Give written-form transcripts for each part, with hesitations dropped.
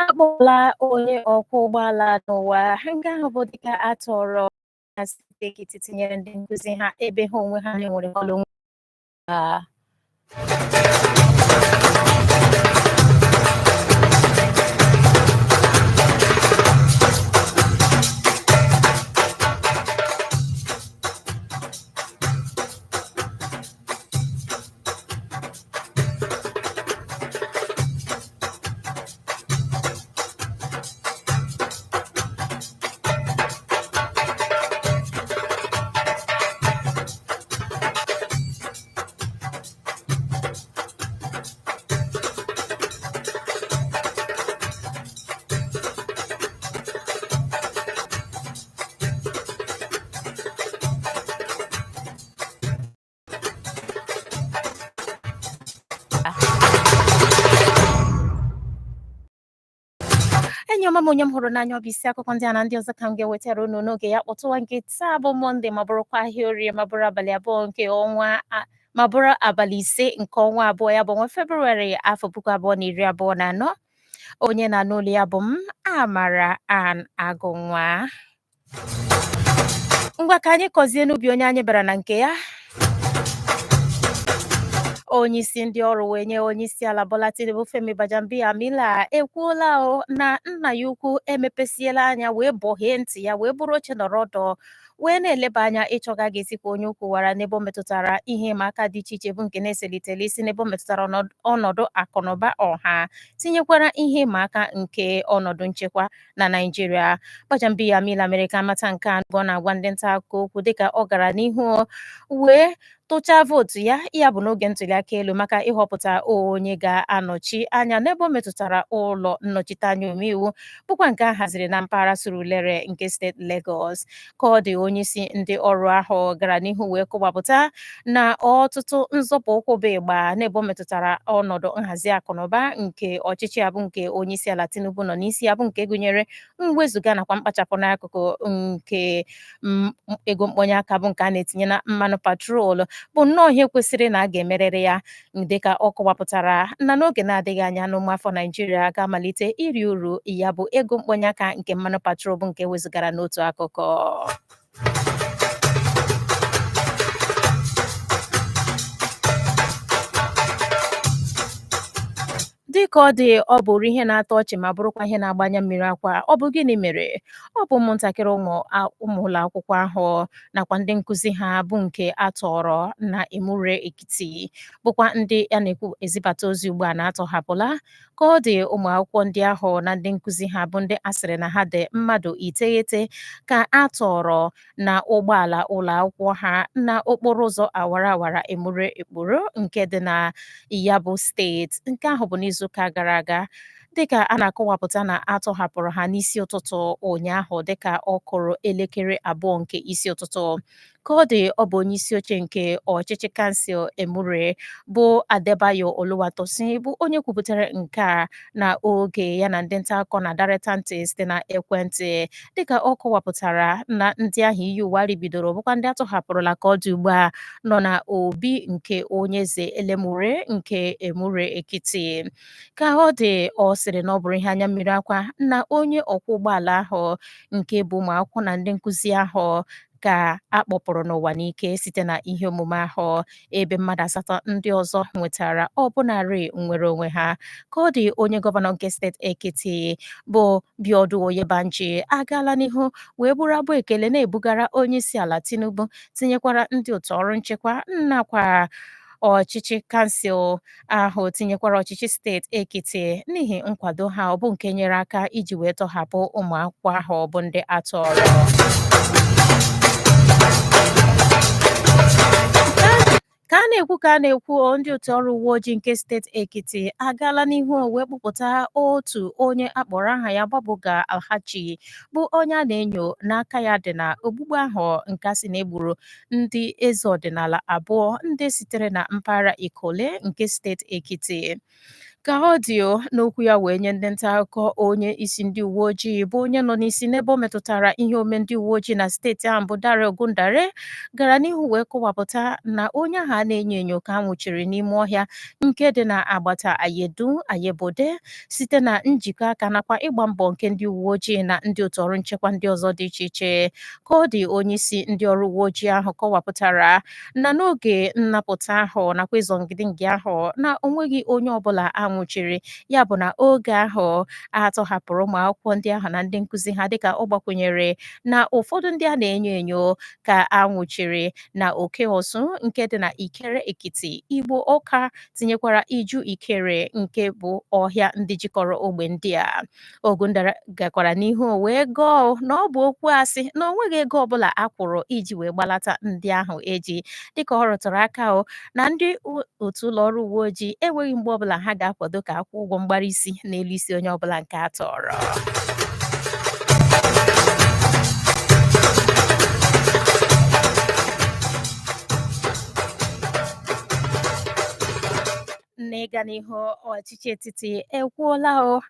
Akpọla onye ọkwọ ụgbọala n'ụwa nke ahụ bụ dịka a tọrọ na steeti Ekiti tinyere ndị nkụzi ha ebe ha onwe ha na-enwere ọlụ ha. Enyi ọma m, onye m hụrụ n'anya, ọ bụ isi akụkọ ndị a na ndị ọzọ ka m ga-ewetara unu n'oge ya kpọtụwa nke taa bụ Mọnde, ma bụrụkwa ahịa orie, ma bụrụ abalị abụọ nke ọnwa ma bụrụ abalị 5 nke ọnwa abụọ, ya bụ ọnwa Febrụwarị, afọ 2024. Onye na-anụ olu ya bụ m, Amara Ann Agụnwa. Ngwa, ka anyị kọzie n'ubi onye anyị bịara na nke ya. Onye isi ndị ọrụ wee nye onye isi ala Bola Tinubu, Femi Gbajabiamila, ekwuola o na nna ya ukwu emepesiela anya wee bọghee ntị ya wee bụrụ oche nọrọ ọdụ wee na-eleba anya ịchọga ga-esikwa onye ukwu wara n'ebe o metụtara ihe ịma aka dị iche iche bụ nke na-eselitela isi n'ebe o metụtara ọnọdụ akụnụba ọha, tinyekwara ihe ịma aka nke ọnọdụ nchekwa na Naịjirịa. Gbajabiamila mere ka amata nke a mgbe ọ na-agwa ndị nta akụkọ okwu dịka ọ gara n'ihu wee tụchaa vootu ya, ya bụ n'oge ntụliaka elu maka ịhọpụta onye ga-anọchi anya n'ebe o metụtara ụlọ nnọchiteanya omeiwu, bụkwa nke a haziri na mpaghara Surulere nke steeti Lagos. Ka ọ dị, onyeisi ndị ọrụ ahụ gara n'ihu wee kọwapụta na ọtụtụ nzọpụ ụkwụ bụ ịgba n'ebe o metụtara ọnọdụ nhazi akụnụba nke ọchịchị a bụ nke onyeisi ala Tinubu nọ n'isi ya, bụ nke gụnyere mwezuga nakwa mkpachapụ n'akụkụ nke ego mkpọnye aka bụ nke a na-etinye na mmanụ patrol, bụ nnọọ ihe kwesịrị na a ga-emerịrị ya, dịka ọ kọwapụtara na n'oge na-adịghị anya na ụmụafọ Naijiria ga-amalite iri uru ya bụ ego mkpọnye aka nke mmanụ patrol bụ nke wezugara n'otu akụkụ. Dịka ọ dị, ọ bụrụ ihe na-atọ ọchị ma bụrụkwa ihe na-agbanye mmiri akwa. Ọ bụ gịnị mere? Ọ bụ ụmụntakịrị ụmụ ụlọ akwụkwọ ahụ nakwa ndị nkụzi ha bụ nke a tọrọ na Emure Ekiti, bụkwa ndị a na-ekwu ezibata ozi ugbu a na-atọhapụla. Ka ọ dị, ụmụ akwụkwọ ndị ahụ na ndị nkụzi ha bụ ndị a sịrị na ha dị mmadụ 9 ka a tọrọ na ụgbọala ụlọ akwụkwọ ha na okporo ụzọ awara awara Emure Ekporo nke dị na ya bụ steeti. Nke ahụ bụ n'izuụka gara aga, dịka a na-akọwapụta na a tọhapụrụ ha n'isi ụtụtụ ụnyaahụ dịka ọ kụrụ elekere 2 nke isi ụtụtụ. Ka ọ dị, ọ bụ onye isi oche nke ọchịchị kansụl Emure bụ Adebayo Oluwatosin bụ onye kwupụtara nke a na oge ya na ndị nta akụkọ na-adarịta ntị site na ekwentị, dịka ọ kọwapụtara na ndị ahụ iyi ụwa ribidoro bụkwa ndị atọhapụrụla ka ọ dị ugbu a nọ na obi nke onye eze Elemure nke Emure Ekiti. Ka ọ dị, ọ sịrị na ọ bụrụ ihe anya mmiri akwa na onye ọkwọ ụgbọala ahụ nke bu ụmụ akwụkwọ na ndị nkụzi ahụ ka a kpọpụrụ n'ụwa n'ike site na ihe omume ahụ, ebe mmadụ 8 ndị ọzọ nwetara ọbụnarị nnwere onwe ha. Ka ọ dị, onye gọvanọ nke steeti Ekiti bụ Biodun Oyebanji agaala n'ihu wee bụrụ abụ ekele na-ebugara onye isi ala Tinubu, tinyekwara ndị otu ọrụ nchekwa nakwa ọchịchị kansụl ahụ, tinyekwara ọchịchị steeti Ekiti n'ihi nkwado ha ọ bụ nke nyere aka iji wee tọhapụ ụmụ akwụkwọ ahụ bụ ndị atọrọ. Ka a na-ekwu ka a na-ekwu, ndị otu ọrụ uwe ojii nke steeti Ekiti agaala n'ihu wee kpụpụta otu onye akpọrọ aha ya Gbaboga Alhaji, bụ onye a na-enyo n'aka ya dị na ogbugbu ahụ nke a sị na egburu ndị eze ọdịnala abụọ ndị sitere na mpaghara Ikole nke steeti Ekiti. Ka ọ dị o, n'okwu ya wee nye ndị nta akụkọ, onye isi ndị uwe ojii bụ onye nọ n'isi n'ebe o metụtara ihe omume ndị uwe ojii na steeti ahụ bụ Dare Ogundare gara n'ihu wee kọwapụta na onye ahụ a na-enyo enyo ka a nwụchiri n'ime ọhịa nke dị na agbata Ayedun Ayebode site na njikọ aka nakwa ịgba mbọ nke ndị uwe ojii na ndị otu ọrụ nchekwa ndị ọzọ dị iche iche. Ka ọ dị, onye isi ndị ọrụ uwe ojii ahụ kọwapụtara na n'oge nnapụta ahụ nakwa ịzọ ngidingi ahụ na o nweghị onye ọbụla a nwụchiri, ya bụ na oge ahụ a tọhapụrụ ụmụ akwụkwọ ndị ahụ na ndị nkụzi ha, dịka ọ gbakwunyere na ụfọdụ ndị a na-enyo enyo ka a nwụchiri na Oke Osun nke dị na Ikere Ekiti, Igbo Ọka, tinyekwara Iju Ikere nke bụ ọhịa ndị jikọrọ ogbe ndị a. Ogundare gakwara n'ihu wee gọọ na ọ bụ okwu asị na o nweghị ego ọbụla a kwụrụ iji wee gbalata ndị ahụ eji, dịka ọ rụtụrụ aka o na ndị otu ụlọ ọrụ uwe ojii enweghị mgbe ọbụla ha ga-akwado ka a kwụọ ụgwọ mgbara isi n'elu isi onye ọbụla nke a tọrọ. N'ịga n'ihu, ọchịchị etiti ekwuola o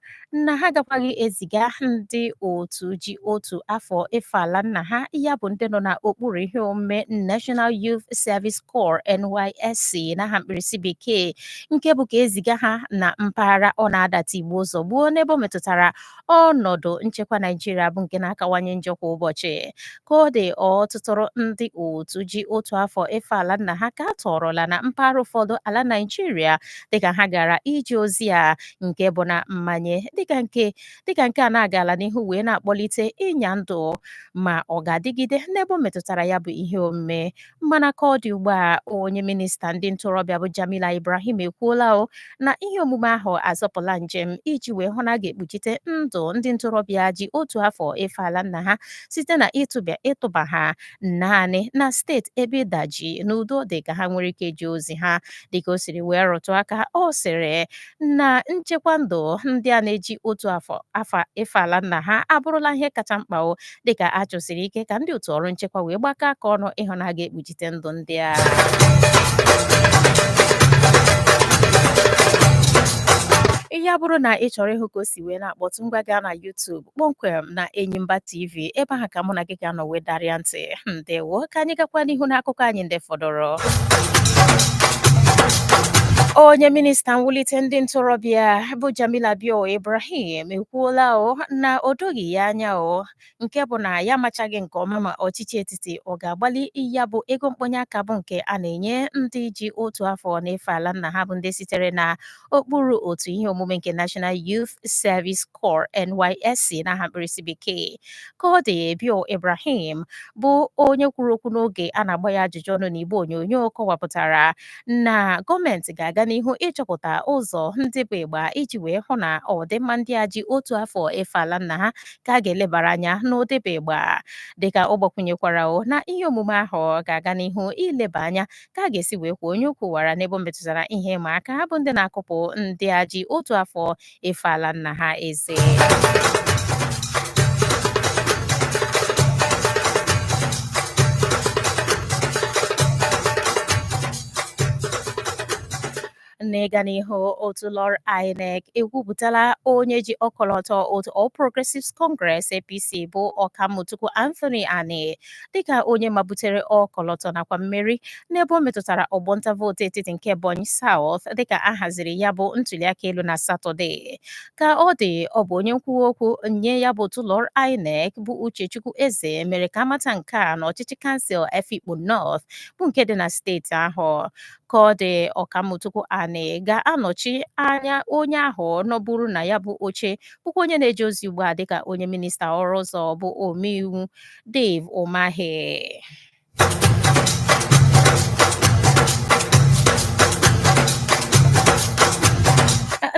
na ha agakwaghị eziga ndị otu ji otu afọ efe ala nna ha, ya bụ ndị nọ n'okpuru ihe omume National Youth Service Corps NYSC n'aha mkpirisi bekee, nke bụ ka eziga ha na mpaghara ọ na-ada tigbuo zọgbuo n'ebe o metụtara ọnọdụ nchekwa Naijiria bụ nke na-akawanye njọ kwa ụbọchị. Ka ọ dị, ọtụtụrụ ndị otu ji otu afọ efe ala nna ha ka a tọrọla na mpaghara ụfọdụ ala Naijiria dịka ha gara ije ozi a nke bụ na mmanye, dịka nke a na-agala n'ihu wee na-akpọlite ịnya ndụ ma ọ ga-adịgide n'ebe o metụtara ya bụ ihe omume. Mana ka ọ dị ugbu a, onye minista ndị ntorobịa bụ Jamila Ibrahim ekwuola o na ihe omume ahụ azọpụla njem iji wee hụ na a ga-ekpuchite ndụ ndị ntorobịa ji otu afọ efe ala nna ha site na ịtụba ha naanị na steeti ebe ịdaji na udo dị ka ha nwere ike ije ozi ha. Dịka o siri wee rụtụ aka, ọ sịrị na nchekwa ndụ ndị a na-eji otu afọ efe ala nna ha abụrụla ihe kacha mkpa o, dịka a chọsiri ike ka ndị otu ọrụ nchekwa wee gbakọ aka ọnụ ịhụ na a ga-ekpuchite ndụ ndị a. Ya bụrụ na ị chọrọ ịhụ ka o si wee na-akpọtụ, ngwa gaa na YouTube kpọmkwem na Enyimba TV, ebe ahụ ka mụ na gị ga-anọ wee darịa ntị. Ndewo, ka anyị gakwa n'ihu n'akụkọ anyị ndị fọdụrụ. Onye minista mwulite ndị ntorobịa bụ Jamila Bio Ibrahim ekwuola o na o doghị ya anya o, nke bụ na ya amachaghị nke ọma ma ọchịchị etiti ọ ga-agbalị ya bụ ego mkpọnye aka bụ nke a na-enye ndị ji otu afọ na-efe ala nna ha bụ ndị sitere na okpuru otu ihe omume nke National Youth Service Corps NYSC n'aha mkpirisi bekee. Ka ọ dị, Bio Ibrahim bụ onye kwuru okwu n'oge a na-agba ya ajụjụ ọnụ n'igbe onyonyo kọwapụtara na gọọmenti ga-aga n'ihu ịchọpụta ụzọ ndị bụ ịgba iji wee hụ na ọdịmma ndị a ji otu afọ efe ala nna ha ka a ga-elebara anya n'ụdị bụ ịgba, dịka ọ gbakwunyekwara o na ihe omume ahụ ga-aga n'ihu ileba anya ka a ga-esi wee kwuo onye ukwu wara n'ebe o metụtara ihe ịma aka ha bụ ndị na-akụpụ ndị a ji otu afọ efe ala nna ha eze. N'ịga n'ihu, otu ụlọọrụ INEC ekwupụtala onye ji ọkọlọtọ otu All Progressives Congress APC bụ Ọkammụta Anthony Ani dịka onye mabutere ọkọlọtọ nakwa mmeri n'ebe o metụtara ọgbọ nta vootu etiti nke Ebonyi South dịka a haziri ya bụ ntuliaka elu na Satọde. Ka ọ dị, ọ bụ onye nkwuwa okwu nye ya bụ otu ụlọọrụ INEC bụ Uchechukwu Eze mere ka amata nke a n'ọchịchị kansụl Efikpo North bụ nke dị na steeti ahụ. Ka ọ dị, Ọkammụta Ani ga-anọchi anya onye ahụ nọburu na ya bụ oche bụkwa onye na-eje ozi ugbu a dịka onye minista ọrụ ụzọ bụ omeiwu Dave Umahi.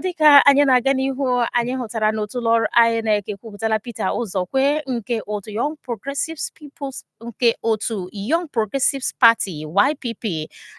Dịka anyị na-aga n'ihu, anyị hụtara n'otu ụlọọrụ INEC ekwupụtala Peter Ụzọkwe nke otu Young Progressives People's nke otu Young Progressives Party YPP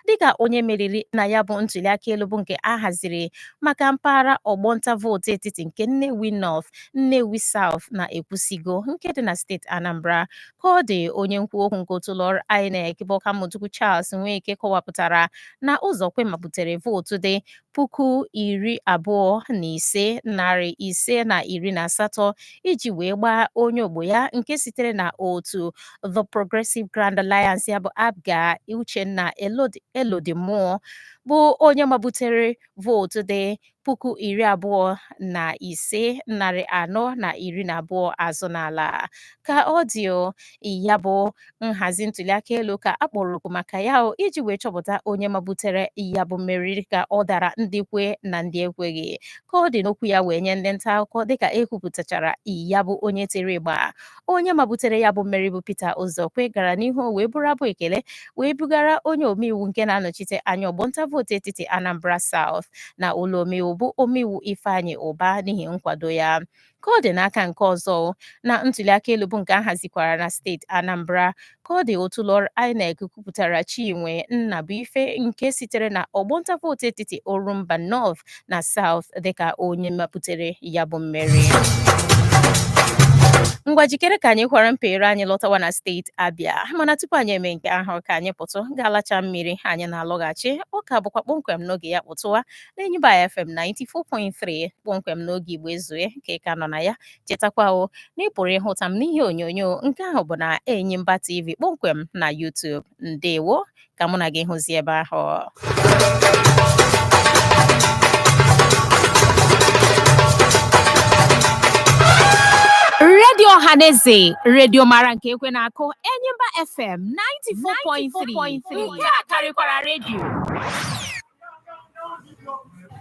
dịka onye meriri na ya bụ ntuliaka elu bụ nke a haziri maka mpaghara ọgbọ nta vootu etiti nke Nnewi North, Nnewi South na Ekwusigo nke dị na steeti Anambra. Ka ọ dị, onye nkwu okwu nke otu ụlọọrụ INEC bụ Ọkammụta Charles Nweke kọwapụtara na Ụzọkwe mabutere vootu dị 25,518 iji wee gbaa onye ogbo ya nke sitere na otu The Progressive Grand Alliance ya bụ APGA Uchenna Elodimụọ bụ onye mabutere vootu dị 25,412 azụ n'ala. Ka ọ dị o, ya bụ nhazi ntụliaka elu ka a kpọrọ oku maka ya o iji wee chọpụta onye mabutere ya bụ mmeri ka ọ dara ndị kwe na ndị ekweghị. Ka ọ dị n'okwu ya wee nye ndị nta akụkọ dịka e kwupụtachara ya bụ onye tiri ịgba onye mabutere ya bụ mmeri bụ Peter Uzokwe gara n'ihu wee bụrụ abụ ekele wee bugara onye omeiwu nke na-anọchite anya ọgbọ nta vootu etiti Anambra South na ụlọ omeiwu bụ omeiwu Ifeanyi Ụba n'ihi nkwado ya. Ka ọ dị n'aka nke ọzọ na ntụliaka elu bụ nke a hazikwara na steeti Anambra ka ọ dị otu ụlọọrụ INEC kwupụtara Chinwe Nnabuife nke sitere na ọgbọ nta vootu etiti Orumba North na South dịka onye mabutere ya bụ mmeri. Ngwa jikere ka anyị kwara mpere anyị lọtawa na steeti Abịa mana tupu anyị eme nke ahụ ka anyị pụtụ ga-alacha mmiri anyị na-alọghachi ọ ka bụkwa kpọmkwem n'oge ya kpụtụwa na Enyimba FM 94.3 kpọmkwem n'oge Igbo Ezue ka ị ka nọ na ya. Chetakwa o na ị pụrụ ịhụta m n'ihe onyonyo nke ahụ bụ na Enyimba TV kpọmkwem na YouTube. Ndewo ka mụ na gị hụzie ebe ahụ. Redio Ọhaneze, redio mara nke ekwe na-akụ, Enyimba FM 94.3 nke a karịkwara redio.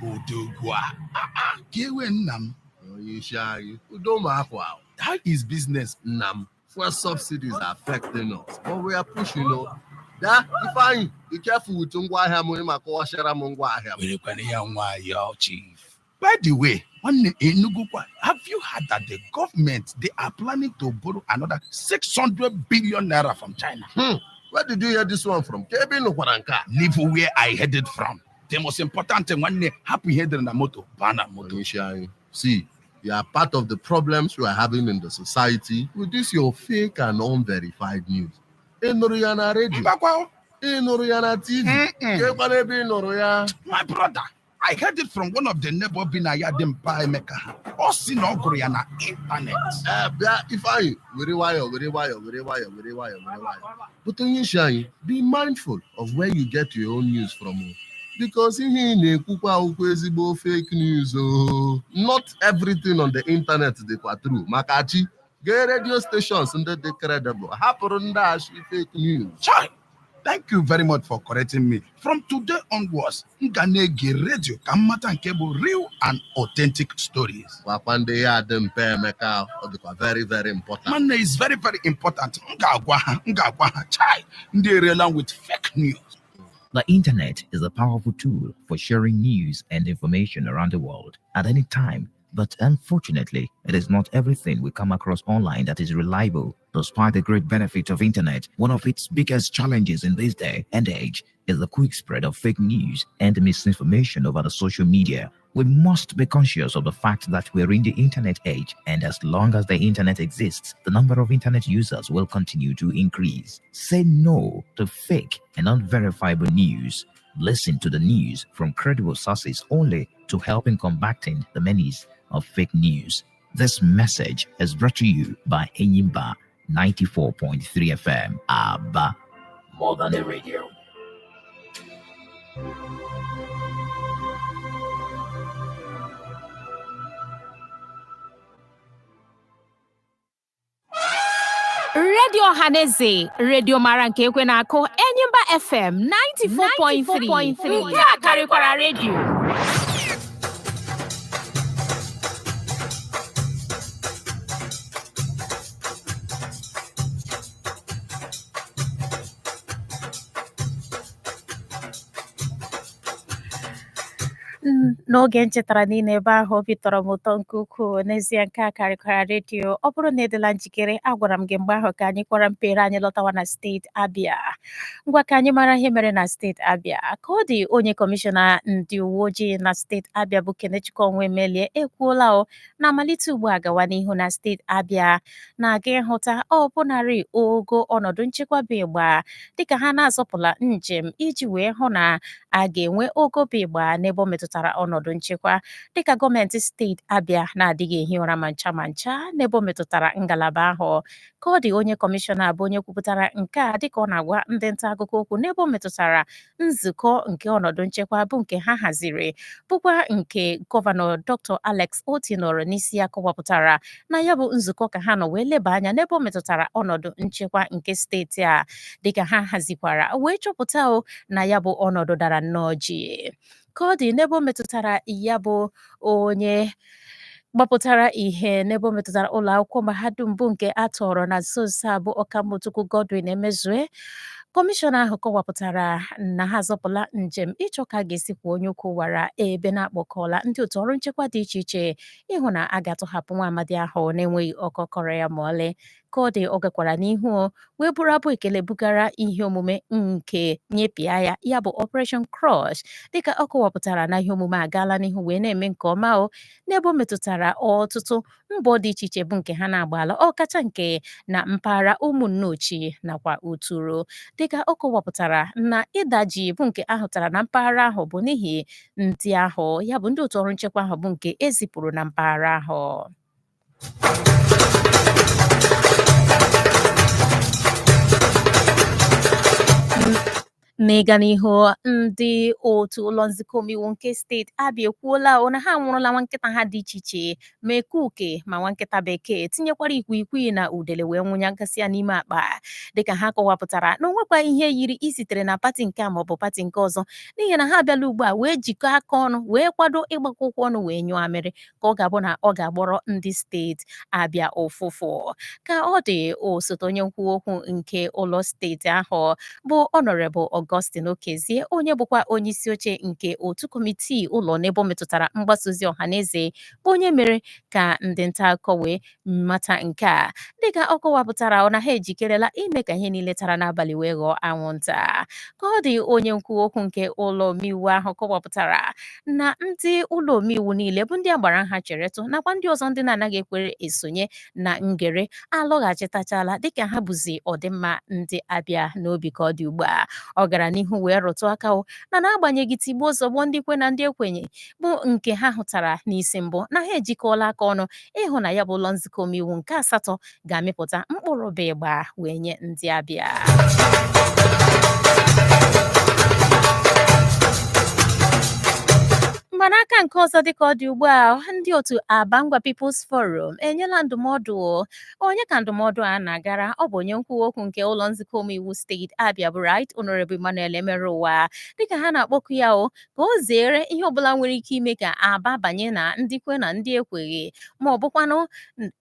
Odogwu a, ka ewe nna m. Onye isi anyị, udo ma akwa. How is business, Nna m, fuel subsidies are affecting us, but we are pushing o. Bịa, Ifeanyị, be careful with ngwaahịa m, ịma kọwachara m ngwaahịa m. Werekwana ya nwayọọ, chief. By the way, nwanne Enugwu, have you heard that the government, they are planning to borrow another 600 billion naira from China? Where did you hear this one from? Ka ebe ị nụkwara nke a? Leave where I headed from. The most important thing, nwanne, hapụ ihe dịrị na moto, baa na moto. Onye isi anyị, see, you are part of the problems we are having in the society with this your fake and unverified news. Ị nụrụ ya na redio, Mbakwa. Ị nụrụ ya na TV, kekwana ebe ị nụrụ ya. My brother, I heard it from one of the neighbor bi na ya dị mpa Emeka ha. Ọ sị na ọ gụrụ ya na internet. Ee, bịa Ifeanyị, were nwayọọ, were nwayọọ, were nwayọọ, were nwayọọ, were nwayọọ. But onye isi anyị, be mindful of where you get your own news from o. Because ihe ị na-ekwukwa akwụkwọ ezigbo fake news o. Not everything on the internet dịkwa true. Maka chi, gee radio stations ndị dị credible. Hapụrụ ndị ashi fake news. Chai, thank you very much for correcting me. From today onwards, m ga na-ege redio ka m mata nke bụ real and authentic stories. Gwakwa ndị ya dị mpe Emeka, ọ dịkwa very very important. Nwanne, is very very important. M ga-agwa ha, m ga-agwa ha, chai, ndị erela m with fake news. The internet is a powerful tool for sharing news and information around the world at any time. But unfortunately, it is not everything we come across online that is reliable. Despite the great benefit of internet, one of its biggest challenges in this day and age is the quick spread of fake news and misinformation over the social media. We must be conscious of the fact that we're in the internet age, and as long as the internet exists, the number of internet users will continue to increase. Say no to fake and unverifiable news. Listen to the news from credible sources only to help in combating the menace of fake news. This message is brought to you by Enyimba 94.3 FM. Aba, more than a radio. Redio Ọhaneze, redio mara nke ekwe na-akụ, Enyimba FM 94.3 nke a karịkwara redio. N'oge m chetara niile ebe ahụ obi tọrọ m ụtọ nke ukwuu n'ezie nke a karịkwara redio. Ọ bụrụ na ịdịla njikere, agwara m gị mgbe ahụ ka anyị kwara mpere anyị lọtawa na steeti Abịa. Ngwa ka anyị mara ihe mere na steeti Abịa. Ka ọ dị, onye kọmishọna ndị uwe ojii na steeti Abịa bụ Kenechukwu Onwuemelie ekwuola o na amalite ugbu a gawa n'ihu na steeti Abịa na-aga ịhụta ọbụnarị ogo ọnọdụ nchekwa bụ ịgba dịka ha na-azọpụla njem iji wee hụ na A ga-enwe ogo bụ ịgba n'ebe o metụtara ọnọdụ nchekwa dịka gọọmenti steeti Abịa na-adịghị ehi ụra ma ncha ma ncha n'ebe o metụtara ngalaba ahụ. Ka ọ dị, onye kọmishọna bụ onye kwupụtara nke a dịka ọ na-agwa ndị nta akụkọ okwu n'ebe o metụtara nzukọ nke ọnọdụ nchekwa bụ nke ha haziri, bụkwa nke gọvanọ Dr. Alex Otti nọrọ n'isi ya kọwapụtara na ya bụ nzukọ ka ha nọ wee leba anya n'ebe o metụtara ọnọdụ nchekwa nke steeti a, dịka ha hazikwara wee chọpụta o na ya bụ ọnọdụ dara nnọọ jii. Ka ọ dị, n'ebe o metụtara ya bụ onye gbapụtara ihe n'ebe o metụtara ụlọ akwụkwọ mahadum bụ nke a tọrọ na nso nso a bụ Ọkammụta Ukwu Godwin Emezue, kọmishọna ahụ kọwapụtara na ha azọpụla njem ịchọ ka a ga-esi kwuo onye ukwu wara ebe na-akpọkọla ndị otu ọrụ nchekwa dị iche iche ịhụ na a ga-atọhapụ nwa amadi ahụ na-enweghị ọkọ kọrọ ya ma ọlị. Ka ọ dị, ọ gakwara n'ihu wee bụrụ abụ ekele bugara ihe omume nke nyepịa ya, ya bụ Operation Crush, dịka ọ kọwapụtara na ihe omume agaala n'ihu wee na-eme nke ọma o n'ebe o metụtara ọtụtụ mbọ dị iche iche bụ nke ha na-agbala, ọkacha nke na mpaghara Ụmụnneochi nakwa Uturu, dịka ọ kọwapụtara na ịda jii bụ nke a hụtara na mpaghara ahụ bụ n'ihi ndị ahụ, ya bụ ndị otu ọrụ nchekwa ahụ bụ nke e zipụrụ na mpaghara ahụ. N'ịga n'ihu, ndị otu ụlọ nzukọ omeiwu nke steeti Abịa ekwuola o na ha anwụrụla nwa nkịta ha dị iche iche, ma eke uke ma nwa nkịta bekee, tinyekwara ikwikwii na udele wee nwụnyagasịa n'ime akpa, dịka ha kọwapụtara na o nwekwa ihe yiri isitere na pati nke a maọbụ pati nke ọzọ, n'ihi na ha abịala ugbu a wee jikọọ aka ọnụ wee kwado ịgbakọ ụkwụ ọnụ wee nyụọ amịrị ka ọ ga-abụ na ọ ga-agbọrọ ndị steeti Abịa ụfụfụ. Ka ọ dị, osote onye nkwuwa okwu nke ụlọ steeti ahụ bụ Honorable Augustine Okezie, onye bụkwa onye isi oche nke otu kọmitii ụlọ n'ebe ọ metụtara mgbasa ozi ọha na eze, bụ onye mere ka ndị nta akụkọ wee mata nke a, dịka ọ kọwapụtara na ha ejikerela ime ka ihe niile tara n'abalị wee ghọọ anwụnta. Ka ọ dị, onye nkwuwa okwu nke ụlọ omeiwu ahụ kọwapụtara na ndị ụlọ omeiwu niile bụ ndị a gbara nha cheretụ nakwa ndị ọzọ ndị na-anaghị ekwere esonye na ngere alọghachitachala, dịka ha buzi ọdịmma ndị Abịa n'obi ka ọ dị ugbu a. Ọ gara n'ihu wee rụtụ aka na n'agbanyeghị tigbuo zọgbuo ndị kwe na ndị ekwenye bụ nke ha hụtara n'isi mbụ, na ha ejikọọla aka ọnụ ịhụ na ya bụ ụlọ nzukọ omeiwu nke asatọ ga-amịpụta mkpụrụ bụ ịgba wee nye ndị Abịa. Mana aka nke ọzọ, dịka ọ dị ugbu a, ndị otu Aba Ngwa People's Forum enyela ndụmọdụ. Onye ka ndụmọdụ a na-agara? Ọ bụ onye nkwuwa okwu nke ụlọ nzukọ omeiwu steeti Abịa bụ Right Honorable Emmanuel Emeruwa, dịka ha na-akpọku ya o ka o zere ihe ọbụla nwere ike ime ka Aba banye na ndị kwe na ndị ekweghị, ma ọ bụkwanụ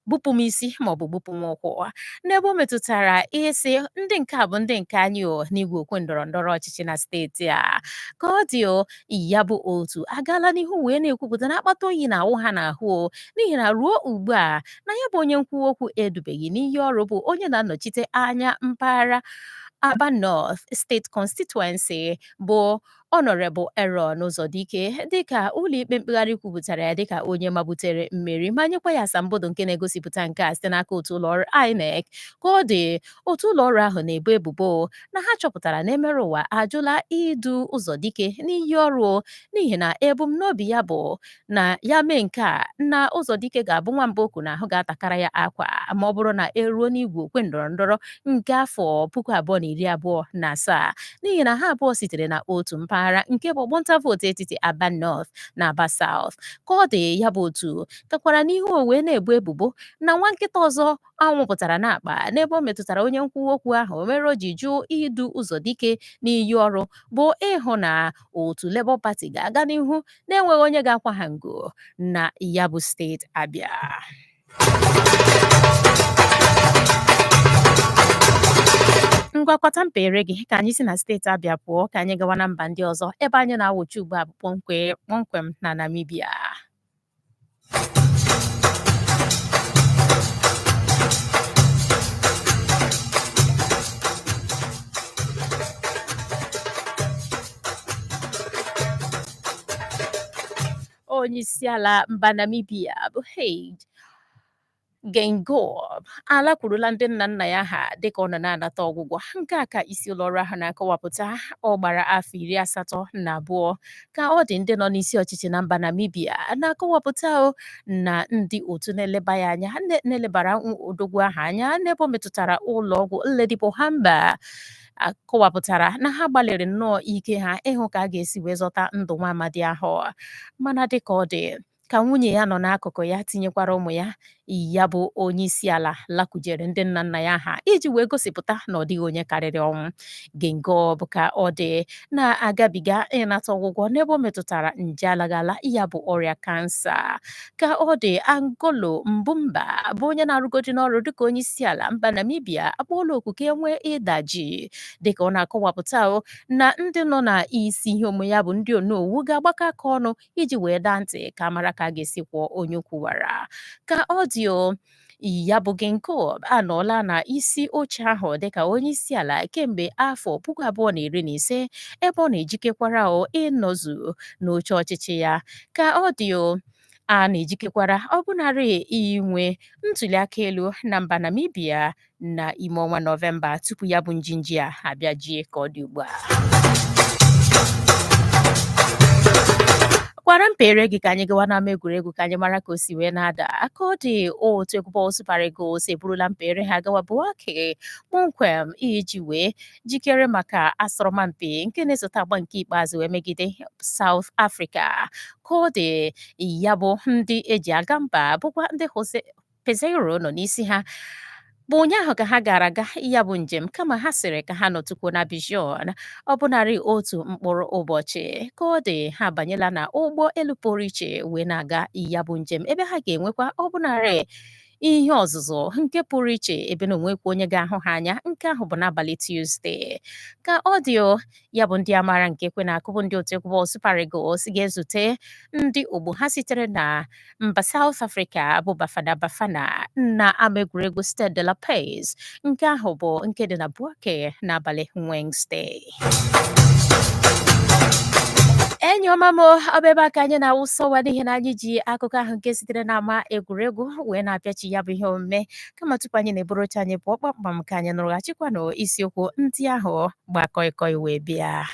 gbupụ m isi ma ọ bụ gbupụ m ụkwụ n'ebe o metụtara ịsị ndị nke a bụ ndị nke anyị o n'igwe okwu ndọrọ ndọrọ ọchịchị na steeti a. Ka ọ dị o, ya bụ otu agaala n'ihu wee na-ekwupụta na akpata oyi na-awụ ha n'ahụ o, n'ihi na ruo ugbu a na ya bụ onye nkwuwa okwu edubeghị n'iyi ọrụ bụ onye na-anọchite anya mpaghara Aba North State Constituency bụ Honorable Aaron Ụzọdike, dịka ụlọikpe mkpegharị kwupụtara ya dịka onye mabutere mmeri ma nyekwa ya asambodo nke na-egosipụta nke a site n'aka otu ụlọọrụ INEC. Ka ọ dị, otu ụlọọrụ ahụ na-ebo ebubo na ha chọpụtara na Emeruwa ajụla idu Ụzọdike n'iyi ọrụ n'ihi na ebumnobi ya bụ na ya mee nke a na Ụzọdike ga-abụ nwamba okwu na ahụ ga-atakara ya akwa ma ọ bụrụ na eruo n'igwe okwe ndọrọ ndọrọ nke afọ 2027, n'ihi na ha abụọ sitere na otu mpaghara nke bụ ọgbọnta vootu etiti Aba North na Aba South. Ka ọ dị, ya bụ otu gakwara n'ihu wee na-ebo ebubo na nwa nkịta ọzọ anwụpụtara n'akpa n'ebe o metụtara onye nkwuwa okwu ahụ mere o ji jụ idu Ụzọdike n'iyi ọrụ bụ ịhụ na otu Labour Party ga-aga n'ihu na-enweghị onye ga-akwa ha ngo na ya bụ steeti Abịa. Ngwa, kwata mpere gị ka anyị si na steeti Abịa pụọ ka anyị gawa na mba ndị ọzọ. Ebe anyị na-awụchi ugbu a bụ kpọmkwem na Namibia. Onye isi ala mba Namibia bụ Hage Geingob alakwurula ndị nna nna ya ha dịka ọ nọ na-anata ọgwụgwọ. Nke a ka isi ụlọọrụ ahụ na-akọwapụta. Ọ gbara afọ 82. Ka ọ dị, ndị nọ n'isi ọchịchị na mba Namibia na-akọwapụta o na ndị otu na-eleba ya anya na-elebara odogwu ahụ anya n'ebe o metụtara ụlọ ọgwụ Lady Pohamba akọwapụtara na ha gbalịrị nnọọ ike ha ịhụ ka a ga-esi wee zọta ndụ nwa amadi ahụ, mana dịka ọ dị ka nwunye ya nọ n'akụkụ ya tinyekwara ụmụ ya, ya bụ onye isi ala lakwujere ndị nna nna ya ha iji wee gosipụta na ọ dịghị onye karịrị ọnwụ. Geingob ka ọ dị na-agabiga ịnata ọgwụgwọ n'ebe o metụtara nje alaghị ala, ya bụ ọrịa kansa. Ka ọ dị, Angolo Mbumba bụ onye na-arụgodi n'ọrụ dịka onye isi ala mba Namibia akpọọla oku ka e nwee ịdaji dịka ọ na-akọwapụta na ndị nọ na isi ihe omume ya bụ ndị onowu ga-agbakọ aka ọnụ iji wee daa ntị ka a mara ka a ga-esi kwụọ onye ukwu wara. Ka ọ dị o, ya bụ Geingob anọọla na isi oche ahụ dịka onye isi ala kemgbe afọ 2015, ebe ọ na-ejikekwara o ịnọzu n'oche ọchịchị ya. Ka ọ dị o, a na-ejikekwara ọbụnarị inwe ntuli aka elu na mba Namibia na ime ọnwa Nọvemba tupu ya bụ njinji a abịajie. Ka ọ dị ugbu a, kwara mpere gị ka anyị gawa n'ama egwuregwu ka anyị mara ka o si wee na-ada. Ka ọ dị, otu egwu bọọlụ Super Eagles eburula mpere ha gawa Bouake kpọmkwem iji wee jikere maka asọrọmpi nke na-esote agba nke ikpeazụ wee megide South Africa. Ka ọ dị, ya bụ ndị eji aga mba bụkwa ndị Jose Peseiro nọ n'isi ha bụ ụnyaahụ ka ha gara aga ya bụ njem, kama ha sịrị ka ha nọtukwuo na Abidjan ọbụnarị otu mkpụrụ ụbọchị. Ka ọ dị, ha abanyela na ụgbọ elu pụrụ iche wee na-aga ya bụ njem, ebe ha ga-enwekwa ọbụnarị ihe ọzụzụ nke pụrụ iche, ebe na onwekwa onye ga-ahụ ha anya. Nke ahụ bụ n'abalị Tuzdee. Ka ọ dị o, ya bụ ndị amara nke ekwe na-akụ bụ ndị otu egwu bọọlụ Super Eagles ga-ezute ndị ogbo ha sitere na mba South Africa bụ Bafana Bafana na ama egwuregwu Stade de la Paix. Nke ahụ bụ nke dị na Bouake n'abalị Wednesday. Enyi ọma m, ọ bụ ebe a ka anyị na-awụsa ọwa, n'ihi na anyị ji akụkọ ahụ nke sitere n'ama egwuregwu wee na-apịachi ya bụ ihe omume. Kama tupu anyị na-eburu oche anyị pụọ kpamkpam, ka anyị nụrụghachikwanụ isiokwu ndị ahụ gba kọịkọị wee bịa.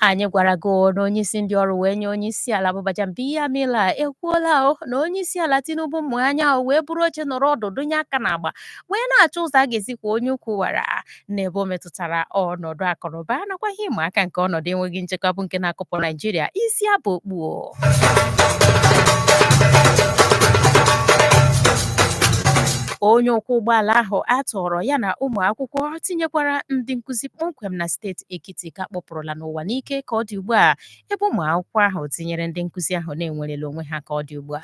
Anyị gwara gị na onye isi ndị ọrụ wee nye onye isi ala bụ Gbajabiamila ekwuola o na onye isi ala Tinubu mụ anya o wee buru oche nọrọ ọdụ donye aka n'agba wee na-achọ ụzọ a ga-esi kwa onye ukwu wara n'ebe o metụtara ọnọdụ akụnụba nakwa ihe ịma aka nke ọnọdụ enweghị nchekwa bụ nke na-akụpụ Naijiria isi abụ okpuo. Onye ọkwọ ụgbọala ahụ a tọrọ ya na ụmụ akwụkwọ tinyekwara ndị nkụzi kpọmkwem na steeti Ekiti ka kpọpụrụla n'ụwa n'ike ka ọ dị ugbu a, ebe ụmụ akwụkwọ ahụ tinyere ndị nkụzi ahụ na-enwerela onwe ha ka ọ dị ugbu a.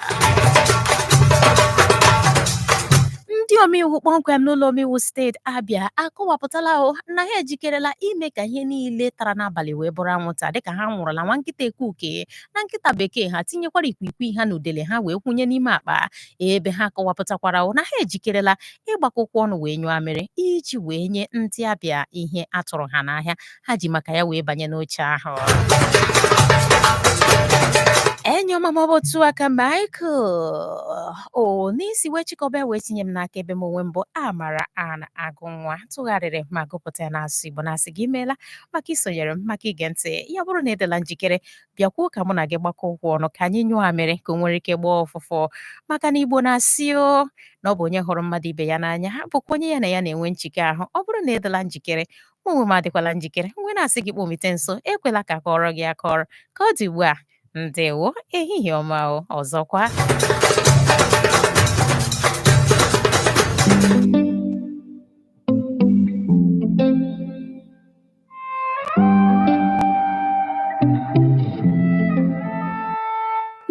Ndị omeiwu kpọmkwem n'ụlọ omeiwu steeti Abịa akọwapụtala o na ha ejikerela ime ka ihe niile tara n'abalị wee bụrụ anwụnta, dịka ha nwụrụla nwa nkịta eke uke na nkịta bekee ha tinyekwara ikwikwii ha na udele ha wee kwụnye n'ime akpa, ebe ha kọwapụtakwara na ha ejikerela ịgbakọ ụkwụ ọnụ wee nyụọ amịrị iji wee nye ndị Abịa ihe a tụrụ ha n'ahịa ha ji maka ya wee banye n'oche ahụ. Enyi ọma m, ọ bụ otu aka Michael o n'isi wee chịkọba wee tinye m n'aka, ebe m onwe m bụ Amara Ana Agụnwa tụgharịrị ma gụpụta ya n'asụsụ Igbo, na-asị gị imeela maka isonyere m, maka ige ntị. Ya bụrụ na ị dịla njikere, bịakwuo ka mụ na gị gbakọ ụkwụ ọnụ ka anyị nyụọ amịrị ka o nwere ike gbaa ọfụfụ, maka na Igbo na-asị o na ọ bụ onye hụrụ mmadụ ibe ya n'anya bụkwa onye ya na ya na-enwe njikọ ahụ. Ọ bụrụ na ị dịla njikere, mụ onwe m adịkwala njikere wee na-asị gị kpọmite nso, ekwela ka akọrọ gị akọrọ. Ka ọ dị ugbu a, ndewo, ehihie ọma o ọzọkwa.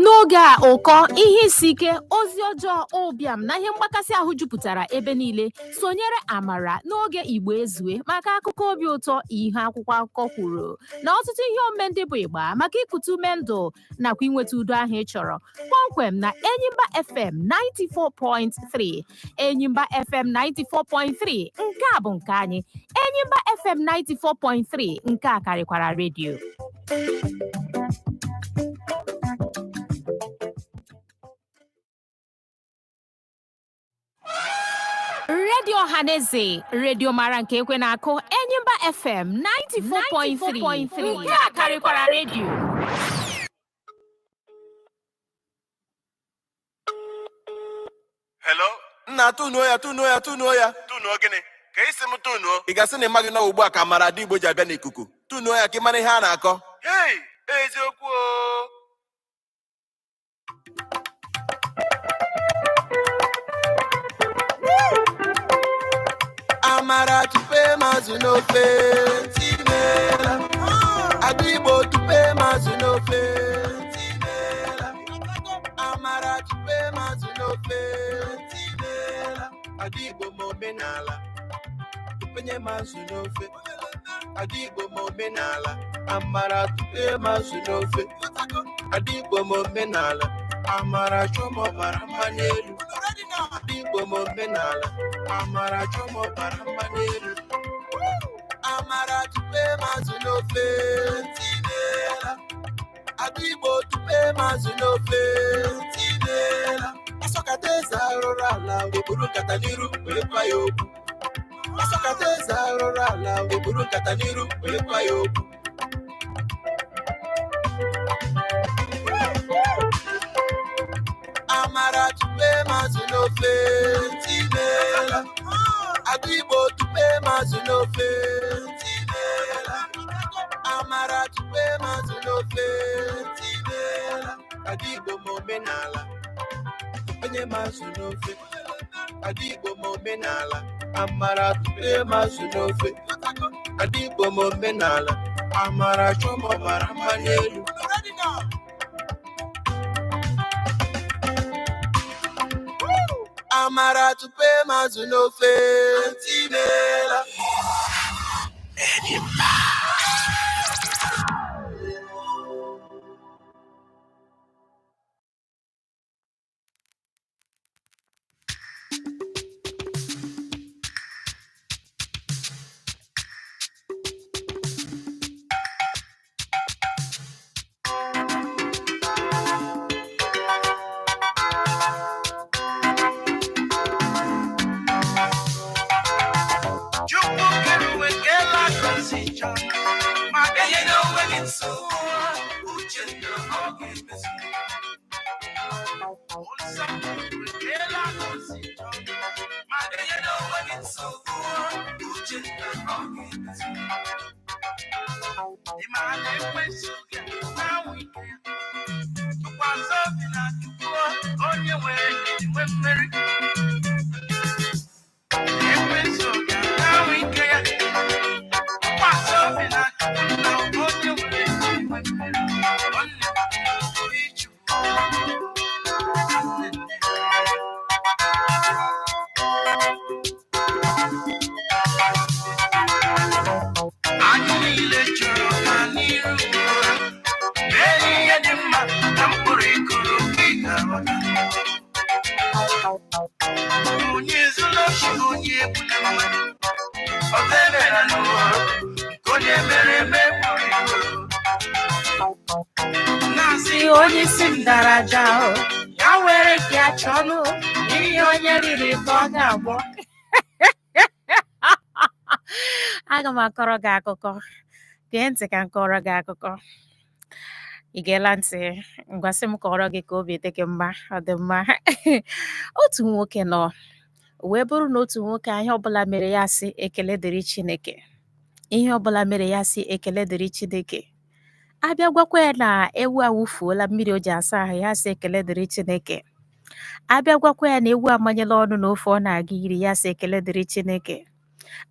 N'oge a ụkọ ihe isi ike, ozi ọjọọ, ụbịam na ihe mgbakasị ahụ jupụtara ebe niile, sonyere Amara n'oge Igbo Ezue maka akụkọ obi ụtọ, ihe akwụkwọ akụkọ kwuru na ọtụtụ ihe omume ndị bụ ịgba maka ikute ume ndụ nakwa inweta udo ahụ ị chọrọ, kpọmkwem na Enyimba FM 94.3. Enyimba FM 94.3, nke a bụ nke anyị. Enyimba FM 94.3, nke a karịkwara redio. Redio Ọhaneze, redio mara nke ekwe na-akụ, Enyimba FM 94.3, nke a karịkwara redio. Hello? Nna, tunuo ya, tunuo ya, tunuo ya. Tunuo gịnị? Ka isi m tunuo. Ị ga-asị na ị maghị na ugbu a ka Amara Ada Igbo ji abịa n'ikuku. Tunuo ya ka ị mara ihe a na-akọ. Hey! Eziokwu o! Amara tupe mazụ n'ofe. Timeela. Ada Igbo tupe mazụ n'ofe. Timeela. Amara tupe mazụ n'ofe. Timeela. Ada Igbo ma omenala. Tupenye mazụ n'ofe. Ada Igbo ma omenala. Amara tupe mazụ n'ofe. Ada Igbo ma omenala. Amara chọma ọbara mmanụ elu. Ada Igbo ma omenala. Amara chọma ọbara mmanụ elu. Amara tupe mazụ n'ofe. Timeela. Ada Igbo tupe mazụ n'ofe. Timeela. Asọkata eze arụrụ ala weburu nkata n'iru wee gwa ya okwu. Asọkata eze arụrụ ala weburu nkata n'iru wee gwa ya okwu. Amara tupe mazụ n'ofe. Timeela. Ada Igbo tupe mazụ n'ofe. Timeela. Amara tupe mazụ n'ofe. Timeela. Ada Igbo ma omenala. Onye mazụ n'ofe. Ada Igbo ma omenala. Amara tupe mazụ n'ofe. Ada Igbo ma omenala. Amara chọma ọbara mmanụ elu. Amara tupe mazụ n'ofe. Timeela. Chukwu kere uwe keela akọzi chọrọ ma enye n'onwe gị nsogbu uche na ọ ga-emezu. Olisa uwe keela akọzi chọrọ ma enye n'onwe gị nsogbu uche na ọ ga-emezu. Ị mara na ekwensu ga-anwụ ike ya. Tụkwasị obi na Chukwu onye nwere ndidi nwe mmeri. Ekwensu ga-anwụ ike ya. Tụkwasị obi na Chukwu na onye nwere ndidi nwe mmeri. Nwanne m, ichu. Nwanne nne. Anyị niile chọrọ ka n'iru mee ihe dị mma na mkpụrụ ịkụrụ ka ị ga-aghọta. Onye ezula oshi, onye egbula mmadụ. Ọzọ emela n'ụwa, nke onye mere eme kpụrụ ibu. Na-asị Onye isi m dara aja o, ya were ka ya chọnụ ihe onye riri ka ọ ga-agbọ. Aga m akọrọ gị akụkọ. Gee ntị ka m kọrọ gị akụkọ. Ị geela ntị? Ngwa sị m kọrọ gị ka obi dị gị mma. Ọ dị mma. Otu nwoke nọ wee bụrụ na otu nwoke a, ihe ọbụla mere ya sị ekele dịrị Chineke. Ihe ọbụla mere ya sị ekele dịrị Chineke. Abịa gwakwa ya na ewu awụfuola mmiri o ji asa ahụ, ya sị ekele dịrị Chineke. Abịa gwakwa ya na ewu amanyela ọnụ n'ofe ọ na-aga iri, ya sị ekele dịrị Chineke.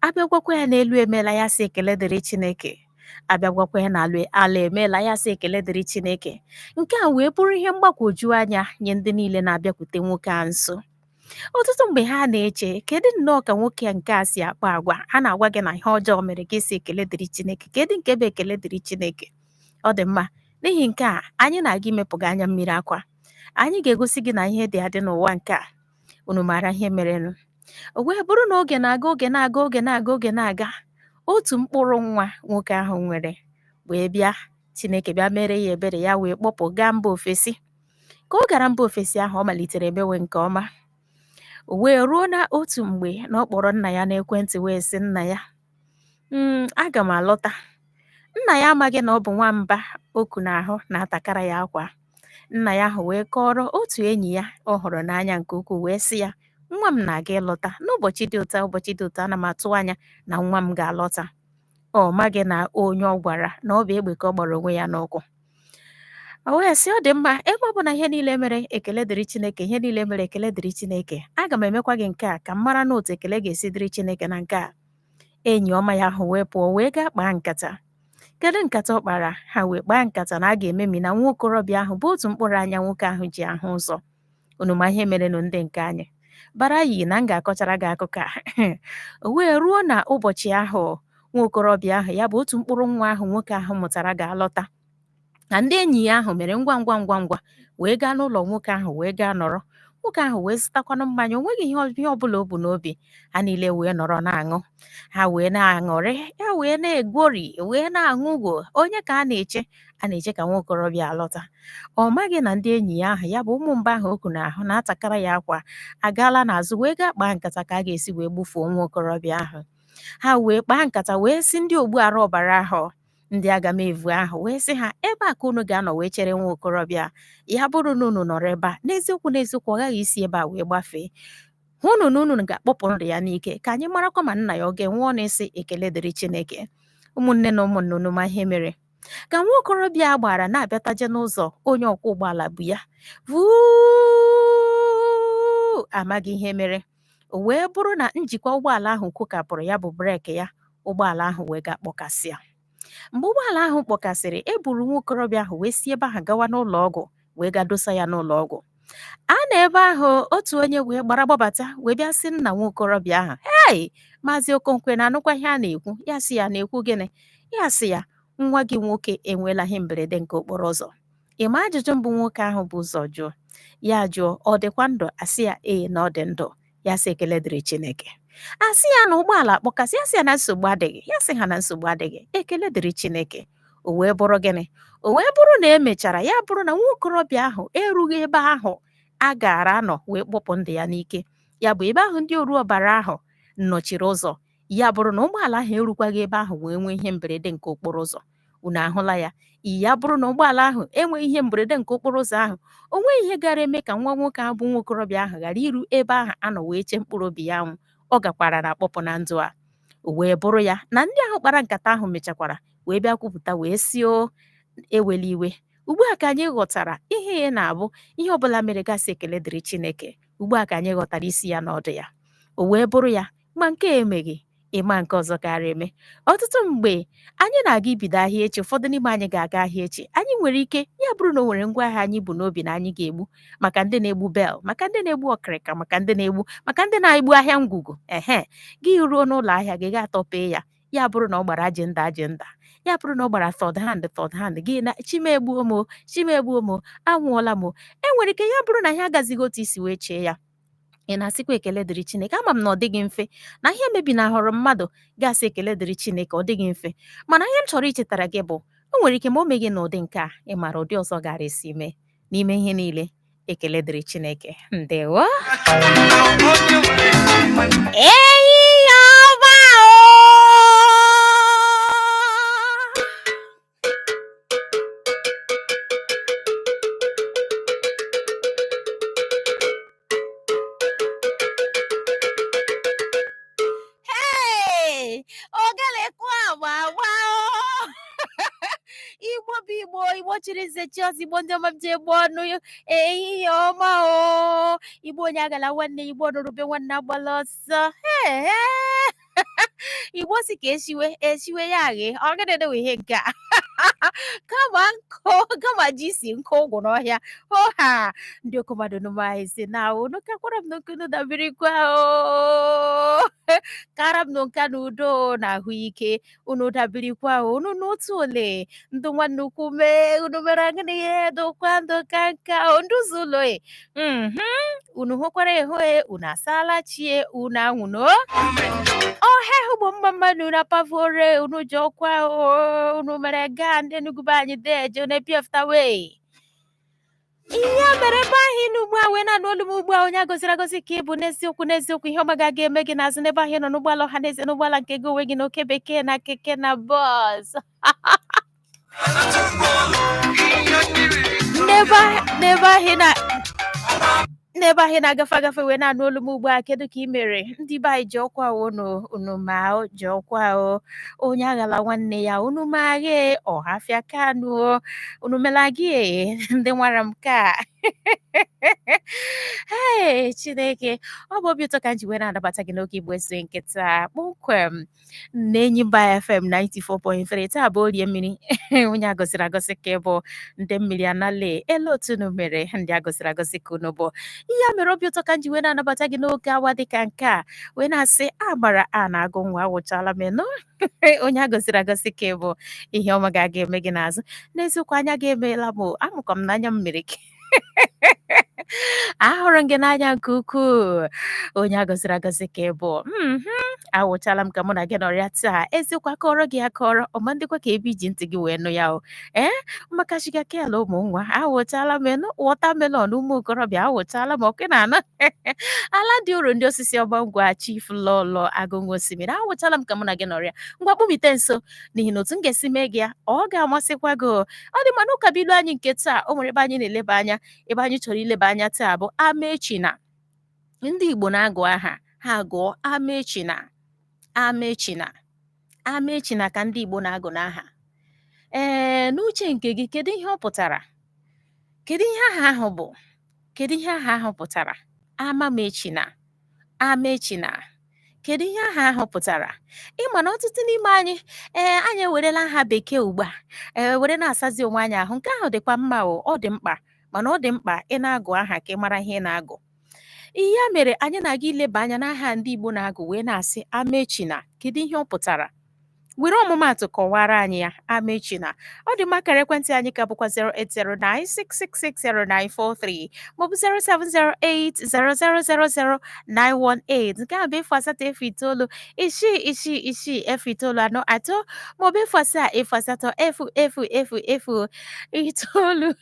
Abịa gwakwa ya na elu emeela, ya sị ekele dịrị Chineke. Abịa gwakwa ya na ala emeela, ya sị ekele dịrị Chineke. Nke a wee bụrụ ihe mgbagwoju anya nye ndị niile na-abịakwute nwoke a nso. Ọtụtụ mgbe ha na-eche, kedu nnọọ ka nwoke nke a si akpa agwa? A na-agwa gị na ihe ọjọọ mere gị sị ekele dịrị Chineke. Kedu nke bụ ekele dịrị Chineke? Ọ dị mma. N'ihi nke a, anyị na-aga imepụ gị anya mmiri akwa. Anyị ga-egosi gị na ihe dị adị n'ụwa nke a. Unu maara ihe merenụ. O wee bụrụ na oge na-aga, oge na-aga, oge na-aga, oge na-aga, otu mkpụrụ nwa nwoke ahụ nwere wee bịa. Chineke bịa mere ya ebere, ya wee kpọpụ gaa mba ofesi. Ka ọ gara mba ofesi ahụ, ọ malitere emewe nke ọma. O wee ruo na otu mgbe na ọ kpọrọ nna ya n'ekwentị wee sị nna ya, aga m alọta. Nna ya amaghị na ọ bụ nwamba o ku n'ahụ na-atakara ya akwa. Nna ya ahụ wee kọọrọ otu enyi ya ọ hụrụ n'anya nke ukwuu wee sị ya, nwa m na-aga ịlọta n'ụbọchị dị otu a, ụbọchị dị otu a, ana m atụ anya na nwa m ga-alọta. Ọ maghị na onye ọ gwara na ọ bụ egbe ka ọ gbara onwe ya n'ụkwụ. O wee sị, ọ dị mma, ebe ọ bụ na ihe niile mere ekele dịrị Chineke, ihe niile mere ekele dịrị Chineke, aga m emekwa gị nke a ka m mara na otu ekele ga-esi dịrị Chineke na nke a. Enyi ọma ya ahụ wee pụọ wee gaa kpaa nkata. Kedu nkata ọ kpara? Ha wee kpaa nkata na a ga-ememina nwa okorobịa ahụ bụ otu mkpụrụ anya nwoke ahụ ji ahụ ụzọ. Unu ma ihe merenụ ndị nke anyị? Bara yi na m ga-akọchara gị akụkọ a. O wee ruo na ụbọchị ahụ nwa okorobịa ahụ, ya bụ otu mkpụrụ nwa ahụ nwoke ahụ mụtara, ga-alọta, na ndị enyi ya ahụ mere ngwa ngwa ngwa ngwa wee gaa n'ụlọ nwoke ahụ wee gaa nọrọ. Nwoke ahụ wee zụtakwanụ mmanya, o nweghị ihe ọbụla o bu n'obi. Ha niile wee nọrọ na-aṅụ, ha wee na-aṅụrị, ya wee na-egwori, wee na-aṅụ ugwo. Onye ka a na-eche? A na-eche ka nwa okorobịa alọta. Ọ maghị na ndị enyi ya ahụ, ya bụ ụmụ mba ahụ o ku n'ahụ na-atakara ya akwa, agaala n'azụ wee gaa kpaa nkata ka a ga-esi wee gbufuo nwa okorobịa ahụ. Ha wee kpaa nkata wee sị ndị ogbu ara ọbara ahụ, ndị agamevu ahụ, wee sị ha, ebe a ka unu ga-anọ wee chere nwa okorobịa. Ya bụrụ na unu nọrọ ebe a, n'eziokwu n'eziokwu, ọ ghaghị isi ebe a wee gbafee. Hụnụ na unu ga-akpọpụ ndụ ya n'ike, ka anyị marakwa ma nna ya ọ ga-enwe ọnụ ịsị ekele dịrị Chineke. Ụmụnne na ụmụnna, unu ma ihe mere? Ka nwa okorobịa a gbara na-abịataje n'ụzọ, onye ọkwọ ụgbọala bu ya vuu, amaghị ihe mere. O wee bụrụ na njikwa ụgbọala ahụ kụkapụrụ, ya bụ breki ya, ụgbọala ahụ wee gaa kpọkasịa. Mgbe ụgbọala ahụ kpọkasịrị, e buru nwa okorobịa ahụ wee si ebe ahụ gawa n'ụlọ ọgwụ, wee gaa dosa ya n'ụlọ ọgwụ. A na ebe ahụ, otu onye wee gbara gbabata wee bịa sị nna nwa okorobịa ahụ, hei, Maazị Okonkwo, na-anụkwa ihe a na-ekwu? Ya sị ya, na-ekwu gịnị? Ya sị ya, nwa gị nwoke enweela ihe mberede nke okporo ụzọ. Ị ma ajụjụ mbụ nwoke ahụ bu ụzọ jụọ? Ya jụọ, ọ dịkwa ndụ? Asị ya, ee, na ọ dị ndụ. Ya sị, ekele dịrị Chineke. Asị ya na ụgbọala akpọkasị. Ya sị ya na nsogbu adịghị. Ya sị ha na nsogbu adịghị, ekele dịrị Chineke. O wee bụrụ gịnị? O wee bụrụ na emechara ya bụrụ na nwa okorobịa ahụ erughị ebe ahụ a gaara anọ wee kpọpụ ndụ ya n'ike, ya bụ ebe ahụ ndị oru ọbara ahụ nọchiri ụzọ, ya bụrụ na ụgbọala ahụ erukwaghị ebe ahụ wee nwee ihe mberede nke okporo ụzọ. Unu ahụla ya? Ya bụrụ na ụgbọala ahụ enweghị ihe mberede nke okporo ụzọ ahụ, o nweghị ihe gara eme ka nwa nwoke ahụ bụ nwa okorobịa ahụ ghara iru ebe ahụ a nọ wee chee mkpụrụ obi ya anwụ. Ọ gakwara na akpọpụ na ndụ a. O wee bụrụ ya na ndị ahụ kpara nkata ahụ mechakwara wee bịa kwupụta wee sị, o ewela iwe, ugbu a ka anyị ghọtara ihe ya na-abụ ihe ọbụla mere gasị ekele dịrị Chineke. Ugbu a ka anyị ghọtara isi ya na ọdụ ya. O wee bụrụ ya ma nke a emeghị, ịma nke ọzọ kara eme. Ọtụtụ mgbe anyị na-aga ibido ahịa echi, ụfọdụ n'ime anyị ga-aga ahịa echi, anyị nwere ike ya bụrụ na o nwere ngwa ahịa anyị bu n'obi na anyị ga-egbu, maka ndị na-egbu bel, maka ndị na-egbu ọkịrịka, maka ndị na-egbu ahịa ngwugwu. Ehe, gị ruo n'ụlọ ahịa gị ga-atọpee ya, ya bụrụ na ọ gbara ajenda ajenda, ya bụrụ na ọ gbara third hand third hand, gị na chimegbuo m o, chimegbuo m o, anwụọla m o. E nwere ike ya bụrụ na ihe agazighị otu isi wee chee ya, ị na-asịkwa ekele dịrị Chineke. Ama m na ọ dịghị mfe na ihe mebinahụrụ mmadụ ga-asị ekele dịrị Chineke, ọ dịghị mfe. Mana ihe m chọrọ ichetara gị bụ, o nwere ike ma o meghị n'ụdị nke a, ị mara ụdị ọzọ gara esi mee. N'ime ihe niile, ekele dịrị Chineke. Ndewo. Ehihie ọma o! Hey! Ogele kụọ agba agba o! Igbo bụ Igbo, Igbo chiri nze chi ọzọ, Igbo ndị ọma m ji egbu ọnụ, ehihie ọma o! Igbo onye agala nwanne, Igbo nụrụ ube nwanne agbala ọsọ. Hey, hey! Igbo si ka esiwe esiwe ya ghe, ọ gịnị dị ihe nke a? Kama nkụ, kama ji si nkụ ụgwụ n'ọhịa oha ndị okommadụ nụmaanyị si na unu kakwara m n'okunu dabirikwa o kara m nka na udo na ahụike unu dabirikwa o unu n'otu ole ndụ nwanne ukwu mee unu mere gịnị ihe dụkwa ndụ ka nka o ndị ụzọ ụlọ e unu hụkwara ehu e unu asaala chie unu anwụ no ọha hụgbo mma mmanụ unu apavore unu ji ọkwa o unu mere gaa ndị Enugu be anyị deje unu epiafta wee. Ihe mere ebe ahụ ị nọ ugbu a wee na-anụ olu m ugbu a, onye a gọziri agọzi ka ị bụ n'eziokwu n'eziokwu. Ihe ọma ga-aga eme gị n'azụ n'ebe ahụ ị nọ n'ụgbọala ọha na eze, n'ụgbọala nke gị onwe gị, n'oke bekee na keke na bọs, n'ebe ahụ ị na n'ebe ahụ ị na-agafe agafe wee na-anụ olu m ugbu a. Kedu ka ị mere, ndị be anyị? Ji ọkwa unu unu ma o ji ọkwa o onye aghala nwanne ya unu ma aghe ọhafịa kanu o unu mela gị e, ndị nwara m ka. Ee, Chineke, ọ bụ obi ụtọ ka m ji wee na-anabata gị n'oge Igbo Ezue nke taa kpọmkwem n'Enyimba FM 94.3. Taa bụ Orie mmiri. Onye a gọziri agọzi ka ị bụ. Ndị mmiri anale ele otu unu mere, ndị a gọziri agọzi ka unu bụ. Ya mere obi ụtọ ka m ji wee na-anabata gị n'oge awa dịka nke a wee na-asị amara a na-agụ nwa awụchala m ịnụ. Onye a gọziri agọzi ka ị bụ. Ihe ọma ga-aga eme gị n'azụ. N'eziokwu, anya gị emeela m o, amụkwa m n'anya m mere gị. Ahụrụ m gị n'anya nke ukwuu. Onye a gọziri agọzi ka ị bụ. Awụchala m ka mụ na gị nọrịa taa. Eziokwu, akọrọ gị akọrọ ọma ndịkwa ka ebe iji ntị gị wee nụ ya o. Ee, maka sugar cane ụmụ nwa awụchala m ịnụ, watermelon ụmụ okorobịa awụchala m ọkụ na anọ ala dị uru ndị osisi ọgba ngwa. Chief Lọlọ Agụnwa Osimiri, awụchala m ka mụ na gị nọrịa. Ngwa, kpụmite nso, n'ihi na otu m ga-esi mee gị ya, ọ ga-amasịkwa gị o. Ọ dị mma. N'ụkabuilu anyị nke taa, o nwere ebe anyị na-eleba anya. Ebe anyị chọrọ ileba anya taa bụ Amaechina. Ndị Igbo na-agụ aha ha gụọ Amaechina, Amaechina, Amaechina ka ndị Igbo na-agụ n'aha. Ee, n'uche nke gị, kedu ihe ọ pụtara? Kedu ihe aha ahụ bụ? Kedu ihe aha ahụ pụtara? Amamechina, Amechina, kedu ihe aha ahụ pụtara? Ị ma na ọtụtụ n'ime anyị, ee, anyị ewerela aha bekee ugbu a, ee, were na-asazi onwe anyị ahụ. Nke ahụ dịkwa mma o, ọ dị mkpa, mana ọ dị mkpa ị na-agụ aha ka ị mara ihe ị na-agụ. Ya mere anyị na-aga ileba anya n'aha ndị Igbo na-agụ wee na-asị Amechina. Kedu ihe ọ pụtara? Were ọmụmaatụ kọwara anyị ya. Amechina. Ọ dị mma. Akara ekwentị anyị ka bụkwa 08096660943 maọbụ 07080000918. Nke a bụ 080 966 6 0 9 43 maọbụ 070 0 0 0 0 9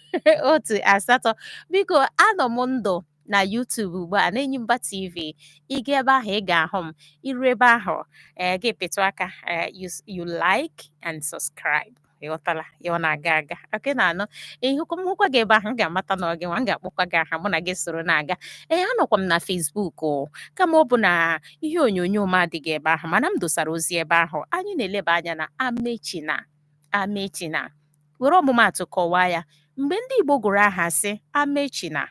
18. Biko, anọ m ndụ na YouTube ugbu a n'Enyimba TV. Ị ga ebe ahụ, ị ga-ahụ m. Iru ebe ahụ, ee, gị pịtụ aka, ee, you like and subscribe. Ịghọtala ya? Ọ na-aga aga oke na-anọ ịhụkwa m, hụkwa gị ebe ahụ, m ga-amata na ọ gị nwa. M ga-akpọkwa gị aha, mụ na gị soro na-aga. Ee, anọkwa m na Facebook o, kama ọ bụ na ihe onyonyo m adịghị ebe ahụ, mana m dosara ozi ebe ahụ. Anyị na-eleba anya na Amechina. Amechina, were ọmụmaatụ kọwaa ya. Mgbe ndị Igbo gụrụ aha sị Amechina,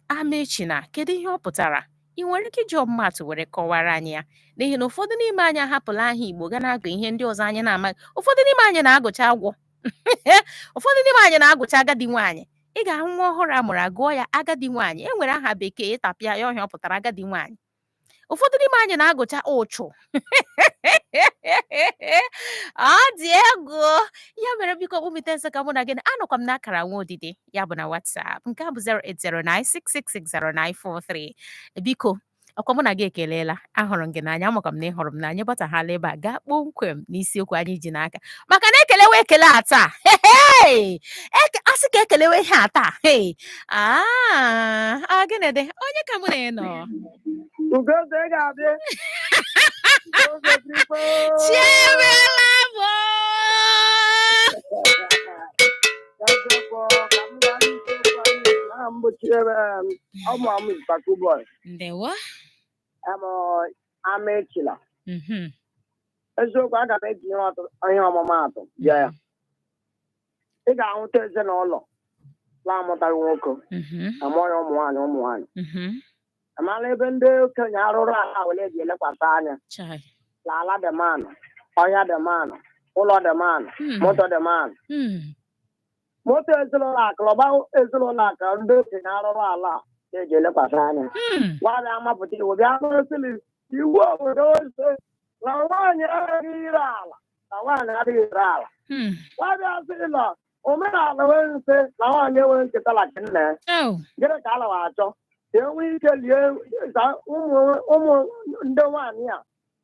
Amechina, kedu ihe ọ pụtara? Ị nwere ike iji ọmụmaatụ were kọwara anyị ya, n'ihi na ụfọdụ n'ime anyị ahapụla aha Igbo ga na-agụ ihe ndị ọzọ anyị na-amaghị. Ụfọdụ n'ime anyị na-agụcha agwọ, ụfọdụ n'ime anyị na-agụcha agadi nwaanyị. Ị ga-ahụ nwa ọhụrụ a mụrụ, agụọ ya agadi nwaanyị. E nwere aha bekee ịtapịa ya ọhịa, ọ pụtara agadi nwaanyị. Ụfọdụ n'ime anyị na-agụcha ụchụ. Ọ dị egwu. Ya mere, biko, kpụmite nso ka mụ na gị. Anọkwa m n'akara nwa odide ya bụ na WhatsApp. Nke a bụ 08096660943. Biko, ọkwa mụ na gị ekelela. Ahụrụ m gị n'anya, amakwa m na ị hụrụ m n'anya. Bataghala ebe a gaa kpọmkwem n'isiokwu anyị ji n'aka, maka na ekelewe ekele a taa. Hey! Asị ka ekelewe ihe a taa. Hey! Ah, ọ gịnị dị? Onye ka mụ na ya nọ? Ugoze ga-abịa. Ugoze Igbo. Chiemela bụ. Eziokwu, ka m gaa n'isiokwu anyị. Aha m bụ Chiemela. Ọ mụ Ispaku boy. Ndewo. Amụ Amechila. Eziokwu, aga m eji ihe ọmụmaatụ bịa ya. Ị ga-ahụta ezinụlọ na-amụtaghị nwoke, amụọ ya ụmụ nwaanyị, ụmụ nwaanyị. Amala ebe ndị okenye arụrụ ala were ji elekwasị anya Chai. na ala dị manụ, ọhịa dị manụ, ụlọ dị manụ, moto dị manụ. Moto ezinụlọ, akụlọba ezinụlọ a ka ndị okenye arụrụ ala a na-eji elekwasị anya. Nwaanyị amapụta iwu bịa n'osili iwu obodo ose na nwaanyị adịghị ire ala, na nwaanyị adịghị ire ala. Nwaanyị asị na omenala nwee nsị na nwaanyị enweghị nketa na nna ya. Oh. Gịnị ka a na achọ ka e nwee ike lie ka ụmụ ụmụ ndị nwaanyị a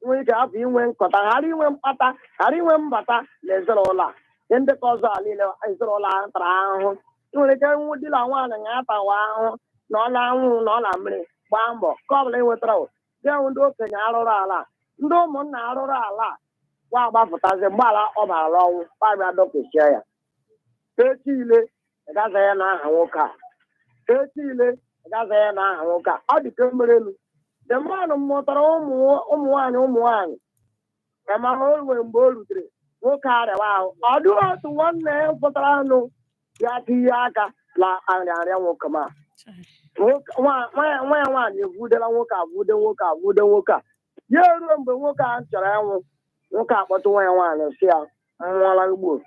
nwee ike hapụ inwe nkọta, ghara inwe mkpata, ghara inwe mbata na ezinụlọ a? Ihe ndị ka ọzọ a niile ezinụlọ a tara ahụhụ. Ị nwere ike nwụ di na nwaanyị ya atawa ahụhụ na ọla anwụ na ọla mmiri gbaa mbọ ka ọ bụla ị nwetara gị hụ ndị okenye arụrụ ala, ndị ụmụnna arụrụ ala wa agbapụtazi mgbe ala ọ bara ọnwụ gbabịa dọkechie ya. Echi ile gaza ya n'aha nwoke a, echi ile gaza ya n'aha nwoke a. Ọ dị ka mere elu the man mụtara ụmụ nwaanyị, ụmụ nwaanyị ma o nwere mgbe o rutere nwoke arịawa ahụ, ọ dịghị otu nwanne ya pụtara anụ ya tinye aka na arịarịa nwoke ma nwa ya nwaanyị evudela nwoke a, vude nwoke a, vude nwoke a. Ya eruo mgbe nwoke a chọrọ ịnwụ, nwoke akpọtụ nwa ya nwaanyị si ya nwụọla ugbo,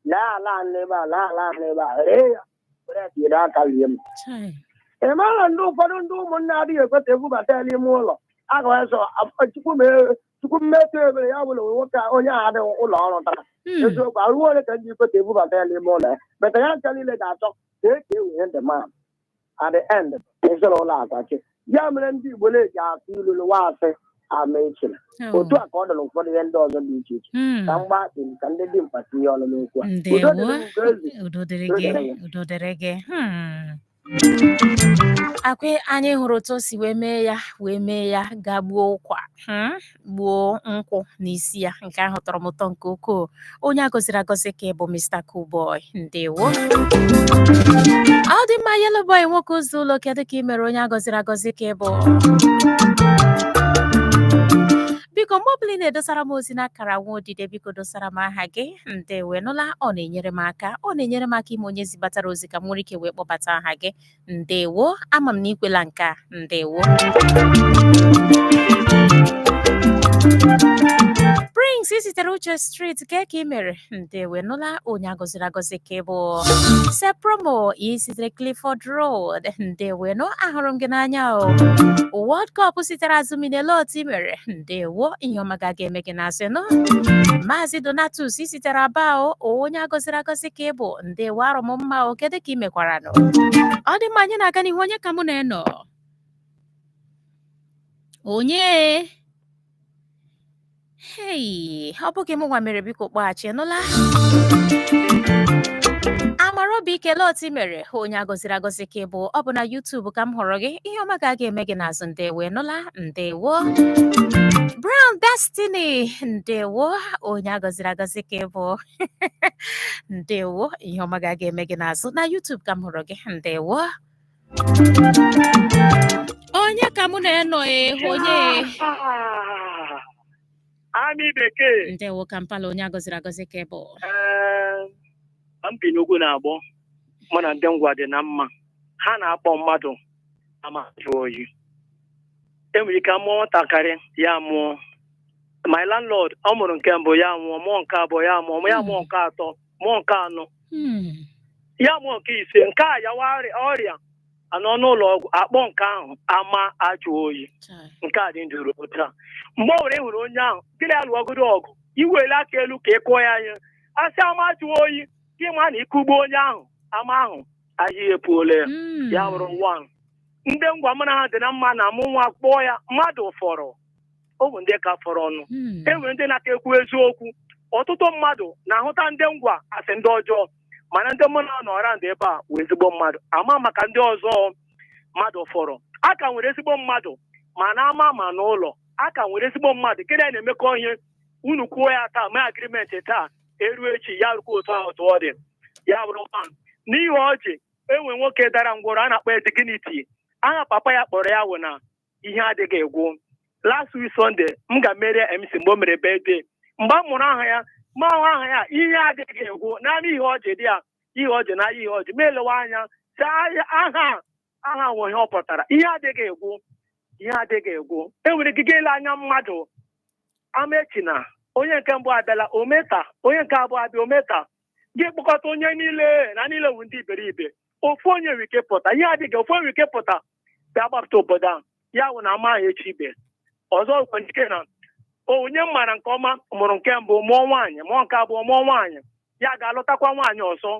lee ala n'ebe a, lee ala n'ebe a, ree ya were tinyere aka lie m. Ị mara ndị ụfọdụ ndị ụmụnne adịghị ekweta ebubata ya n'ime ụlọ agaghị chukwu mmetụ ebere ya bụla nwoke onye ahụ adịghị ụlọ ọrụ tara eziokwu arụwo ole ka ndị ekweta ebubata ya n'ime ụlọ ya beta ya ncha niile ga-achọ ka e ka ewere the man at the end ezinụlọ akwachi. Ya mere ndị Igbo na-eji atụ ilu lụwa asị ama echila. Otu a ka ọ dị n'ụfọdụ ihe ndị ọzọ dị iche iche. Ka mgba akpị ka ndị dị mkpa tinye ọnụ n'okwu a. Udo Ndewo. dịrị Ugoezi. Udo dịrị Udo gị. dịrị gị. Udo dịrị gị. Akwa anyị hụrụ otu o si wee mee ya, wee mee ya gaa gbuo ụkwa, gbuo nkwụ n'isi ya. Nke ahụ tọrọ m ụtọ nke ukwuu. Onye a gọziri agọzi ka ị bụ, Mr. Coolboy, ndewo. Ọ dị mma. Yellow Boy, nwoke ụzọ ụlọ, kedu ka ị mere? Onye a gọziri agọzi ka ị bụ. Biko, mgbe ọbụla ị na-edosara m ozi n'akara nwa odide, biko dosara m aha gị. Ndewe nụla. Ọ na-enyere m aka, ọ na-enyere m aka ime onye zibatara ozi ka m nwere ike wee kpọbata aha gị. Ndewo, ama m na ikwela nke a. Ndewo. Prince sitere Uche Street, ka ka ị mere? Ndewe nụla. Onye agọziri agọzi ka ị bụ. Sepromo ị sitere Clifford Road, ndewe nụ, ahụrụ m gị n'anya o. World Cup sitere Azuminelot i mere, ndewo, ihe ọma ga eme gị n'azụ nụ. Maazị Donatus i sitere Aba o, onye agọziri agọzi ka ị bụ. Ndewo, arụ m mma o, kedu ka ị mekwara nụ? Ọ dị mma, anyị na-aga n'ihu. Onye ka mụ na-enọ? Onye? Hei, ọ bụghị m nwa mere, biko kpọghachi nụla. Amaraobi kelee otu i mere. Onye agọziri agọzi ka ị bụ. Ọ bụ na YouTube ka m hụrụ gị. Ihe ọma ga-aga eme gị n'azụ. Ndewo nụla, ndewo. Brown Destiny, ndewo, onye agọziri agọzi ka ị bụ. Ndewo, ihe ọma ga-aga eme gị n'azụ. Na YouTube ka m hụrụ gị. Ndewo. Onye ka mụ na-enọ? E onye? Amị Bekee. Ndewo, Kampala, onye agọziri agọzi ka ị bụ. Ee, m bi n'ugwu na-agbọ. Mụ na ndị Ngwa dị na mma. Ha na-akpọ mmadụ ama jụọ oyi. Enwere ike mụọ nwatakịrị ya mụọ. My landlord, ọ mụrụ nke mbụ ya nwụọ, mụọ nke abụọ ya mụọ, ya mụọ nke atọ, mụọ nke anọ, ya mụọ nke ise, nke a yawa ọrịa anọ n'ụlọ ọgwụ, akpọ nke ahụ ama ajụ oyi. Nke a dị ndụ ruo taa. Mgbe ọ were hụrụ onye ahụ gịnị ya lụọgodo ọgụ, iwele aka elu ka ị kụọ ya anya, asị ama jụọ oyi, gị ma na ịkụgbuo onye ahụ, ama ahụ ahịa epuola ya. Ya wụrụ nwa ndị Ngwa mụ na ha dị na mma na mụ nwa kpọọ ya mmadụ fọrọ ọ bụ ndị ka fọrọ ọnụ. E nwere ndị na-aka ekwu eziokwu. Ọtụtụ mmadụ na-ahụta ndị Ngwa asị ndị ọjọọ, mana ndị mụ na nọ around ebe a wụ ezigbo mmadụ. Ama maka ndị ọzọ, mmadụ fọrọ a ka nwere ezigbo mmadụ ma na ama ma n'ụlọ a ka nwere ezigbo mmadụ. Gịnị a na-emekọ ihe unu kwuo ya taa, mee agreement taa, eruo echi ya rukwa otu ahụ otu ọ dị ya bụrụ nwa. N'ihi ọjị enwe nwoke dara ngwọrọ a na-akpọ ya Dignity. Aha papa ya kpọrọ ya wụ na ihe adịghị egwu. Last week Sunday m ga-mere MC mgbe o mere birthday. Mgbe a mụrụ aha ya, ma ahụ aha ya ihe adịghị egwu naanị ihe ọjị dị ya, ihe ọjị na ihe ọjị ma elewe anya sị aha aha nwe ihe ọ pụtara, ihe adịghị egwu, ihe adịghị egwu. Enwere ike ile anya mmadụ amechi na onye nke mbụ abịala ometa, onye nke abụọ abịa ometa, gị kpọkọta onye niile na niile wụ ndị iberibe, ofu onye nwere ike pụta ihe adịghị, ofu onye nwere ike pụta bịa gbapụta obodo ahụ. Ya wụ na ama ahụ echi ibe ọzọ nwere ike na onye m maara nke ọma mụrụ nke mbụ mụọ nwaanyị, mụọ nke abụọ mụọ nwaanyị, ya ga-alụtakwa nwaanyị ọzọ,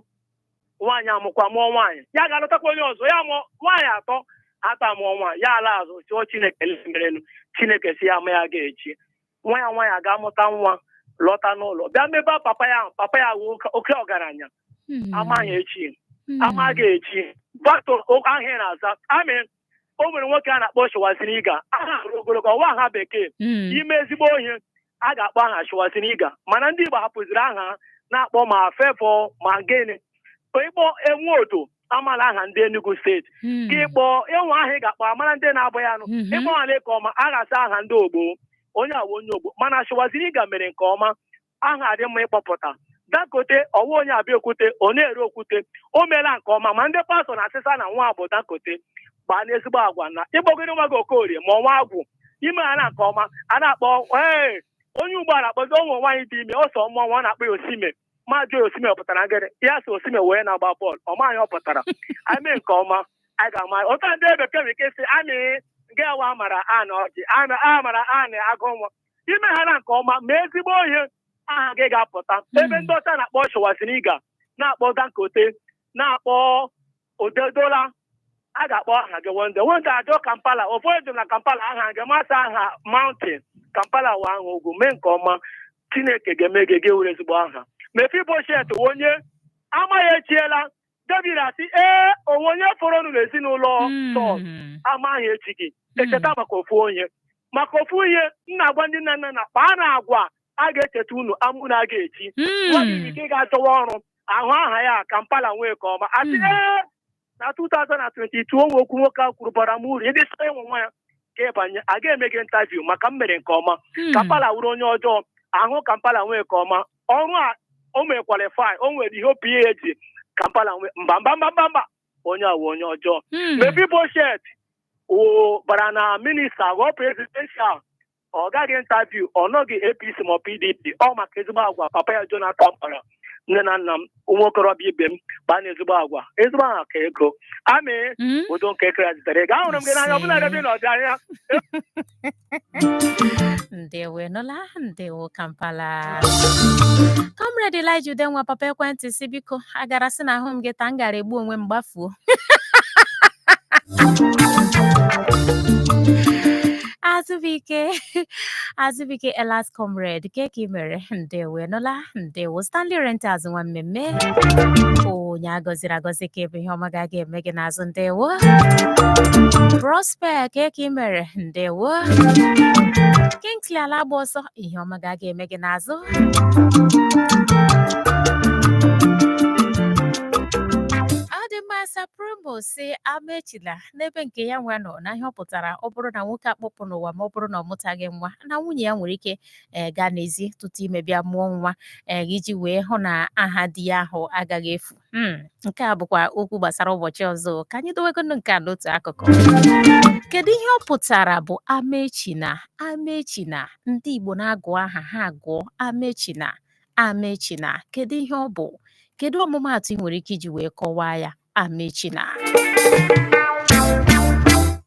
nwaanyị amụkwa mụọ nwaanyị, ya ga-alụtakwa onye ọzọ, ya mụọ nwaanyị atọ, atọ amụọ nwaanyị, ya ala azụ chụọ Chineke merenụ. Chineke si ya ama ya ga-echi nwa ya nwaanyị ga-amụta nwa lọta n'ụlọ bịa mebe papa ya ahụ, papa ya wụ oke ọgaranya. Amaghị echi. Amaghị echi bato ahịa na-aza amị. O nwere nwoke a na-akpọ Schwarzenegger, aha ruru ogologo, ọwa aha bekee. Ime ezigbo ihe, a ga-akpọ aha Schwarzenegger, mana ndị Igbo hapụziri aha na-akpọ ma Favour ma gịnị. Ịkpọ Enweodo, amala aha ndị Enugu Steeti. Ka ịkpọ enwe aha ị ga-akpọ, amara ndị na-abụ ya nụ. Ịkpọ ha ka ọma, a ga-asa aha ndị ogbo, onye awa onye ogbo. Mana Schwarzenegger mere nke ọma, aha dị mma ịkpọpụta. Dangote, ọwa onye Abịaokwute, ọ na-ere okwute, o meela nke ọma. Ma ndị pastọ na-asịsa na nwa bụ Dangote gbaa n'ezigbo agwa na ịkpọgoro nwa gị Okorie ma ọnwa agwụ ime ha na nke ọma, a na-akpọ ee onye ugbo a na-akpọzi ụmụ nwaanyị dị ime ọsọ mmụọ nwa, na-akpọ ya Osime. Maazị Osime ọ pụtara gịnị? Ya sị Osime wee na-agba bọọlụ ọma anyị ọ pụtara. Anyị mee nke ọma, anyị ga-ama ụta. Ndị bekee nwere ike sị amị nke awa amara anị ọjị amara anị agụ nwa. Ime ha na nke ọma ma ezigbo ihe, aha gị ga-apụta. Ebe ndị ọcha na-akpọ Schwarzenegger, na-akpọ Dangote, na-akpọ Otedola, a ga-akpọ aha gị wonde wonde. Ajọ Kampala, ụfọdụ jụrụ na Kampala aha gị masị aha mountain Kampala wa aha ugwu. Mee nke ọma, Chineke ga-eme gị gị were ezigbo aha. Mefiboshet wụ onye amaghị echiela. David asị ee, onwe onye fọrọnụ n'ezinụlọ Sọl amaghị echi gị echeta maka ofu onye, maka ofu ihe. M na-agwa ndị nna nna na kpaa na agwa a ga-echeta unu amụ na a ga-echi nwa gị ike ga-achọwa ọrụ ahụ aha ya Kampala nwee ka ọma asị ee na 2022 onwe okwu nwoke a kwuru bara m uru. Ịdị sọ ịnwe nwa ya ka ịbanye, a ga-eme gị interview maka m mere nke ọma. Kampala wuru onye ọjọọ ahụ, Kampala nwee nke ọma ọrụ a o mere qualify, o nwere ihe opi eji Kampala nwee mba mba mba mba mba, onye a wụ onye ọjọọ. Mefiboshet o bara na minista, ghọọ presidential, ọ gaghị interview, ọ nọghị APC ma ọ PDP, ọ maka ezigbo agwa papa ya Jonathan kpara. Nne na nna m, ụmụ okorobịa ibe m, kpaa na ezigbo agwa, ezigbo aha ka ego amị. Udo nke Kraịst dịrị gị. Ahụrụ m gị n'anya ọbụla ebe ị nọ dị anya. Ndewo, nụla, ndewo Kampala. Comrade Elijah Udenwa, papa ekwentị, si biko agara sị na ahụ m gị taa, m gara egbu onwe m gbafuo. Azụbike, Azụbike Elas, comrade ke ka ị mere? Ndewo, nụla, ndewo. Stanley Rentals, nwa mmemme, onye agọziri agọzi ka ebe ihe ọma ga-aga eme gị n'azụ. Ndewo. Prosper, ke ka ị mere? Ndewo. Kingsley ala agba ọsọ, ihe ọma ga-aga eme gị n'azụ. Ọ dị mma. Sapromo si amechila n'ebe nke ya nwa nọ na ihe ọ pụtara, ọ bụrụ na nwoke akpọpụ n'ụwa ma ọ bụrụ na ọ mụtaghị nwa, na nwunye ya nwere ike ee gaa n'ezi tụtụ ime bịa mụọ nwa ee iji wee hụ na aha di ya ahụ agaghị efu. Nke a bụkwa okwu gbasara ụbọchị ọzọ. Ka anyị dowegonu nke a n'otu akụkụ. Kedu ihe ọ pụtara bụ amechina? Amechina, ndị Igbo na-agụ aha ha agụọ amechina, amechina. Kedu ihe ọ bụ? Kedu ọmụmaatụ ị nwere ike iji wee kọwaa ya? Amechina,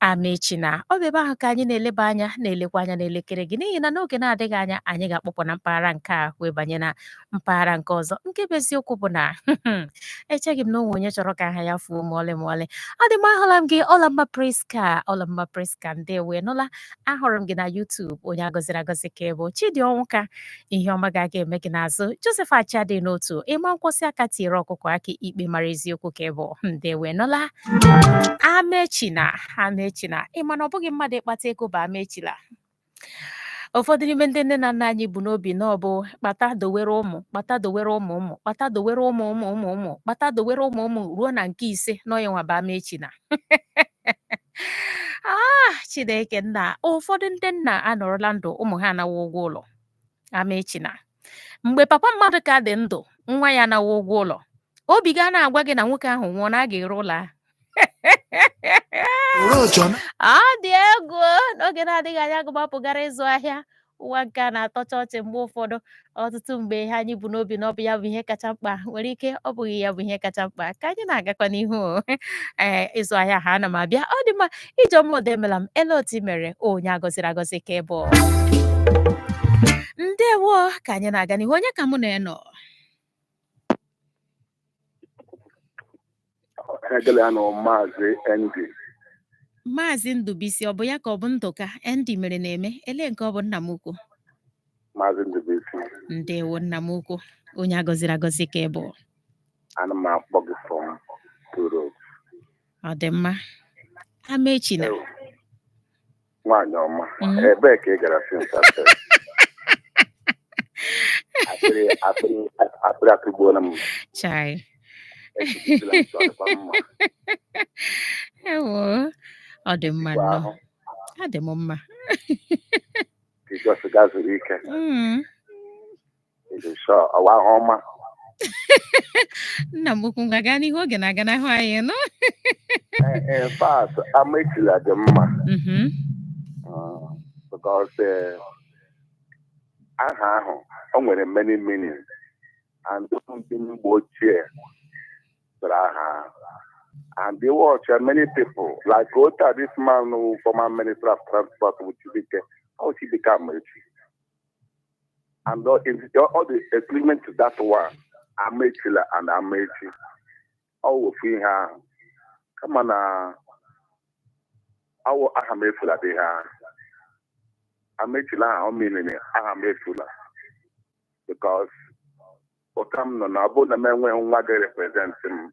amechina. Ọ bụ ebe ahụ ka anyị na-eleba anya, na-elekwa anya n'elekere gị, n'ihi na n'oge na-adịghị anya anyị ga-akpọpụ na mpaghara nke a wee banye na mpaghara nke ọzọ. Nke bụ eziokwu bụ na echeghị m na onwe onye chọrọ ka aha ya fuo ma ọlị ma ọlị. Ọ dị mma, ahụla m gị, Ọlamma Priska, Ọlamma Priska, ndewo, nụla. Ahụrụ m gị na YouTube, onye agọziri agọzi ka ị bụ. Chidi Ọnwụka, ihe ọma ga-aga eme gị n'azụ. Joseph Achadị n'otu ịma nkwụsị aka tiere ọkụkọ aka ikpe mara eziokwu ka ị bụ. Ndewo, nụla. Amechina, amechina. Ị ma na ọ bụghị mmadụ ịkpata ego bụ amechila. Ụfọdụ n'ime ndị nne na nna anyị bụ n'obi na ọ bụ kpata dowere ụmụ, kpata dowere ụmụ ụmụ, kpata dowere ụmụ ụmụ ụmụ ụmụ, kpata dowere ụmụ ụmụ ruo na nke ise n'ọya nwa bụ amechina. Ah, Chineke nna! Ụfọdụ ndị nna anọrọla ndụ, ụmụ ha anawa ụgwọ ụlọ. Amechina. Mgbe papa mmadụ ka dị ndụ, nwa ya anawa ụgwọ ụlọ, obi ga na-agwa gị na nwoke ahụ nwụọ na a ga-ere ụlọ ahụ. Ọ dị egwu. N'oge na-adịghị anya agụmapụgara ịzụ ahịa. Ụwa nke a na-atọcha ọchị mgbe ụfọdụ. Ọtụtụ mgbe ihe anyị bụ n'obi na ọ bụ ya bụ ihe kacha mkpa nwere ike ọ bụghị ya bụ ihe kacha mkpa. Ka anyị na-agakwa n'ihu o. Ee, ịzụ ahịa ha ana m abịa. Ọ dị mma. Ijeọma Odemela m ele otu i mere, onye agọziri agọzi ka ị bụ. Ndewo. Ka anyị na-aga n'ihu, onye ka mụ na ya nọ? Egele ya nọ, Maazị Andy. Maazị Ndụbisi, ọ bụ ya ka ọ bụ Ndụka? Andy mere na-eme ele nke ọ bụ nna m ukwu. Maazị Ndụbisi. Ndewo, nna m ukwu, onye agọziri agọzi ka ị bụ. Ana m akpọ gị from Ọ dị mma, Amaechina. Ewo, nwaanyị ọma. Mm. Ebee ka ị gara since after? Akpịrị akpịrị akpịrị atụgbuola m. Chai. Echigidela m sọ dịkwa mma. Ewo, ọ dị mma. Igwe Nnọọ. ahụ. Adị m mma. Jizọs gazuru ike. Ịdị sure ọwa ahụ ọma. Nna m ukwu, ngwa, gaa n'ihu, oge na-aga n'ahụ anyị nọ. In fact, Amaechila dị mma. Because aha ahụ o nwere many meanings and ndị mgbe ochie zara aha ahụ. And they watch many people like Ota, this man who former minister of transport with Chibike, how she become rich. And all the agreement to that one, Amechila and Amechi, all of ihe ahụ. Kama na awụ aha m efula dị ha. Amechila ahụ meaning aha m efula. Because ụta m nọ na ọ bụrụ na m enweghị nwa ga-represent m,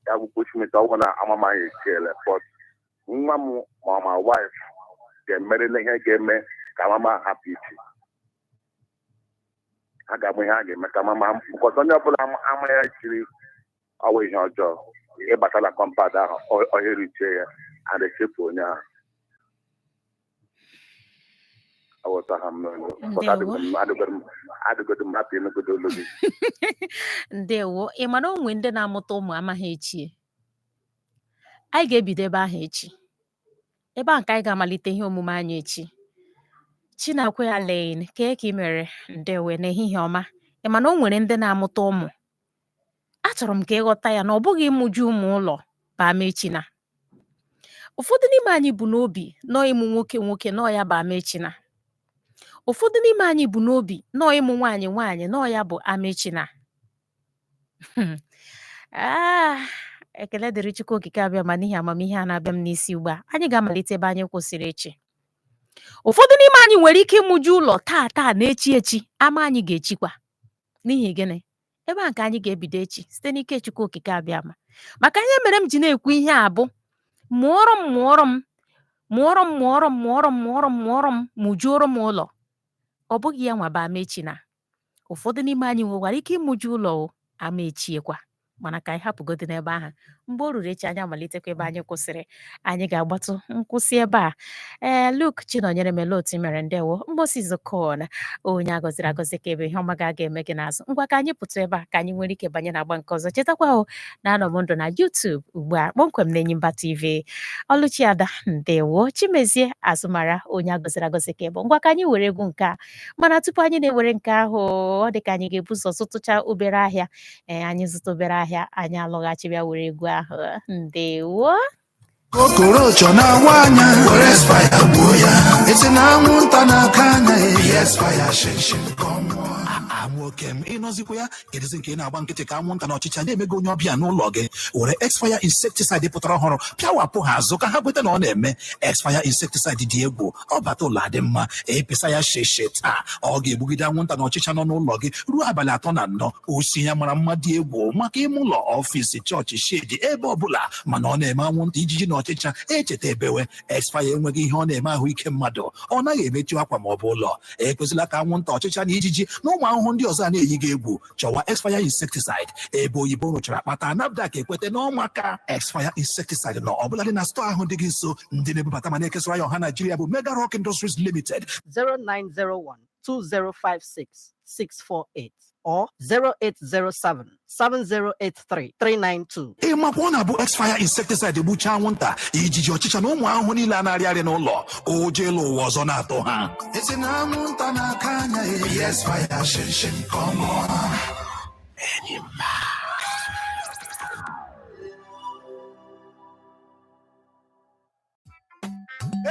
ya bụ Chineke ọ bụ na amamaghị echiele, but nwa m ma my wife ga-emerịla ihe ga-eme ka mama hapụ ichi. Ha ga-abụ ihe a ga-eme ka mama, because onye ọbụla ama ya chiri ọwụ ihe ọjọọ ịbata na compound ahụ, ọhịrịchie ya and echefu onye ahụ. Aghọta ha m n'olu. But Ndewo. Adịgodo m happy ịnụgodo olu gị. Ndewo. Ị ma na o nwee ndị na-amụta ụmụ amaghị echie? Anyị ga-ebido ebe ahụ echi, ebe ahụ ka anyị ga-amalite ihe omume anyị echi. Chinakwe Alain, kee ka ị mere? Ndewo, n'ehihie ọma. Ị ma na o nwere ndị na-amụta ụmụ? Achọrọ m ka ịghọta ya na ọ bụghị ịmụju ụmụ ụlọ bụ Amaechina. Ụfọdụ n'ime anyị bụ n'obi nọọ ịmụ nwoke nwoke nọọ ya bụ Amaechina. Ụfọdụ n'ime anyị bụ n'obi nọọ ịmụ nwaanyị nwaanyị nọọ ya bụ Amaechina. Ah, ekele dịrị Chukwu Okike abịa ma n'ihi amamihe a na-abịa m n'isi ugbu a. Anyị ga-amalite ebe anyị kwụsịrị echi. Ụfọdụ n'ime anyị nwere ike ịmụju ụlọ taa taa na echi echi, ama anyị ga-echikwa. N'ihi gịnị? Ebe a ka anyị ga-ebido echi site n'ike Chukwu Okike abịa ma. Maka ihe mere m ji na-ekwu ihe a bụ mụọrọ m, mụọrọ m, mụọrọ m, mụọrọ m, mụọrọ m, mụọrọ m, mụọrọ m, mụjuoro m ụlọ. Ọ bụghị ya nwa bụ Amaechina. Ụfọdụ n'ime anyị nwekwara ike ịmụju ụlọ o, ama echiekwa. Mana ka anyị hapụgodu n'ebe ahụ. Mgbe o ruru echi, anyị amalitekwa ebe anyị kwụsịrị. Anyị ga-agbatụ nkwụsị ebe a. Ee, Luke Chinonyere mele otu i mere, ndewo. Moses Okon, onye a gọziri agọzi ka ebe ihe ọma ga-aga eme gị n'azụ. Ngwa, ka anyị pụtụ ebe a ka anyị nwere ike banye n'agba nke ọzọ. Chetakwa o na anọ m ndụ na YouTube ugbu a kpọmkwem na Enyimba TV. Ọlụchi Ada, ndewo. Chimezie Azụmara, onye a gọziri agọzi ka ebe. Ngwa, ka anyị were egwu nke a. Mana tupu anyị na-ewere nke ahụ, ọ dị ka anyị ga-ebu ụzọ zụtụcha obere ahịa. Ee, anyị zụta obere ahịa, anyị alọghachi bịa were egwu ahụ. Ndewo. Okorocho na-awa anya were fire gbuo ya, esi na anwụnta na-aka anya yes fire shinshin ka ọ nwụọ. Ah, nwoke m, ịnọzikwa ya? Kedụzi nke ị na-agba nkịtị ka anwụnta na ọchịcha na-emego onye ọbịa n'ụlọ gị? Were Exfire insecticide pụtara ọhụrụ pịawapụ ha azụ ka ha kweta na ọ na-eme. Exfire insecticide dị egwu, ọ bata ụlọ adị mma. Epesa ya sheshe taa, ọ ga-egbugide anwụnta na ọchịcha nọ n'ụlọ gị ruo abalị 34. Osi ya mara mma, dị egwu maka ime ụlọ, ọfịs, chọọchị, shed, ebe ọbụla, mana ọ na-eme anwụnta, ijiji na ọchịcha echeta ebewe. Exfire enweghị ihe ọ na-eme ahụike mmadụ, ọ naghị emechu akwa ma ọ bụ ụlọ. Ekwesịla ka anwụnta, ọchịcha na ijiji na ụmụ ahụhụ ndị ọzọ a na-eyi gị egwu. Chọwa Exfire insecticide ebe oyibo rụchara kpata NAFDAC ekweta n'ọnwa Exfire insecticide nọ ọbụla dị na store ahụ dị gị nso. Ndị na-ebubata ma na-ekesara ya ọha Naijiria bụ Mega Rock Industries Limited. 0901 2056 648 or 0807 7083 392. Ị makwa ọ na-abụ Exfire insecticide gbuchaa anwụnta, ijiji, ọchịcha na ụmụ ahụhụ niile a na-arị arị n'ụlọ, ụjọ ịlụ ụwa ọzọ na-atụ ha. Esi na anwụnta na-aka anya yes fire shinshin ka ọ nwụọ. Enyimba.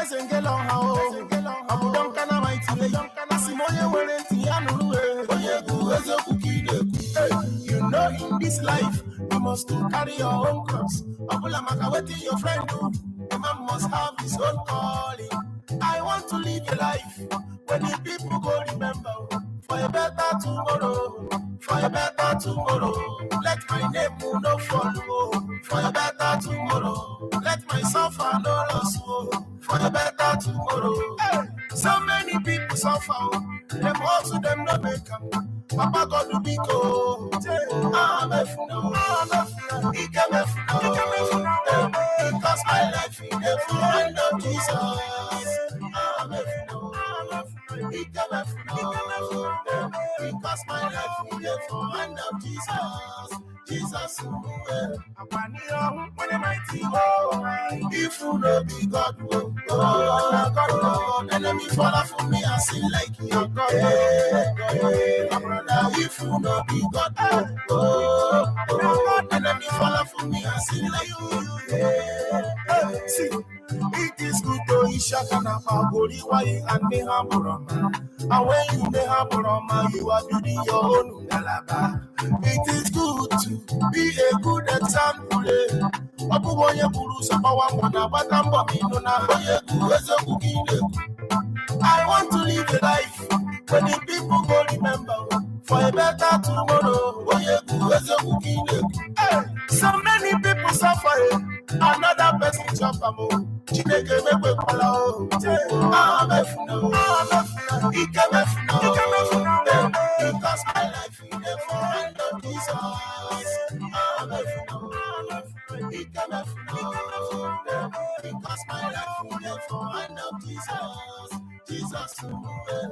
Eze ngele ọha o, ọ bụ Duncan Mighty. Asị m, onye nwere ntị ya nụrụ e. Onye egwu, eziokwu ka ị na-ekwu. Hey, you know in this life you must to carry your own cross. Ọbụla maka wetin your friend do, a man must have his own calling. I want to live a life when the people go remember for a better tomorrow, for a better tomorrow. Let my name no follow for a better tomorrow. Let my suffer no loss oh, for a better tomorrow. Hey, so many people suffer, oh. Them also them no make 'em. Papa God do big oh, ah mefuna, ah ike mefuna, ike mefuna, eh, because my life in the hand of Jesus. Ah mefuna, ike mefuna, eh, because my life in the hand of Jesus. Jesus, eh, if you no be God, oh, oh, God, oh, enemy fall for me, I sin like you. Hey, hey, my brother, if you no be God, oh, oh, oh, enemy fall for me, I sin like you. Hey, hey, see, it is good to ishaka na magori and nehaburama. And when you nehaburama, you are building your own ngalaba. It is good to be a good example. Eh. Ọ bụghị onye buru ụzọ gbawa mbọ na-agbata mbọ ma ịnụ na onye bụ eziokwu gị na-ekwu. I want to live a life where the people go remember for a better tomorrow. Onye bụ eziokwu gị na-ekwu. Hey, so many people suffer, eh, another person chop am o. Chineke emekwekwala o. Ah, mefuna o. Ike mefuna o. Eh, because my life in the hand of Jesus. Ah, mefuna o. Ike mefuna o. Eh, because my life in the hand of Jesus. Jesus, eh,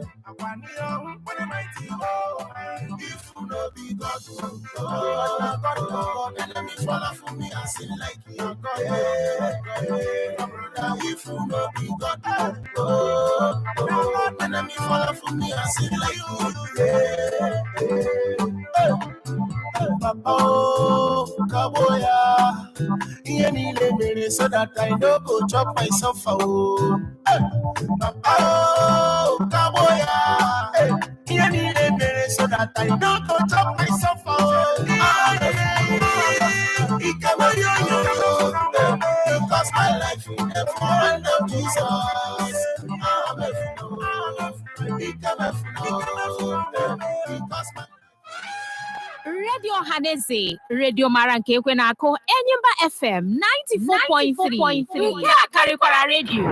if you no be God, oh, oh, God, oh, enemy fall for me, I sin like you. Hey, hey, my brother, if you no be God, oh, oh, enemy fall for me, I sin like you. Hey, hey, hey, Papa, oh, Kaboya, ihe niile mere so that I no go chop myself, oh. Hey, Papa, oh, Kaboya, hey, ihe niile mere so that I no go chop myself, oh. Ah, Ike mefuna, eh, because my life in the hand of Jesus. Ah, mefuna, ike mefuna, eh, because my Redio Ọhaneze, redio mara nke ekwe na-akụ, Enyimba FM 94.3, nke a karịkwara redio.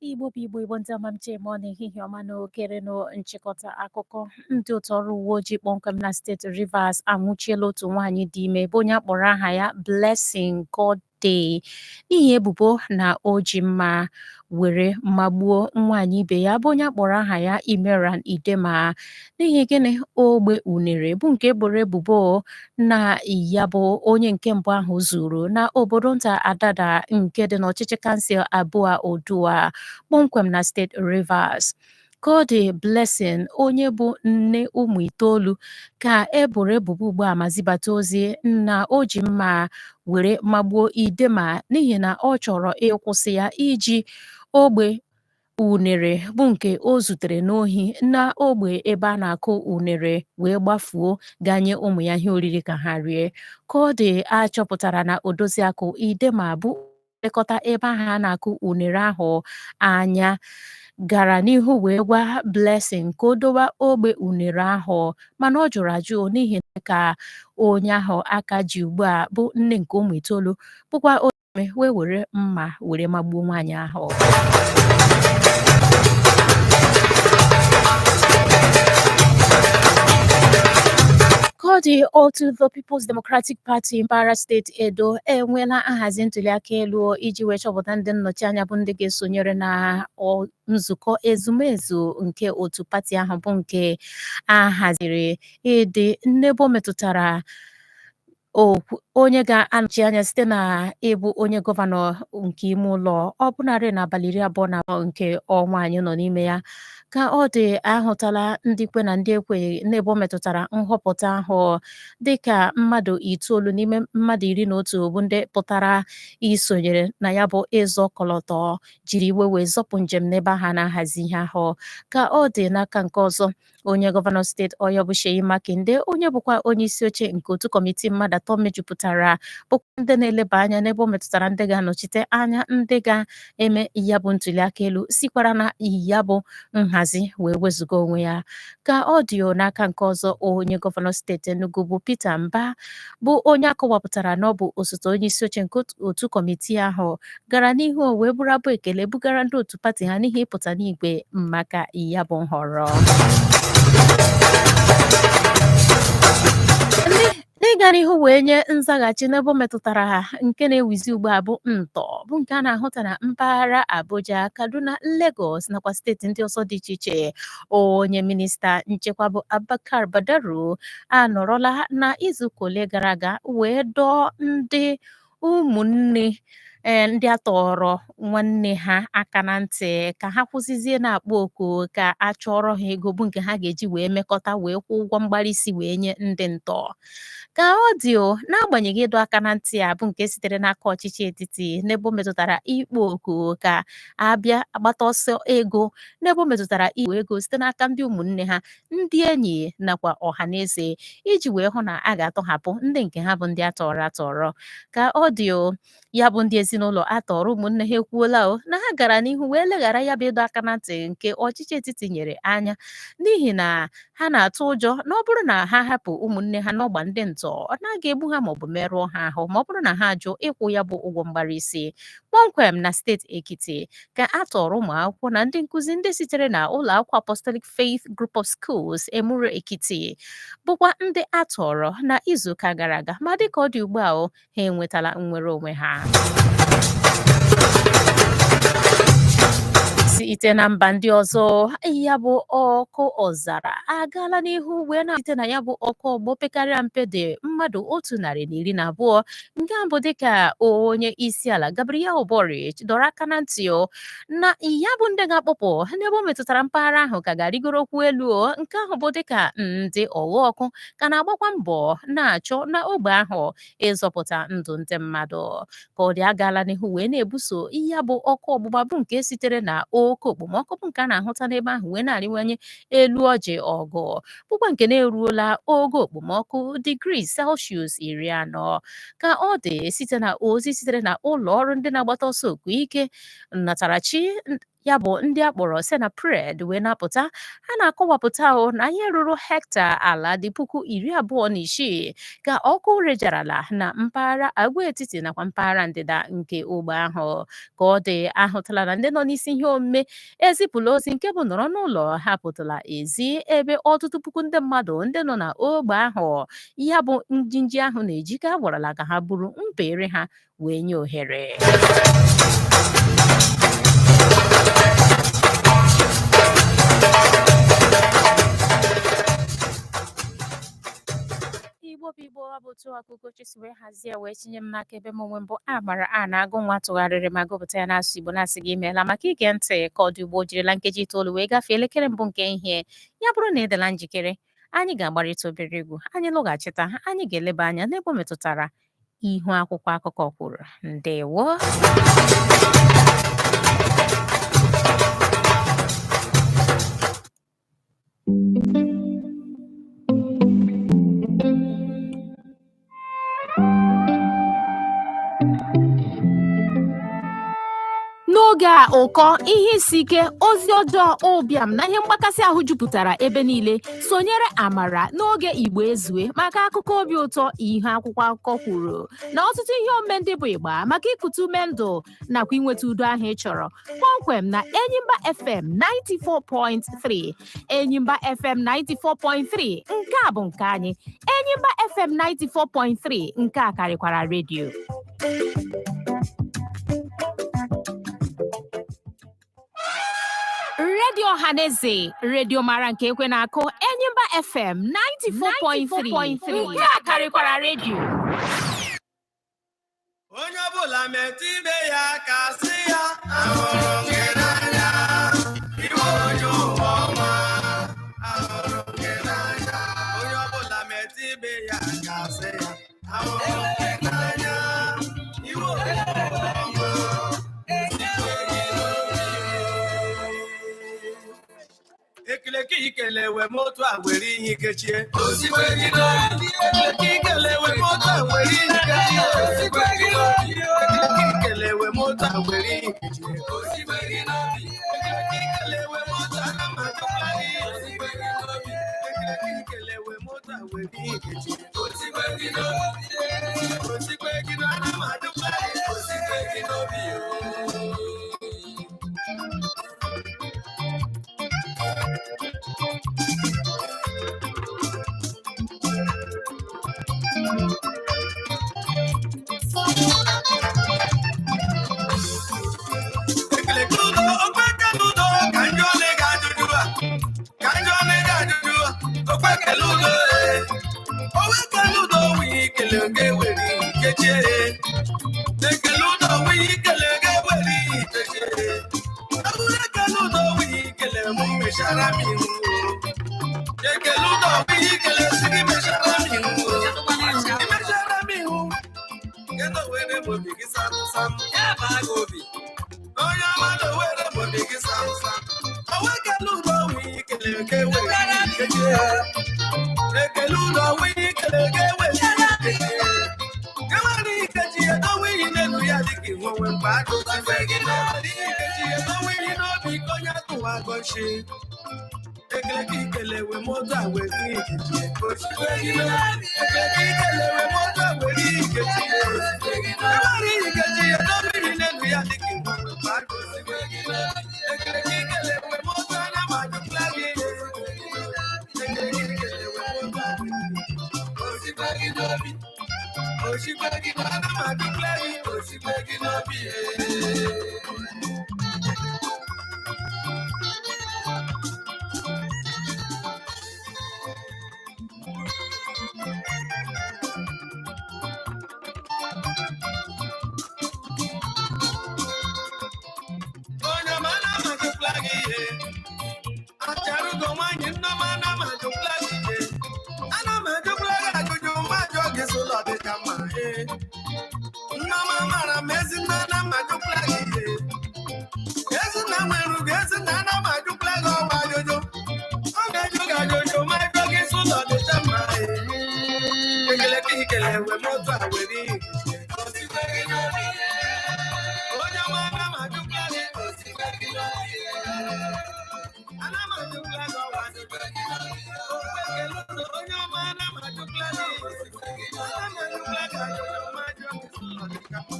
Igbo bụ Igbo, Igbo ndị ọma m ji eme ọnụ, ehihie ọma n'okere na nchịkọta akụkọ. Ndị otu ọrụ uwe ojii kpọmkwem na steeti Rivers anwụchiela otu nwaanyị dị ime bụ onye akpọrọ aha ya Blessing Godday n'ihi ebubo na o ji mma were magbuo nwaanyị ibe ya bụ onye akpọrọ aha ya Imeran Idema n'ihi gịnị? Ogbe unere bụ nke eboro ebubo na ya bụ onye nke mbụ ahụ zuru na obodo nta Adada nke dị n'ọchịchị kansụl Abua Odua kpọmkwem na steeti Rivers. Ka ọ dị, Blessing, onye bụ nne ụmụ 9, ka e boro ebubo ugbu a ma zibata ozi na o ji mma were magbuo Idema n'ihi na ọ chọrọ ịkwụsị ya iji ogbe unere bụ nke o zutere n'ohi na ogbe ebe a na-akụ unere wee gbafuo gaa nye ụmụ ya ihe oriri ka ha rie. Ka ọ dị, a chọpụtara na Odoziakụ Idema bụ lekọta ebe ahụ a na-akụ unere ahụ anya gara n'ihu wee gwa Blessing ka o dowa ogbe unere ahụ, mana ọ jụrụ ajụ n'ihi ka onye ahụ aka ji ugbu a bụ nne nke ụmụ 9 bụkwa onye wee were mma were magbuo nwaanyị ahụ. Ka ọ dị, otu The People's Democratic Party mpaghara steeti Edo enweela nhazi ntụliaka elu iji wee chọpụta ndị nnọchianya bụ ndị ga-esonyere na nzukọ ezumezu nke otu pati ahụ bụ nke a haziri ịdị n'ebe o metụtara onye ga-anọchi anya site na ịbụ onye gọvanọ nke ime ụlọ ọ bụnarị n'abalị 22 nke ọnwa anyị nọ n'ime ya. Ka ọ dị, ahụtala ndị kwe na ndị ekweghị n'ebe o metụtara nhọpụta ahụ, dịka mmadụ 9 n'ime mmadụ 11 bụ ndị pụtara isonyere na ya bụ ịzọ ọkọlọtọ jiri iwe wee zọpụ njem n'ebe ahụ a na-ahazi ihe ahụ. Ka ọ dị, n'aka nke ọzọ, onye gọvanọ steeti Ọyọ bụ Seyi Makinde, onye bụkwa onye isi oche nke otu kọmitii mmadụ 3 mejupụtara, bụkwa ndị na-eleba anya n'ebe o metụtara ndị ga-anọchite anya ndị ga-eme ya bụ ntuli aka elu, sikwara na ya bụ nhazi wee wezụga onwe ya. Ka ọ dị, n'aka nke ọzọ, onye gọvanọ steeti Enugu bụ Peter Mbah, bụ onye akọwapụtara na ọ bụ osote onye isi oche nke otu kọmitii ahụ, gara n'ihu wee bụrụ abụ ekele bugara ndị otu pati ha n'ihi ịpụta n'igwe maka ya bụ nhọrọ. N'ịga n'ihu wee nye nzaghachi n'ebe o metụtara ha nke na-ewizi ugbu a bụ ntọ, bụ nke a na-ahụta na mpaghara Abuja, Kaduna, Lagos nakwa steeti ndị ọzọ dị iche iche, onye minista nchekwa bụ Abubakar Badaru anọrọla na izuụka ole gara aga wee dọọ ndị ụmụnne ndị a tọrọ nwanne ha aka na ntị ka ha kwụsịzie na-akpọ oku ka a chọrọ ha ego bụ nke ha ga-eji wee mekọta wee kwụọ ụgwọ mgbarisi wee nye ndị ntọ. Ka ọ dị o, n'agbanyeghị ịdọ aka na ntị a bụ nke sitere n'aka ọchịchị etiti n'ebe o metụtara ịkpọ oku ka abịa agbata ọsọ ego n'ebe o metụtara iwe ego site n'aka ndị ụmụnne ha, ndị enyi nakwa ọha na eze iji wee hụ na a ga-atọhapụ ndị nke ha bụ ndị a tọrọ atọrọ. Ka ọ dị o, ya bụ ndị ezinụlọ atọrọ ụmụnne ha ekwuola o na ha gara n'ihu wee leghara ya bụ ịdọ aka na ntị nke ọchịchị etiti nyere anya, n'ihi na ha na-atụ ụjọ na ọ bụrụ na ha hapụ ụmụnne ha n'ọgba ndị ntọ, na a ga-egbu ha maọbụ merụọ ha ahụ ma ọ bụrụ na ha ajụ ịkwụ ya bụ ụgwọ mgbara isi. Kpọmkwem na steeti Ekiti ka a tọrọ ụmụ akwụkwọ na ndị nkụzi ndị sitere na ụlọ akwụkwọ Apostolic Faith Group of Schools, Emure Ekiti, bụkwa ndị a tọrọ na izuụka gara aga, ma dịka ọ dị ugbu a o, ha enwetala nnwere onwe ha. Site na mba ndị ọzọ, ya bụ ọkụ ọzara agaala n'ihu wee na-site na ya bụ ọkụ ọgbọ pekarịa mpe dị mmadụ 112. Nke a bụ dịka onye isi ala Gabriel Boric dọrọ aka na ntị o na ya bụ ndị ga-akpọpụ n'ebe o metụtara mpaghara ahụ ka ga-arịgorokwu elu o. Nke ahụ bụ dịka ndị ọghọ ọkụ ka na-agbakwa mbọ na-achọ na ogbe ahụ ịzọpụta ndụ ndị mmadụ. Ka ọ dị, agaala n'ihu wee na-ebuso ya bụ ọkụ ọgbụgba bụ nke sitere na oke okpomọkụ bụ nke a na-ahụta n'ebe ahụ wee na-arịwanye elu ọjị ọgụ, bụkwa nke na-eruola ogo okpomọkụ digrii Celsius 40. Ka ọ dị, site na ozi sitere na ụlọ ọrụ ndị na-agbata ọsọ oku ike nnatarachi, ya bụ ndị a kpọrọ Senapred wee na-apụta, ha na-akọwapụta o na ihe ruru hekta ala dị 26,000 ka ọkụ rejarala na mpaghara agwaetiti nakwa mpaghara ndịda nke ogbe ahụ. Ka ọ dị, ahụtala na ndị nọ n'isi ihe omume ezipụla ozi nke bụ nọrọ n'ụlọ ha pụtala ezi, ebe ọtụtụ puku ndị mmadụ ndị nọ na ogbe ahụ ya bụ njinji ahụ na-eji ka a gwarala ka ha buru mpere ha wee nye ohere. Igbo bụ Igbo, ọ bụ otu akụkọ si wee hazie wee tinye m n'aka, ebe m onwe mbụ Amara a na-agụ nwa tụgharịrị ma gụpụta ya n'asụsụ Igbo, na-asị gị imeela maka ige ntị. Ka ọ dị ugbo, jirila nkeji 9 wee gafee elekere mbụ nke ihe. Ya bụrụ na ị dịla njikere, anyị ga-agbarịta obere egwu. Anyị lọghachita, anyị ga-eleba anya n'ebe o metụtara ihu akwụkwọ akụkọ kwuru. Ndewo. N'oge a ụkọ ihe isi ike, ozi ọjọọ, ụbịam na ihe mgbakasị ahụ jupụtara ebe niile, sonyere Amara n'oge Igbo Ezue maka akụkọ obi ụtọ, ihe akwụkwọ akụkọ kwuru na ọtụtụ ihe omume ndị bụ ịgba maka ikute ume ndụ nakwa inweta udo ahụ ị chọrọ, kpọmkwem na Enyimba FM 94.3. Enyimba FM 94.3, nke a bụ nke anyị. Enyimba FM 94.3, nke a karịkwara redio. Redio Ọhaneze, redio mara nke ekwe na-akụ, Enyimba FM 94.3, nke a karịkwara redio. Onye ọbụla metụ ibe ya aka, sị ya, ahụrụ m gị n'anya, iwe onye ụwa. Ekele ka ikele wee moto a were ihe kechie. Ekele ka ikele wee moto a were ihe kechie. Ekele ka ikele wee moto a were ihe kechie. Ekele ka ikele wee moto a na m ajụkwa gị. Ekele ka ikele wee moto a were ihe kechie. Osikwe gị na ana m ajụkwa gị. Osikwe gị n'obi o. Ekele udo, okpekele udo, ka njọ na-ega ajụjụ a. Ka njọ na-ega ajụjụ a. Okpekele udo, ee. Owekele udo, nwunye ikele oge were ihe kechie. Ekele udo, nwunye ikele oge were ihe kechie. Eburu ekele udo, nwunye ikele mụ mechara m ihu. Ekele udo, nwunye ikele si gị mechara m ihu. Ị mechara m ihu. Kedu were m obi gị sam sam? Ya baa gị obi. Onye ọma na owere bụ obi gị sam sam. Owekele udo nwunye ikele oge were ihe kechie. Ekele udo nwunye ikele oge were ihe kechie. Enwere ikechi ya dowe ihe n'elu ya dịka iwu onwe mkpa agụsikwe gị n'obi. Ikechi ya dowe ihe n'obi ka onye atụwa agọchi. Ekele ka ikele wee moto a were ihe kechie. Osikwe gị n'obi. Ekele ka ikele wee moto a were ihe kechie. Enwere ikechi ya dowe ihe n'elu ya dịka iwu onwe mkpa agụsikwe gị n'obi. Ekele ka ikele wee moto a na m ajụkwa gị. Ekele ka ikele wee moto a were ihe kechie. Osikwe gị n'obi. Osikwe gị na ana m ajụkwa gị. Osikwe gị n'obi. Onye ọma na m ajụkwa gị ihe. Acharugo nwaanyị nneọma na m ajụkwa gị ihe. Ana m ajụkwa gị ajụjụ ma ajụọ gị sị ụlọ dịka mma. Ee. Nneọma mara m ezinne na m ajụkwa gị ihe. Ezinna nwere ugo ezinna na m ajụkwa gị ọwa ajụjụ. Ọ ga-ajụ gị ajụjụ ma ajụọ gị sị ụlọ dịcha mma. Ee. Ekele ka ikele wee moto a were ihe kechie. Osikwe gị n'obi. Onye ọma na m ajụkwa gị. Osikwe gị n'obi. Ana m ajụkwa gị ọwa ajụjụ. Okpekele udo, onye ọma na m ajụkwa gị. Ana m ajụkwa gị ajụjụ ma ajụọ gị sị ụlọ dịka mma.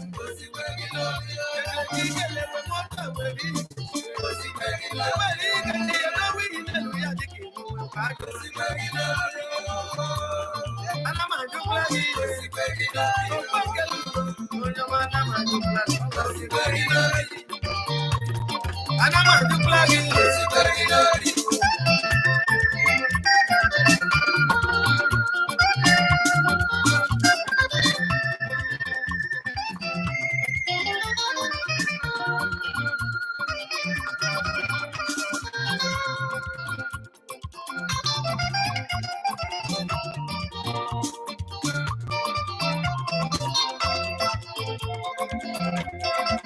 Ekele ka ikele wee moto a were ihe kechie. Ewere ihe kechie ya dowe ihe n'elu ya dịka iwu onwe mkpa agụsikwe gị n'obi. Ana m ajụkwa gị. Okpekele udo, onye ọma na m ajụkwa gị. Ana m ajụkwa gị.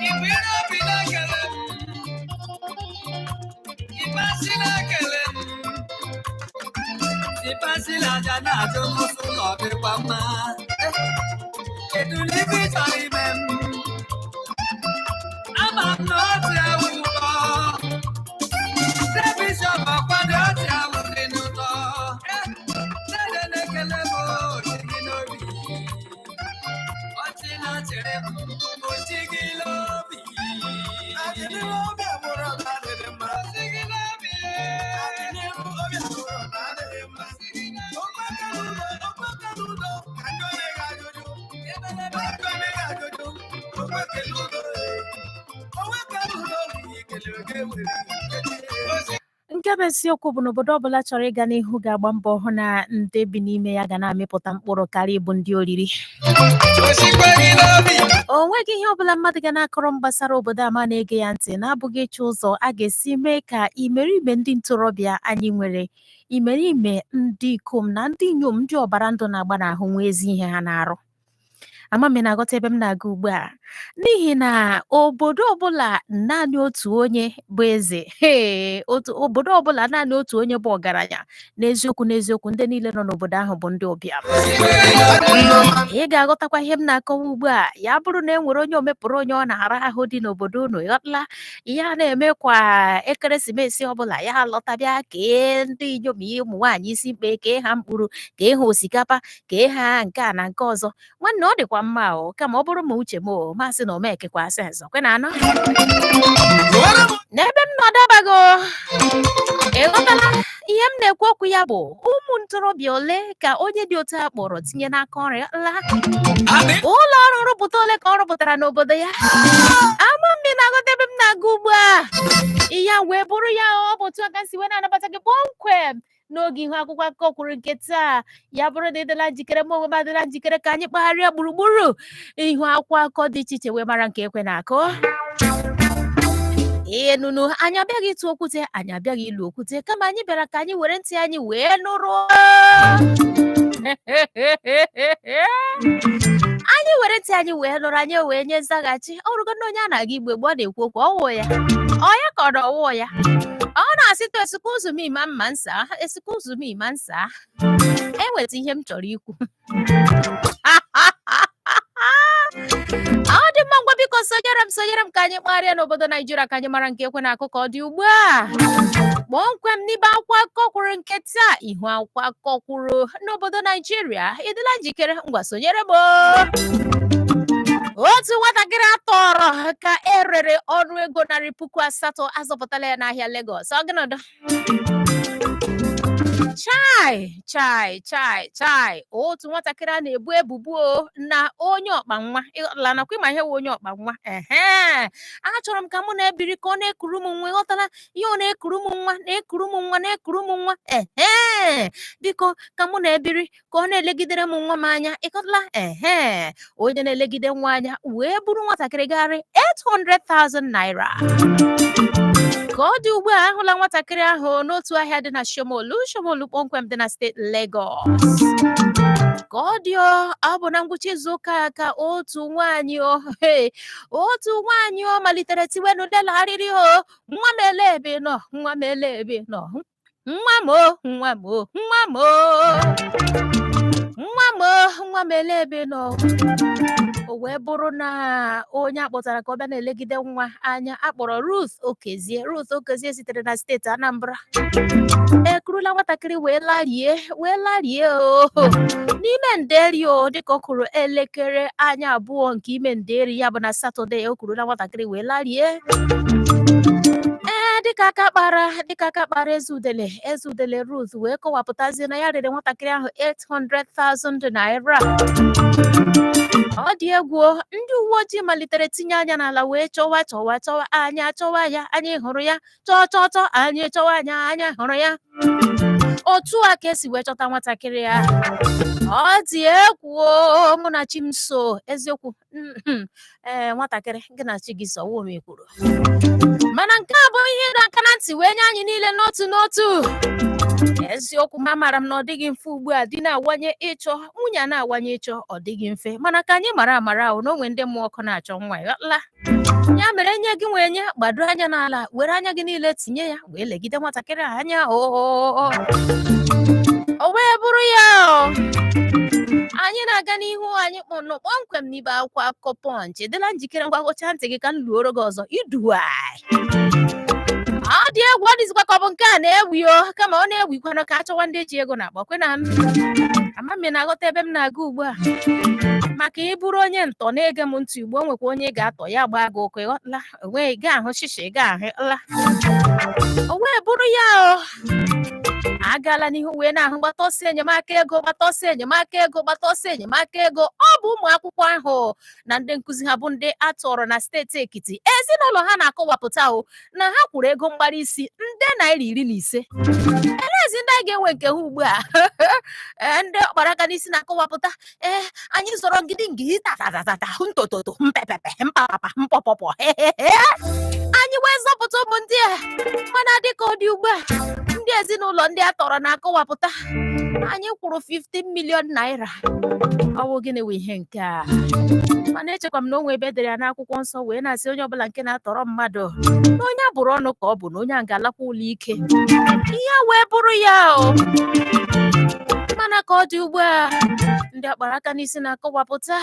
Igwe n'obi na-ekele m, ịkpasị na-ekele m, ịkpasị na-aja na-ajụ m sị ụlọ dịkwa mma. Kedu n'ife ị chọrọ ime m? Ama m na ọchị awụ ụtọ. Ndị bishọp ọkwado ọchị awụ dị n'ụtọ. Dede na-ekele m ochi gị n'obi. Ọchị na-achịrị m ochi gị n'obi. Adịnihu obi abụrụ na adịghị mma. Adịnihu obi abụrụ na adịghị mma. Okpekele udo, okpekele udo, ka njọ na-ege ajụjụ. Ka njọ na-ege ajụjụ. Okpekele udo, ee. Owekele udo, nwunye ikele oge were ihe kechie. Nke bụ eziokwu bụ na obodo ọbụla chọrọ ịga n'ihu ga-agba mbọ hụ na ndị bi n'ime ya ga na-amịpụta mkpụrụ karịa ịbụ ndị oriri. Osikwe gị n'obi. O nweghị ihe ọbụla mmadụ ga na-akọrọ m gbasara obodo a ma na-ege ya ntị na-abụghị ịchọ ụzọ a ga-esi mee ka imerime ndị ntorobịa anyị nwere, imerime ndị ikom na ndị inyom ndị ọbara ndụ na-agba n'ahụ nwee ezi ihe ha na-arụ. Ama m ị na-aghọta ebe m na-aga ugbu a. N'ihi na obodo ọbụla naanị otu onye bụ eze, hee, otu obodo ọbụla naanị otu onye bụ ọgaranya, n'eziokwu n'eziokwu, ndị niile nọ n'obodo ahụ bụ ndị ụbịam. Ị ga-aghọtakwa ihe m na-akọwa ugbu a. Ya bụrụ na e nwere onye omepụrụ onye ọ na-ara ahụ dị n'obodo unu, ịghọtala? Ya na-eme kwa ekeresimesi ọbụla, ya alọta bịa kee ndị inyom, ụmụ nwaanyị isi mkpe, kee ha mkpụrụ, kee ha osikapa, kee ha nke a na nke ọzọ. Nwanne, ọ dịkwa mma o, kama ọ bụrụ ma uche m o, masị na omekekwa sense kwe na anọ n'ebe m nọ adabaghị. Ị ghọtala ihe m na-ekwu okwu ya bụ ụmụ ntorobịa ole ka onye dị otu a kpọrọ tinye n'aka ọrụ ya la ụlọ ọrụ nrụpụta ole ka ọ rụpụtara n'obodo ya? Ama m ị na-aghọta ebe m na-aga ugbu a. Ihe wee bụrụ ya, ọ bụ otu aka si wee na-anabata gị kpọmkwem n'oge ihu akwụkwọ akụkọ kwuru nke taa. Ya bụrụ na ị dịla njikere, m onwe m adịla njikere ka anyị kpagharịa gburugburu ihu akwụkwọ akụkọ dị iche iche wee mara nke ekwe na-akụ. Ee, nụnụ, anyị abịaghị ịtụ okwute, anyị abịaghị ilu okwute, kama anyị bịara ka anyị were ntị anyị wee nụrụ, anyị were ntị anyị wee nụrụ, anyị wee nye nzaghachi. Ọ bụrụgo na onye a na-aga igbo egbe ọ na-ekwu okwu ọwụ ya, ọ ya ka ọ na ọwụ ya, ọ na-asị tụ excuse me ma mma nsa, excuse me ma nsa, enweta ihe m chọrọ ikwu. Ọ dị mma, ngwa biko sonyere m, sonyere m ka anyị kpagharịa n'obodo Naijiria, ka anyị mara nke ekwe na-akụ ka ọ dị ugbu a kpọmkwem n'ibe akwụkwọ akụkọ kwuru nke taa, ihu akwụkwọ akụkọ kwuru n'obodo Naijiria. Ị dịla njikere? Ngwa sonyere m. Otu nwatakịrị atọrọ ka erere ọnụ ego 800,000 azọpụtala ya n'ahịa Lagos. Ọ gịnọdụ? Chai chai chai chai! Otu nwatakịrị a na-ebu ebubo na onye ọkpa nwa ịghọtala nakwa ịma ihe wụ onye ọkpa nwa. Ehe, achọrọ m ka mụ na-ebiri ka ọ na-ekuru m nwa, ịghọtala ihe? Ọ na-ekuru m nwa, na-ekuru m nwa, na-ekuru m nwa. Ehe, biko ka mụ na-ebiri ka ọ na-elegidere m nwa m anya, ịghọtala? Ehe, onye na-elegide nwa anya wee buru nwatakịrị garị 800,000 naira. Ka ọ dị ugbu a, ahụla nwatakịrị ahụ n'otu ahịa dị na Shomolu, Shomolu kpọmkwem dị na steeti Lagos. Ka ọ dị, ọ bụ na ngwụcha izu ụka ka otu nwaanyị o hey, otu nwaanyị o malitere tiwenụ lelarịrị o, nwa m ele ebe ị nọ, nwa m ele ebe ị nọ, nwa m o, nwa m o, nwa m o, nwa m o, nwa m ele ebe ị nọ. O wee bụrụ na onye akpọtara ka ọ bịa na-elegide nwa anya akpọrọ Ruth Okezie, Ruth Okezie sitere na steeti Anambra, ekurula nwatakịrị wee larie, wee larie o n'ime nderi o, dịka ọ kụrụ elekere anya 2 nke ime nderi, ya bụ na Satọde, o kurula nwatakịrị wee larie. Ee, dịka aka kpara eze udele, eze udele Ruth wee kọwapụtazie na ya rere nwatakịrị ahụ 800,000 naira. Ọ dị egwu o. Ndị uwe ojii malitere tinye anya n'ala wee chọwa, chọwa, chọwa, anya chọwa ya, anyị hụrụ ya, chọọ, chọọ, chọọ, anyị chọwa anya, anyị hụrụ ya. Otu a ka esi wee chọta nwatakịrị ya. Ọ dị egwu o, mụ na chi m so eziokwu. Ee, nwatakịrị gị na chi gị so ọwụ m kwuru, mana nke a bụ ihe ịdọ aka na ntị wee nye anyị niile n'otu n'otu. Eziokwu, ma amara m na ọ dịghị mfe ugbu a di na-awanye ịchọ nwunye, a na-awanye ịchọ, ọ dịghị mfe, mana ka anyị mara amara ahụ na onwe ndị mmụọ ọkụ na-achọ nwa, ịghọtala? Ya mere nye gị nwee nye, gbado anya n'ala, were anya gị niile tinye ya wee legide nwatakịrị a anya. O wee bụrụ ya o. Anyị na-aga n'ihu, anyị kpọnụ kpọmkwem n'ibe akwụkwọ akụkọ Punch. Dịla njikere? Ngwa, gụchaa ntị gị ka m luoro gị ọzọ iduai. Ọ dị egwu, ọ dịzikwa ka ọ bụ nke a na-ewi o, kama ọ na-ewikwanụ ka a chọwa ndị ji ego na-akpọ kwe na m. Ama m ị na-aghọta ebe m na-aga ugbu a, maka ị bụrụ onye ntọ na-ege m ntị ugbu o, nwekwa onye ị ga-atọ ya gbaa gị ụkwụ, ịghọtala? Onwe ị ga-ahụ shishi, ị ga-ahụ la. O wee bụrụ ya o, agala n'ihu wee na-ahụ gbata ọsọ enyemaka ego, gbata ọsọ enyemaka ego, gbata ọsọ enyemaka ego. Ọ bụ ụmụ akwụkwọ ahụ na ndị nkụzi ha bụ ndị a tọrọ na steeti Ekiti. Ezinụlọ ha na-akọwapụta o na ha kwụrụ ego mgbara isi nde naira 15. Elezi ndị a ga-enwe nke ha ugbu a? Ee, ndị ọkpara aka n'isi na-akọwapụta, ee, anyị zọrọ ngidi ngidi, tatatata, ntototo, mpepepe, mpapapa, mpọpọpọ, hehehe, anyị wee zọpụta ụmụ ndị a, mana dịka ọ dị ugbu a Ndị ezinụlọ ndị a tọrọ na-akọwapụta, anyị kwụrụ 15 million naira. Ọ bụ gịnị wụ ihe nke a? Mana echekwa m na o nwe ebe edere ya n'akwụkwọ nsọ wee na-asị onye ọbụla nke na-atọrọ mmadụ na onye a bụrụ ọnụ ka ọ bụ na onye a ga-alakwa ụlọ ike ihe wee bụrụ ya o. Mana ka ọ dị ugbu a, ndị akpara aka n'isi na-akọwapụta,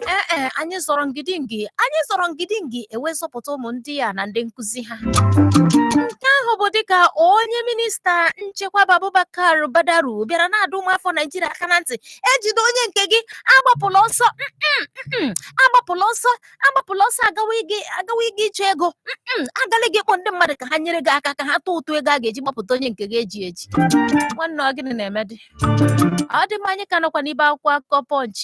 ee, anyị zọrọ ngidingi, anyị zọrọ ngidingi ewee zọpụta ụmụ ndị a na ndị nkụzi ha. Nke ahụ bụ dịka onye minista nchekwa bụ Abubakar Badaru bịara na-adụ ụmụafọ Naijiria aka na ntị, ejide onye nke gị, agbapụla ọsọ, agbapụla ọsọ, agbapụla ọsọ agawa agawa ịga ịchọ ego, agala gị ịkpọ ndị mmadụ ka ha nyere gị aka ka ha tụọ ụtụ ego a ga-eji gbapụta onye nke gị eji eji. Nwanne, ọ gịnị na-eme dị? Ọ dị mma, anyị ka nọkwa n'ibe akwụkwọ akụkọ Punch.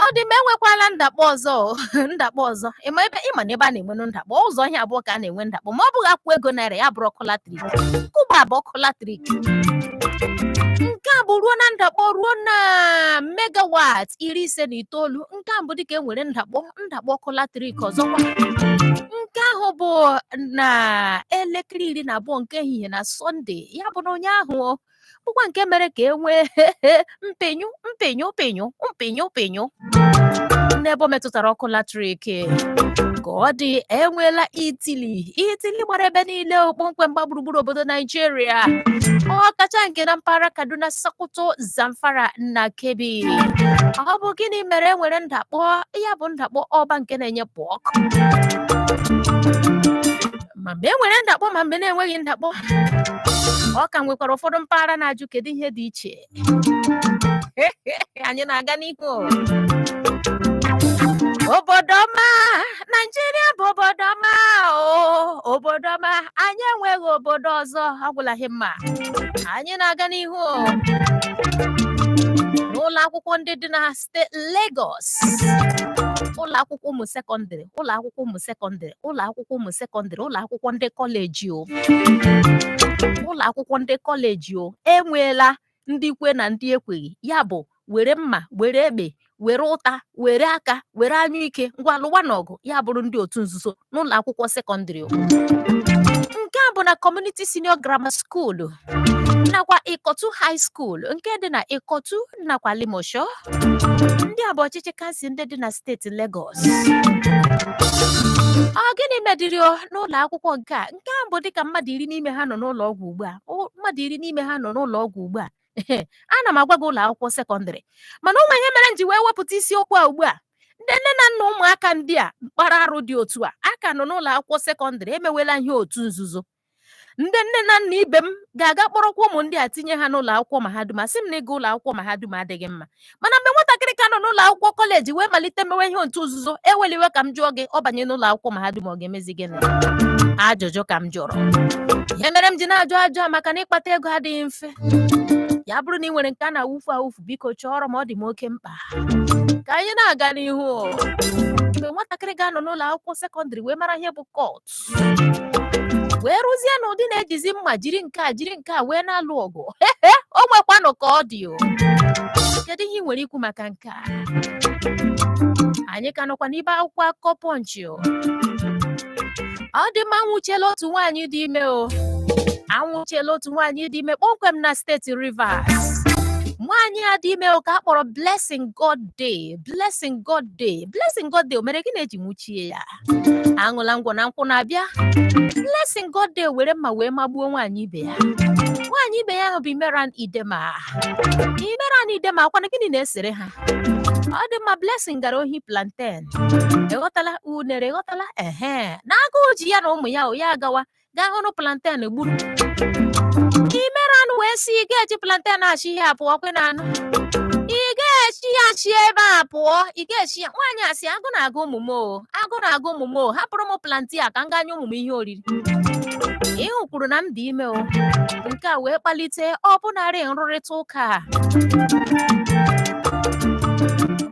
Ọ dị mma, enwekwala ndakpọ ọzọ o, ndakpọ ọzọ. Ịma ebe ịma na ebe a na-enwenụ ndakpọ ụzọ ihe abụọ ka a na-enwe ndakpọ. Ma ọ bụghị akwụ ego naira, ya bụrụ ọkụ latrik kụba bụ ọkụ latrik. Nke a bụ ruo na ndakpọ ruo na megawatt 59. Nke a bụ dịka e nwere ndakpọ ọkụ latrik ọzọkwa. Nke ahụ bụ na elekere 12 nke ehihie na Sọnde, ya bụ na ụnyaahụ o, bụkwa nke mere ka e nwee mpenyụ mpenyụ penyụ mpenyụ penyụ n'ebe ọ metụtara ọkụ latrik. Ka ọ dị, enweela itili gbara ebe niile kpọmkwem gba gburugburu obodo Naijiria, ọkacha nke na mpaghara Kaduna, Sokoto, Zamfara na Kebbi. Ọ bụ gịnị mere e nwere ndakpọ ya bụ ndakpọ ọba nke na-enye pụ ọkụ? Ma mgbe e nwere ndakpọ ma mgbe na-enweghị ndakpọ, ọ ka nwekwara ụfọdụ mpaghara na-ajụ kedu ihe dị iche. Anyị na-aga n'ihu. Obodo ọma Naijiria bụ obodo ọma o, obodo ọma, anyị enweghị obodo ọzọ agwụlaghị mma. Anyị na-aga n'ihu. N'ụlọ akwụkwọ ndị dị na steeti Lagos, ụlọ akwụkwọ ụmụ sekọndịrị, ụlọ akwụkwọ ụmụ sekọndịrị, ụlọ akwụkwọ ụmụ sekọndịrị, ụlọ akwụkwọ ndị kọleji o, ụlọ akwụkwọ ndị kọleji o, enweela ndị kwe na ndị ekweghị. Ya bụ were mma, were egbe, were ụta, were aka, were anyụike, ngwa lụwa n'ọgụ, ya bụrụ ndị otu nzuzo n'ụlọ akwụkwọ sekọndịrị o. Nke a bụ na Community Senior Grammar School nakwa Ikotu High School nke dị na Ikotu nakwa Alimosho. Ndị a bụ ọchịchị kansụl ndị dị na steeti Lagos. Ọ gịnị mediri o n'ụlọ akwụkwọ nke a? Nke a bụ dịka mmadụ 10 n'ime ha nọ n'ụlọ ọgwụ ugbu a. Mmadụ 10 n'ime ha nọ n'ụlọ ọgwụ ugbu a. Ana m agwa gị ụlọ akwụkwọ sekọndịrị, mana ụmụ ihe mere m ji wee wepụta isiokwu a ugbu a, ndị nne na nna ụmụaka ndị a kpara arụ dị otu a aka nọ n'ụlọ akwụkwọ sekọndịrị emewela ihe otu nzuzo. Ndị nne na nna ibe m ga-aga kpọrọkwa ụmụ ndị a tinye ha n'ụlọ akwụkwọ mahadum. Asị m na ịga ụlọ akwụkwọ mahadum adịghị mma, mana mgbe nwatakịrị ka nọ n'ụlọ akwụkwọ kọleji wee malite mewe ihe otu nzuzo, eweliwe ka m jụọ gị, ọ banye n'ụlọ akwụkwọ mahadum ọ ga-emezi gịnị? Ajụjụ ka m jụrụ. Ihe mere m ji na-ajụ ajụ a maka na ịkpata ego adịghị mfe. Ya bụrụ na ị nwere nke a na-awụfu awụfu, biko chọọrọ m, ọ dị m oke mkpa. Ka anyị na-aga n'ihu. Mgbe nwatakịrị ga-anọ n'ụlọ akwụkwọ sekọndịrị wee mara ihe bụ cult, wee rụzie n'ụdị na-ejizi mma jiri nke a jiri nke a wee na-alụ ọgụ, o nwekwanụ ka ọ dị o. Kedu ihe ị nwere ikwu maka nke a? Anyị ka nọkwa n'ibe akwụkwọ akụkọ Punch o. Ọ dị mma, anwụchiela otu nwaanyị dị ime o, anwụchiela otu nwaanyị dị ime kpọmkwem na steeti Rivers. Nwaanyị a dị ime o ka a kpọrọ Blessing God Day. Blessing God Day, Blessing God Day, o mere gịnị eji nwụchie ya? Aṅụla ngwọ na nkwụ na-abịa. Blessing God Day were mma wee magbuo nwaanyị ibe ya. Nwaanyị ibe ya ahụ bụ Imeran Idema. Imeran Idema akwana gịnị na-esere ha? Ọ dị mma, Blessing gara ohi plantain, ịghọtala? Unere, ịghọtala? Ehe, na agụụ ji ya na ụmụ ya o, ya agawa gaa hụrụ plantain gburu. Imeran wee sị, ị ga-eji plantain achị ihe a pụọ kwe na anụ, ị ga-echi ya chi ebe a pụọ, ị ga-echi ya. Nwaanyị asị, agụ na-agụ ụmụ m o, agụ na-agụ ụmụ m o, hapụrụ m plantain a ka m gaa nye ụmụ m ihe oriri. Ịhụ kwuru na m dị ime o. Nke a wee kpalite ọbụnarị nrụrịta ụka a.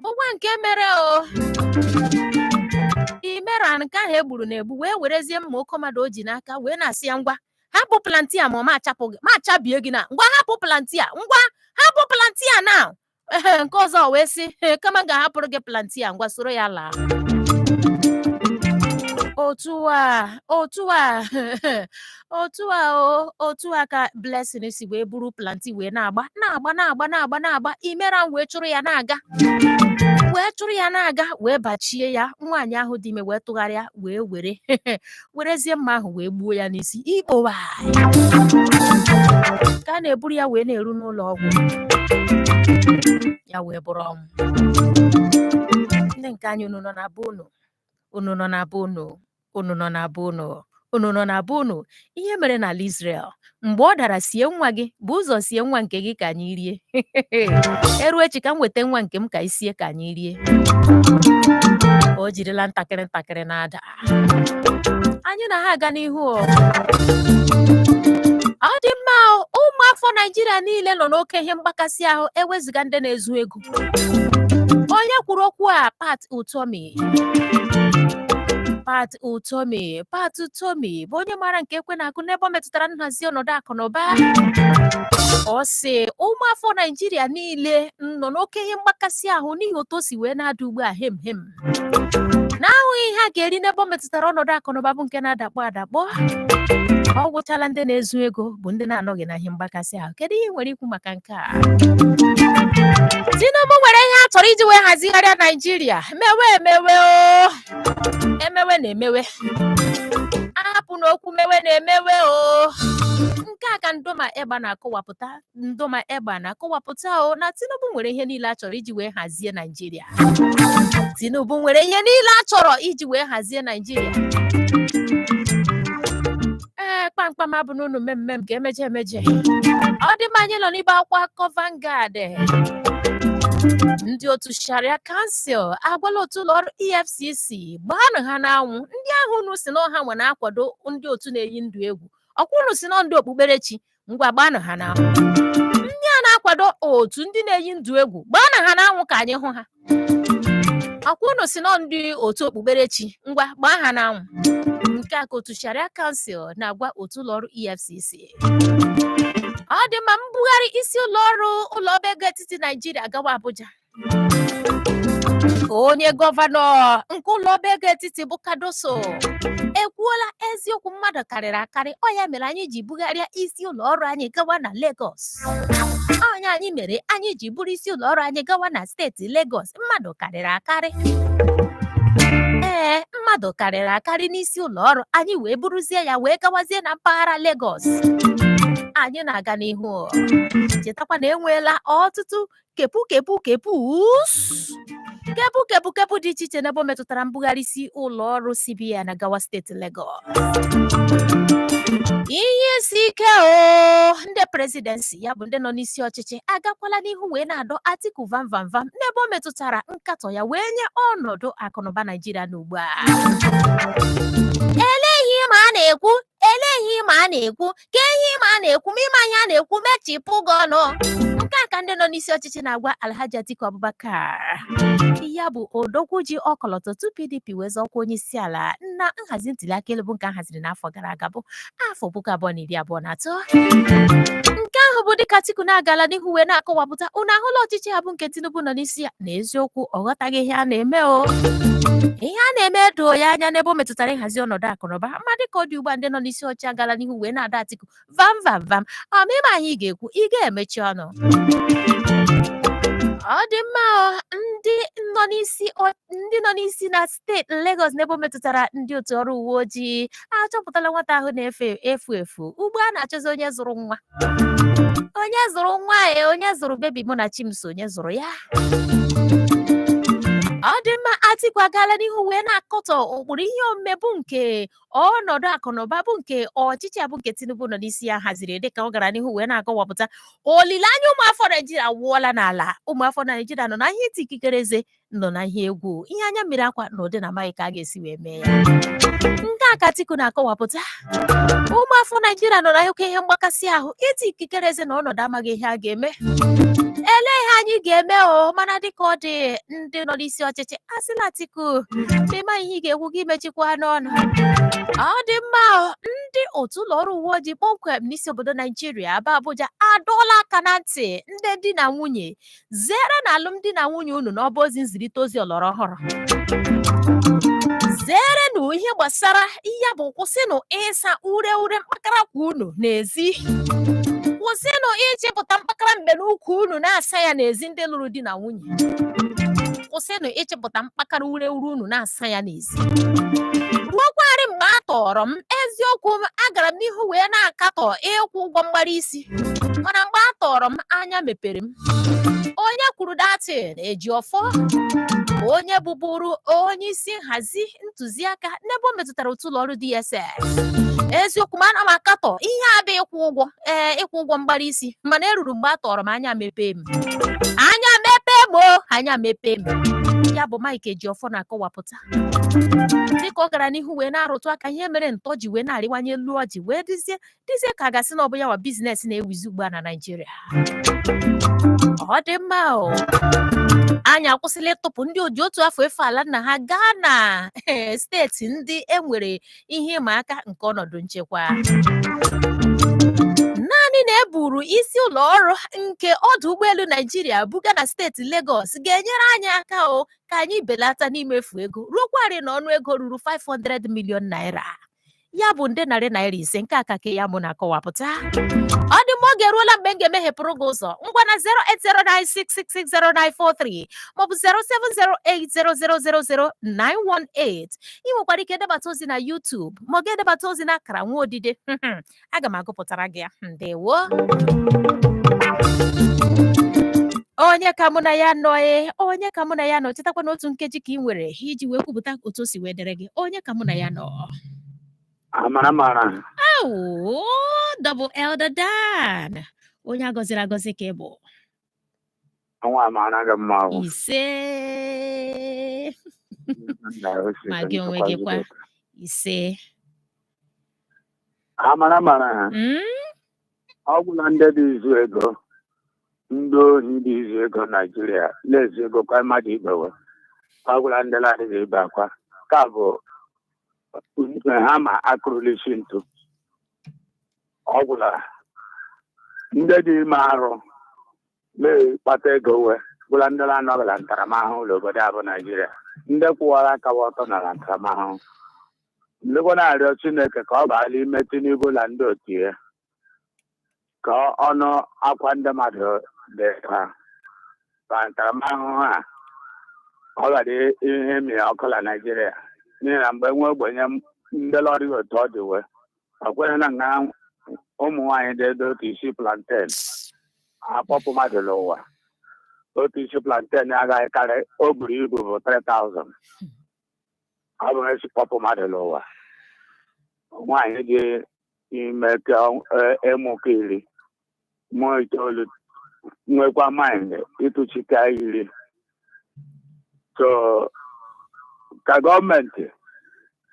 Bụkwa nke mere o Imeran nke ahụ e gburu na-egbu wee werezie mma okomado o ji n'aka wee na-asị ya, ngwa hapụ plantain a ma ọ ma achapụ gị, ma achabie gị na, ngwa hapụ plantain a, ngwa hapụ plantain a na. Ehe, nke ọzọ wee sị, "Ee, kama m ga-ahapụrụ gị plantain a, ngwa soro ya laa." Otu a, otu a, otu a o, otu a ka Blessing si wee buru plantain wee na-agba, na-agba, na-agba, na-agba, na-agba. Imeran wee chụrụ ya na-aga, wee chụrụ ya na-aga, wee bachie ya. Nwaanyị ahụ dị ime wee tụgharịa, wee were werezie mma ahụ wee gbuo ya n'isi ikpowa. Ka a na-eburu ya wee na-eru n'ụlọ ọgwụ, ya wee bụrụ ọnwụ. Ndị nke anyị, unu nọ na be unu? Unu nọ na be unu? Unu nọ na be unu? Unu nọ na be unu? Ihe mere n'ala Israel mgbe ọ dara, sie nwa gị bụ ụzọ, sie nwa nke gị ka anyị rie. Eruo echi ka m weta nwa nke m ka anyị sie ka anyị rie. O jirila ntakịrị ntakịrị na-ada, anyị na ha aga n'ihu. O ọ dị mma o, ụmụafọ Naijiria niile nọ n'oke ihe mgbakasị ahụ, ewezụga ndị na-ezu ego. Onye kwuru okwu a? Pat Utomi. Pat Utomi, Pat Utomi bụ onye maara nke ekwe na-akụ n'ebe ọ metụtara nhazi ọnọdụ akụ na ụba. Ọ sị ụmụafọ Naijiria niile nọ n'oke ihe mgbakasị ahụ n'ihi otu o si wee na-ada ugbu a hem hem, na-ahụghị ihe a ga-eri n'ebe ọ metụtara ọnọdụ akụ na ụba bụ nke na-adakpọ adakpọ. Ọ gwụchala ndị na-ezu ego bụ ndị na-anọghị na ihe mgbakasị ahụ. Kedu ihe ị nwere ikwu maka nke a? Tinubu nwere ihe a chọrọ iji wee hazigharịa Naijiria. Mewe emewe o, emewe na emewe, ahapụ n'okwu mewe na emewe o. Nke a ka Ndoma Egba na-akọwapụta. Ndoma Egba na-akọwapụta o na Tinubu nwere ihe niile a chọrọ iji wee hazie Naijiria. Tinubu nwere ihe niile a chọrọ iji wee hazie Naijiria. Ee, kpamkpam abụ n'unu mmemme m ga-emeje emeje. Ọ dị mma, anyị nọ n'ibe akwụkwọ akụkọ Vanguard. Ndị otu Sharia Council agwala otu ụlọ ọrụ EFCC, gbaanụ ha n'anwụ, ndị ahụ unu si na ọha nwe na-akwado ndị otu na-eyi ndụ egwu. Ọkwa unu si na ndị okpukperechi, ngwa gbaanụ ha n'anwụ. Ndị a na-akwado otu ndị na-eyi ndụ egwu, gbaanụ ha n'anwụ ka anyị hụ ha. Ọkwa unu si nọ ndị otu okpukperechi, ngwa gbaa ha n'anwụ. Nke a ka otu Sharia Council na-agwa otu ụlọọrụ EFCC. Ọ dị mma, mbugharị isi ụlọọrụ ụlọ ọba ego etiti Naijiria gawa Abuja. Onye gọvanọ nke ụlọ ọba ego etiti bụ Cardoso ekwuola eziokwu, mmadụ karịrị akarị, ọ ya mere anyị ji bugharịa isi ụlọ ọrụ anyị gawa na Lagos. Onye anyị mere anyị ji buru isi ụlọ ọrụ anyị gawa na steeti Lagos, mmadụ karịrị akarị. Ee, mmadụ karịrị akarị n'isi ụlọ ọrụ anyị, wee buruzie ya wee gawazie na mpaghara Lagos. Anyị na-aga n'ihu. Chetakwa na enweela ọtụtụ kepu kepu kepus, kepu kepu kepu dị iche iche n'ebe o metụtara mbugharị isi ụlọ ọrụ CBN na gawa steeti Lagos. Ihe isi ike o, ndị presidency, ya bụ ndị nọ n'isi ọchịchị, agakwala n'ihu wee na-adọ Atiku vam vam vam n'ebe o metụtara nkatọ ya wee nye ọnọdụ akụnụba Naijiria n'ugbu a. Ele ihe ma a na-ekwu, ele ihe ma a na-ekwu, ka ihe ma a na-ekwu, ma ịma ihe a na-ekwu, mechipụ gị ọnụ. Nke a ka ndị nọ n'isi ọchịchị na-agwa Alhaji Atiku Abubakar, ya bụ odogwu ji ọkọlọtọ otu PDP wee zọọkwa onye isi ala na nhazi ntuli aka elu bụ nke a haziri n'afọ gara aga, bụ afọ 2023. Nke ahụ bụ dịka Atiku na-agala n'ihu wee na-akọwapụta, unu ahụla ọchịchị ha bụ nke Tinubu nọ n'isi ya, na eziokwu ọ ghọtaghị ihe a na-eme o, ihe a na-eme doo ya anya n'ebe o metụtara ịhazi ọnọdụ akụnụba. Ma dịka ọ dị ugbu a, ndị nọ n'isi ọchịchị agala n'ihu wee na-ada Atiku vam vam vam, ọ ma ịma anyị ga-ekwu, ị ga-emechi ọnụ. Ọ dị mma o, ndị nọ n'isi na steeti Lagos n'ebe o metụtara ndị otu ọrụ uwe ojii achọpụtala nwata ahụ na-efe efu efu. Ugbu a na-achọzi onye zụrụ nwa, onye zụrụ nwa e, onye zụrụ baby mụ na Chimso, onye zụrụ ya. Ọ dị mma, Atiku agaala n'ihu wee na-akọtọ ụkpụrụ ihe omume bụ nke ọnọdụ akụnụba bụ nke ọchịchị a bụ nke Tinubu nọ n'isi ya haziri, dịka ọ gara n'ihu wee na-akọwapụta olileanya ụmụafọ Naijiria wụọla n'ala. Ụmụafọ Naijiria nọ na ihe iti ikikere eze, nọ na ihe egwu, ihe anya mmiri akwa na ụdị na amaghị ka a ga-esi wee mee ya. Nke a ka Atiku na-akọwapụta, ụmụafọ Naijiria nọ na oke ihe mgbakasị ahụ, iti ikikere eze na ọnọdụ amaghị ihe a ga-eme, ele ihe anyị ga-eme o. Mana dịka ọ dị, ndị nọ n'isi ọchịchị asịla Atiku ma ịma ihe ị ga-ekwu, gị mechikwa n'ọnụ. Ọ dị mma o, ndị otu ụlọ ọrụ uwe ojii kpọmkwem n'isi obodo Naijiria bụ Abuja adọọla aka na ntị ndị di na nwunye, zere na alụmdi na nwunye unu n'ọba ozi nzirịta ozi ọlọrọ ọhụrụ. Zeerenụ ihe gbasara ya bụ kwụsịnụ ịsa ure ure mkpakara akwa unu n'ezi. Kwụsịnụ ịchịpụta mkpakara mbe n'ukwu unu na-asa ya n'ezi. Ndị lụrụ di na nwunye, kwụsịnụ ịchịpụta mkpakara ure ure unu na-asa ya n'ezi. Ruokwarị mgbe a tọrọ m, eziokwu m, agara m n'ihu wee na-akatọ ịkwụ ụgwọ mgbara isi, mana mgbe a tọrọ m, anya mepere m. Onye kwuru that thing? Ejiofor, onye bụbụrụ onye isi nhazi ntụziaka n'ebe o metụtara otu ụlọ ọrụ DSS. Eziokwu m, ana m akatọ ihe a bụ ịkwụ ụgwọ, ee, ịkwụ ụgwọ mgbara isi, mana eruru mgbe a tọrọ m, anya mepee m, anya mepee m o, anya mepee m. Ya bụ Mike Ejiofor na-akọwapụta dịka ọ gara n'ihu wee na-arụtụ aka ihe mere ntọ ji wee na-arịwanye elu ọjị wee dịzie dịzie ka a gasị na ọ bụ ya wa business na-ewizi ugbu a na Naịjirịa. Ọ dị mma o. Anyị akwụsịla ịtụpụ ndị oji otu afọ efe ala nna ha gaa na steeti ndị e nwere ihe ịma aka nke ọnọdụ nchekwa. Naanị na eburu isi ụlọ ọrụ nke ọdụ ụgbọelu Naijiria buga na steeti Lagos ga-enyere anyị aka o ka anyị belata n'imefu ego ruokwarị na ọnụ ego ruru 500 million naira, ya bụ nde ₦500. Nke a ka ya mụ na-akọwapụta. Ọ dị mma, oge eruola mgbe m ga-emeghepụrụ gị ụzọ. Ngwa, na 08096660943 maọbụ 07080000918. Ị nwekwara ike debata ozi na YouTube ma ọ ga-edebata ozi na akara nwa odide, aga m agụpụtara gị ya. Ndewo. Onye ka mụ na ya nọ? E, onye ka mụ na ya nọ? Chetakwa na otu nkeji ka ị nwere iji wee kwupụta otu o si wee dịrị gị. Onye ka mụ na ya nọ? Amara mara. Awụ, Double Elder Dan, onye agọziri agọzi ka ị bụ. Ọnwa amara gị mma ahụ. Ise. Ma gị onwe gị kwa, ise. Amara mara. Ọ gwụla ndị dị izu ego, ndị ohi dị izu ego Naijiria na-ezu ego kwa mmadụ ibewe. Ọ gwụla ndị na-adịghị ibe akwa ka bụ ha ma akụrụla isi ntụ. Ọ gwụla ndị dị ime arụ na-akpata ego wee gwụla ndị na-anọghịla ntaramahụhụ n'obodo a bụ Naijiria. Ndị kwụwara aka ọtọ nara ntaramahụhụ. Ndekwa na-arịọ Chineke ka ọ baala ime Tinubu na ndị otu ya ka ọnụ akwa ndị mmadụ dị ha ka ntaramahụhụ a ọ ghara ihe mị ọkụ na Naijiria, n'ihi na mgbe nwa ogbenye ndị lọrịghị otu ọ dị wee ọ kweghị na nga ụmụ nwaanyị dị edo otu isi plantain akpọpụ mmadụ n'ụwa. Otu isi plantain agaghị karị, o buru ibu bụ 3000. Ọ bụ esi kpọpụ mmadụ n'ụwa. Nwaanyị dị ime ka ịmụka 10 mụọ 9, nwekwa mind ịtụchite 10. So ka gọọmenti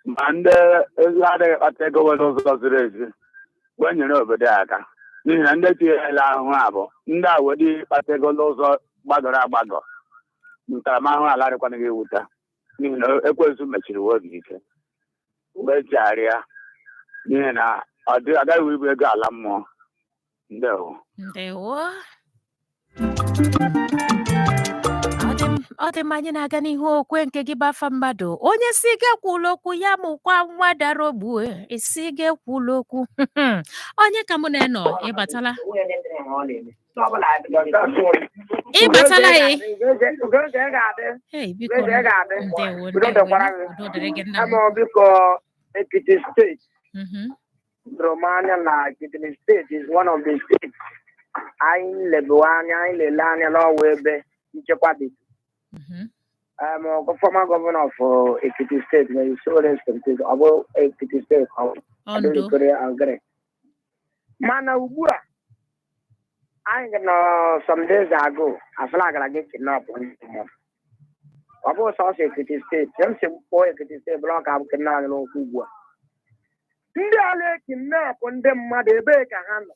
ma ndị adịghị akpata ego nwere ụzọ ziri ezi wee nyere obodo a aka, n'ihi na ndị tinyere ahụhụ a bụ ndị a were ịkpata ego n'ụzọ gbagọrọ agbagọ. Ntaramahụhụ ala dịkwana gị ewuta, n'ihi na ekwensu mechiri obi ike wee chegharịa, n'ihi na ọ dị agaghị ibu ego ala mmụọ. Ndewo. Ndewo. Ọ dị mma, anyị na-aga n'ihu. Okwe nke gị bụ afa mmadụ. Onye si gị ekwula okwu, ya mụkwa nwa dara ogbue. Esi gị ekwula okwu. Onye ka mụ na-enọ? Ịbatala, ịbatala e. Hey, biko, ndewo, ndewo. Udo dịrị gị, nna m. Biko, Ekiti Steeti doro m anya na Ekiti Steeti is one of the states anyị lebewe anya, anyị lele anya n'ọwa ebe nchekwa dị. Former governor of Ekiti State, may his soul rest in peace. Ọ bụ Ekiti State ka ọ bụ. Ondo. Adelikore Agre. Mana ugbu a anyị nọ, some days ago, aflagara gị kidnap ndị mmadụ. Ọ bụ sọsọ Ekiti Steeti m si kpọọ Ekiti Steeti bụrụ ọka bụ kidnap n'okwu ugbu a. Ndị ala ekidnap ndị mmadụ, ebee ka ha nọ?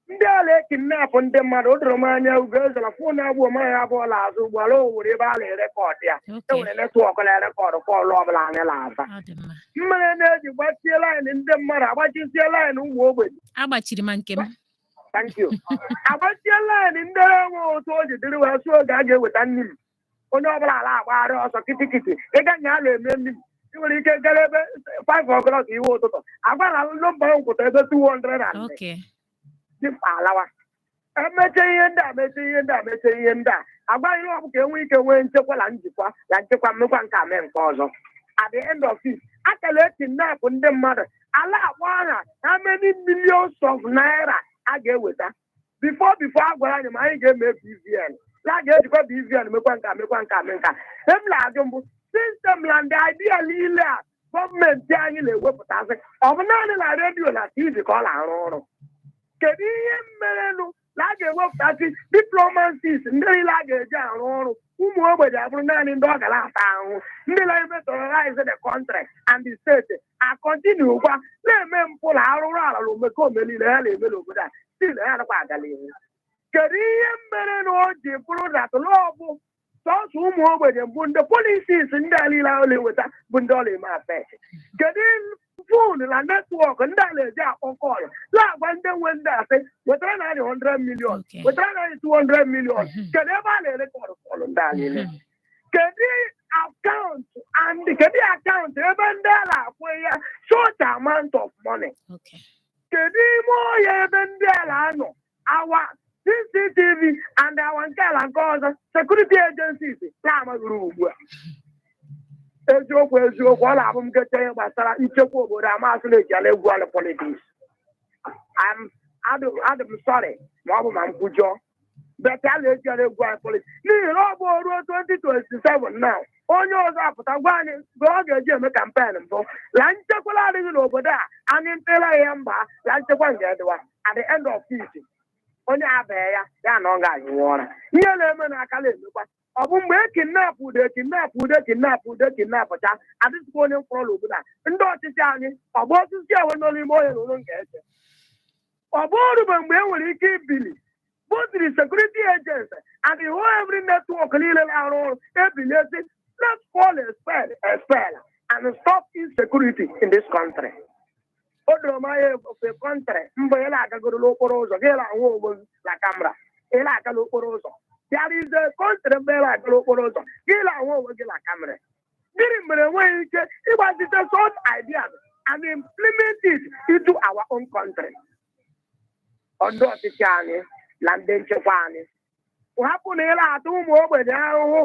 Ndị ala ekidnap ndị mmadụ, o doro m anya. Ugo ezela phone abụọ maghị abụọ la azụ ugbu ala. O nwere ebe a na-erecord ya. E nwere network na-erecord call ọbụla anyị na-aza. Ọ dị mma. Mmiri na-eji gbachie line ndị mmadụ, agbachisie line ụmụ ogbenye. Agbachiri ma nke m. Thank you. Agbachie line ndị enwe otu o ji dịrị wee sụọ oge a ga-eweta nri m. Onye ọbụla ala agbagharị ọsọ kịtịkịtị ịga nya a na-eme nri m. Ị nwere ike gara ebe 5 o'clock iwe ụtụtụ, agwara nọmba ahụ kwụta ebe 200 and dịmkpa alawa. Emeche ihe ndị a, mechie ihe ndị a, mechie ihe ndị a, agbaghị ihe ọ bụ ka enwee ike nwee nchekwa na njikwa na nchekwa, mmekwa nke a, mee nke ọzọ. At the end of it, akala ekidnap ndị mmadụ, ala akpọ aha how many millions of naira a ga-eweta. Before a gwara anyị ma anyị ga-eme BVN, na a ga-ejikwa BVN mekwa nke a, mekwa nke a, mee nke a. M na-ajụ mbụ, system na ndị idea niile a gọọmenti anyị na-ewepụtasị, ọ bụ naanị na redio na TV ka ọ na-arụ ọrụ? Kedu ihe merenụ na a ga-ewepụtasị diplomacies ndị niile a ga-eji arụ ọrụ, ụmụ ogbenye abụrụ naanị ndị ọ gara ata ahụhụ, ndị na-eme terrorize the country and the state a continue kwa na-eme mpụ na arụrụ ala na omekome niile ha na-eme n'obodo a, still ha anakwa agala ihu? Kedu ihe mere na o ji bụrụ na ọ bụ sọsọ ụmụ ogbenye mbụ ndị policies ndị a niile ahụ na-eweta bụ ndị ọ na-eme affect? Kedu phone na network ndị a na-eji akpọ call na-agwa ndị nwe ndị asị wetara na anyị 100 million, wetara na anyị 200 million? Kedu ebe a na-erecord call ndị a niile? Kedu account and kedu account ebe ndị a na-akwụ ya such amount of money? Kedu ime ọhịa ebe ndị a na-anọ? Our CCTV and our nke ala nke ọzọ, security agencies na-amaghịrị ugbu a. Eziokwu, eziokwu, ọ na-abụ m nkecha ihe gbasara nchekwa obodo, amasị na-eji ala egwu ala politics. Adị m sorry ma ọ bụ ma m kwujọọ, but a na-eji ala egwu ala politics, n'ihi na ọ bụ ruo 2027 now, onye ọzọ apụta gwa anyị mgbe ọ ga-eji eme campaign mbụ la nchekwa adịghị n'obodo a, anyị ntịla ya mba la nchekwa nke dịwa. At the end of it, onye abịa ya ya na ọ ga-anyụwa ụra. Ihe na-eme n'aka na-emekwa. Ọ bụ mgbe ekidnap ude, kidnap ude, kidnap ude, kidnapcha, adịzikwa onye mkpọrọ n'obodo a. Ndị ọchịchị anyị, ọ bụ osisi enwe nọ n'ime ọhịa na ụlọ nke eche. Ọ bụ orube mgbe e nwere ike ibili both the security agents and the whole every network niile na-arụ ọrụ ebiliezi, let's call a spade a spade and stop insecurity in this country. O doro m anya, ofe country mbụ ị na-agagoro n'okporo ụzọ gị na-ahụ onwe gị na camera. Ị na-aga n'okporo ụzọ, there is a country mgbe ị na-aga n'okporo ụzọ gị na-ahụ onwe gị na camera. Gịnị mere enweghị ike ịgbazite such ideas and implement it into our own country? Ndị ọchịchị anyị na ndị nchekwa anyị, hapụ na ị na-ata ụmụ ogbenye ahụhụ,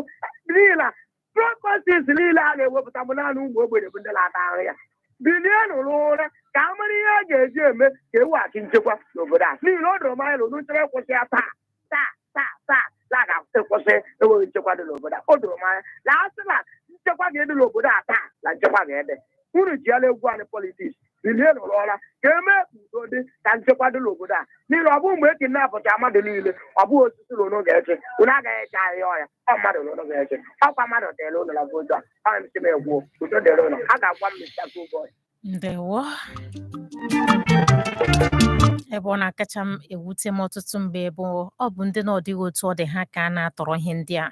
n'ihi na properties niile a na-ewepụta bụ naanị ụmụ ogbenye bụ ndị na-ata ahụ ya. Bilie n'ụlọ ụra ka a mara ihe a ga-eji eme ka eweghachi nchekwa n'obodo a, n'ihi na o doro m anya na unu chọrọ ịkwụsị ya taa taa taa taa na a ga-ekwụsị enweghị nchekwa dị n'obodo a. O doro m anya na a sị na nchekwa ga-edị n'obodo a taa, na nchekwa ga-ede. Unu jiela egwu anyị politics. Bilie n'ụlọ ụra ka emee ka udo dị, ka nchekwa dị n'obodo a, n'ihi na ọ bụ mgbe ekidnapụcha mmadụ niile, ọ bụghị osisi na unu ga-eche, unu agaghị eche ahịhịa ọhịa, ọ mmadụ na unu ga-eche. Ọkwa mmadụ dịrị unu na votu a. Ọ m sị m egwuo, udo dịrị unu. A ga-agwa m Mr. Coolboy. Ndewo. Ebe ọ na-akacha m ewute m ọtụtụ mgbe bụ ọ bụ ndị na ọ dịghị otu ọ dị ha ka a na-atọrọ ihe ndị a.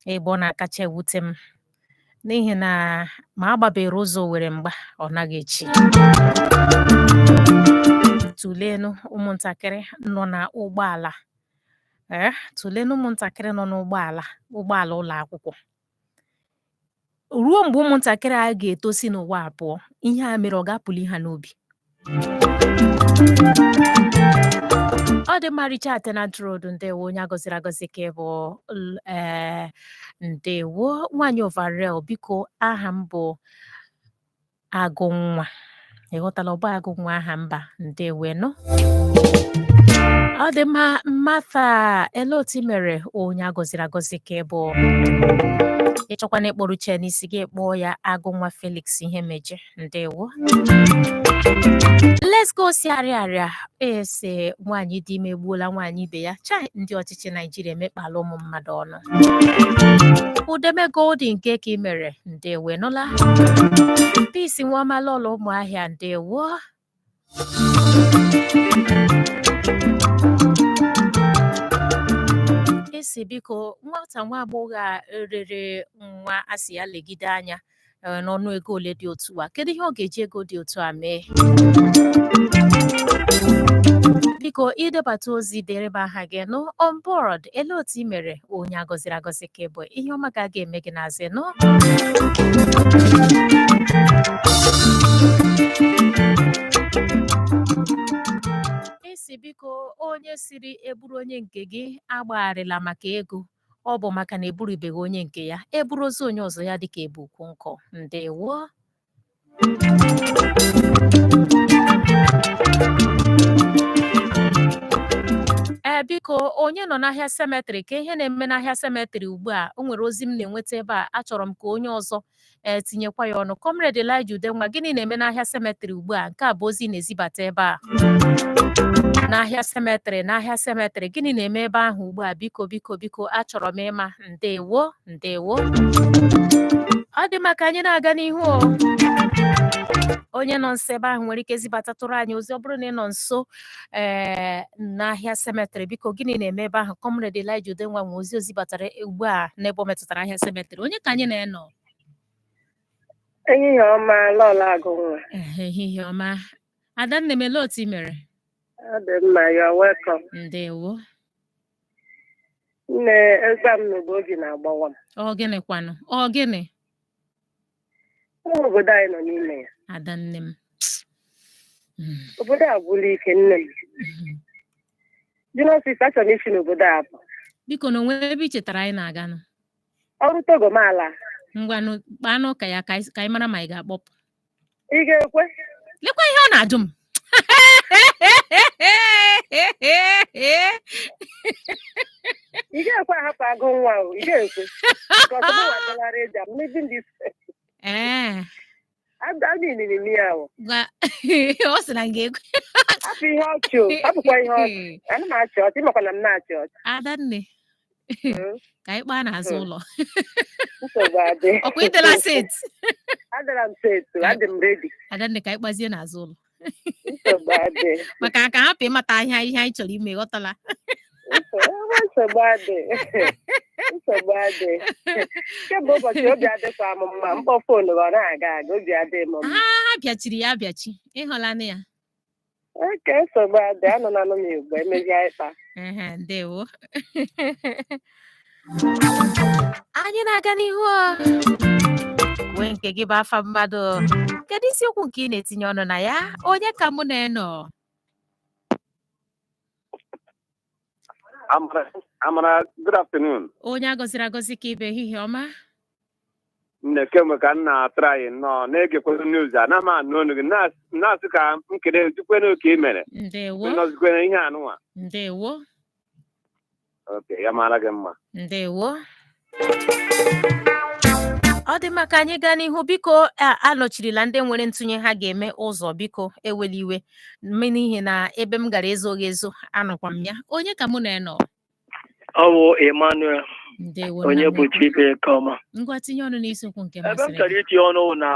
Ebe ọ na-akacha ewute m, n'ihi na ma agbabere ụzọ were mgba, ọ naghị echi. Tụleenụ ụmụntakịrị nọ na ụgbọala, ee, tụleenụ ụmụntakịrị nọ n'ụgbọala, ụgbọala ụlọ akwụkwọ. Ruo mgbe ụmụntakịrị a ga-etosi n'ụwa a pụọ, ihe a mere ọ ga-apụli ha n'obi. Ọ dị mma. Richard Tenant Road, ndewo, onye agọziri agọzi ka ị bụ. Ee, ndewo nwaanyị Overall. Biko, aha m bụ Agụnwa, ị ghọtala? Ọ bụ Agụnwa aha mba. Ndewenụ. Ọ dị mma. Martha, ele otu i mere? Onye agọziri agọzi ka ị bụ. Ịchọkwana ịkpọrọ uche n'isi gị, kpọọ ya Agụnwa Felix ihe meje. Ndewo. Let's go. Si arịa arịa ese nwaanyị dị ime egbuola nwaanyị ibe ya. Chai, ndị ọchịchị Naijiria emekpala ụmụ mmadụ ọnụ. Udeme Golden, nke ka ị mere? Ndewo, nụla. Peace Nwaọma Lọlọ Ụmụahịa, ndewo. Esi biko, nwata nwa agbọghọ a rere nwa a sị ya legide anya n'ọnụ ego ole dị otu a, kedu ihe ọ ga-eji ego dị otu a mee? Biko. Biko, idebata ozi, dere m aha gị nụ. On board, ele otu ị mere? Onye agọziri agọzi ka ị bụ. Ihe ọma ga-aga eme gị n'azụ, nụ. Ị sị biko, onye siri eburu onye nke gị agbagharịla maka ego, ọ bụ maka na eburubeghị onye nke ya. Eburu ozu onye ọzọ, ya dịka ebu ukwu nkụ. Ndewo. Ee, biko, onye nọ n'ahịa cemetery? Ka ihe na-eme n'ahịa cemetery ugbu a? O nwere ozi m na-enweta ebe a, achọrọ m ka onye ọzọ ee tinyekwa ya ọnụ. Comrade Elijah Udenwa, gịnị na-eme n'ahịa cemetery ugbu a? Nke a bụ ozi na-ezibata ebe a n'ahịa cemetery. N'ahịa cemetery, gịnị na-eme ebe ahụ ugbu a? Biko, biko, biko, achọrọ m ịma. Ndewo, ndewo. Ọ dị maka anyị na-aga n'ihu o. Onye nọ nso ebe ahụ nwere ike zibatatụrụ anyị ozi. Ọ bụrụ na ị nọ nso ee n'ahịa cemetery, biko, gịnị na-eme ebe ahụ? Comrade Elijah Udenwa nwe ozi o zibatara ugbu a n'ebe o metụtara ahịa cemetery. Onye ka anyị na-enọ? Ehihie ọma, Lọlọ Agụnwa. Ehihie ọma, Adanne m. Ele otu ị mere? Ọ dị mma, you are welcome. Ndewo. Nne, eze m n'oge obi na-agbawa m. Ọ gịnị kwanụ? Ọ gịnị? Ụmụ obodo anyị nọ n'ime ya. Adanne m. Obodo a gwụla ike, nne m. Junior sister, achọrọ m isi n'obodo a apụ. Biko, na onwe ebe i chetara anyị na-aganụ? Ọrụ Togo m ala. Ngwanụ, kpaa n'ụka ya ka anyị mara ma anyị ga-akpọpụ. Ị ga-ekwe? Lekwa ihe ọ na-ajụ m. Ị ga-ekwe ahapụ agụ nwa o? Ị ga-ekwe? Because mụ nwa adịla ready. I'm leaving this. Ee. Adị m ya o. Gwa ọ sị na m ga-ekwe. Hapụ ihe ọchị o. Hapụkwa ihe ọchị. Ana m achị ọchị, ịmakwa na m na-achị ọchị. Adanne, ka anyị kpaa n'azụ ụlọ. Nsogbu adị. Ọkwa ị dịla set? Adịla m set, adị m ready. Adanne, ka anyị kpazie n'azụ ụlọ. Nsogbu adị. Maka ka hapụ ịmata ihe anyị chọrọ ime, ghọtala? Nsogbu adị. Nsogbu adị. Kemgbe ụbọchị, obi adịkwa m mma. Mkpọ phone ọ na-aga aga, obi adị m mma. Ha bịachiri ya abịachi, ịhụlanụ ya. Oke, nsogbu adị. Anọ na anụ m Igbo emezi ịkpa. Ehe, ndewo. Anyị na-aga n'ihu o. Wee nke gị bụ afa mmadụ. Kedu isiokwu nke ị na-etinye ọnụ na ya? Onye ka mụ na-enọ? Amara, Amara, good afternoon. Onye agọziri agọzi ka ibe, ehihie ọma. Nne, kemgbe ka m na-atry nnọọ na-egekwa news, ana m anụ olu gị, na-asị ka m kele tukwene ka ị mere. Ndewo. Nọzikwene ihe anụnwa. Ndewo. Ok, ya mara gị mma. Ndewo. Ọ dị mma, ka anyị gaa n'ihu. Biko, anọchirila ndị nwere ntụnye ha ga-eme ụzọ. Biko, ewela iwe n'ihi na ebe m gara ezoghị ezo, anọkwa m ya. Onye ka mụ na-enọ? Ọ bụ Emmanuel. Ndewo. Onye Nna m bụ ukwu. Chibe Kọma. Ngwa, tinye ọnụ n'isiokwu nke Ebe m masịrị chọrọ gị. itinye ọnụ wụ na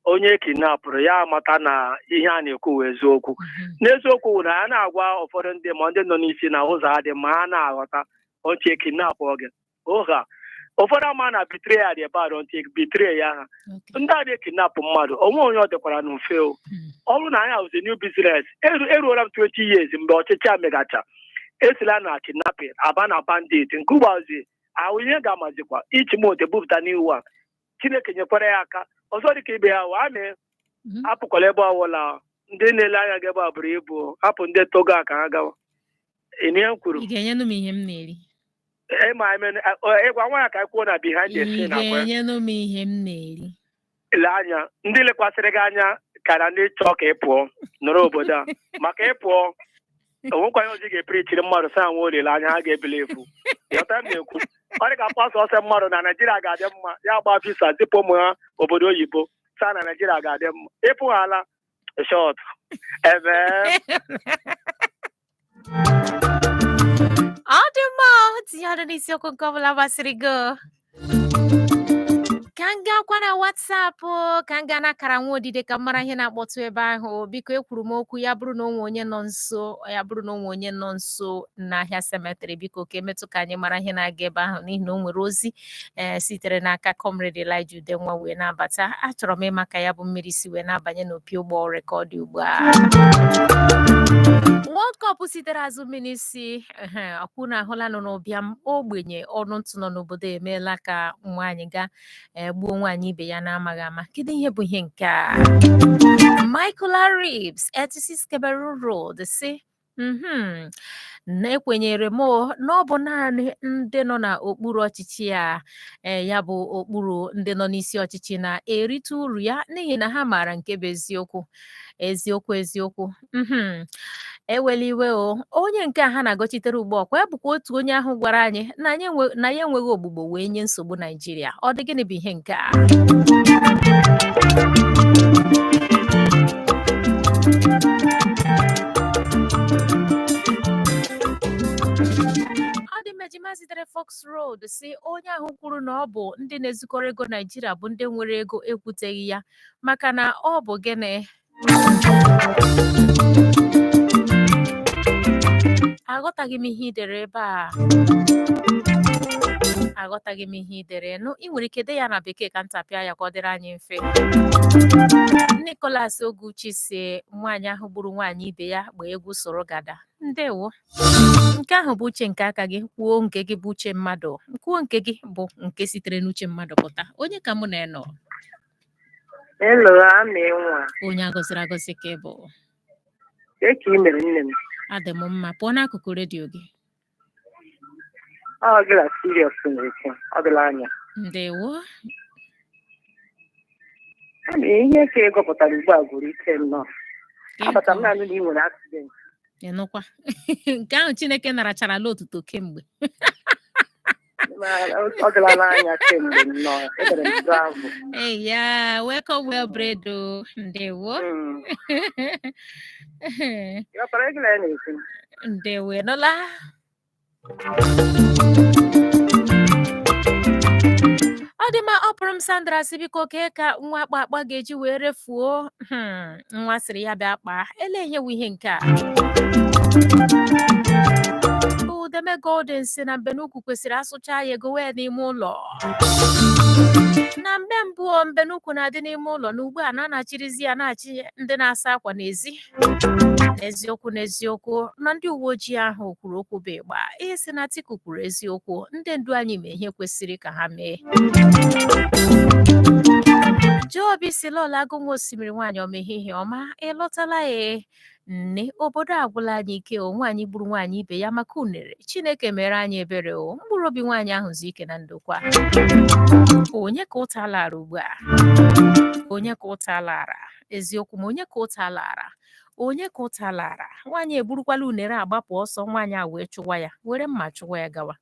onye kidnapụrụ ya amata na ihe a na-ekwu wụ eziokwu. N'eziokwu wụ na a na-agwa ụfọdụ ndị ma ndị nọ n'isi na ụzọ adị ma ha na-aghọta oche kidnapụ gị ụgha. Ụfọdụ ama na betray dị bad until betray ya ha. Ndị a na-ekidnapụ mmadụ onwe onye ọ dịkwara n'mfe o. Ọ bụrụ na anyị hụzi new business eruola m 20 years mgbe ọchịchị a megacha, esila na kidnapping aba na bandit nke ụgbazi ahụ. Ihe ga-amazikwa ichi m ote bupụta n'iwu a. Chineke nyekwara ya aka. Ọzọ dịka ibe ya wa amị apụkwala ebe ọbụla ndị na-ele anya gị ebe a buru ibu. Hapụ ndị Togo a ka ha gawa. Ị nụ ihe m kwuru? Ị ga-enyenụ m ihe m na-eri? Ịma eme ịgwa nwa ya ka anyị kwuo na behind the Ị scene akwa ga-enyenụ m ihe m na-eri? Lee anya, ndị lekwasịrị gị anya kara ndị chọọ ka ị pụọ nọrọ obodo a. Maka ị pụọ, onwekwa ihe ọzọ ị ga-epirichiri mmadụ sa nwe olileanya ha ga-ebili efu. Ghọta m na-ekwu? Ọ dị ka pastọ ọsọ mmadụ na Naijiria ga-adị mma, ya gba visa zipụ ụmụ ya obodo oyibo, saa na Naijiria ga-adị mma. Ịpụghala short ebe. Ọ dị mma o, tinye ọnụ n'isiokwu nke ọbụla masịrị gị o. Ka m gakwa na WhatsApp o, ka m gaa n'akara nwa odide ka m mara ihe na-akpọtụ ebe ahụ. Biko, ekwuru m okwu ya bụrụ na onwe onye nọ nso, ya bụrụ na onwe onye nọ nso n'ahịa cemetery, biko, ka emetụ ka anyị mara ihe na-aga ebe ahụ, n'ihi na o nwere ozi ee sitere n'aka Comrade Elijah Udenwa wee na-abata. Achọrọ m ịma ka ya bụ mmiri si wee na-abanye n'opi ụgbọ rekọdụ ugbu a. One Kọp sitere azụ mmiri si ọkwụ na ahụla nọ n'ụbịam ogbenye ọnụ ntụ nọ n'obodo emeela ka nwaanyị ga gbuo nwaanyị ibe ya na-amaghị ama. Kedu ihe bụ ihe nke a? Michael Aribs, 86 Cameroon Road si na ekwenyere m o, na ọ bụ naanị ndị nọ n'okpuru ọchịchị a ya bụ okpuru ndị nọ n'isi ọchịchị na-erite uru ya n'ihi na ha maara nke bụ eziokwu eziokwu eziokwu. Ewela iwe o, onye nke a ha na-agọchitere ugbu a kwa ya bụkwa otu onye ahụ gwara anyị na anyị na ya enweghị ogbugbo wee nye nsogbu Naijiria. Ọ dị gịnị bụ ihe nke a? Ọ dị mma. Ejima sitere Fox Road si onye ahụ kwuru na ọ bụ ndị na-ezukọrọ ego Naijiria bụ ndị nwere ego ekwuteghị ya maka na ọ bụ gịnị? Aghọtaghị m ihe i dere ebe a, aghọtaghị m ihe i dere. Nụ, ị nwere ike dee ya na bekee ka m tapịa ya ka ọ dịrị anyị mfe. Nicholas Oguchi si nwaanyị ahụ gburu nwaanyị ibe ya gbaa egwu soro gada. Ndewo. Nke ahụ bụ uche nke aka gị. Kwuo nke gị bụ uche mmadụ, kwuo nke gị bụ nke sitere n'uche mmadụ pụta. Onye ka mụ na ya nọ? Hello, Amị nwa. Onye a gọziri agọzi ka ị bụ. Kee ka ị mere, nne m? Adị m mma. Pụọ n'akụkụ redio gị. Ọ gị na Sirius na-ekwu. Ọ dịla anya. Ndewo. Amị, ihe ka ị gụpụtara ugbu a gwụrụ ike nnọọ. Abata m naanị na ị nwere accident. Ị nụkwa nke ahụ Chineke narachara ala otuto kemgbe. Ma ọ dịla n'anya kemgbe nnọọ. Edere m travel. Hey, yeah, welcome, well bred o. Ndewo. Ghọtara ego na ya na-ekwu. Ndewo, ị nụla? Ọ dị mma. Ọ pụrụ m Sandra sị biko kee ka nwa akpa akpa ga-eji wee refuo nwa sịrị ya bịa kpaa ele ihe wụ ihe nke a. Udeme Golden si na mbenukwu kwesịrị asụcha ya ego wee n'ime ụlọ. Na mgbe mbụ o, mbenukwu na-adị n'ime ụlọ, na ugbu a na a na-achịrịzi ya na-achị ndị na-asa akwa n'ezi. N'eziokwu n'eziokwu, na ndị uwe ojii ahụ kwuru okwu bụ ịgba. Ihe si na Atiku kwuru eziokwu, ndị ndu anyị mee ihe kwesịrị ka ha mee. Jobi si Lọla Agụnwa Osimiri, nwaanyị ọma, ehihie ọma. Ị lọtala? Ee nne, obodo agwụla anyị ike o. Nwaanyị gburu nwaanyị ibe ya maka unere. Chineke mere anyị ebere o. Mkpụrụ obi nwaanyị ahụ zuo ike na ndokwa. Onye ka ụta lara ugbu a? Onye ka ụta lara? Eziokwu ma onye ka ụta lara? Onye ka ụta lara? Nwaanyị eburukwala unere agbapụ ọsọ, nwaanyị a wee chụwa ya, were mma chụwa ya gawa.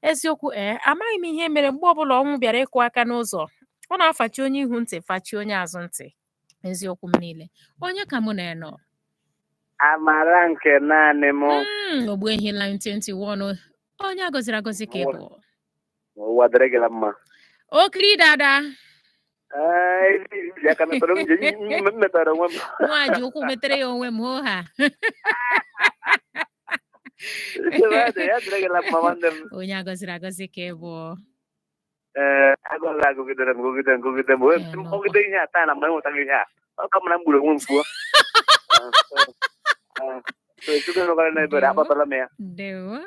Eziokwu ee, amaghị m ihe mere mgbe ọbụla ọnwụ bịara ịkụ aka n'ụzọ, ọ na-afachi onye ihu ntị, fachi onye azụ ntị. Eziokwu m niile. Onye ka mụ na ya nọ? Amara nke naanị m. Ogbuehi line 21, onye a gọziri agọzi ka ị bụ. Ụwa dịrị gị na mma. Okiri dada. Ee, iji aka metara m ji m metara onwe m. Nwa ji ụkwụ metere ya onwe m hoo ha. Ya dịrị gị na mma, nwanne m. Onye a gọziri agọzi ka ị bụ. Ee, agụla agụgidere m gụgide m gụgide m wee m kpọgide ihe a taa na mgbe m nwetaghị ihe a, ọ ka mara m gburu onwe m fuo. So Chukwu nọkwara n'ebere, akpọtala m ya. Ndewo.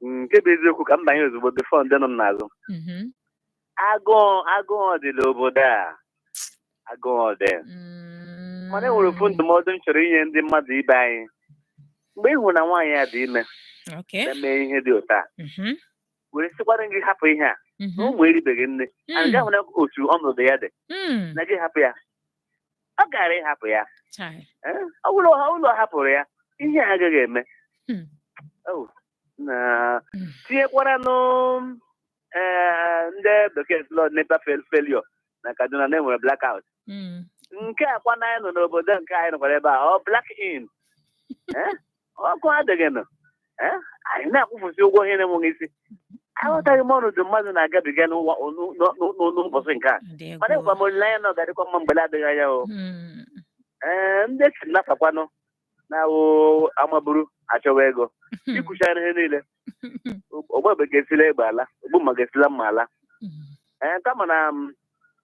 Nke bụ eziokwu, ka m banye ozugbo before ndị nọ m n'azụ. Agụụ dị n'obodo a, agụụ dị, mana e nwere ofu ndụmọdụ m chọrọ inye ndị mmadụ ibe anyị. Mgbe ị hụrụ na nwaanyị a dị ime na-eme ihe dị otu a, were sịkwara gị hapụ ihe a na ụmụ eribeghị nne and gị hụrụ otu ọnọdụ ya dị na gị hapụ ya, ọ gara ịhapụ ya. Chai. Eh, ọ bụrụ ha ụlọ hapụrụ ya, ihe a agaghị eme. Oh, na tinyekwaranụ ndị bekee sị na NEPA failure na Kaduna na enwere blackout. Nke a kwa na anyị nọ n'obodo nke anyị nọkwara ebe a, ọ black in. Eh, ọkụ adịghị nọ. Eh, anyị na-akwụfụsị ụgwọ ihe na-enweghị isi. Aghọtaghị m ọnọdụ mmadụ na-agabiga n'ụwa n'ụbọchị nke a, mana enwekwa m olileanya na ọ ga-adịkwa mma mgbe na-adịghị anya o. Ee, ndị kidnapper na-awụ amaburu achọwa ego ikwuchara ihe niile. Ogbe ga-esila egbe ala, ogbu mma ga-esila mma ala. Ee, kama na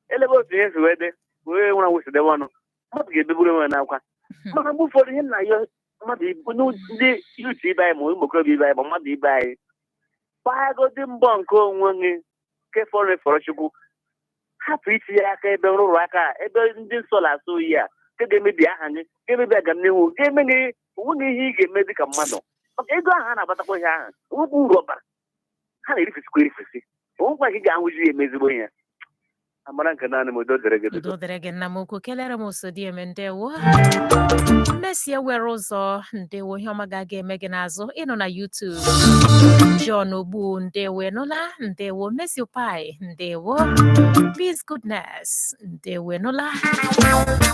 elebe otu ihe si wee dị wee nwere nwụsidewe ọnụ, mmadụ ga-ebegburu onwe ya n'akwa. Mana mgbe ụfọdụ ihe na ya Mmadụ ndị youth ibe anyị, ma ụmụ okorobịa ibe anyị, ma mmadụ ibe anyị, gbagodi mbọ nke onwe gị nke fọrọ efọrọ Chukwu, hapụ itinye aka ebe nrụrụ aka a, ebe ndị nsọ na-asọ oyi a, nke ga-emebi aha gị, ga-emebi agamnihu, ga-eme gị onwe gị ihe ị ga-eme dịka mmadụ, maka ego ahụ a na-agbatakwa ihe ahụ onwekwa uru ọ bara. Ha na-erifesikwa erifesi, onwekwa ka ị ga-ahụzi ya eme ezigbo ihe. Amara nke naanị m, udo dịrị gị. Udo dịrị gị, nna m ukwu. Kelere m Osodieme, ndewo. Mmesi ewere ụzọ, ndewo. Ihe ọma ga-aga eme gị n'azụ. Ịnọ na YouTube. John Ogbu, ndewo. Enụla, ndewo. Messi Pai, ndewo. Peace Goodness, ndewo. Enụla,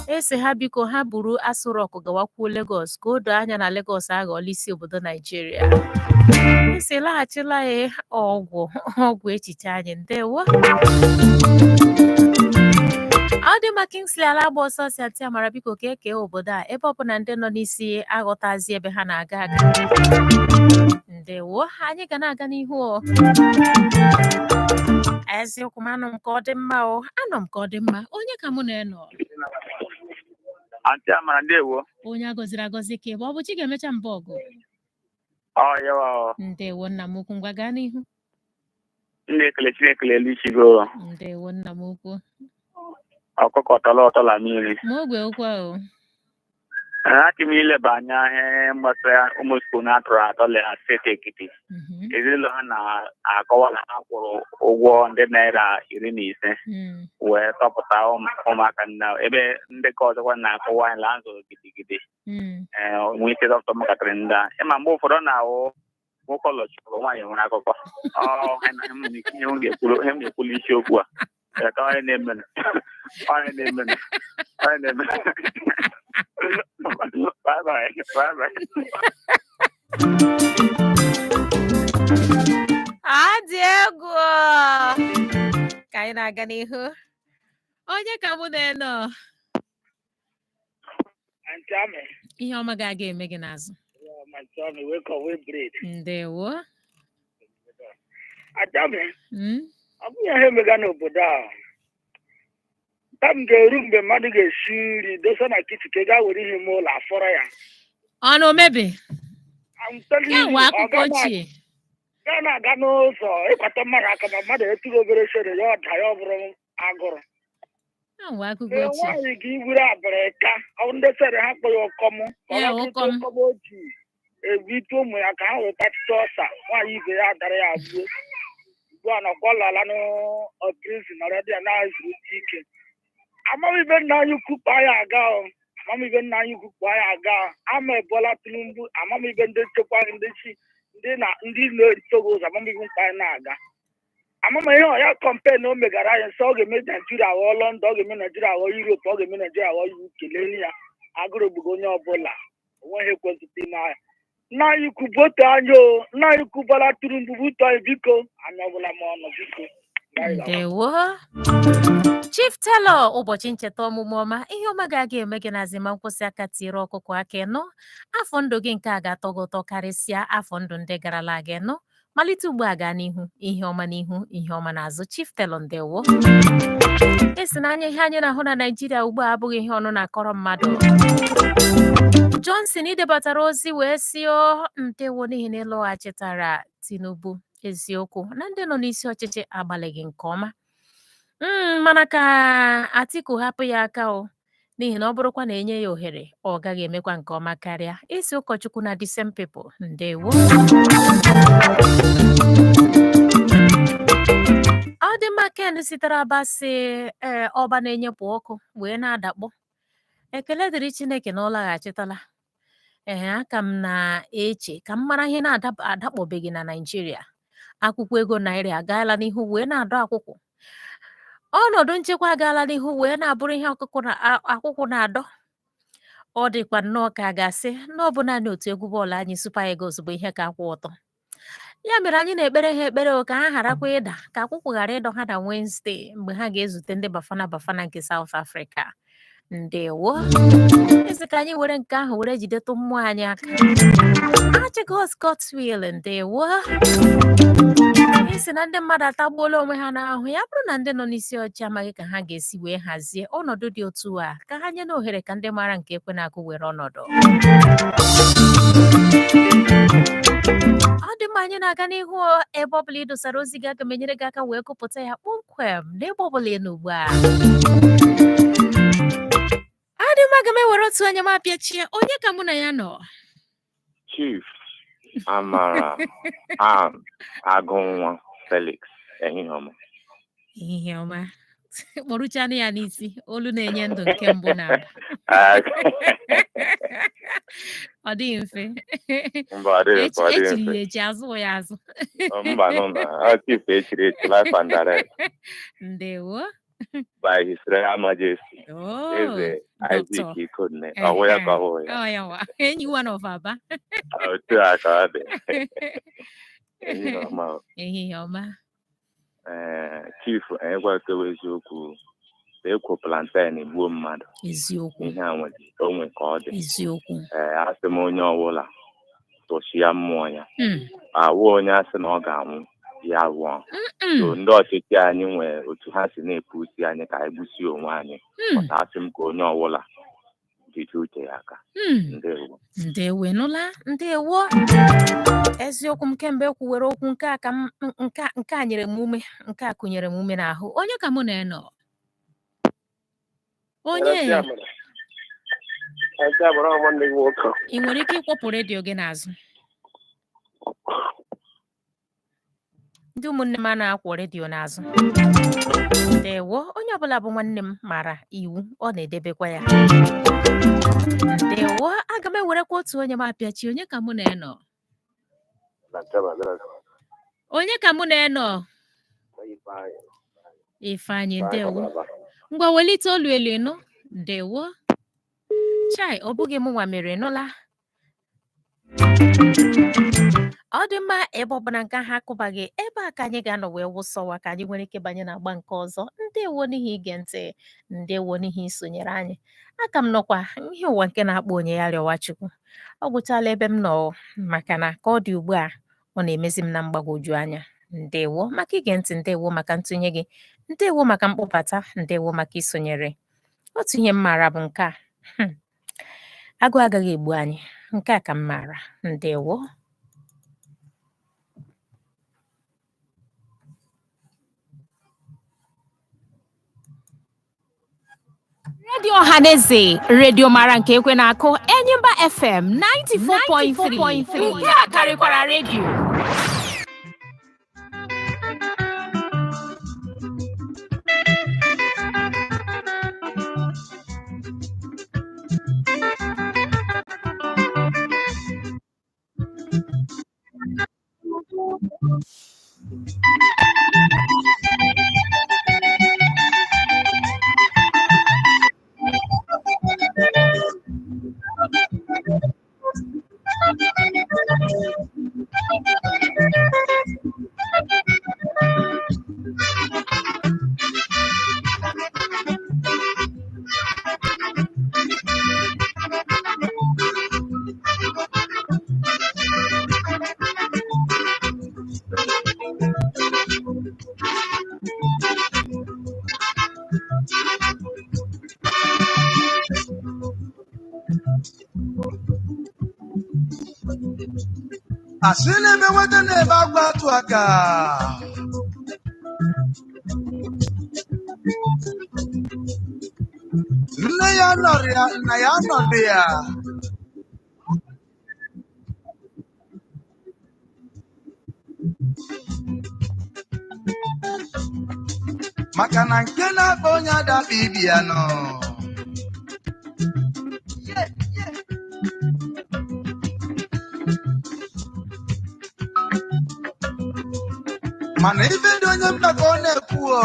ese ha biko ha buru Aso Rock gawakwuo Lagos ka o doo anya na Lagos aghọọla isi obodo Naijiria. Esi laghachila ya ọgwụ ọgwụ echiche anyị, ndewo. Ọ dị mma. Kingsley ala agba ọsọ si atị amara, biko ka ekee obodo a ebe ọ bụ na ndị nọ n'isi aghọtazi ebe ha na-aga aga. Ndewo, anyị ga na-aga n'ihu o. Eziokwu m, anọ m ka ọ dị mma o, anọ m ka ọ dị mma. Onye ka mụ na-enọ? Aunty Amara, ndewo. Onye a gọziri agọzi ka ebe ọ bụ chi ga-emecha mbọ ọgụ. Ọ yawa ọ. Ndewo, nna m ukwu, ngwa gaa n'ihu. M na-ekele Chineke elu isi gị o. Ndewo, nna m ukwu. Ọkụkọ tọrọ ụtọ la mmiri. Ma ogwe okwu o. Achị m ileba anya ihe gbasara ụmụ school na-atọrọ atọ na steeti Ekiti. Ezinụlọ ha na-akọwa na ha kwụrụ ụgwọ nde naira 15 wee tọpụta ụmụaka nna, ebe ndị ka ọzọkwa na-akọwa anyị la nzụrụ gidigidi ee nwee ike dọpụta ụmụntakịrị ndị a. Ịma mgbe ụfọdụ ọ na-awụ nwoke ọlọchiri nwaanyị nwere akụkọ. Ọ ihe m ga-ekwuru, ihe m ga-ekwulu isiokwu a. Ya ka onye na-emenụ, onye na-emenụ, onye na-emenụ. Bye bye, bye bye. Adị egwu ka anyị na-aga n'ihu. Onye ka mụ na-enọ? Aunty Ami. Ihe ọma ga-aga eme gị n'azụ. Aunty Ami, wake up, wake bread. Ndewo. Aunty Ami, ọ bụghị ihe emega n'obodo a. Tam ga-eru mgbe mmadụ ga-esi nri dosa na kitchen ka ị gaa were ihe ime ụlọ afọrọ ya. Ọ na omebe? I'm telling Ya you, nwe ọ akụkọ ga na- ochie. Gaa na-aga n'ụzọ ịkwata mmadụ aka ma mmadụ etụghị obere shere ya ọda ya ọ bụrụ agụrụ. Ya nwe akụkọ Ee, ochie. nwaanyị ga igburu abịrịka ọ bụ ndị sere ha kpọ ya ụkọm ka ọ Ee, gakịrịta ụkọm. ụkọm o ji ebite ụmụ ya ka ha wee tatịta ọsa nwaanyị ibe ya dara ya gbuo. Ugbu a nọkwa lala n'prison nọrọ dị ya na-ezuru ike. Amamibe nna anyị ukwu kpaa ya aga o, amamibe nna anyị ukwu kpaa ya aga. Ama ebola Tinubu, amamibe ndị nchekwa, ndị chi, ndị na ndị na-etoghị ụzọ, amamibe mkpa anyị na-aga, amama ihe ọ ya campaign o megara anyị nsọ ọ ga-eme Naijiria ghọọ London, ọ ga-eme Naijiria ghọọ Europe, ọ ga-eme Naijiria ghọọ UK. Leni ya, agụrụ gbugo onye ọbụla, onweghị ekwentị ime ahịa. Nna anyị ukwu buotu anyị o, nna anyị ukwu Bola Tinubu butu anyị biko, anyị ọbụla ma ọnụ biko. Ndewo, Chief Taylor. Ụbọchị ncheta ọmụmụ ọma, ihe ọma ga-aga eme gị n'azị ma nkwụsị aka tiere ọkụkọ aka ịnụ. Afọ ndụ gị nke a ga-atọ gị ụtọ karịsịa afọ ndụ ndị garala aga. Ịnụ, malite ugbu a gaa n'ihu, ihe ọma n'ihu, ihe ọma n'azụ. Chief Taylor, ndewo. Esi n'anya ihe anyị na-ahụ na Naịjirịa ugbu a abụghị ihe ọnụ na-akọrọ mmadụ. Johnson idebatara ozi wee sị o ndewo n'ihi na ịlọghachitara Tinubu. Eziokwu na ndị nọ n'isi ọchịchị agbalịghị nke ọma, mana ka Atiku hapụ ya aka o, n'ihi na ọ bụrụkwa na enye ya ohere ọ gaghị emekwa nke ọma karịa isi ụkọchukwu na the same people. Ndewo. Ọ dị mma. Ken sitere Aba sị ee, ọba na-enyepụ ọkụ wee na-adakpọ. Ekele dịrị Chineke na ọ laghachitala. Ee, aka m na-eche ka m mara ihe na-adakpọbeghị na Naịjirịa. Akwụkwọ ego naira agaala n'ihu wee na-adọ akwụkwọ, ọnọdụ nchekwa agaala n'ihu wee na-abụrụ ihe ọkụkụ na akwụkwọ na-adọ. Ọ dịkwa nnọọ ka a ga-asị na ọ bụ naanị otu egwu bọọlụ anyị Super Eagles bụ ihe ka akwụ ọtọ. Ya mere anyị na-ekpere ha ekpere o, ka ha gharakwa ịda, ka akwụkwọ ghara ịdọ ha na Wednesday mgbe ha ga-ezute ndị Bafana Bafana nke South Africa. Ndewo. Ezi ka anyị were nke ahụ were jidetụ mmụọ anyị aka. Achịgo Scottsville, ndewo. Ị sị na ndị mmadụ atagbuola onwe ha n'ahụ. Ya bụrụ na ndị nọ n'isi ọchịchị amaghị ka ha ga-esi wee hazie ọnọdụ dị otu a, ka ha nye na ohere ka ndị maara nke ekwe na-akụ were ọnọdụ. Ọ dị mma, anyị na-aga n'ihu o. Ebe ọ bụla ị dosara ozi gị, aga m enyere gị aka wee gụpụta ya kpọmkwem n'ebe ọ bụla ị nọ ugbu a. Ọ dị mma, aga m ewere otu onye m apịachie. Onye ka mụ na ya nọ? Chief Amara Ann Agụnwa Felix, ehihie ọma. Ehihie ọma. Kpọrụchanụ ya n'isi, olu na-enye ndụ nke mbụ na ọ dịghị mfe. Mba, ọ dịghị mfe, ọ dịghị Echiri mfe. ya echi, azụ ya azụ. Mba, nụ na ọ chief echiri echi live and direct Ndewo. by His Royal Majesty Oh, Eze Doctor. Isaac Ikonne. Ọ wụ ya ka ọ wụ ya? Ọ ya wa. Enyi one of Aba. Otu a ka ọ dị. Ehihie ọma o. Ehihie ọma. Ee, chief, anyị gwakewa eziokwu, ekwo plantain gbuo mmadụ. Eziokwu. Ihe a nwere onwe ka ọ dị. Eziokwu. Ee, asị m onye ọbụla tụchie mmụọ ya. Awụ onye asị na ọ ga-anwụ ya nwụọ. So ndị ọchịchị anyị nwere otu ha si na-epusi anyị ka anyị gbusie onwe anyị. Pụta, asị m ka onye ọbụla jide uche ya aka. Ndewo. Ndewo, ịnụla? Ndewo. Eziokwu m, kemgbe ekwuwere okwu nke a ka m nke a nyere m ume, nke a kụnyere m ume n'ahụ. Onye ka mụ na ya nọ? Onye? Nwanne gị nwoke. Ị nwere ike ịkwọpụ redio gị n'azụ? Ndị ụmụnne m a na-akwọ redio n'azụ. Ndewo. Onye ọbụla bụ nwanne m mara iwu, ọ na-edebekwa ya. Ndewo. Aga m ewerekwa otu onye m apịachi. Onye ka mụ na ya nọ? Onye ka mụ na ya nọ? Ifeanyị, ndewo. Ngwa, welite olu elu ịnụ. Ndewo. Chai, ọ bụghị mụ nwa mere, nụla. Ọ dị mma, ebe ọ bụla nke ahụ akụbaghị ebe a ka anyị ga-anọ wee wụsọwa ka anyị nwere ike banye n'agba nke ọzọ. Ndewo n'ihi ige ntị, ndewo n'ihi isonyere anyị. Aka m nọkwa ihe ụwa nke na-akpọ onye ya rịọwa Chukwu. Ọ gwụchala ebe m nọ, maka na ka ọ dị ugbu a, ọ na-emezi m na mgbagwoju anya. Ndewo maka ige ntị, ndewo maka ntụnye gị, ndewo maka mkpọbata, ndewo maka isonyere. Otu ihe m maara bụ nke a: agụụ agaghị egbu anyị. Nke a ka m maara. Ndewo. Redio Ọhaneze, redio mara nke ekwe na-akụ, Enyimba FM 94.3. Nke a karịkwara redio. Asị na-eme nweta na-ebe agwa atụ aka. Nne ya nọrọ ya, nna ya nọdụ ya. Maka na nke na-akpa onye adakpa ibi ya nọ. Mana ife dị onye mkpa ka ọ na-ekwu o.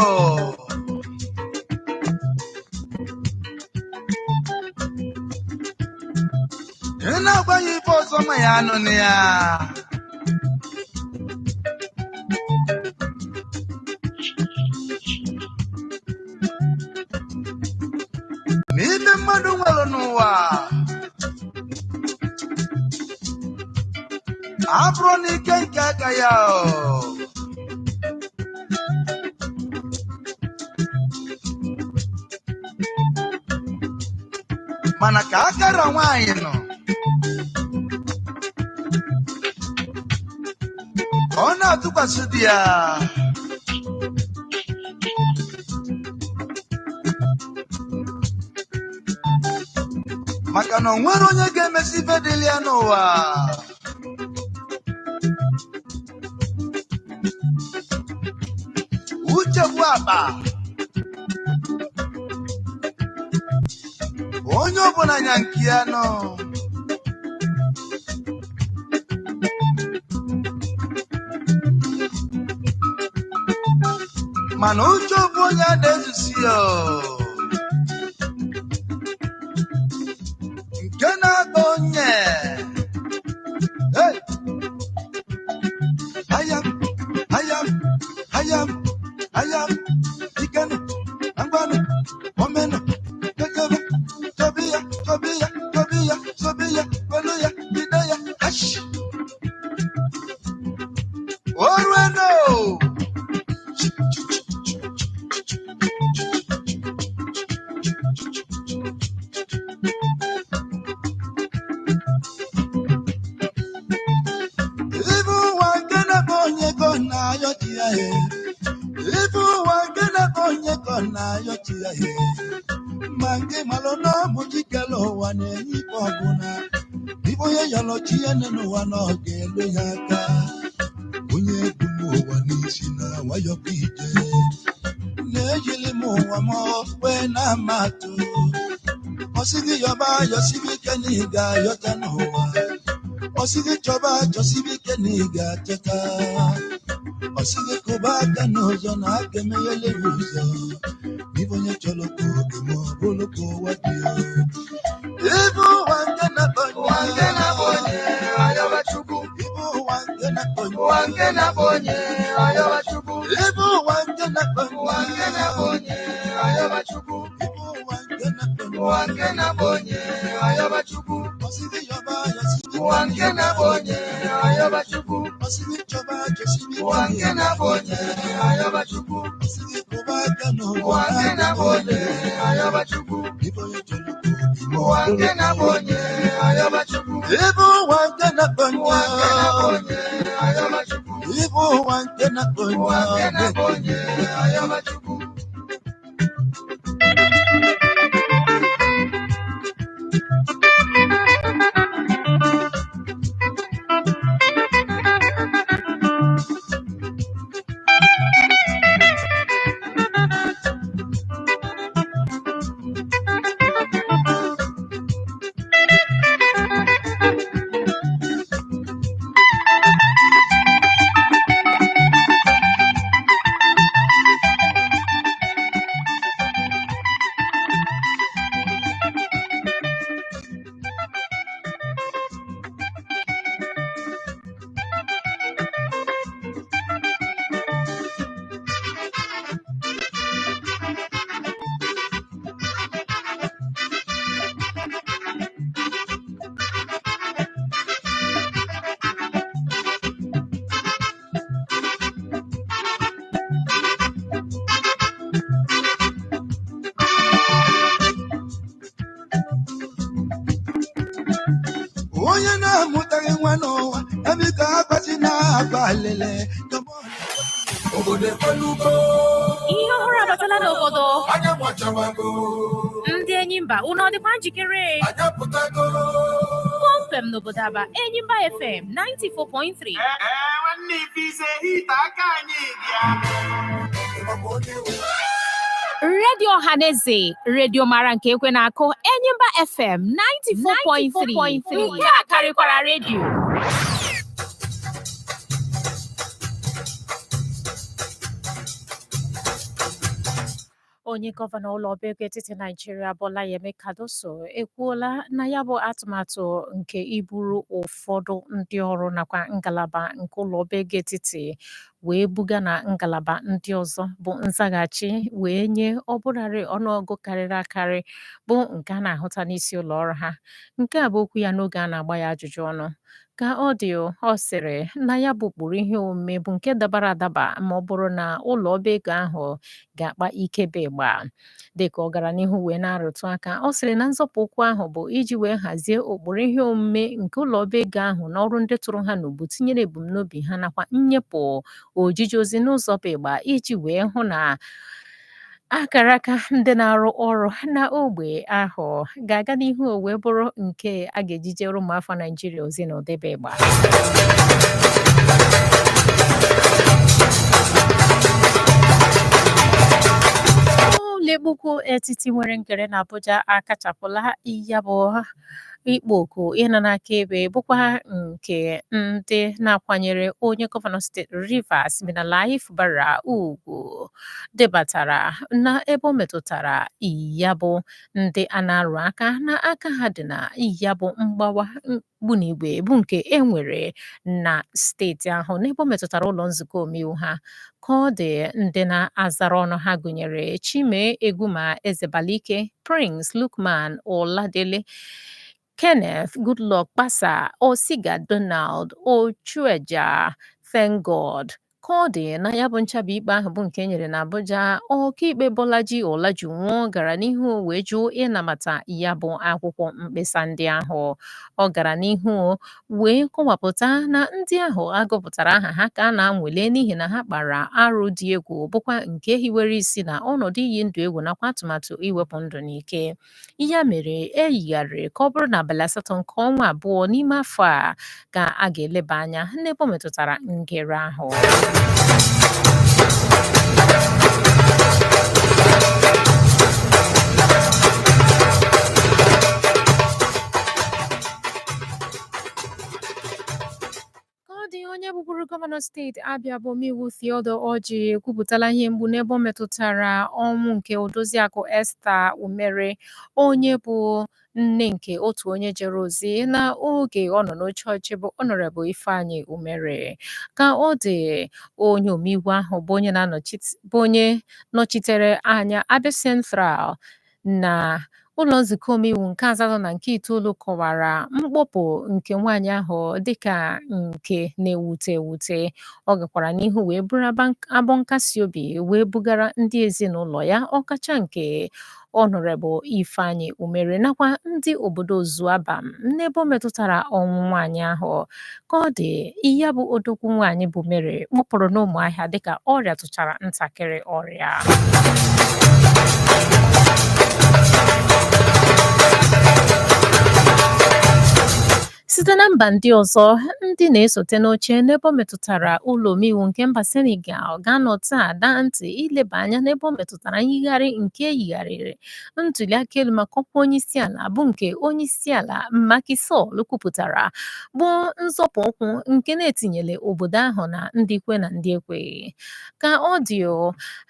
Ị na-agwa ya ife ọzọ ma ya anụ na ya. Na ife Mmadụ nwere n'ụwa abụrụ n'ike nke aka ya o. Mana ka akara nwaanyị nọ ka ọ na-atụkwasị di ya, maka na o nwere onye ga-emesi ife dịrị ya n'ụwa. Uche bụ akpa onye ọbụla nya nke ya nọ. Mana uche bụ onye a na-ezusi ya o. Nke na-akpa onye. Hey! Ayam, ayam, ayam, ayam, ikenu, angwanu, omenu, kekebe, tobiya, tobiya, tobiya, sobiya, kweluya, bideya, hash. Orueno! Ibu ụwa nke na-akpọ onye ka ọ na-ayọ chi ya e. Ibu ụwa nke na-akpọ onye ka ọ na-ayọ chi ya e. Ma nke malụ na ọmụ jikere ụwa na-enye ikpe ọbụla. Ibu onye yọrọ chi ya nọ n'ụwa na ọ ga-elu ya aka. Onye bu m ụwa n'isi na nwayọkwa ije. Na-ejili m ụwa m wee na-ama atụ. Ọsị gị yọba yọsibi ike na ị ga-ayọta n'ụwa. Ọsị gị chọba chọsibi ike na ị ga-achọta. Ọsị gị kụba aka n'ụzọ na aka emeghele gị ụzọ. Ibe onye chọrọ ka oge ma ọ bụrụ ka ụwa dị ya. Ibe ụwa nke na-akpọ Ụwa nke na-akpọ onye ayọba Chukwu. Ibe ụwa nke na-akpọ onye. Ụwa nke na-akpọ onye ayọba Chukwu. Ibe ụwa nke na-akpọ onye. Ụwa nke na-akpọ onye ayọba Chukwu. Ibe ụwa nke na-akpọ onye. Ụwa nke na-akpọ onye ayọba Chukwu. Ọsị gị yọba yọsibi ike Ụwa na ị nke na-akpọ onye ayọba Chukwu. Ọsị gị chọba chọsibi ike Ụwa na ị nke na-akpọ onye ayọba Chukwu. Ọsị gị kụba aka n'ụwa Ụwa na nke aka na-akpọ onye emeghele ayọba Chukwu. Ibe onye chọrọ ka oge ma ọ Ụwa bụrụ nke ka na-akpọ ụwa onye dị ya. ayọba Chukwu. Ibe ụwa nke na-akpọ onye. Ụwa nke na-akpọ onye ayọba Chukwu. Ibe ụwa nke na-akpọ onye. Ụwa nke na-akpọ onye ayọba Chukwu. Onye na-amụtaghị nwa n'ụwa, ebiko akwasị na-akwa alele. Obodo ekwelugo. Ihe ọhụrụ abatala n'obodo. Anya gbachawago. Ndị Enyimba, unu ọ dịkwa njikere? Anya pụtago. Kpọmkwem n'obodo Aba, Enyimba FM 94.3. Nwanne ife ise hite aka anyị dị ya. Redio Ọhaneze, redio mara nke ekwe na-akụ, Enyimba FM 94.3. Nke a karịkwara redio. Onye gọvanọ ụlọ ọba ego etiti Naijiria Bola Yemi Cardoso ekwuola na ya bụ atụmatụ nke iburu ụfọdụ ndị ọrụ nakwa ngalaba nke ụlọ ọba ego etiti wee buga na ngalaba ndị ọzọ bụ nzaghachi wee nye ọbụlarị ọnụọgụ karịrị akarị bụ nke a na-ahụta n'isi ụlọ ọrụ ha. Nke a bụ okwu ya n'oge a na-agba ya ajụjụ ọnụ. Ka ọ dị, ọ sịrị na ya bụ ụkpụrụ ihe omume bụ nke dabara adaba ma ọ bụrụ na ụlọ ọba ego ahụ ga-akpa ike bụ ịgba. Dịka ọ gara n'ihu wee na-arụtụ aka, ọ sịrị na nzọpụ ụkwụ ahụ bụ iji wee hazie ụkpụrụ ihe omume nke ụlọ ọba ego ahụ na ọrụ ndị tụrụ ha n'ubu tinyere ebumnobi ha nakwa nnyepụ ojije ozi n'ụzọ bụ ịgba iji wee hụ na akara aka ndị na-arụ ọrụ na ogbe ahụ ga-aga n'ihu wee bụrụ nke a ga-eji jere ụmụafọ Naijiria ozi n'ụdị bụ ịgba. Ụlọikpe ukwu etiti nwere nkere na Abuja akachapụla ya bụ ịkpọ oku ịnọ n'akaebe bụkwa nke ndị na-akwanyere onye gọvanọ steeti Rivers Siminalayi Fubara ugwu debatara na ebe o metụtara ya bụ ndị a na-arụ aka na aka ha dị na ya bụ mgbawa ogbunigwe bụ nke e nwere na steeti ahụ n'ebe o metụtara ụlọ nzukọ omeiwu ha. Ka ọ dị, ndị na-azara ọnụ ha gụnyere Chime Eguma Ezebalike, Prince Lukman Oladele, Kenneth Goodluck Kpasa, Osiga Donald Ochueja, ThankGod. Ka ọ dị na ya bụ nchabi ikpe ahụ bụ nke e nyere n'Abuja, ọkaikpe Bolaji Olajuwon gara n'ihu wee jụ ịnabata ya bụ akwụkwọ mkpesa ndị ahụ. Ọ gara n'ihu wee kọwapụta na ndị ahụ a gụpụtara aha ha ka a na-anwale n'ihi na ha kpara arụ dị egwu bụkwa nke hiwere isi na ọnọdụ iyi ndụ egwu nakwa atụmatụ iwepụ ndụ n'ike. Ya mere e yigharịrị ka ọ bụrụ n'abalị 8 nke ọnwa abụọ n'ime afọ a ka a ga-eleba anya n'ebe ọ metụtara ngere ahụ. Ka ọ dị, onye bụburu gọvanọ steeti Abịa bụ omeiwu Theodore Orji ekwupụtala ihe mgbu n'ebe ọ metụtara ọnwụ nke Odoziakụ Esther Umere, onye bụ nne nke otu onye jere ozi na oge ọ nọ n'oche ọchịchị bụ Honorable Ifeanyi Umere. Ka ọ dị, onye omeiwu ahụ bụ onye bụ onye nọchitere anya Abia Central na ụlọ nzukọ omeiwu nke asatọ na nke itoolu kọwara mkpọpụ nke nwaanyị ahụ dịka nke na-ewute ewute. Ọ gakwara n'ihu wee buru abọ nkasi obi wee bugara ndị ezinụlọ ya ọkacha nke Honorable Ifeanyi Umere nakwa ndị obodo Ozuabam n'ebe o metụtara ọnwụ nwaanyị ahụ. Ka ọ dị, ya bụ odogwu nwaanyị bụ Mary kpọpụrụ n'Ụmụahịa dịka ọ rịatụchara ntakịrị ọrịa. Site na mba ndị ọzọ, ndị na-esote n'oche n'ebe ọ metụtara ụlọ omeiwu nke mba Senegal ga-anọ taa daa ntị ileba anya n'ebe ọ metụtara nyigharị nke e yigharịrị ntuliaka elu maka ọkwa onyeisiala bụ nke onyeisiala Macky Sall kwupụtara bụ nzọpụ ụkwụ nke na-etinyele obodo ahụ na ndị kwe na ndị ekweghị. Ka ọ dị,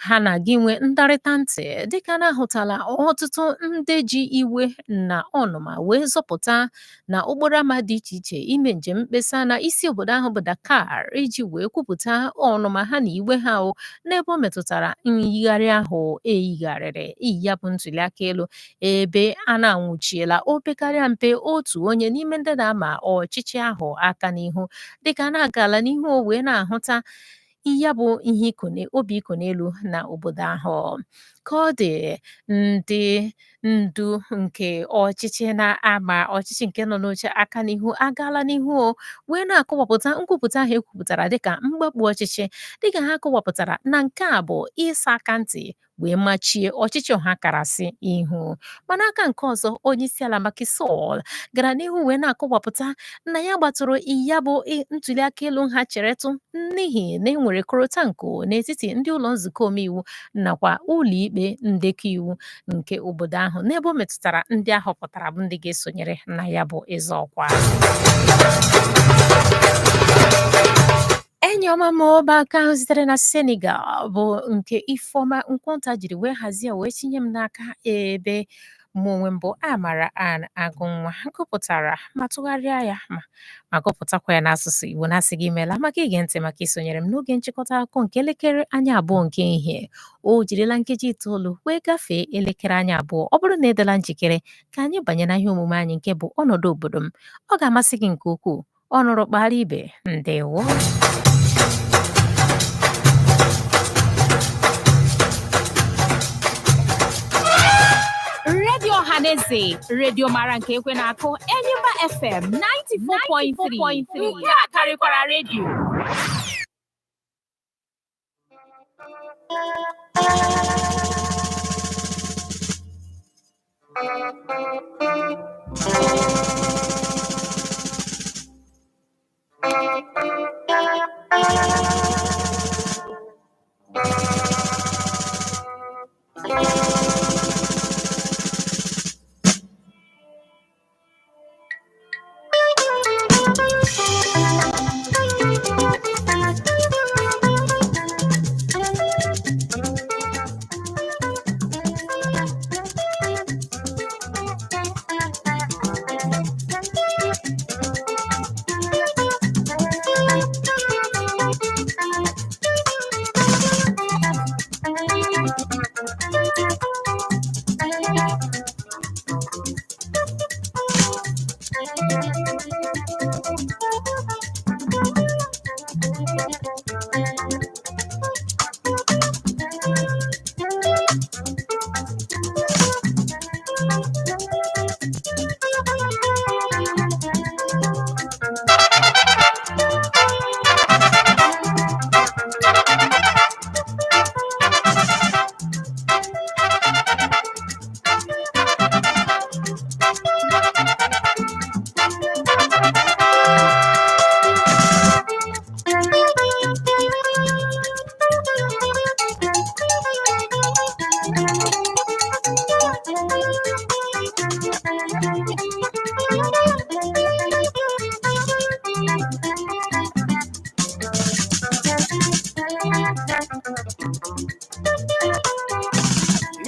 ha na-aga inwe ndarịta ntị dịka na-ahụtala ọtụtụ ndị ji iwe na ọnụma wee zọpụta na okporo ama dị iche iche ime njem mkpesa na isi obodo ahụ bụ Dakar iji wee kwupụta ọnụma ha na iwe ha o n'ebe ọ metụtara nyigharị ahụ eyigharịrị ya bụ ntuliaka elu ebe a na-anwụchiela opekarịa mpe otu onye n'ime ndị na-ama ọchịchị ahụ aka n'ihu dịka a na-agala n'ihu o wee na-ahụta ya bụ ihe obi iko n'elu na obodo ahụ. Ka ọ dị, ndị ndu nke ọchịchị na-ama ọchịchị nke nọ n'oche aka n'ihu agaala n'ihu o wee na-akọwapụta nkwupụta ahụ ekwupụtara dịka mgbakpu ọchịchị dịka ha kọwapụtara na nke a bụ ịsa aka ntị wee machie ọchịchị ọhakarasị ihu. Mana aka nke ọzọ, onyeisiala Macky Sall gara n'ihu wee na-akọwapụta na ya gbatụrụ ya bụ ntuliaka elu nha cheretụ n'ihi na e nwere korotanko n'etiti ndị ụlọ nzukọ omeiwu nakwa ụlọikpe ndekọ iwu nke obodo ahụ n'ebe o metụtara ndị a họpụtara bụ ndị ga-esonyere na ya bụ ịzọ ọkwa. Enyi ọma m, ọba aka ahụ sitere na Senegal bụ nke Ifeọma Nkwọnta jiri wee hazie wee tinye m n'aka ebe Mụ onwe m bụ Amara Ann Agụnwa gụpụtara ma tụgharịa ya ma gụpụtakwa ya n'asụsụ Igbo, na-asị gị imeela maka ige ntị, maka isonyere m n'oge nchịkọta akụkọ nke elekere anya 2 nke ehihie. O jirila nkeji 9 wee gafee elekere anya 2. Ọ bụrụ na ị dịla njikere, ka anyị banye na ihe omume anyị nke bụ ọnọdụ obodo m. Ọ ga-amasị gị nke ukwuu. Ọ nụrụ kpara ibe. Ndewo. Redio Ọhaneze, redio mara nke ekwe na-akụ, Enyimba FM 94.3, nke a karịkwara redio.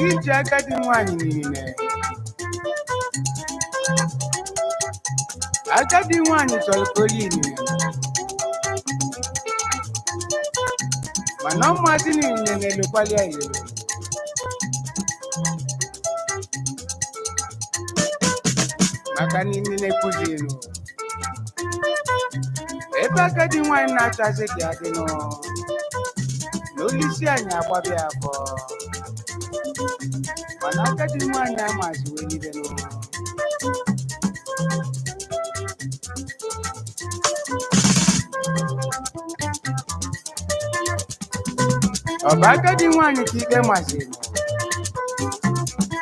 Iji agadi nwanyị niile, agadi nwanyị chọrọ ka olie inine, mana ụmụazị niile na-elokwali ya elo. Maka na inine kụzilu ebe agadi nwanyị na-achọzi ka ya dị nụ na olisi anyị agbabịa afọ, mana agadi nwanyị amazi wee niile n'ụlọ. Ọ bụ agadi nwanyị ka ikpe maziri,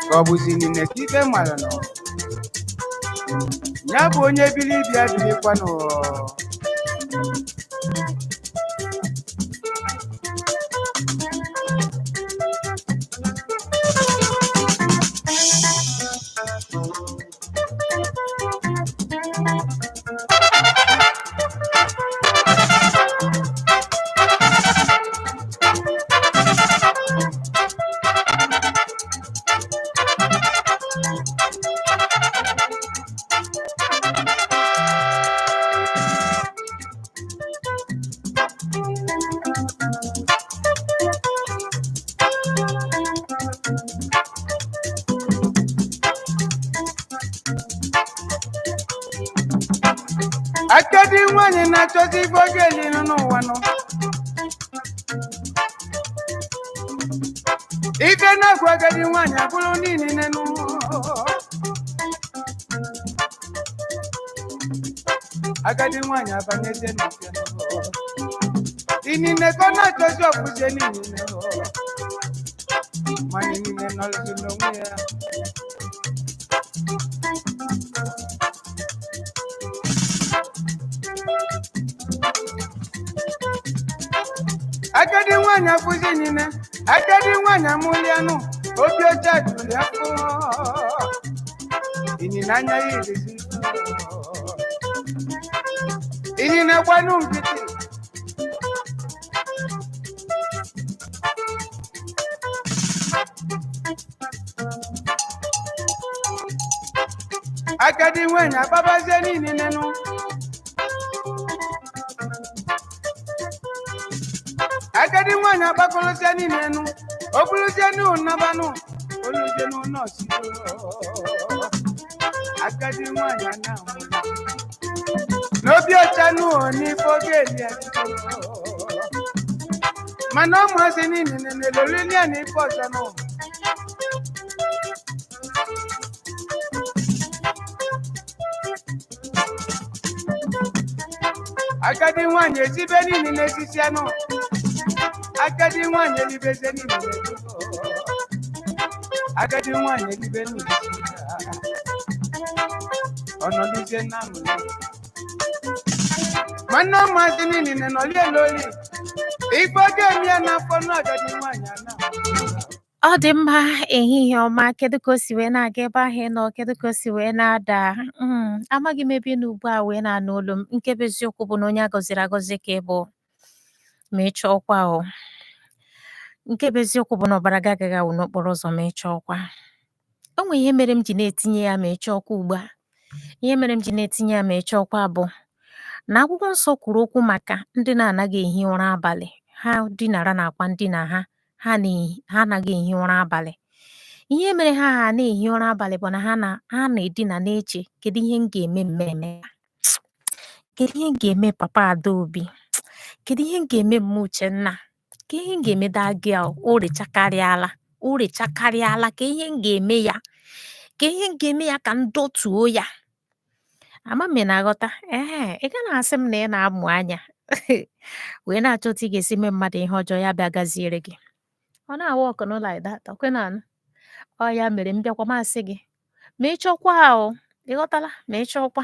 ka ọ bụzi inine ka ikpe mara nọ ya bụ onye bili bịa bilikwanụ. Agadi nwanyị na-achọzi ife ọ ga-eli n'ụwa nọ. Ife na-agwa agadi nwanyị abụrụ niile nụ. Agadi nwanyị abanyezie n'ọfịa nụ. Inine ka ọ na-achọzi ọfụzie niile nụ. Mana inine nọrọzi n'onwe ya. Agadi nwanyị afụzi inine, agadi nwanyị amụlịanụ, obi ọcha juru ya afọ. Inine anya ya erizi. Inine gbanụ nkịtị. Agadi nwanyị akpabazie niile nenụ. Agadi nwanyị agbakọlụzie niile nụ, o buluzie n'ụnabanụ, oluzie n'ụlọ agadi nwanyị a na-amụ n'obi ọcha nụ n'ife oge eli mana ụmụazị niile na-elolu ya na ife ọzọ nụ. Agadi nwanyị ezibe niile n'esisi anụ, agadi nwanyị elibeze niile n'ego, agadi nwanyị elibe niile ọnọdụzie na amụ nwanne ụmụazị niile nọli eloli ife oge emi ya n'afọ nụ agadi nwanyị ana. Ọ dị mma, ehihie ọma. Kedu ka o si wee na-aga ebe ahụ ị nọ? Kedu ka o si wee na-ada? Amaghị m ebe ị nọ ugbu a wee na-anụ olu m. Nke bụ eziokwu bụ na onye a gọziri agọzi ka ị bụ, ma ị chọọkwa o. Nke bụ eziokwu bụ na ọbara gị agaghị awụ n'okporo ụzọ ma ị chọọkwa. O nwere ihe mere m ji na-etinye ya ma ị chọọkwa ugbu a. Ihe mere m ji na-etinye ya ma ị chọọkwa bụ na akwụkwọ nsọ kwuru okwu maka ndị na-anaghị ehi ụra abalị. Ha dinara n'akwa ndina ha, ha anaghị ehi ụra abalị. Ihe mere ha ha na-ehi ụra abalị bụ na ha na-edina na-eche, kedu ihe m ga-eme mmemme a? Kedu ihe m ga-eme papa Adaobi? Kedu ihe m ga-eme mma Uchenna? Ka ihe m ga-eme that girl? O rechakarịala, o rechakarịala. Ka ihe m ga-eme ya, ka ihe m ga-eme ya ka m dọtuo ya. Ama m ị na-aghọta. Ee, ị gaghị asị m na ị na-amụ anya wee na-achọ otu ị ga-esi mee mmadụ ihe ọjọọ ya bịa gaziere gị. Ọ na-awa ọkụ no like that, ọkwe na-anụ. Ọ ya mere m bịakwa m asị gị ma ị chọkwa o, ị ghọtala, ma ị chọkwa.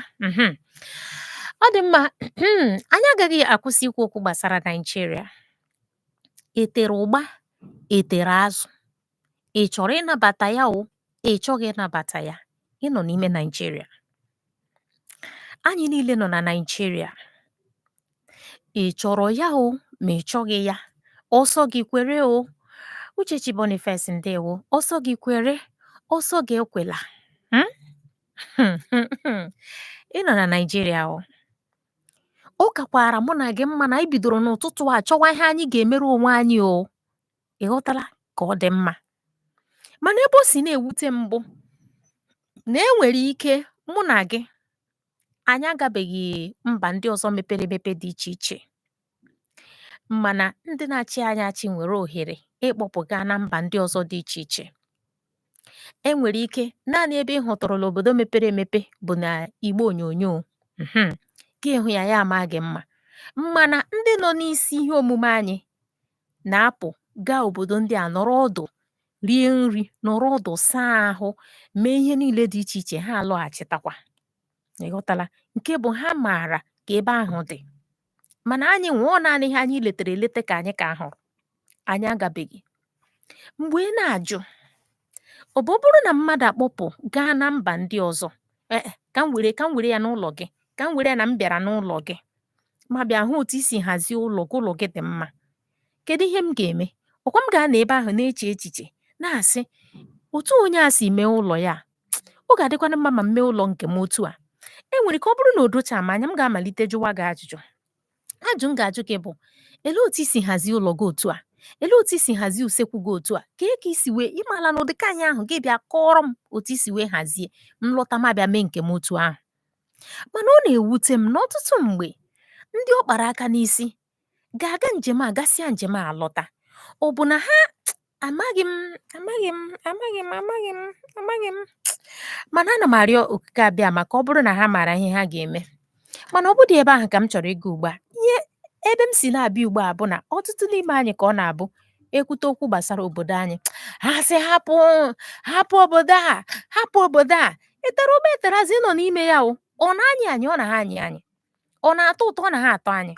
Ọ dị mma, anyị agaghị akwụsị ikwu okwu gbasara Naịjirịa. Etere ụgba, etere azụ. Ị chọrọ ịnabata ya o, ị chọghị ịnabata ya, ị nọ n'ime Naịjirịa. Anyị niile nọ na Naịjirịa. Ị chọrọ ya o, ma ị chọghị ya, ọsọ gị kwere o. Uchechi Boniface, ndewo. Ọsọ gị kwere, ọsọ gị ekwela. Ị nọ na Naịjirịa o. Ọ kakwara mụ na gị mma na anyị bidoro n'ụtụtụ a chọwa ihe anyị ga-emere onwe anyị o. Ị ghọtala ka ọ dị mma. Mana ebe o si na-ewute m bụ na e nwere ike mụ na gị anyị agabeghị mba ndị ọzọ mepere emepe dị iche iche, mana ndị na-achị anyị achị nwere ohere ịkpọpụ gaa na mba ndị ọzọ dị iche iche. E nwere ike naanị ebe ị hụtụrụla obodo mepere emepe bụ na igbe onyonyo, ka ịhụ ya ya ama gị mma. Mana ndị nọ n'isi ihe omume anyị na-apụ gaa obodo ndị a, nọrọ ọdụ rie nri, nọrọ ọdụ saa ahụ, mee ihe niile dị iche iche, ha alọghachitakwa. Ị ghọtala? Nke bụ ha maara ka ebe ahụ dị. Mana anyị nwụọ naanị ihe anyị letere elete ka anyị ka hụrụ. Anyị agabeghị. Mgbe ị na-ajụ, ọ bụ ọ bụrụ na mmadụ akpọpụ gaa na mba ndị ọzọ, ee, ka m were ya n'ụlọ gị, ka m were ya na m bịara n'ụlọ gị, ma bịa hụ otu i si hazie ụlọ gị, ụlọ gị dị mma. Kedu ihe m ga-eme? Ọkwa m ga-anọ ebe ahụ na-eche echiche, na-asị, otu onye a si mee ụlọ ya, ọ ga-adịkwana mma ma m mee ụlọ nke m otu a. E nwere ka ọ bụrụ na o docha m anya, m ga-amalite jụwa gị ajụjụ. Ajụ m ga-ajụ gị bụ, elee otu i si hazie ụlọ gị otu a? Elee otu i si hazie usekwu gị otu a? Kee ka i si wee ịmala na ụdịka anyị ahụ gị bịa kọọrọ m otu i si wee hazie, m lọta ma bịa mee nke m otu ahụ. Mana ọ na-ewute m na ọtụtụ mgbe ndị ọ kpara aka n'isi ga-aga njem a, gasịa njem a lọta, ọ bụ na ha amaghị m amaghị m amaghị m amaghị m amaghị m mana ana m arịọ okike abịa maka ọ bụrụ na ha maara ihe ha ga-eme. Mana ọ bụdị ebe ahụ ka m chọrọ ịga ugbu a. Ihe ebe m si na-abịa ugbu a bụ na ọtụtụ n'ime anyị ka ọ na-abụ ekwute okwu gbasara obodo anyị, ha sị hapụ, hapụ obodo a, hapụ obodo a. Etere ụgbọ etere azụ ịnọ n'ime ya o, ọ na-anyị anyị, ọ na ha anyị anyị, ọ na-atọ ụtọ, ọ na ha atọ anyị,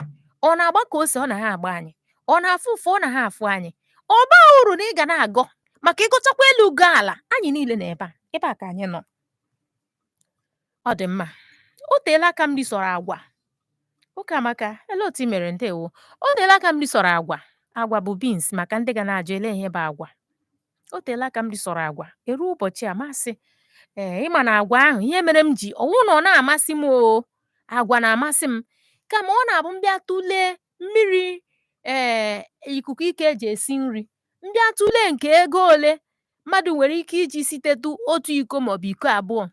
ọ na-agba ka ose, ọ na ha agba anyị, ọ na-afụ ụfụ, ọ na ha afụ anyị. Ọ baa uru na ị ga na-agọ maka ịgọchakwa elu gọọ ala, anyị niile na ebe a, ebe a ka anyị nọ. Ọ dị mma. O teela aka m risọrọ agwa. Ụkamaka, elee otu i mere? Ndewo. O teela aka m risọrọ agwa. Agwa bụ beans maka ndị ga na-ajụ ele ihe bụ agwa. O teela aka m risọrọ agwa. Eruo ụbọchị a masị Ee, ịma na agwa ahụ, ihe mere m ji ọwụ na ọ na-amasị m o, agwa na-amasị m, kama ọ na-abụ m bịa tụlee mmiri ee ikuku ike eji esi nri, m bịa tụlee nke ego ole mmadụ nwere ike iji sitetụ otu iko maọbụ iko abụọ,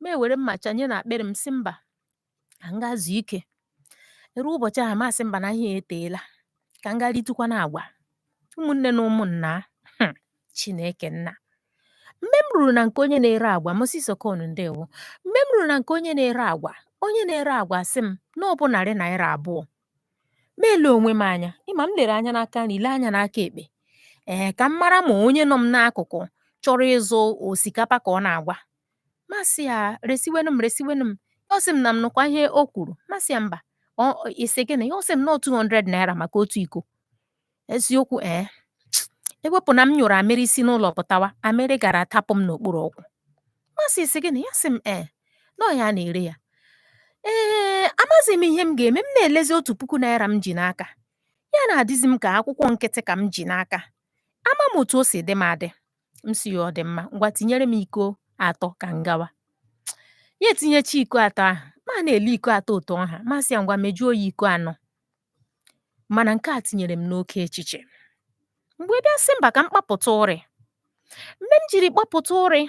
m ewere mma chanye n'akpịrị m sị mba, ka m gaa zuo ike. Ruo ụbọchị ahụ, m asị mba, na ihe eteela, ka m gaa ritụkwana agwa. Ụmụnne na ụmụnna, Chineke nna, mgbe m ruru na nke onye na-ere agwa, Moses Okon, ndewo. Mgbe m ruru na nke onye na-ere agwa, onye na-ere agwa sị m na ọ bụ ₦200. M ele onwe m anya, ịma m lere anya n'aka nri, lee anya n'aka ekpe, ee, ka m mara ma onye nọ m n'akụkụ chọrọ ịzụ osikapa ka ọ na-agwa. M asị ya, resiwenụ m, resiwenụ m. Ọ sị m na m nụkwa ihe o kwuru. M asị ya mba, ọ ị sị gịnị? Ọ sị m na ọ 200 naira maka otu iko. Eziokwu, ee, ewepụ na m nyụrụ amịrị si n'ụlọ pụtawa, amịrị gara atapụ m n'okpuru ụkwụ. M asị, ị sị gịnị? Ya sị m ee, na ọ ya na-ere ya. Ee, amaghịzi m ihe m ga-eme. M na-elezi ₦1000 m ji n'aka, ya na-adịzi m ka akwụkwọ nkịtị ka m ji n'aka. Ama m otu o si dị m adị. M sị ya, ọ dị mma, ngwa, tinyere m iko atọ ka m gawa. Ya etinyecha iko atọ ahụ, ma na-ele iko atọ otu ọha. M asị ya, ngwa, mejuo ya iko anọ. Mana nke a tinyere m n'oke echiche. Mgbe bịa sị mba, ka m kpapụta ụrị. Mgbe m jiri kpapụta ụrị,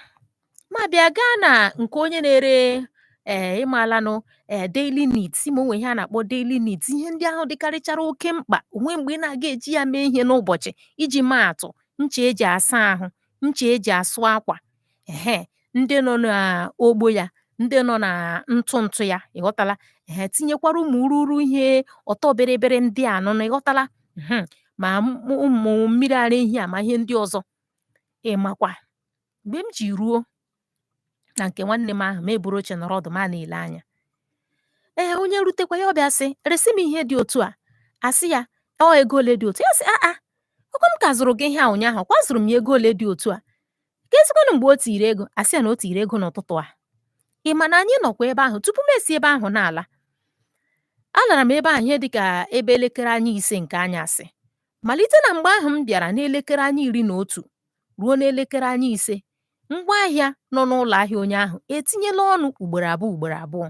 ma bịa gaa na nke onye na-ere, ee, ịmalanụ, ee, daily needs. Ma o nwe ihe a na-akpọ daily needs, ihe ndị ahụ dịkarịchara oke mkpa onwe mgbe ị na-aga eji ya mee ihe n'ụbọchị. Iji maa atụ, ncha eji asa ahụ, ncha eji asụ akwa, ehe, ndị nọ n'ogbo ya, ndị nọ na ntụ ntụ ya, ịghọtala? Ehe, tinyekwara ụmụ ururu ihe ọtọ bịrịbịrị ndị a nọ, ịghọtala? Ma ụmụ mmiri ara ehi a, ma ihe ndị ọzọ. Ịmakwa mgbe m ji ruo na nke nwanne m ahụ, ma eburu oche nọrọ ọdụ, ma na-ele anya. Ee, onye rutekwa ya, ọ bịa sị, resi m ihe dị otu a. Asị ya, ọ ego ole dị otu? Ya sị, aa, ọkwa m ka zụrụ gị ihe a ụnyaahụ, kwa zụrụ m ya ego ole dị otu a, ka ezikwanụ mgbe o tiri ego? Asị ya na o tiri ego n'ụtụtụ a. Ị ma na anyị nọkwa ebe ahụ tupu m esi ebe ahụ na-ala. Alara m ebe ahụ ihe dịka ebe elekere anya 5 nke anyasị. Malite na mgbe ahụ m bịara n'elekere anya 11 ruo n'elekere anya 5, ngwaahịa nọ n'ụlọ ahịa onye ahụ etinyela ọnụ ugboro abụọ, ugboro abụọ.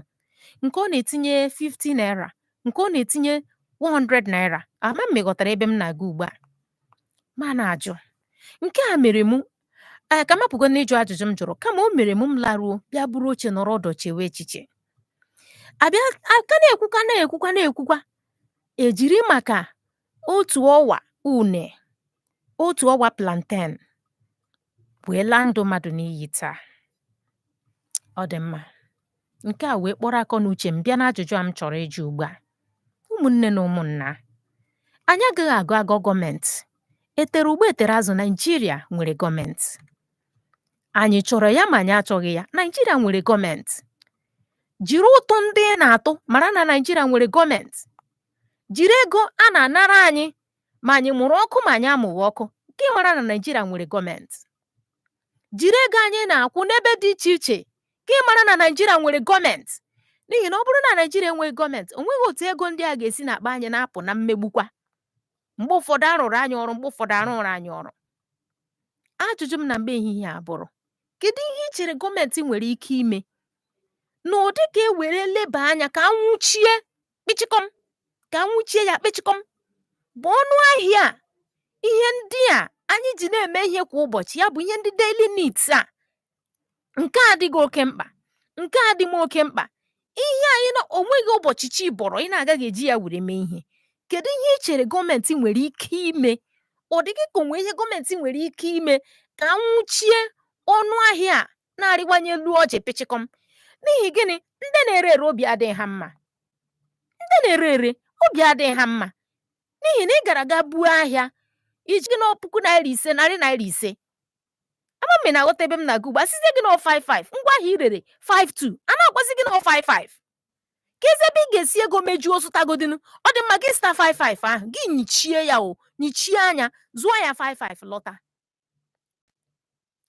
Nke ọ na-etinye 50 naira, nke ọ na-etinye 100 naira. Ama m ghọtara ebe m na-aga ugbu a. Ma na-ajụ, nke a mere mụ, ee, ka m hapụgo n'ịjụ ajụjụ m jụrụ, kama o mere mụ m laruo, bịa buru oche nọrọ ọdụ chewe echiche. Abịa aka na-ekwukwa, na-ekwukwa, na-ekwukwa, ejiri maka otu ọwa une, otu ọwa plantain wee laa ndụ mmadụ n'iyi taa. Ọ dị mma. Nke a wee kpọrọ akọ na uche m bịa n'ajụjụ a m chọrọ ịjụ ugbu a. Ụmụnne na ụmụnna, anyị agaghị agụ agọ gọọmenti. Etere ugbo etere azụ, Naijiria nwere gọọmenti. Anyị chọrọ ya ma anyị achọghị ya, Naijiria nwere gọọmenti. Jiri ụtụ ndị ị na-atụ mara na Naijiria nwere gọọmenti. Jiri ego a na-anara anyị, ma anyị mụrụ ọkụ ma anyị amụghị ọkụ, nke mara na Naijiria nwere gọọmenti. Jiri ego anyị na-akwụ n'ebe dị iche iche ka ị mara na Naijiria nwere gọọmenti, n'ihi na ọ bụrụ na Naijiria enweghị gọọmenti, o nweghị otu ego ndị a ga-esi n'akpa anyị na-apụ na mmegbukwa. Mgbe ụfọdụ arụrụ anyị ọrụ, mgbe ụfọdụ arụrụ anyị ọrụ. Ajụjụ m na mgbe ehihie a bụrụ, kedu ihe ị chere gọọmenti nwere ike ime n'ụdị ka e were leba anya ka anwụchie kpịchịkọm, ka anwụchie ya kpịchịkọm, bụ ọnụ ahịa ihe ndị a anyị ji na-eme ihe kwa ụbọchị, ya bụ ihe ndị daily needs a, nke a adịghị oke mkpa, nke a dị m oke mkpa, ihe anyị na onweghị ụbọchị chi bọrọ ị na-agaghị eji ya were mee ihe. Kedu ihe ị chere gọọmenti nwere ike ime? Ọ dị gị ka o nwee ihe gọọmenti nwere ike ime ka anwụchie ọnụ ahịa a na-arịwanye elu ọjị pịchịkọm? N'ihi gịnị? Ndị na-ere ere obi adịghị ha mma. Ndị na-ere ere obi adịghị ha mma, n'ihi na ị gara ga buo ahịa iji gị na ₦5,000, ₦500. Ama m na-aghọta ebe m na-aga ugbu a. Sizie gị na 55, ngwa ahịa i rere 52, a na-agwazi gị na 55. Ka ezi ebe ị ga-esi ego mejuo zụtagodinu. Ọ dị mma, gị zụta 55 ahụ, gị nyichie ya, o nyichie anya zụọ ya 55, lọta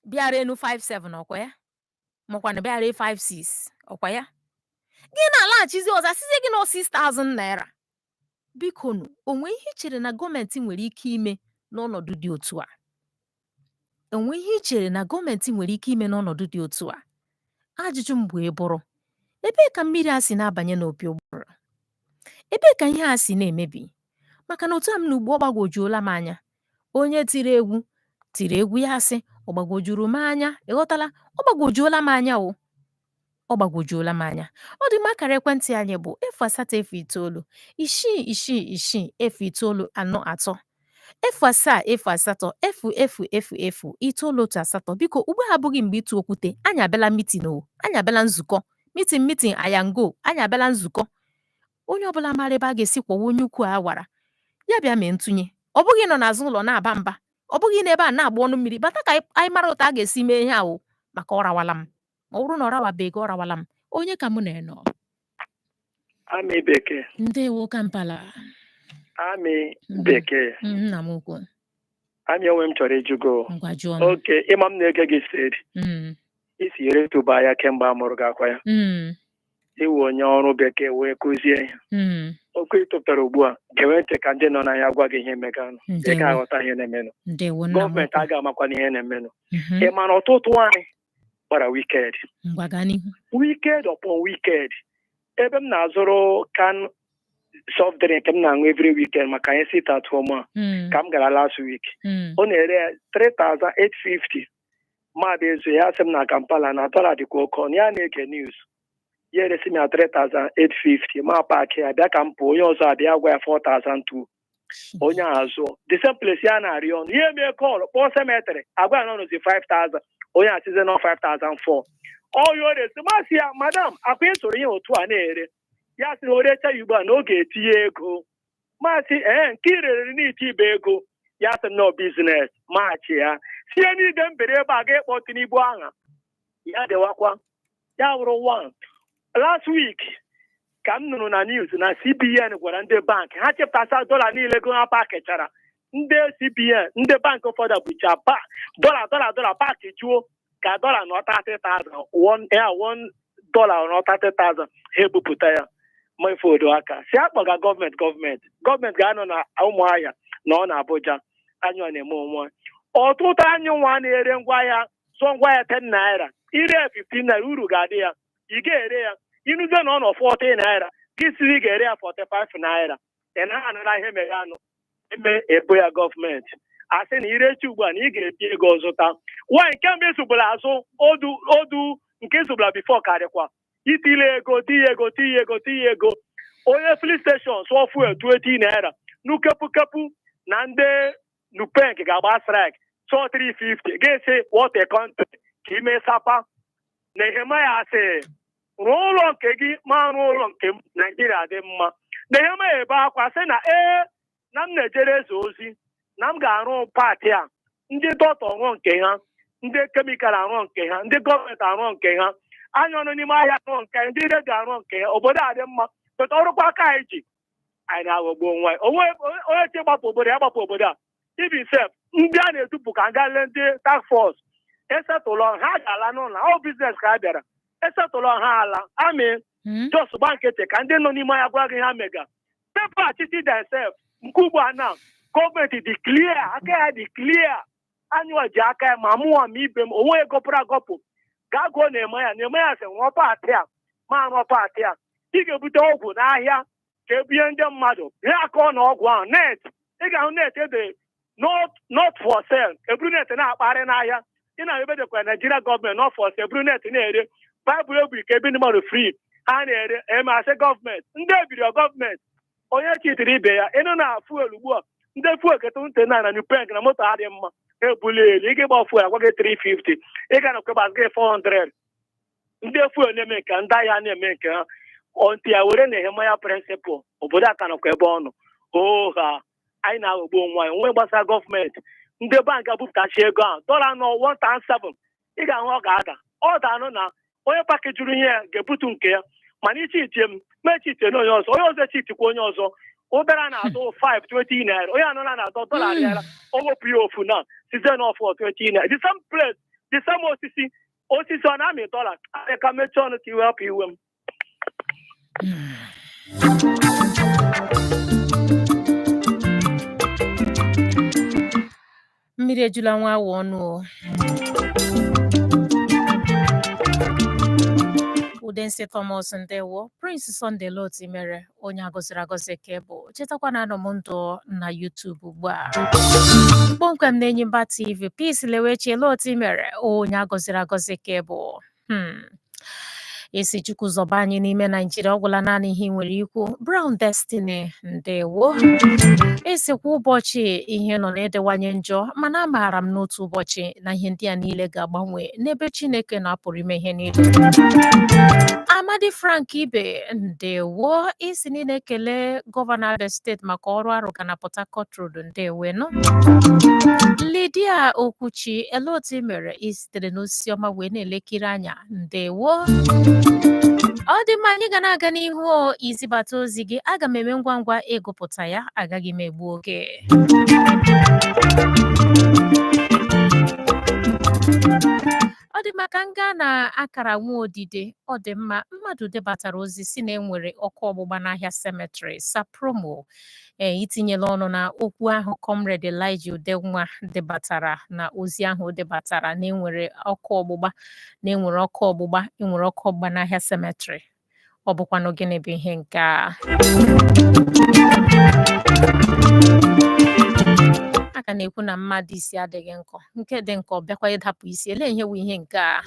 bịa renu 57, ọkwa ya? Makwana bịa ree 56, ọkwa ya? Gị na-alaghachizi ọzọ, asịzie gị na 6000 naira. Biko nụ, o nwee ihe i chere na gọọmenti nwere ike ime n'ọnọdụ dị otu a? O nwee ihe i chere na gọọmenti nwere ike ime n'ọnọdụ dị otu a? Ajụjụ m wee bụrụ, ebee ka mmiri a si na-abanye n'opi ụgbọgụrụ? Ebee ka ihe a si na-emebi? Maka na otu a m nọ ugbu a, ọ gbagwojuola m anya. Onye tiri egwu tiri egwu ya sị, ọ gbagwojuru m anya, ị ghọtala? Ọ gbagwojuola m anya o. Ọ gbagwojuola m anya. Ọ dị mma, akara ekwentị anyị bụ 080 9 66 6 0943, 0708 0 0 0 918. Biko, ugbu a abụghị mgbe ịtụ okwute. Anyị abịala meeting o, anyị abịala nzukọ, meeting, meeting ayango, anyị abịala nzukọ. Onye ọbụla maara ebe a ga-esi kwọwa onye ukwu a wara ya bịa mee ntụnye. Ọ bụghị nọ n'azụ ụlọ na-aba mba, ọ bụghị n'ebe a na-agba ọnụ mmiri. Bata ka anyị mara otu a ga-esi mee ihe ahụ, maka ọ rawala m. Ma ọ bụrụ na ọ rawabeghị, ọ rawala m. Onye ka mụ na-enọ? Amị Bekee. Ndewo, Kampala. Amị Bekee. Nna m ukwu. Amị, onwe m chọrọ ịjụgo. Ngwa, jụọ m. Oke ịma m na-ege gị siri isi yere tụba ya kemgbe a mụrụ gị akwa ya. Iwu onye ọrụ bekee wee kụzie ihe. Okwu ị tụpụtara ugbu a, gewe ntị ka ndị nọ n'ahịa gwa gị ihe meganụ. Ị Ndewo. ga-aghọta ihe na-emenụ. Ndewo, nna m Gọọmenti ukwu. a ga-amakwa n'ihe na-emenụ. Ị ma na ọtụtụ anyị gbara wicked. Ngwa, gaa n'ihu. Wicked upon wicked. Ebe m na-azụrụ can soft drink m na-aṅụ every weekend maka anyị sit at home a, ka m gara last week, ọ na-ere ya 3850. Mmadụ ezu ya sị m na Kampala na dollar dịkwa oke ọnụ. Ya na-ege news, ya eresi m ya 3850. Ma pack ya bịa ka m pụọ, onye ọzọ abịa gwa ya 4002. Onye a azụọ the same place ya na-arị ọnụ ihe mee call kpọọ cemetery, agwa ya na ọnụzi 5000. Onye asịzi nọ 5004 ọya o resi. Masị ya, madam, akwa ịsoro ihe otu a na-ere ya, sị na o recha ya ugbu a na ọ ga-etinye ego. Masị ee, nke irere n'iti ibe ego ya, sị nọ business maachị ya sie n'ide mbere ebe a ga-ekpọ Tinubu aha ya dewakwa ya wụrụ one. Last week ka m nụrụ na news na CBN gwara ndị bank ha chepụtasa dọla niile ego ha pakịchara. Ndị CBN, ndị bank ụfọdụ bụcha dọla dọla dọla pack juo ka dọla nọ 30,000, one ya, $1 nọ 30,000, ha ebupụta ya mefuodo aka si akpọga gọọmenti. Gọọmenti ga-anọ na Ụmụahịa na ọ na Abuja. Anyị ọ na-eme onwe ọtụtụ anyị nwa na-ere ngwaahịa, zụọ ngwaahịa 10 naira, ire 15 naira, uru ga-adị ya. Ị ga-ere ya ịnụzie na ọ nọ 40 naira, gị siri ị ga-ere ya 45 naira. Ị naghị anara ihe mere anụ eme ebo ya gọọmenti asị na irechi ugbu a na ị ga-ebi ego zụta nwaanyị kemgbe ịzụbara azụ odu odu nke ịzụbara before karịkwa itile ego, tinye ego, tinye ego, tinye ego. Onye filling station sụọ fuel 20 naira nukepukepu na ndị NUPENG ga-agba strike, sụọ 350, ga-esi what a country ka ime sapa. Nehemaya sị rụọ ụlọ nke gị, ma rụọ ụlọ nke m, Naijiria dị mma. Nehemaya ebe akwa sị na ee, na m na-ejere eze ozi, na m ga-arụ part a. Ndị dọkịta rụọ nke ha, ndị chemical arụ nke ha, ndị gọọmenti arụ nke ha, anya ọnụ n'ime ahịa arụ nke ha, ndị redio arụ nke ha, obodo a dị mma. Pụta ọrụkwa aka anyị ji anyị na-aghọgbu onwe anyị. Onwe onye chi gbapụ obodo ya, gbapụ obodo a. Ibi sef ndị a na-edupụ ka nga lee ndị task force esetụlọ ha ga-ala n'ụlọ ọ business ka ha bịara esetụlọ ha ala amị. Just gba nkịtị ka ndị nọ n'ime ahịa gwa gị ha mega pepa achịchị themselves. Nke ugbu a na gọọmenti dị clear, aka ya dị clear. Anyụwa ji aka ya ma mụnwa ma ibe m onwe gọpụrụ agọpụ gaa gụọ na-eme ya na-eme ya sị rụọ part a, ma rụọ part a. Ị ga-ebute ọgwụ n'ahịa ka ebunye ndị mmadụ ihe akọ na ọgwụ ahụ net. Ị ga-ahụ net ede not for sale, eburu net na-akpagharị n'ahịa. Ị na ebe dịkwa Naijiria gọọmenti not for sale, eburu net na-ere. Baịbụl ebiri ka ebe ndị mmadụ free ha na-ere eme asị gọọmenti ndị ebiri gọọmenti onye chitiri ibe ya ịnụ na fuel ugbu a. Ndị fuel ketụ ntị na na NUPENG na moto adị mma ebuli elu. Ị ga-ịgba fuel agwa gị 350, ị ga na kwebas gị 400. Ndị fuel na-eme nke ndị ahịa na-eme nke ha ọntị ya were Nehemaya principle. Obodo a ka nọkwa ebe ọ nọ oha. Anyị na-aghọgbu onwe anyị onwe gbasara gọọmenti. Ndị bank abupụtachi ego ahụ, dọla nọ 1.7, ị ga-ahụ ọ ga-ada. Ọ danụ na onye pakejuru ihe ya ga-ebutu nke ya, mana iche iche m ma echiche na onye ọzọ, onye ọzọ echitikwa onye ọzọ. Ụdara na-atụ 520 naira, onye anọ na-atọ dọla arịara o wepụ ya ofu na site n'ọfọ 20 naira. The same place, the same osisi, osisi ọ na-amị dọla. Ka mechie ọnụ ka iwe hapụ iwe m. Mmiri ejula nwa awọ ọnụ o. Udensi Thomas, ndewo. Prince Sunday Loti mere onye agọziri agọzi ka ị bụ. Chetakwa na anọ m ndụ na YouTube ugbu a kpọmkwem na Enyimba TV. Peace Lewechi Loti mere onye agọziri agọzi ka ị bụ. Ị sị Chukwu zọba anyị n'ime Naijiria, ọ gwụla naanị ihe ị nwere ikwu. Brown Destiny, ndewo. Ị sị kwa ụbọchị ihe nọ na-edewanye njọ, mana amaara m n'otu ụbọchị na ihe ndị a niile ga-agbanwe n'ebe Chineke na-apụrụ ime ihe niile. Amadi Frank Ibe, ndewo. Ị sị na ị na-ekele gọvanọ Abia steeti maka ọrụ arụga na Port Harcourt Road, ndewo nụ. Lydia Okwuchi, ele otu ị mere? Ị sitere n'Osisiọma wee na-elekiri anya, ndewo. Ọ dị mma, anyị ga na-aga n'ihu o, izibata ozi gị. Aga m eme ngwa ngwa ịgụpụta ya, agaghị m egbu oge. Ọ dị mma, ka m gaa na akara nwa odide. Ọ dị mma, mmadụ debatara ozi sị na enwere ọkụ ọgbụgba n'ahịa cemetery Sapromo. Ee, itinyela ọnụ na okwu ahụ Comrade Elijah Udenwa debatara na ozi ahụ o debatara na enwere ọkụ ọgbụgba, na enwere ọkụ ọgbụgba, enwere ọkụ ọgbụgba n'ahịa cemetery. Ọ bụkwanụ gịnị bụ ihe nke a? A ka na-ekwu na mmadụ isi adịghị nkọ, nke dị nkọ bịakwa ịdapụ isi. Elee ihe bụ ihe nke a?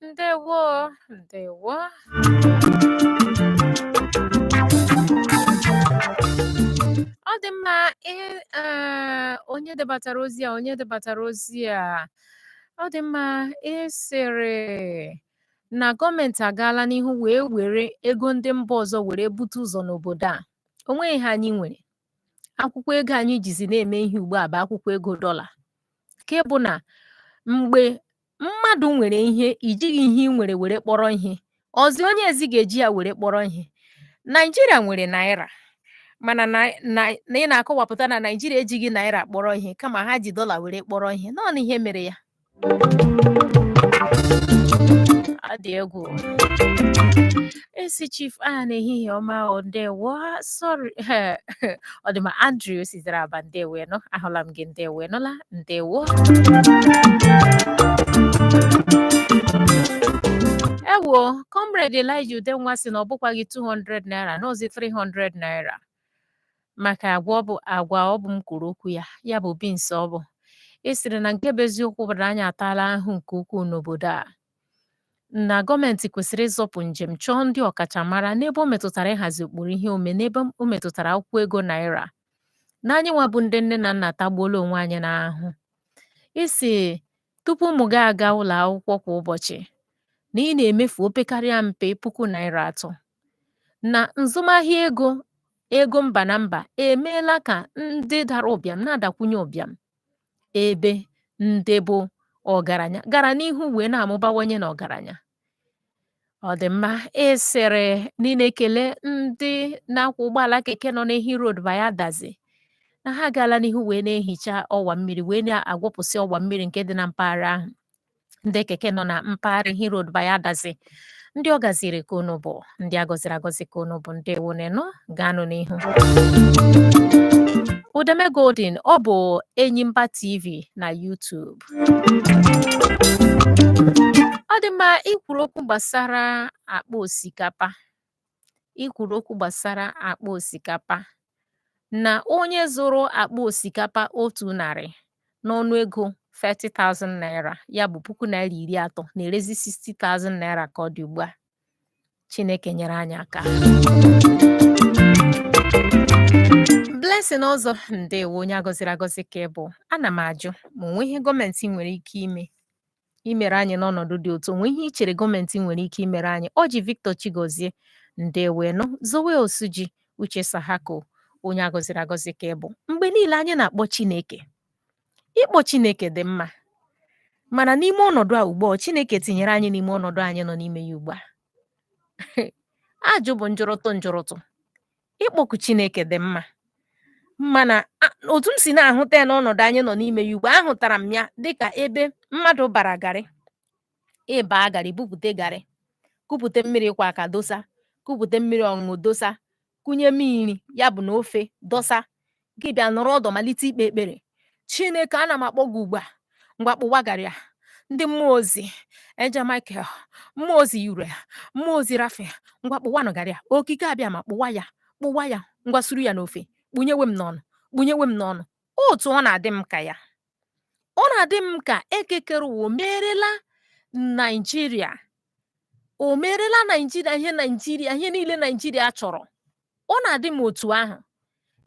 Ndewo, ndewo. Ọ dị mma, onye debatara ozi a, onye debatara ozi a. Ọ dị mma, ị sịrị na gọọmenti agaala n'ihu wee were ego ndị mba ọzọ were bute ụzọ n'obodo a. O nweghị ihe anyị nwere. Akwụkwọ ego anyị jizi na-eme ihe ugbu a bụ akwụkwọ ego dọla. Nke bụ na mgbe mmadụ nwere ihe, i jighị ihe ị nwere were kpọrọ ihe, ọzi onye ezi ga-eji ya were kpọrọ ihe. Naijiria nwere naira, mana na ị na-akọwapụta na Naijiria ejighị naira kpọrọ ihe, kama ha ji dọla were kpọrọ ihe. Nọọ ihe mere ya. Ọ dị egwu. Ị sị Chief a n'ehihie ọma o, ndewo. Sorry, ọ dị mma. Andrew sitere Aba, ndewo nụ. Ahụla m gị, ndewo nụla, ndewo. Ewo, Comrade Elijah Udenwa sị na ọ bụkwaghị 200 naira, n'ozi 300 naira maka agwa ọ bụ agwa ọ bụ m kwuru okwu ya, ya bụ beans. Ọ bụ ị sịrị na nke bụ eziokwu bụ na anyị ataala ahụhụ nke ukwuu n'obodo a, na gọọmenti kwesịrị ịzọpụ njem chọọ ndị ọkachamara n'ebe o metụtara ịhazi ụkpụrụ ihe omume n'ebe o metụtara akwụkwọ ego naira, na anyị nwa bụ ndị nne na nna tagbuola onwe anyị n'ahụ. Ị sị tupu ụmụ gị aga ụlọ akwụkwọ kwa ụbọchị, na ị na-emefu opekarịa mpe ₦3,000, na nzụmahịa ego ego mba na mba emeela ka ndị dara ụbịam na-adakwunye ụbịam, ebe ndị bụ ọgaranya gara n'ihu wee na-amụbawanye n'ọgaranya. Ọ dị mma, ị sịrị na ị na-ekele ndị na-akwọ ụgbọala keke nọ n'Ehi Road by Adazi, na ha agaala n'ihu wee na-ehicha ọwa mmiri, wee na-agwọpụsị ọwa mmiri nke dị na mpaghara ahụ. Ndị keke nọ na mpaghara Ehi Road by Adazi, ndị ọ gaziri ka unu bụ, ndị a gọziri agọzi ka unu bụ. Ndewo nụ, gaanụ n'ihu. Udeme Golden, ọ bụ Enyimba TV na YouTube. Ọ dị mma, i kwuru okwu gbasara akpa osikapa. I kwuru okwu gbasara akpa osikapa na onye zụrụ akpa osikapa 100 n'ọnụ ego 30,000 naira, ya bụ ₦30,000, na-erezi 60,000 naira ka ọ dị ugbu a. Chineke nyere anyị aka. Blessing ọzọ, ndewo, onye agọziri agọzi ka ị bụ. Ana m ajụ ma o nwe ihe gọọmenti nwere ike ime imere anyị n'ọnọdụ dị otu. O nwe ihe i chere gọọmenti nwere ike imere anyị? Ọjị Victor Chigozie, ndewenụ. Zoe Osuji, Uche Sahako, onye agọziri agọzi ka ị bụ. Mgbe niile anyị na-akpọ Chineke, ịkpọ Chineke dị mma, mana n'ime ọnọdụ a ugbu a Chineke tinyere anyị n'ime ọnọdụ anyị nọ n'ime ya ugbu a, ajụ bụ njụrụtụ njụrụtụ. Ịkpọku Chineke dị mma, mana otu m si na-ahụta ya n'ọnọdụ anyị nọ n'ime ya ugbu a, ahụtara m ya dịka ebe mmadụ bara garị. Ịba garị, bupụte garị, kupụte mmiri ịkwọ aka dosa, kupụte mmiri ọṅụṅụ dosa, kunye mmiri ya bụ na ofe dọsa, gị bịa nọrọ ọdụ malite ikpe ekpere. Chineke, ana m akpọ gị ugbu a, ngwa kpụwa garị a. Ndị mmụọ ozi Angel Michael, mmụọ ozi Uriel, mmụọ ozi Raphael, ngwa kpụwanụ garị a. Okike Abịama kpụwa ya, kpụwa ya, ngwa suru ya n'ofe, kpunyewe m n'ọnụ, kpunyewe m n'ọnụ. Otu ọ na-adị m ka ya, ọ na-adị m ka Eke kere ụwa o merela Naijiria, o merela Naijiria ihe Naijiria, ihe niile Naijiria chọrọ. Ọ na-adị m otu ahụ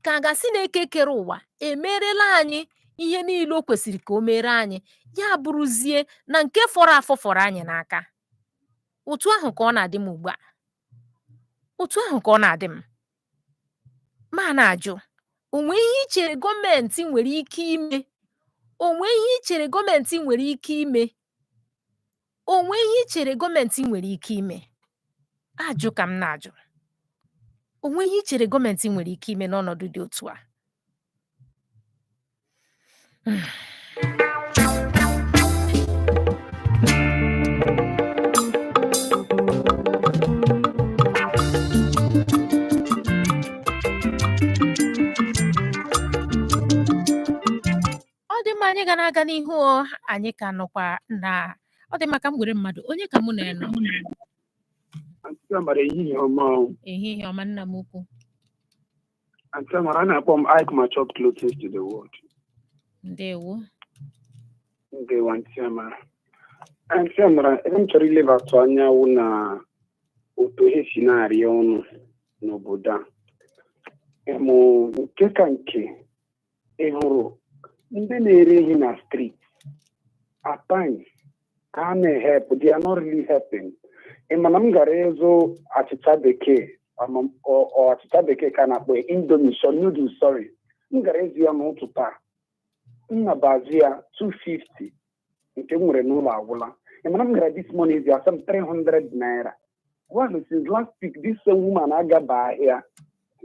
ka a ga-asị na Eke kere ụwa emerela anyị ihe niile o kwesịrị ka o mere anyị, ya bụrụzie na nke fọrọ afọ fọrọ anyị n'aka. Otu ahụ ka ọ na-adị m ugbu a, otu ahụ ka ọ na-adị m. Ma na-ajụ, o nwee ihe i chere gọọmenti nwere ike ime? O nwee ihe i chere gọọmenti nwere ike ime? O nwee ihe i chere gọọmenti nwere ike ime? Ajụ ka m na-ajụ. O nwee ihe i chere gọọmenti nwere ike ime n'ọnọdụ dị otu a? Ọ dị mma, anyị ga na-aga n'ihu o, anyị ka nọkwa na ọ dị mma ka m were mmadụ. Onye ka mụ na ya nọ? Aunty Amara, ehihie ọma o. Ehihie ọma, nna m ukwu. Aunty Amara, a na-akpọ m Ike Machop closest to the world. Ndewo. Ndewo, Aunty Amara. Aunty Amara, ebe m chọrọ ilebatụ anya wụ na otu ihe si na-arị ọnụ n'obodo a. Ịmụ nke ka nke ị hụrụ ndị na-ere ihe na street at times ha na-help, they are not really helping. Ị ma na m gara ịzụ achịcha bekee, ọ achịcha bekee ka a na-akpọ ya, indomie, so noodles, sorry, m gara ịzụ ya n'ụtụtụ taa, m nabazụ ya 250, nke m nwere n'ụlọ agwụla. Ị ma na m gara this morning ịzụ ya, asị m 300 naira. Well, since last week this same woman agaba ahịa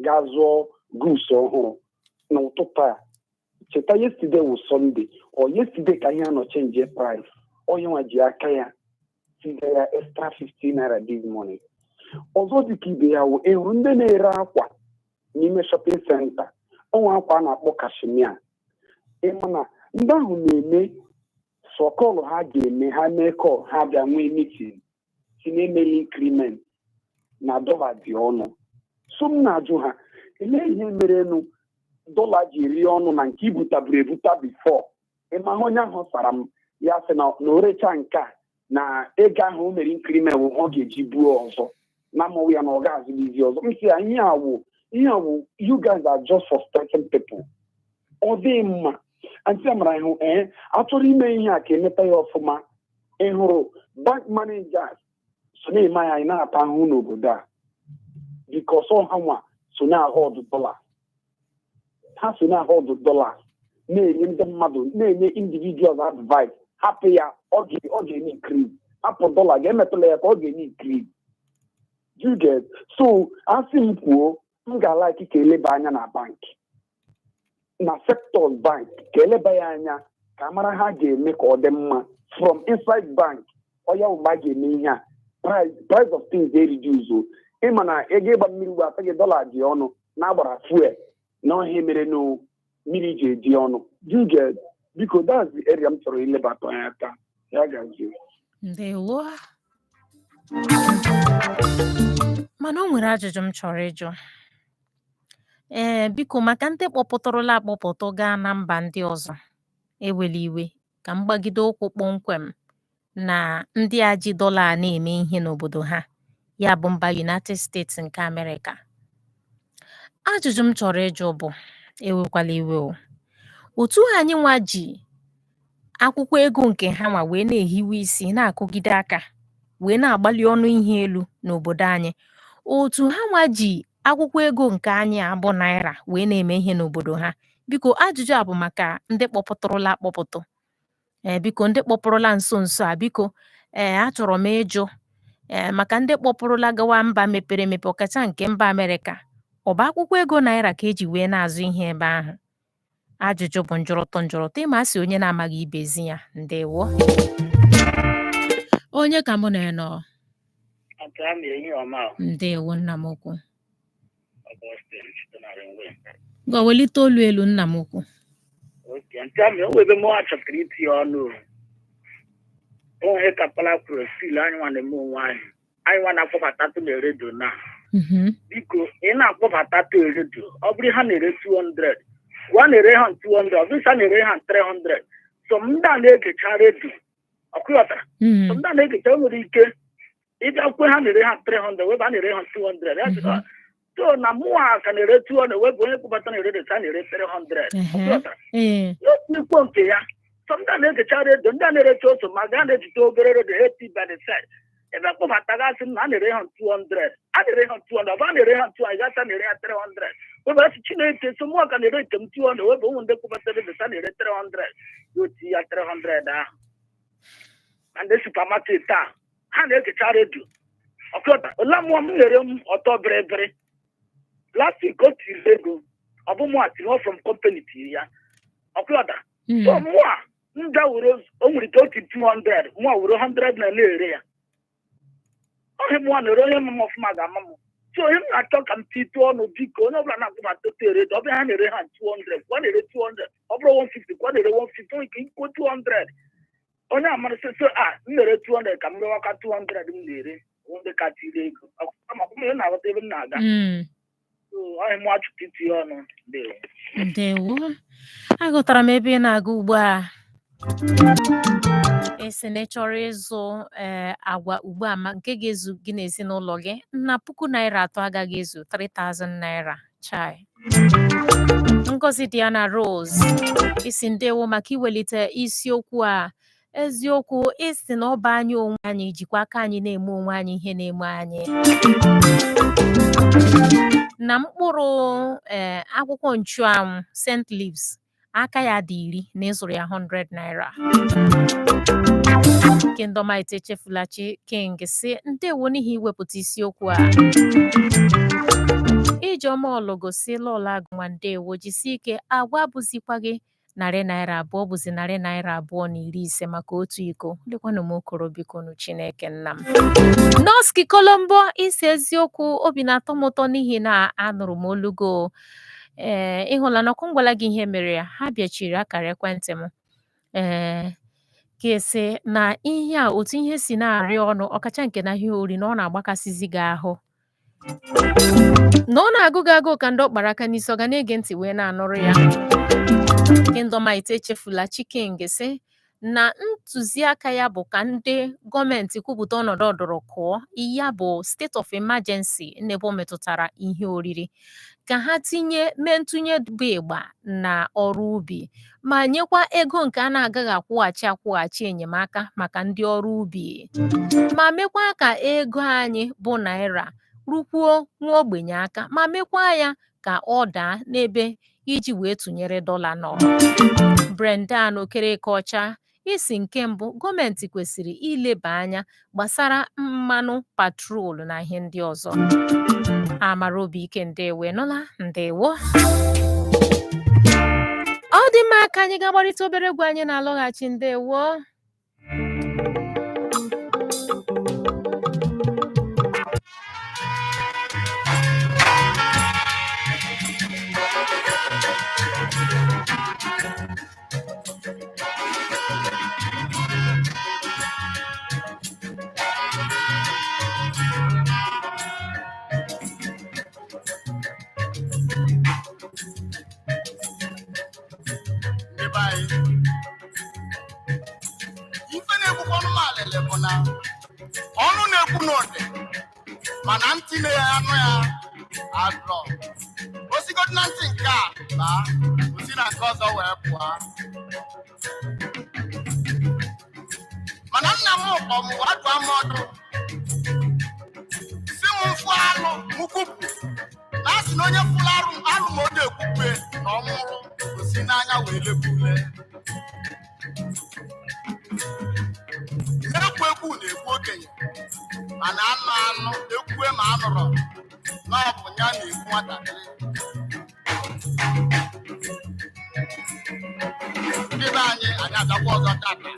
ga zụọ goods ọhụrụ n'ụtụtụ a. Cheta yesterday wụ Sunday or yesterday ka ihe a nọ change price, onye nwa ji aka ya tinye ya extra 50 naira this morning. Ọzọ dị ka ibe ya wụ, ị hụrụ ndị na-ere akwa n'ime shopping center, o nwe akwa a na-akpọ cashmere. Ị ma na ndị ahụ na-eme sọ call ha ga-eme, ha mee call, ha bịa nwee meeting si na-emeli increment na dọla dị ọnụ. So m na-ajụ ha, elee ihe merenụ dọla ji rie ọnụ na nke ibutaburu ebuta before? Ị ma ha onye ahụ sara m, ya sị na na o recha nke a na ego ahụ o mere increment wụ ọ ga-eji buo ọzọ na amụwụ ya na ọ ga-azụlizi ọzọ. M sị ya ihe a wụ you guys are just frustrating people. Ọ dịghị mma, Aunty Amara. Ịhụ ee, achọrọ ime ihe a ka emeta ya ọfụma. Ị hụrụ bank managers so na-eme anyị na-ata ahụhụ n'obodo a, because ọ ha nwa so na-ahụ ọdụ dọla, ha so na-ahụ ọdụ dọla, na-enye ndị mmadụ, na-enye individuals advice, hapụ ya, ọ ga-enye increase, hapụ dọla, ga-emetụla ya ka ọ ga-enye increase. You get? So asị m kwuo, m ga-alike ka eleba anya na bank, na sectors bank, ka eleba ya anya ka a mara ha ga-eme ka ọ dị mma from inside bank. Ọya ụgba ga-eme ihe a, price of things dey reduce o. Ịma na ego ịgba mmiri ugbu a, sị gị dọla dị ọnụ na agbara fuel na ọhịa mere na mmiri ji edi ọnụ. Do you get? Biko, that's the area m chọrọ ilebata anya taa. Ya gazie. Ndewo. Mana o nwere ajụjụ m chọrọ ịjụ. Ee, biko, maka ndị kpọpụtụrụla akpọpụtụ gaa na mba ndị ọzọ, ewela iwe ka m gbagide ụkwụ kpọmkwem na ndị a ji dọla a na-eme ihe n'obodo ha, ya bụ mba United States nke Amerịka. Ajụjụ m chọrọ ịjụ bụ, ewekwala iwe o, otu anyị nwa ji akwụkwọ ego nke ha nwa wee na-ehiwe isi, na-akụgide aka, wee na-agbalị ọnụ ihe elu n'obodo anyị, otu ha nwa ji akwụkwọ ego nke anyị a bụ naira wee na-eme ihe n'obodo ha? Biko, ajụjụ a bụ maka ndị kpọpụtụrụla akpọpụtụ. Ee, biko, ndị kpọpụrụla nso nso a, biko, ee, achọrọ m ịjụ, ee, maka ndị kpọpụrụla gawa mba mepere emepe, ọkacha nke mba Amerịka, ọ bụ akwụkwọ ego naira ka eji wee na-azụ ihe ebe ahụ? Ajụjụ bụ njụrụtụ njụrụtụ, ịma asị onye na-amaghị ibezi ya. Ndewo. Onye ka mụ na ya nọ? Aunty Ami, ehihie ọma o. Ndewo, nna m ukwu. Augustine site na Ringwe. Ngwa, welite olu elu, nna m ukwu. Okay, Aunty Ami, o nwere ebe mụ achọpụtara itinye ọnụ o. Onye kapala kwuru fil anyị nwa na-eme onwe anyị. Anyị nwa na-akpọbata tụ na redio na. Biko, ị na-akpọbata tụ redio. Ọ bụrụ ha na-ere 200, gwa na-ere ha 200, ọ bụrụ ha na-ere ha 300. So ndị a na-egecha redio, ọkụghọtara? So ndị a na-egecha nwere ike ịbịa kwe ha na-ere ha 300, webe a na-ere ha 200. Ya sị, So na mụnwa ka na-ere 200, webe onye kpọbata na-ere redio ka na-ere 300. Ọkụghọtara? N'ikwu nke ya, so ndị a na-egecha redio, ndị a na-erecha otu ma gaa na-ejite obere redio ha eti by the side. Ebe kpọbata gasị na a na-ere ha 200, a na-ere ha 200, ọ bụ a na-ere ha 200, gasị a na-ere ha 300. Webe asị Chineke, so mụnwa ka na-ere nke m 200, webe ụmụ ndị kpọbata redio ka na-ere 300, ya oti ya 300 ahụ. Na ndị supermarket a, ha na-ekecha redio. Ọkọta, ole mmụọ m na-ere m ọtọ bịrịbịrị. Last week o tiri ego, ọ bụ mụnwa tiri ọ from company tiri ya. Ọkọta, so mụnwa m ga were, o nwere ike o tiri 200, mụnwa were 100 na na-ere ya. Ọhịa mụnwa na-ere onye mma m ọfụma ga-ama m. So onye m na-achọ ka m titụ ọnụ biko, onye ọbụla na-akwụbata otu ere, ọ bụrụ ha na-ere ha 200, kwa na-ere 200, ọ bụrụ 150, kwa na-ere 150, o nwere ike ikwu 200. Onye amarịsị so a m na-ere 200 ka m rewaka 200 m na-ere, ndị ka tiri ego. Ọkwa m na-aghọta ebe m na-aga. So ọhịa mụnwa chụpụ itinye ọnụ. Ndewo. Ndewo. Aghọtara m ebe ị na-aga ugbu a. Esi na ị chọrọ ịzụ agwa ugbu a ma nke ga-ezu gị na ezinụlọ gị na ₦3,000 agaghị ezu 3,000 naira. Chai. Ngozi Diana Rose isi ndewo maka iwelite isiokwu a. Eziokwu isi na ọba anyị onwe anyị jikwa aka anyị na-eme onwe anyị ihe na-eme anyị. Na mkpụrụ akwụkwọ nchụanwụ scent leaves aka ya dị 10 na ịzụrụ ya 100 naira. Kingdomite Echefulachi King si ndewo n'ihi iwepụta isiokwu a. Ijeọma Ọlụgo si Lọla Agụnwa ndewo, jisie ike, agwa abụzikwa gị ₦200 bụzi ₦250 maka otu iko. Lekwanụ m okoro biko nụ Chineke nna m. Noski Kolombo isi eziokwu obi na-atọ m ụtọ n'ihi na anụrụ m olugo. Ịhụla na ọkụ m gwala gị ihe mere ya, ha bịachiri akara ekwentị m. Ka esi na ihe a otu ihe si na-arị ọnụ ọkacha nke na ihe ori na ọ na-agbakasịzi gị ahụ na ọ na-agụ gị agụụ ka ndị ọ kpara aka n'isi ọ ga na-ege ntị wee na-anụrụ ya. Kingdomite Echefula Chiking sị na ntụziaka ya bụ ka ndị gọọmenti kwupụta ọnọdụ ọdụrụkụọ ya bụ state of emergency n'ebe ọ metụtara ihe oriri ka ha tinye mee ntụnye bụ ịgba na ọrụ ubi ma nyekwa ego nke a na-agaghị akwụghachi akwụghachi enyemaka maka ndị ọrụ ubi ma mekwa ka ego anyị bụ naira rukwuo nwa ogbenye aka ma mekwa ya ka ọ daa n'ebe iji wee tụnyere dọla nọ. Brendan Okereke Ọcha isi nke mbụ gọọmenti kwesịrị ileba anya gbasara mmanụ patrol na ihe ndị ọzọ. Amara obi ike ndewo nụla ndewo. Ọ dị mma ka anyị ga-agbarịta obere egwu anyị na-alọghachi ndewo. Ndị be anyị, ife na-egbukwa ọnụ m alele bụ na ọnụ na-ekwu n'ụdị mana ntị na ya anụ ya adọ osigodi na ntị nke a baa osi na nke ọzọ wee pụọ. Mana nna m kpọ m wee dụọ m ọdụ si m mfụ alụ m kwupụ na asị na onye fụrụ arụ alụ ma ọ na-ekwupụ na ọ nwụrụ osi n'anya wee lekwu ule. Na-ekwu ekwu na-ekwu okenye mana anụ anụ ekwue ma anụrọ na ọ bụ ya na-ekwu nwatakịrị. Ndị be anyị anyị abịakwa ọzọ tata.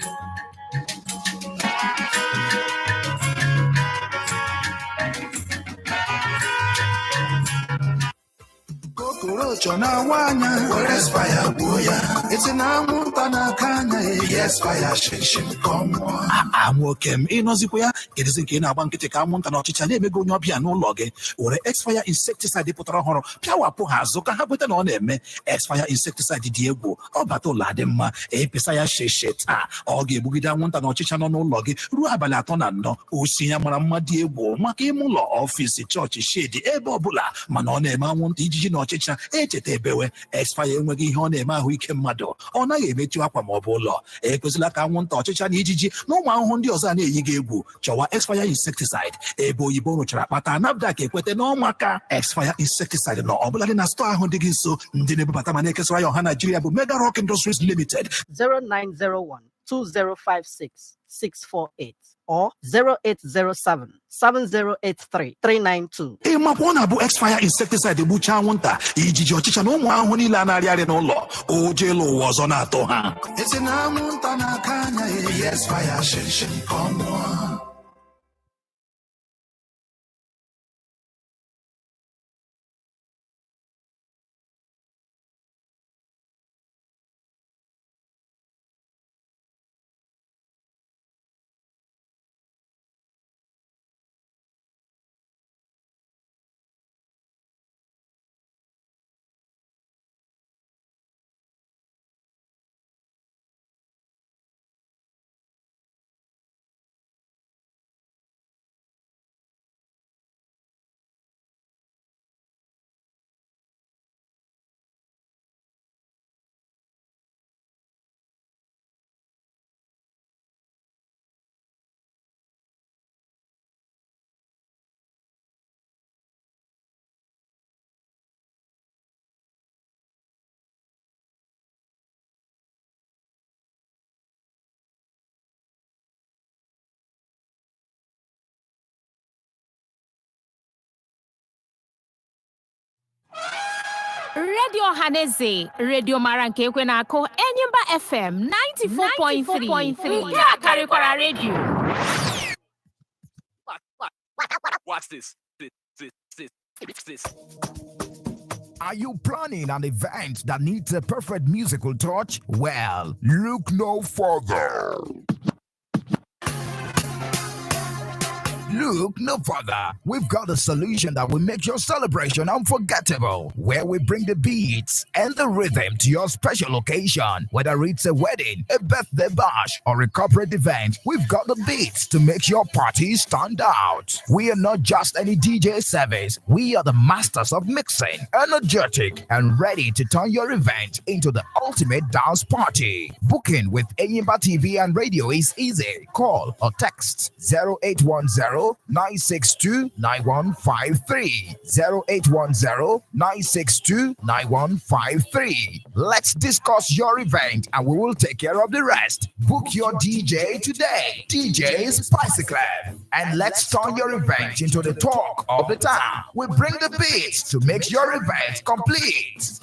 Kokorocho na-awa anya, were spaya gbuo ya. Esi na anwụnta na-aka anya ya. Yes, fire shinshin ka ọ nwụọ. Ah, nwoke m, ịnọzikwa ya? Kedụzi nke ị na-agba nkịtị ka anwụnta na ọchịcha na-emego onye ọbịa n'ụlọ gị? Were X-Fire insecticide pụtara ọhụrụ pịawapụ ha azụ ka ha kweta na ọ na-eme. X-Fire insecticide dị egwu, ọ bata ụlọ adị mma. Epesa ya sheshe taa, ọ ga-egbugide anwụnta na ọchịcha nọ n'ụlọ gị ruo abalị 34. Osi ya mara mma dị egwu maka ime ụlọ, ọfịs, chọọchị, shed, ebe ọbụla, mana ọ na-eme anwụnta, ijiji na ọchịcha echeta ebewe. X-Fire enweghị ihe ọ na-eme ahụike mmadụ, ọ naghị emechu akwa ma ọ bụ ụlọ. Ekwesịla ka anwụnta, ọchịcha na ijiji na ụmụ ahụhụ ndị ọzọ a na-eyi gị egwu. Chọwa X-Fire insecticide ebe oyibo rụchara kpata NAFDAC ekweta n'ọmaka. X-Fire insecticide nọ ọbụladị na store ahụ dị gị nso. Ndị na-ebubata ma na-ekesara ya ọha Naijiria bụ Mega Rock Industries Limited. 0901 2056 648 or 0807 7083 392. Ị makwa ọ na-abụ X-Fire insecticide gbuchaa anwụnta, ijiji, ọchịcha na ụmụ ahụhụ niile a na-arị arị n'ụlọ, ụjọ ịlụ ụwa ọzọ na-atụ ha. Esi na anwụnta na-aka anya ya. Yes, fire shinshin ka ọ nwụọ. Redio Ọhaneze, redio mara nke ekwe na-akụ, Enyimba FM 94.3, nke a karịkwara redio. Watch this. This, this, this, this. Are you planning an event that needs a perfect musical touch? Well, look no further. Look no further. We've got a solution that will make your celebration unforgettable. Where we bring the beats and the rhythm to your special occasion. Whether it's a wedding, a birthday bash, or a corporate event, we've got the beats to make your party stand out. We are not just any DJ service, we are the masters of mixing, energetic, and ready to turn your event into the ultimate dance party. Booking with Enyimba TV and radio is easy. Call or text 0810 962 9153. 0810 962 9153. Let's discuss your event and we will take care of the rest. Book your DJ today. DJ Spicy Club. And let's turn your event into the talk of the town. We bring the beats to make your event complete.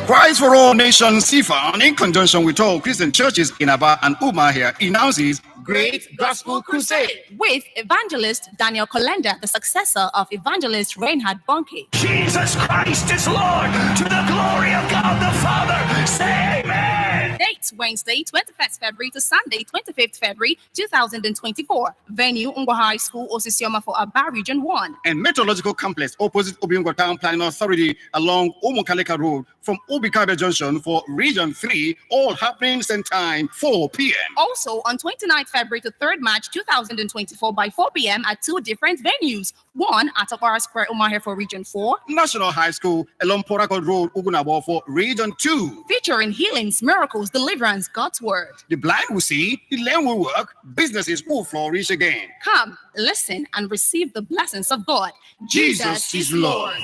Christ for All Nations CFAN, in conjunction with all Christian churches in Aba and Umuahia, announces Great Gospel Crusade with Evangelist Daniel Kolenda, the successor of Evangelist Reinhard Bonnke. Jesus Christ is Lord, to the glory of God the Father. Say amen. Date Wednesday, 21st February to Sunday, 25th February 2024. Venue, Ngwa High School, Osisioma for Aba Region 1. And Meteorological Complex opposite Obingwa Town Planning Authority along Umukalika Road from Obikabe Junction for Region 3, all happening same time, 4 p.m. Also on 29th February to 3rd March 2024 by 4 p.m. at two different venues. One at Okpara Square, Umuahia for Region 4. National High School along Port Harcourt Road, Ugunabo for Region 2. Featuring healings, miracles, deliverance, God's word. The blind will see, the lame will work, businesses will flourish again. Come, listen, and receive the blessings of God. Jesus is Lord.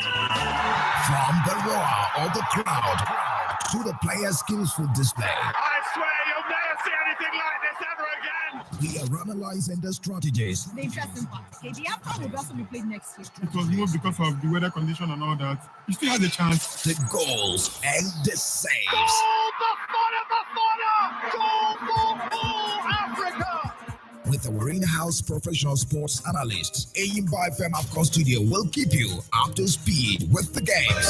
From the roar of the crowd to the player's skillful display. I swear you'll never see anything like this ever again. again. We are analyzing the strategies. The interesting part. Okay, the AFCON will also be played next year. It was moved because of the weather condition and all that. He still has a chance. The goals and the saves. Goal, Bafana, Bafana! Goal for all Africa! With our in-house professional sports analysts, Eyimba FM AFCON Studio will keep you up to speed with the games.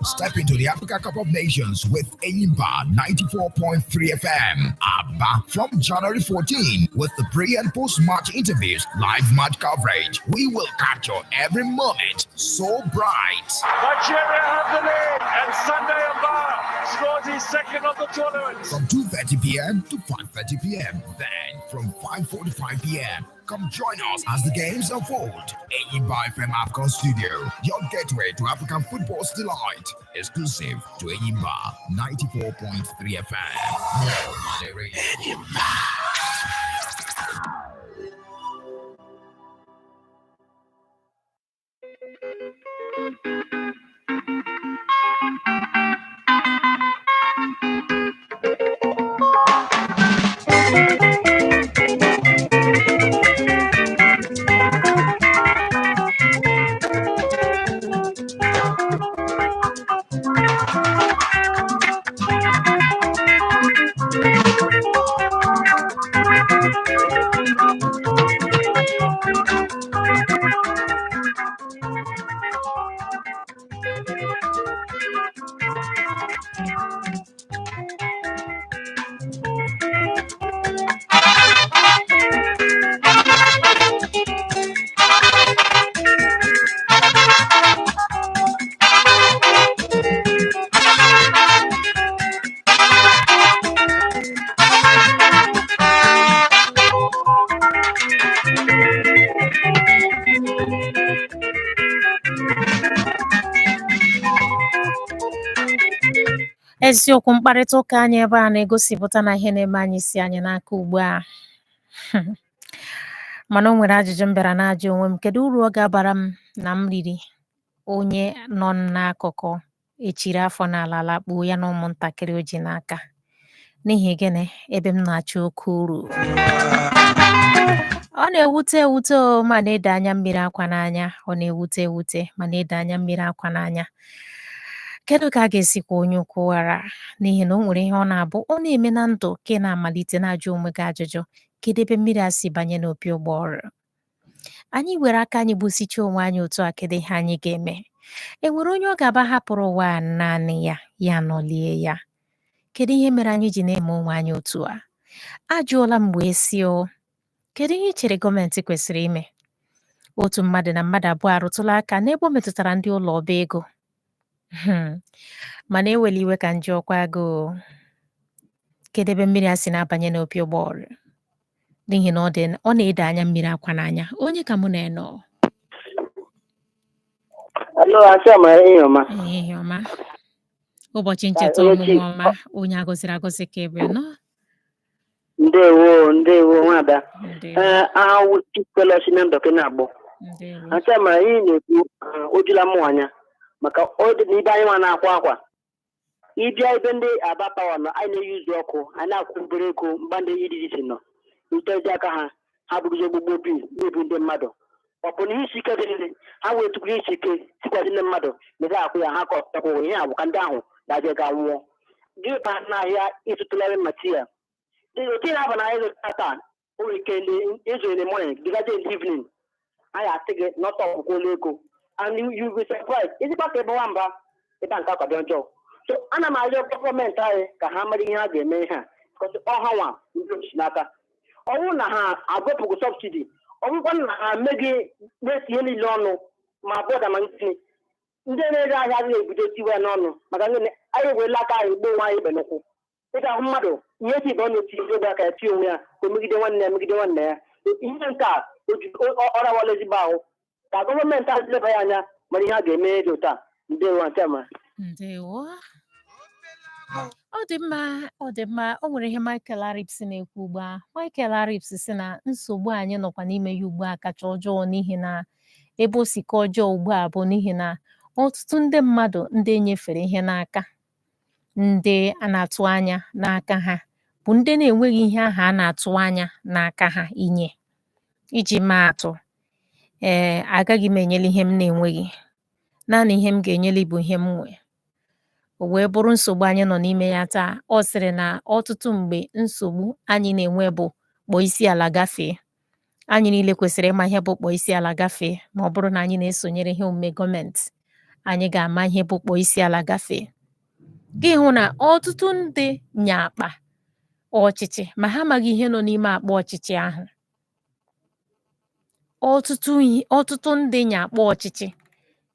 Step into the Africa Cup of Nations with Eyimba 94.3 FM. ABBA from January 14 with the pre and post match interviews, live match coverage. We will capture every moment so bright. Nigeria have the lead, and Sunday Mba scores his second of the tournament. From 2:30 p.m. to 5:30 p.m. Then from 5:45 p.m. Come join us as the games unfold. Eyimba FM AFCON Studio, your gateway to African football's delight. Exclusive to Eyimba 94.3 FM. More money. Eyimba. Eziokwu, mkparịta ụka anyị ebe a na-egosipụta na ihe na-eme anyị si anyị n'aka ugbu a. Mana o nwere ajụjụ m bịara na-ajụ onwe m: kedu uru ọ ga-abara m na m riri onye nọ m n'akụkụ echiri afọ n'ala lakpuo ya na ụmụntakịrị o ji n'aka? N'ihi gịnị ebe m na-achọ oke uru? Ọ na-ewute ewute o, ma na-ede anya mmiri akwa n'anya. Ọ na-ewute ewute ma na-ede anya mmiri akwa n'anya. Kedu ka a ga-esikwa onye ukwu ghara? N'ihi na o nwere ihe ọ na-abụ ọ na-eme na ndụ ka ị na-amalite na-ajụ onwe gị ajụjụ: kedu ebe mmiri a si banye n'opi ụgbọghọrọ? Anyị were aka anyị gbusicha onwe anyị otu a, kedu ihe anyị ga-eme? E nwere onye ọ ga-aba hapụrụ ụwa a naanị ya, ya nọlie ya? Kedu ihe mere anyị ji na-eme onwe anyị otu a? Ajụọla m wee sị o, kedu ihe i chere gọọmenti kwesịrị ime? Otu mmadụ na mmadụ abụọ arụtụla aka n'ebe o metụtara ndị ụlọ ọba ego. Mana ewela iwe ka m jụọkwa gị o, kedu ebe mmiri a si na-abanye n'opi ụgbọghọrọ? N'ihi na ọ na-ede anya mmiri akwa n'anya. Onye ka mụ na-enọ? Hello, Aunty Amara, ehihie ọma. Ehihie ọma. Ụbọchị ncheta Onye ọmụmụ chi. ọma, onye agọziri agọzi ka ebe nọ. Ndewo, ndewo, nwada. Ndewo. Ee, aha wụ Chikwelu na Ndọkị na-agbọ. Ndewo. Aunty Amara, ihe ị na-ekwu o jula mụ anya maka ọ dị n'ibe anyị nwa na-akwa akwa. Ịbịa ebe ndị Aba Power nọ, anyị na-eyuzu ọkụ, anyị na-akwụ obere ego mgba ndị EDDC nọ. Ntezi aka ha, ha bụrụzi ogbugbo bil na-ebu ndị mmadụ. Ọ bụ na ihe isi ike dị niile, ha wee tukwu ihe isi ike tikwasị ndị mmadụ na akwụ ya ha ka ọkwụkwụ ihe a bụ ka ndị ahụ ga-abịa ga nwụọ. Gị baa n'ahịa ịzụtụlarị material. Otu ị na-aba n'ahịa ịzụta taa, o nwere ike ịzụ in the morning, dịgaje in the evening. Anyị asị gị nọta ọkwụkwọ ego. And you will be surprised. Ịzịkwa ka ebe nwamba ebe a nke akwa dị ọjọọ. So ana m arịọ gọọmenti anyị ka ha mara ihe ha ga-eme ihe a. Because ọ ha nwa ndị ochi n'aka. Ọ bụrụ na ha agwepụghị subsidy, ọ bụrụkwa na ha emeghị na-esi ihe niile ọnụ ma bọda ma ntinye ndị na-ere ahịa adịghị ebido tiwe ya n'ọnụ maka gịnị? Anyị ewerela aka anyị gbuo onwe anyị ibe n'ụkwụ. Ị ga-ahụ mmadụ ihe eti ibe ọ na-eti ogbe aka ya tie onwe ya ka o megide nwanne ya, megide nwanne ya. Ihe nke a ọ rawala ezigbo ahụ ka gọọmenti a leba ya anya mara ihe a ga-eme dị ụta. Ndewo, Aunty Amara. Ndewo. Ọ dị mma, ọ dị mma. O nwere ihe Michael Arips na-ekwu ugbu a. Michael Arips sị na nsogbu anyị nọkwa n'ime ya ugbu a kacha ọjọọ, n'ihi na ebe o si ka ọjọọ ugbu a bụ n'ihi na Ọtụtụ ndị mmadụ ndị e nyefere ihe n'aka, ndị a na-atụ anya n'aka ha, bụ ndị na-enweghị ihe ahụ a na-atụ anya n'aka ha inye. Iji maa atụ, ee, agaghị m enyeli ihe m na-enweghị. Naanị ihe m ga-enyeli bụ ihe m nwe. O wee bụrụ nsogbu anyị nọ n'ime ya taa. Ọ sịrị na ọtụtụ mgbe nsogbu anyị na-enwe bụ kpọọ isi ala gafee. Anyị niile kwesịrị ịma ihe bụ kpọọ isi ala gafee ma ọ bụrụ na anyị na-esonyere ihe omume gọọmenti. Anyị ga-ama ihe bụ kpọọ isi ala gafee. Gị hụ na ọtụtụ ndị nya akpa ọchịchị ma ha amaghị ihe nọ n'ime akpa ọchịchị ahụ. Ọtụtụ ndị nya akpa ọchịchị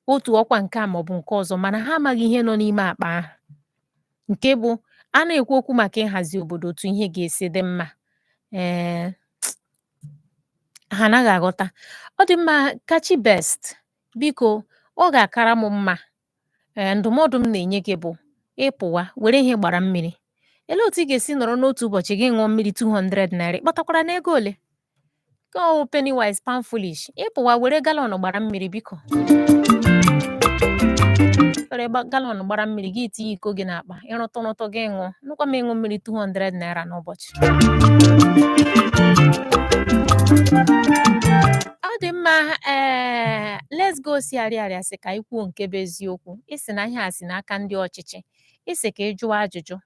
otu ọkwa nke a maọbụ nke ọzọ mana ha amaghị ihe nọ n'ime akpa ahụ, nke bụ a na-ekwu okwu maka ịhazi obodo otu ihe ga-esi dị mma, ee, ha anaghị aghọta. Ọ dị mma. Kachi Best, biko, ọ ga-akara m mma. Ee, ndụmọdụ m na-enye gị bụ ịpụwa were ihe gbara mmiri. Elee otu ị ga-esi nọrọ n'otu ụbọchị gị ṅụọ mmiri 200 naira? Kpatakwara n'ego ole ka ọ wụ? Penny wise pound foolish. Ịpụwa were galọn gbara mmiri, biko, were galọn gbara mmiri gị tinye iko gị n'akpa, ịrụtụ rụtụ gị ṅụọ. Nụkwa m ịṅụ mmiri 200 naira n'ụbọchị. Ọ dị mma. Ee, let's go. Si Arịarịa sị ka anyị kwuo nke bụ eziokwu. Ị sị na ihe a si n'aka ndị ọchịchị. Ị sị ka ị jụọ ajụjụ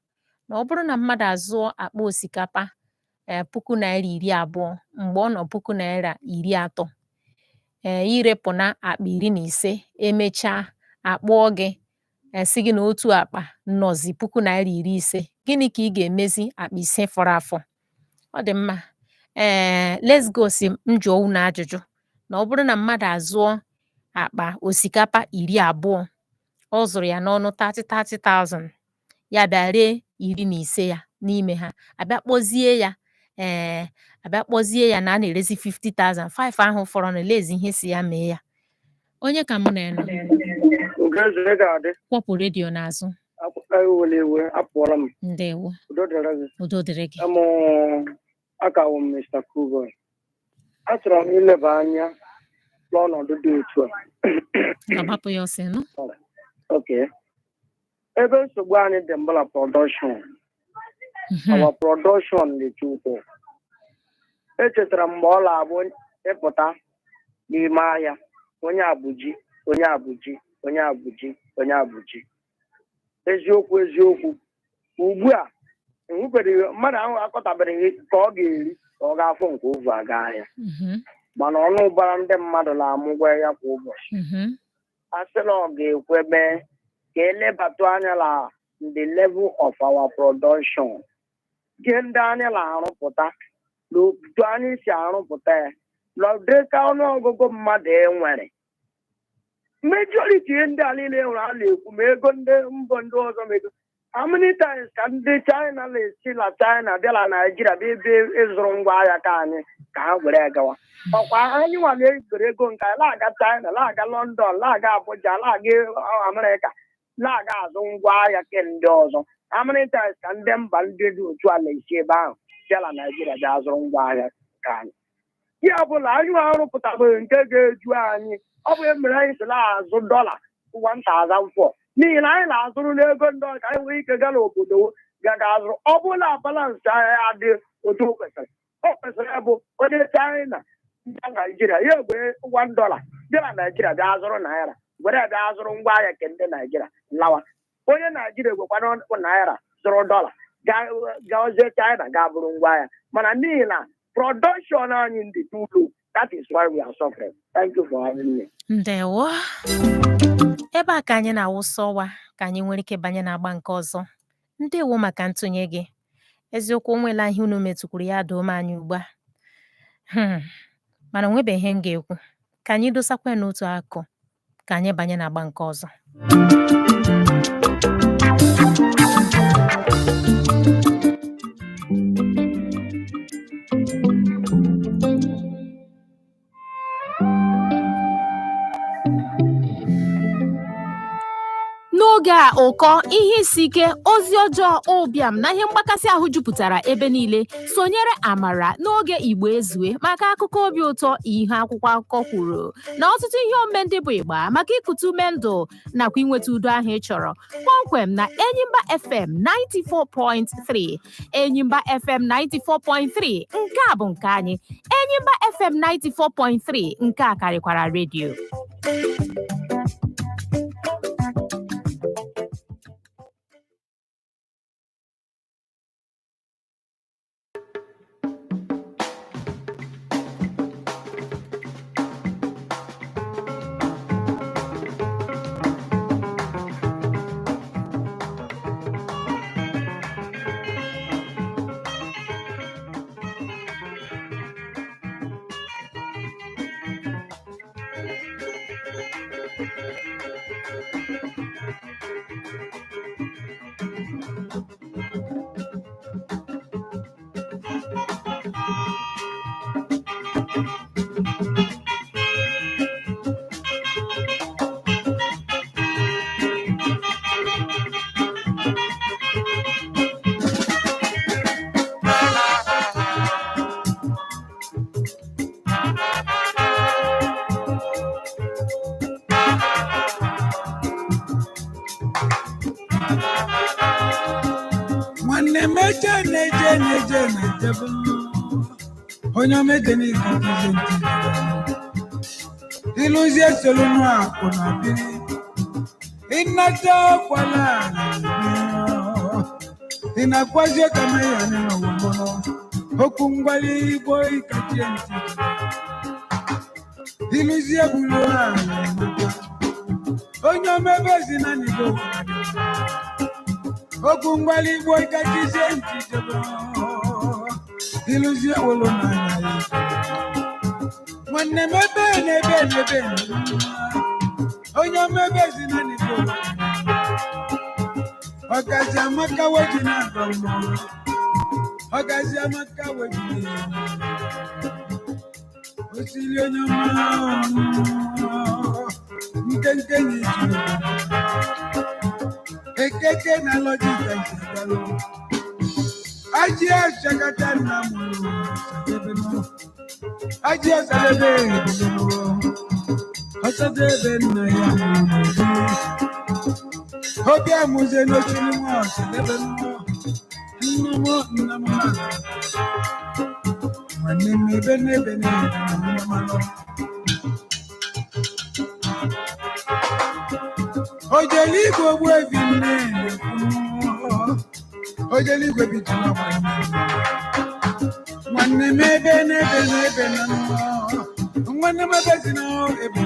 na ọ bụrụ na mmadụ azụọ akpa osikapa ee ₦20,000 mgbe ọ nọ ₦30,000, ee, irepụna akpa 15, emechaa akpọọ gị sị gị na otu akpa nọzi ₦50,000, gịnị ka ị ga-emezi akpa 5 fọrọ afọ? Ọ dị mma. Ee, let's go si m jụọ unu ajụjụ na ọ bụrụ na mmadụ azụọ akpa osikapa 20, ọ zụrụ ya n'ọnụ 30,000, ya bịa ree 15 ya n'ime ha, abịa kpọzie ya, ee, abịa kpọzie ya na a na-erezi 50,000, 5 ahụ fọrọ na elezi ihe si ya mee ya. Onye ka mụ na ya nọ? Ugeze, ị ga-adị. Kwọpụ redio n'azụ. Ewela iwe, apụọla m. Ndewo. Udo dịrị gị. Udo dịrị gị. Amụ akawụ m Mr. Kuboy. Achọrọ m ileba anya n'ọnọdụ dị otu a. Agbapụ ya ọsọ nụ. Okay. Ebe nsogbu anyị dị mbụla production. Our production dị ukwuu. Echetara m mgbe ọ na-abụ ịpụta n'ime ahịa, onye abụji, onye abụji, onye abụji, onye abụji. Eziokwu, eziokwu. Ugbu a, enwebeghị mmadụ ahụ akọtabeghị ka ọ ga-eri ka ọ ga-afụ nke ovu aga ahịa. Mana ọnụ ụbara ndị mmadụ na-amụgwa ya kwa ụbọchị. A sị na ọ ga-ekwe mee ka elebatụ anya na the level of our production. Ihe ndị anyị na-arụpụta na otu anyị si arụpụta ya na ụdịka ọnụọgụgụ mmadụ e nwere. Majority ihe ndị a niile nwere a na-ekwu ma ego ndị mbọ ndị ọzọ ma ego. How many times ka ndị China na-esi na China bịa na Naịjirịa bịa ebe ịzụrụ ngwa ahịa ka anyị ka ha were gawa? Ọkwa anyị nwa na-egoro ego nke anyị na-aga China, na-aga London, na-aga Abuja, na-aga Amerịka, na-aga azụ ngwa ahịa ke ndị ọzọ. How many times ka ndị mba ndị dị otu a na-esi ebe ahụ bịa na Naịjirịa bịa zụrụ ngwa ahịa ka anyị? Ya bụ na anyị nwa arụpụtabeghị nke ga-eju anyị. Ọ bụ ya mere anyị si na-azụ dọla 1004, n'ihi na anyị na-azụrụ n'ego ndị ọzọ ka anyị nwee ike gaa n'obodo ga ga azụrụ. Ọ bụrụ na balance ahịa ya dị otu o kwesịrị, o kwesịrị ịbụ onye China bịa Naijiria, ya egbe $1 bịa na Naijiria bịa zụrụ naira were bịa zụrụ ngwa ahịa nke ndị Naijiria lawa. Onye Naijiria egwekwana naira zụrụ dọla gaozie China gaa bụrụ ngwa ahịa. Mana n'ihi na production anyị dị too low, that is why we are suffering. Thank you for having me. Ndewo. Ebe a ka anyị na-awụsa ọwa ka anyị nwere ike banye n'agba nke ọzọ. Ndewo maka ntụnye gị. Eziokwu, o nwela ihe unu metụkwuru ya doo m anya ugbu a. Mana o nwebeghị ihe m ga-ekwu. Ka anyị dosakwa ya n'otu akụkụ ka anyị banye n'agba nke ọzọ. N'oge a ụkọ ihe isi ike ozi ọjọọ ụbịam na ihe mgbakasị ahụ jupụtara ebe niile sonyere Amara n'oge Igbo Ezue maka akụkọ obi ụtọ ihe akwụkwọ akụkọ kwuru na ọtụtụ ihe omume ndị bụ ịgba maka ikute ume ndụ nakwa inweta udo ahụ ị chọrọ kpọmkwem na Enyimba FM 94.3 Enyimba FM 94.3 nke a bụ nke anyị Enyimba FM 94.3 nke a karịkwara redio. Nwanne m eje na-eje na-eje na-ejebe onye omete n'ikukuzi ntị ịlụzie solunu akụ na biri ịnata kwala ị na-akwazi kama ya n'ụwa mụrụ okwu ngwali igbo ịkachie ntị ịlụzie bulu ala onye omebe ezi na nigo okwu ngwali igbo ịkachizie ntị jebe ịlụzie wụlụ n'anya ya nwanne m ebe na ebe na ebe na onye omebe ezi na nigo ọgazi amaka weji na agọ mmụọ ọgazi amaka weji na osili onye ọma nkenke na iji ekeke na lọjika nchegalụ aji achakata nna mụrụ sadebenu aji ọsadebe ebelelu ọsadebe nna ya mụrụ obi amụzie n'ochiri nwa ọsadebenu nna m nna m na nwanne m ebe n'ebe n'ebe na nne m anọ ojeligwe ogbu ebi nne ojeligwe bitụrụ nwanne m ebe n'ebe n'ebe na nwanne m ebe si na ebe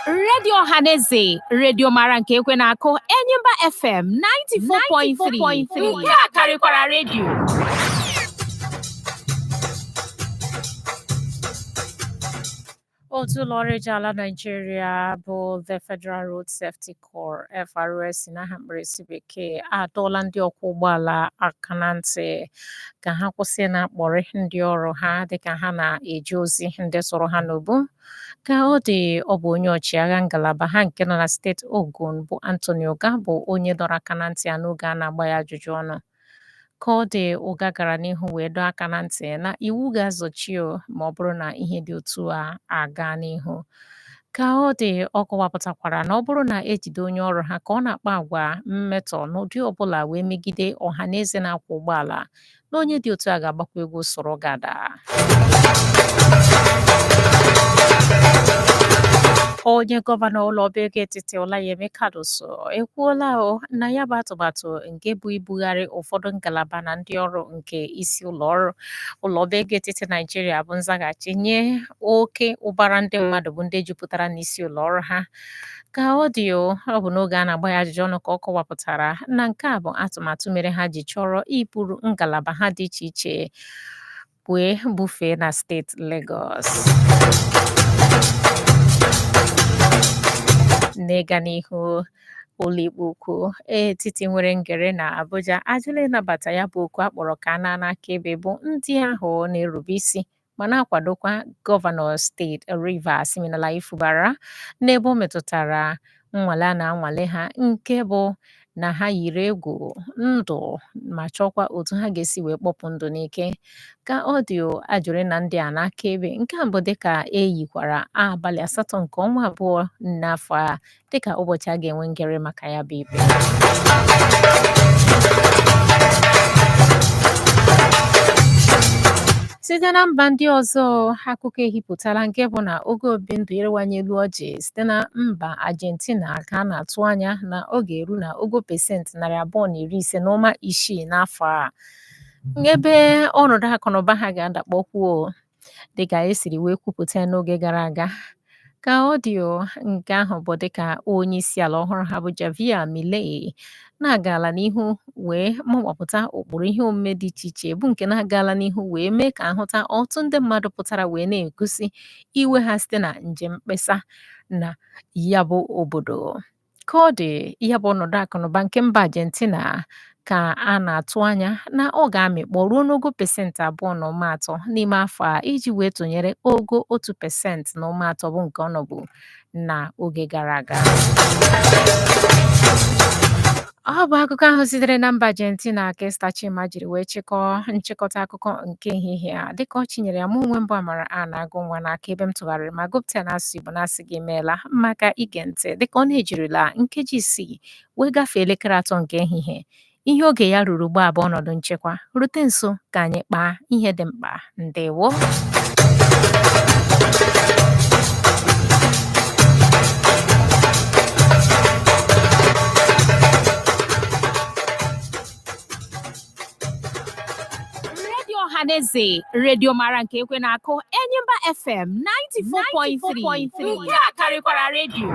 Redio Ọhaneze, redio mara nke ekwe na-akụ Enyimba FM 94.3 nke a karịkwara redio. Otu ụlọọrụ eji ala Naịjirịa bụ The Federal Road Safety Corps FRSC n'aha mkpirisi bekee adọọla ndị ọkwọ ụgbọala aka na ntị ka ha kwụsị na-akpọrị ndị ọrụ ha dịka ha na-eje ozi ndị sọrọ ha n'ubu. Ka ọ dị, ọ bụ onye ọchịagha ngalaba ha nke nọ na steeti Ogun bụ Anthony Uga bụ onye dọrọ aka na ntị ya n'oge a na-agba ya ajụjụ ọnụ. Ka ọ dị, Uga gara n'ihu wee dọọ aka na ntị na iwu ga-azọchi o ma ọ bụrụ na ihe dị otu a aga n'ihu. Ka ọ dị, ọ kọwapụtakwara na ọ bụrụ na ejide onye ọrụ ha ka ọ na-akpa agwa mmetọ n'ụdị ọbụla wee megide ọha na eze na-akwọ ụgbọala na onye dị otu a ga-agbakwa egwu soro gada. Onye gọvanọ ụlọ ọba ego etiti Olayemi Cardoso ekwuola o na ya bụ atụmatụ nke bụ ibugharị ụfọdụ ngalaba na ndị ọrụ nke isi ụlọ ọrụ ụlọ ọba ego etiti Naịjirịa bụ nzaghachi nye oke ụbara ndị mmadụ bụ ndị jupụtara n'isi ụlọ ọrụ ha. Ka ọ dị o, ọ bụ n'oge a na-agba ya ajụjụ ọnụ ka ọ kọwapụtara na nke a bụ atụmatụ mere ha ji chọrọ iburu ngalaba ha dị iche iche wee bufee na steeti Lagos. N'ịga n'ihu, ụlọikpe ukwu etiti nwere ngere na Abuja ajụla ịnabata ya bụ oku a kpọrọ ka a naa n'akaebe bụ ndị ahụ na-erube isi ma na-akwadokwa gọvanọ steeti Rivers Siminalayi Fubara n'ebe o metụtara nnwale a na-anwale ha nke bụ na ha yiri egwu ndụ ma chọkwa otu ha ga-esi wee kpọpụ ndụ n'ike. Ka ọ dị o, a jụrụ ịna ndị a n'akaebe nke a bụ dịka e yikwara abalị 8 nke ọnwa abụọ n'afọ a dịka ụbọchị a ga-enwe ngere maka ya bụ ikpe. Site na mba ndị ọzọ, akụkọ ehipụtala nke bụ na ogo obi ndụ ịrịwanye elu ọjị site na mba Argentina ka a na-atụ anya na ọ ga-eru na ogo pasentị 256.6 n'afọ a, ebe ọnọdụ akụnụba ha ga-adakpọkwuo dịka e siri wee kwupụta ya n'oge gara aga. Ka ọ dị o, nke ahụ bụ dịka onye isi ala ọhụrụ ha bụ Javier Milei na-agala n'ihu wee mawapụta ụkpụrụ ihe omume dị iche iche bụ nke na-agala n'ihu wee mee ka ahụta ọtụtụ ndị mmadụ pụtara wee na-egosi iwe ha site na njem mkpesa na ya bụ obodo. Ka ọ dị, ya bụ ọnọdụ akụnụba nke mba Argentina ka a na-atụ anya na ọ ga-amịkpọ ruo n'ogo pasentị 2.3 n'ime afọ a iji wee tụnyere ogo 1.3% bụ nke ọ nọbu n'oge gara aga. Ọ bụ akụkọ ahụ sitere na mba Argentina ka Esther Chima jiri wee chịkọọ nchịkọta akụkọ nke ehihie a dịka ọ chinyere ya mụ onwe m bụ Amara a na-agụ nwa n'aka ebe m tụgharịrị ma gụpụta n'asụsụ Igbo na-asị gị emeela maka ige ntị dịka ọ na-ejirila nkeji 6 wee gafee elekere 3 nke ehihie. Ihe oge ya ruru ugbu a bụ ọnọdụ nchekwa. Rute nso ka anyị kpaa ihe dị mkpa. Ndewo. Redio Ọhaneze, redio mara nke ekwe na-akụ, Enyimba FM 94.3, nke a karịkwara redio.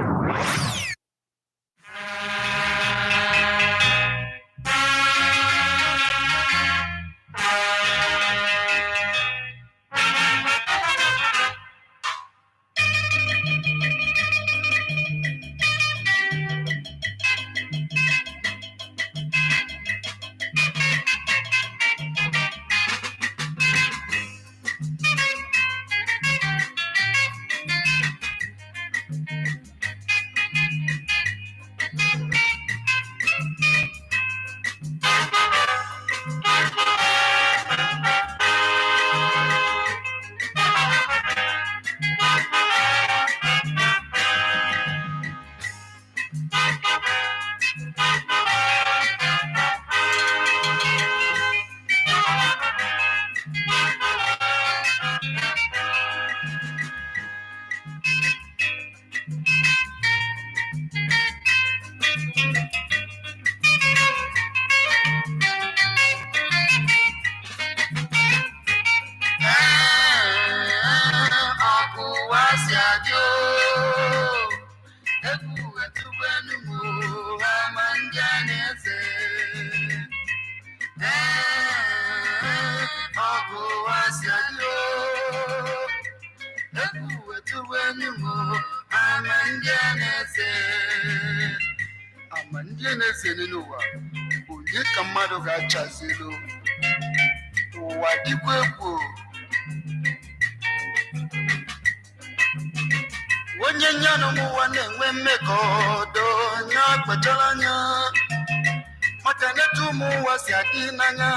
Ọkụ ụwa si adị o, egwu etugbu m o, ama ndị a na-eze. Ee, ọkụ ụwa si adị o, egwu etugbu m o, ama ndị a na-eze. Ama ndị a na-eze n'ụwa, onye ka mmadụ ga-achazelu? Ụwa dịkwa egwu. Onye nya na ụmụ ụwa na-enwe mmekọ do nya kpachara anya maka na etu ụmụ ụwa si adị n'anya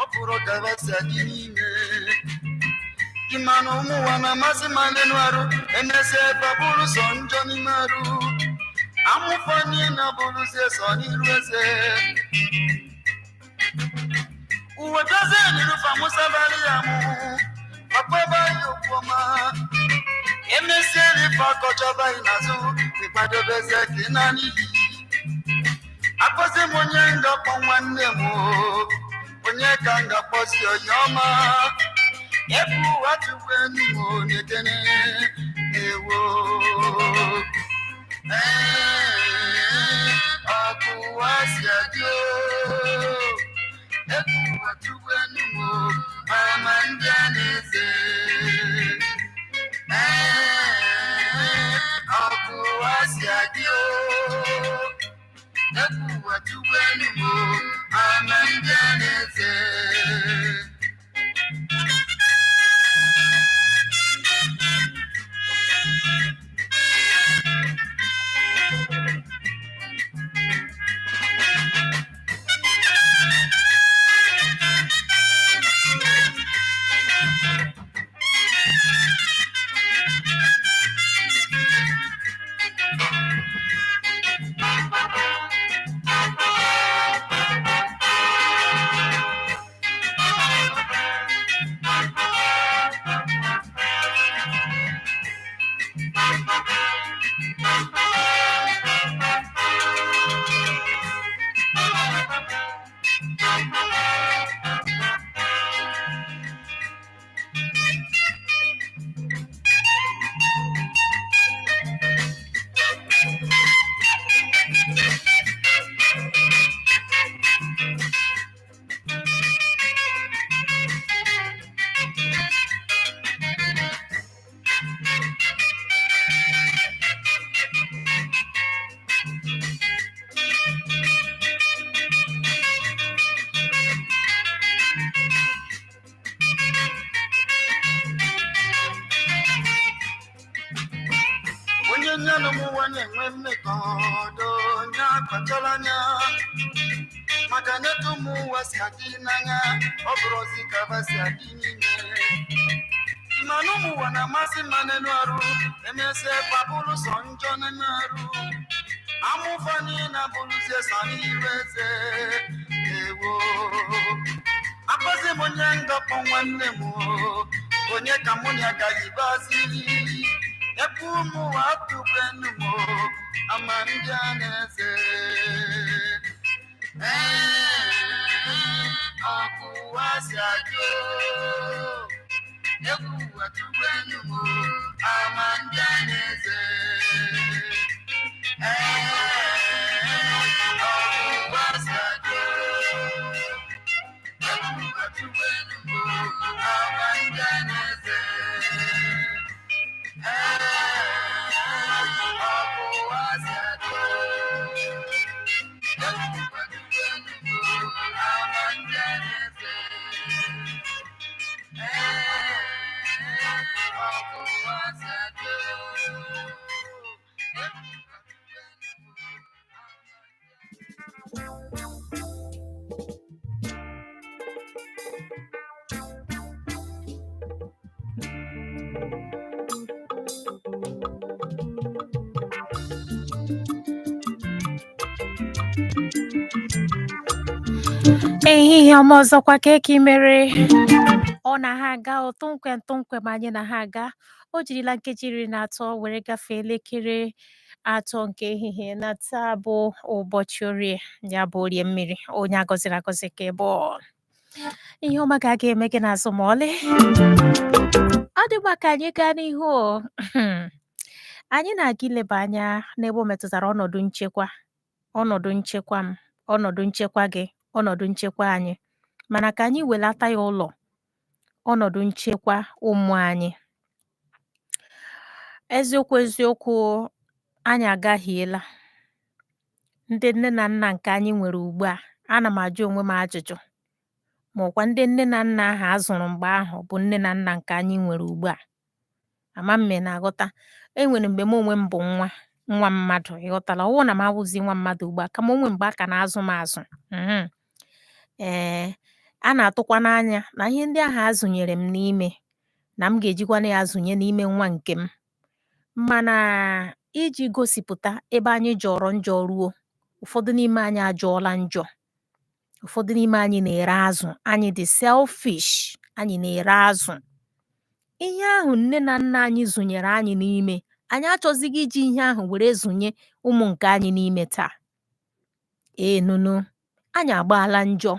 ọ bụrụ gaba si adị n'ime ịma na ụmụ ụwa na-amasị ma n'elu arụ emesịa ebe ọ bụrụ sọ njọ n'ime arụ amụfanye na bụrụzie sọ n'iru eze uwe dozie n'iru famusabali ya mụ papa ya okwu ọma emesịa ife akọchaba ị n'azụ ịkwadobezie ka ị na n'iyi akpọzi m onye ngakpọ nwanne m o, onye ka m ga-akpọzi onye ọma ebu ụwa tụgbu enu m o, na-ekene ewo. Ee, ọkụ ụwa si adị o. Ekwu ụwa tupu enu m o, ama ndị a na-eze. Ee, ọkụ ụwa si adị o. Ekwu ụwa tupu enu m o, ama ndị a na-eze. Onye nye na ụmụnwa na-enwe mmekọ ọdọ onye akpachala anya maka na etu ụmụ ụwa si adị n'anya ọ bụrụ ozi ka ba si adị n'ime mana ụmụ ụwa na-amasị mma n'elu arụ emesịa kwabụrụ sọ njọ n'elu arụ amụfani na bụrụzie sọ n'iru eze ewo akpọzi m onye ndọpụ nwanne m o, onye ka mụ na ya gaghị ebe ụmụ ụwa atụkwenu m o, ama ndị a na-eze. Ee, ọkụ ụwa si adị o. Egwu ụwa tụkwenu m o, ama ndị a na-eze. Ee, ọkụ ụwa si adị o. Egwu ụwa tụkwenu m o, ama ndị a na-eze. Ehihie ọma ọzọkwa ka eke mere ọ na ha aga tụmkwem tụmkwem anyị na ha aga. O jirila nkeji 13 were gafee elekere 3 nke ehihie na taa bụ ụbọchị orie, ya bụ orie mmiri. Onye agọziri agọzi ka ị bụ, ihe ọma ga aga eme gị n'azụ ma ọlị. Ọ dịgba ka anyị gaa n'ihu o. Anyị na-aga ileba anya n'ebe o metụtara ọnọdụ nchekwa, ọnọdụ nchekwa m, ọnọdụ nchekwa gị, ọnọdụ nchekwa anyị, mana ka anyị welata ya ụlọ, ọnọdụ nchekwa ụmụ anyị. Eziokwu eziokwu, anyị agahiela. Ndị nne na nna nke anyị nwere ugbu a, ana m ajụ onwe m ajụjụ ma ọkwa ndị nne na nna ahụ a zụrụ mgbe ahụ bụ nne na nna nke anyị nwere ugbu a. Ama m ma ị na-aghọta. E nwere mgbe m onwe m bụ nwa nwa mmadụ, ịghọtala? Ọwụ na m awụzi nwa mmadụ ugbu a, kama onwe mgbe a ka na-azụ m azụ. Ee, a na-atụkwa n'anya na ihe ndị ahụ a zụnyere m n'ime na m ga-ejikwana ya zụnye n'ime nwa nke m. Mana iji gosipụta ebe anyị jọrọ njọ ruo, ụfọdụ n'ime anyị ajọọla njọ, ụfọdụ n'ime anyị na-ere azụ, anyị dị selfish, anyị na-ere azụ. Ihe ahụ nne na nna anyị zụnyere anyị n'ime, anyị achọzighị iji ihe ahụ were zụnye ụmụ nke anyị n'ime taa. Ee nụnụ, anyị agbaala njọ.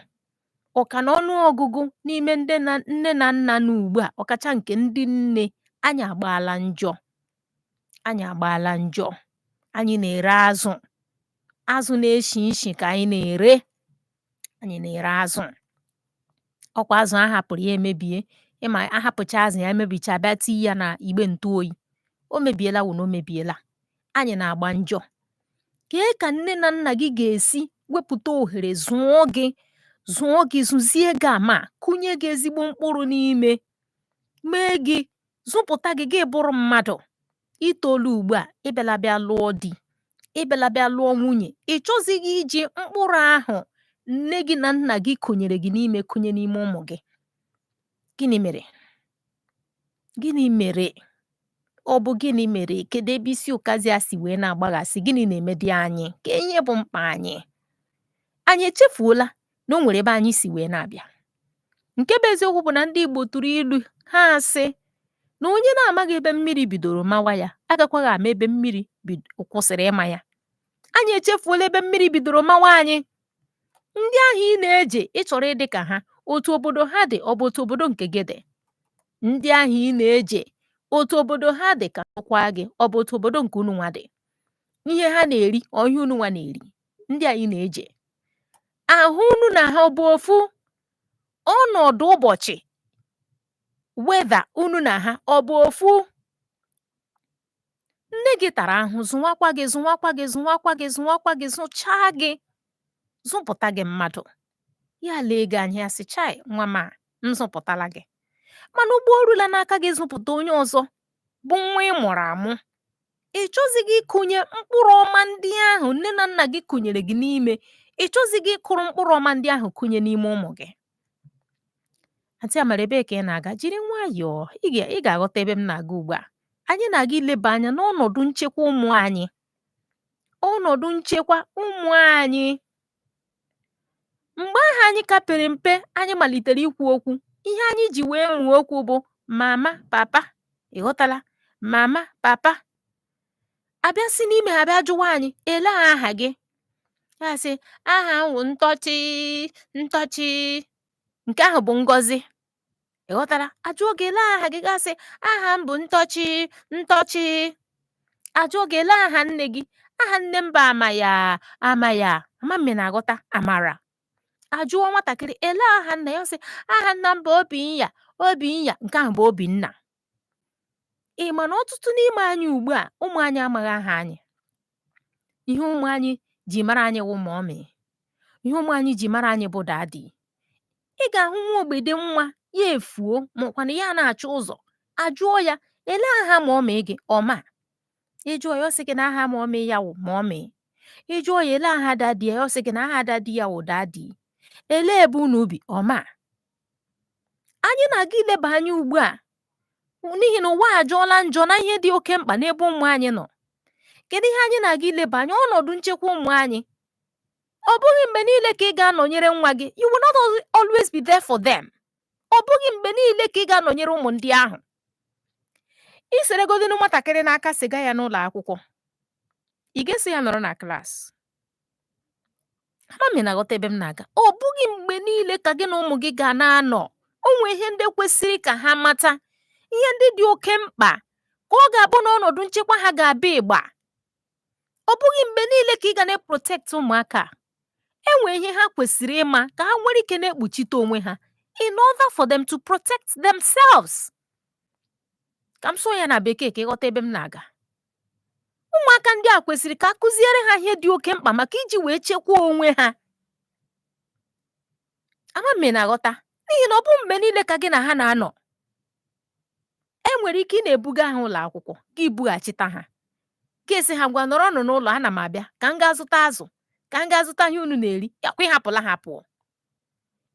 Ọka na ọnụ ọgụgụ n'ime ndị na nne na nna nọ ugbu a, ọkacha nke ndị nne, anyị agbaala njọ. Anyị agbaala njọ. Anyị na-ere azụ. Azụ na-eshi ishi ka anyị na-ere. Anyị na-ere azụ. Ọkwa azụ a hapụrụ ya emebie. Ị ma a hapụcha azụ ya emebicha bịa tii ya na igbe ntụ oyi. O mebiela wụ na o mebiela. Anyị na-agba njọ. Kee ka nne na nna gị ga-esi wepụta ohere zụọ gị zụọ gị zụzie gị ama kụnye gị ezigbo mkpụrụ n'ime mee gị zụpụta gị gị bụrụ mmadụ i tolu ugbu a ị bịala bịa lụọ di ị bịala bịa lụọ nwunye ị chọzighị iji mkpụrụ ahụ nne gị na nna gị kụnyere gị n'ime kụnye n'ime ụmụ gị. Gịnị mere? Gịnị mere? Ọ bụ gịnị mere? Kedu ebe isi ụkazi a si wee na-agbaghasị? Gịnị na-emedị anyị? Kee ihe bụ mkpa anyị? Anyị echefuola na o nwere ebe anyị si wee na-abịa. Nke bụ eziokwu bụ na ndị Igbo tụrụ ilu ha sị na onye na-amaghị ebe mmiri bidoro mawa ya agakwaghị ama ebe mmiri kwụsịrị ịma ya. Anyị echefuola ebe mmiri bidoro mawa anyị. Ndị ahụ ị na-eje ị chọrọ ịdị ka ha, otu obodo ha dị ọ bụ otu obodo nke gị dị? Ndị ahụ ị na-eje otu obodo ha dị ka kwa gị ọ bụ otu obodo nke unu nwa dị? Ihe ha na-eri ọ ihe unu nwa na-eri? Ndị a ị na-eje ahụ unu na ha ọ bụ ofu? Ọnọdụ ụbọchị weather unu na ha ọ bụ ofu? Nne gị tara ahụ zụwakwa gị zụwakwa gị zụwakwa gị zụwakwa gị zụchaa gị zụpụta gị mmadụ. Ya lee gị anya ya sị chai nwa m a m zụpụtala gị. Mana ugbu o rula n'aka gị zụpụta onye ọzọ bụ nwa ị mụrụ amụ. Ị chọzighị ịkụnye mkpụrụ ọma ndị ahụ nne na nna gị kụnyere gị n'ime. Ị chọzighị ịkụrụ mkpụrụ ọma ndị ahụ kụnye n'ime ụmụ gị. Aunty Amara ebee ka ị na-aga? Jiri nwayọọ, ị ga-aghọta ebe m na-aga ugbu a. Anyị na-aga ileba anya n'ọnọdụ nchekwa ụmụ anyị. Ọnọdụ nchekwa ụmụ anyị. Mgbe ahụ anyị ka pere mpe, anyị malitere ikwu okwu. Ihe anyị ji wee mụọ okwu bụ mama, papa. Ị ghọtala? Mama, papa. A bịa si n'ime ha bịa jụwa anyị, elee aha gị? Ha sị, aha m wụ Ntọchị, Ntọchị. Nke ahụ bụ Ngọzi. Ị ghọtara? A jụọ gị elee aha gị, gị asị, aha m bụ Ntọchị, Ntọchị. A jụọ gị elee aha nne gị? Aha nne m bụ Amaya, Amaya. Ama m ị na-aghọta, Amara. A jụọ nwatakịrị elee aha nna ya, ọ sị, aha nna m bụ Obinya, Obinya. Nke ahụ bụ Obinna. Ị ma na ọtụtụ n'ime anyị ugbu a, ụmụ anyị amaghị aha anyị. Ihe ụmụ anyị ji mara anyị wụ mommy. Ihe ụmụ anyị ji mara anyị bụ daddy. Ị ga-ahụ nwa ogbede nwa ya efuo ma ọkwanụ ya na-achọ ụzọ. A jụọ ya, elee aha mommy gị? Ọ ma. Ị jụọ ya, ọ sị gị na aha mommy ya wụ mommy. Ị jụọ ya elee aha daddy ya, ọ sị gị na aha daddy ya wụ daddy. Elee ebe unu bi? Ọ ma. Anyị na-aga ileba anya ugbu a n'ihi na ụwa ajọọla njọ na ihe dị oke mkpa n'ebe ụmụ anyị nọ. Kedu ihe anyị na-aga ileba anya? Ọnọdụ nchekwa ụmụ anyị. Ọ bụghị mgbe niile ka ị ga-anọnyere nwa gị. You will not always be there for them. Ọ bụghị mgbe niile ka ị ga-anọnyere ụmụ ndị ahụ. I seregodinu nwatakịrị n'aka sịga ya n'ụlọ akwụkwọ. Ị ga-eso ya nọrọ na klaasị. Ama m ị na-aghọta ebe m na-aga. Ọ bụghị mgbe niile ka gị na ụmụ gị ga na-anọ. O nwee ihe ndị kwesịrị ka ha mata, ihe ndị dị oke mkpa ka ọ ga-abụ na ọnọdụ nchekwa ha ga-abịa ịgba. Ọ bụghị mgbe niile ka ị ga na-eprotect ụmụaka. E nwee ihe ha kwesịrị ịma ka ha nwere ike na-ekpuchite onwe ha in order for them to protect themselves. Ka m sụọ ya na bekee ka ị ghọta ebe m na-aga. Ụmụaka ndị a kwesịrị ka a kụziere ha ihe dị oke mkpa maka iji wee chekwaa onwe ha. Ama m ị na-aghọta n'ihi na ọ bụ mgbe niile ka gị na ha na-anọ. E nwere ike ị na-ebuga ha ụlọ akwụkwọ, gị bughachita ha. Gị sị ha ngwa nọrọnụ n'ụlọ ana m abịa ka m gaa zụta azụ, ka m gaa zụta ihe unu na-eri, ya kwa ị hapụla ha pụọ.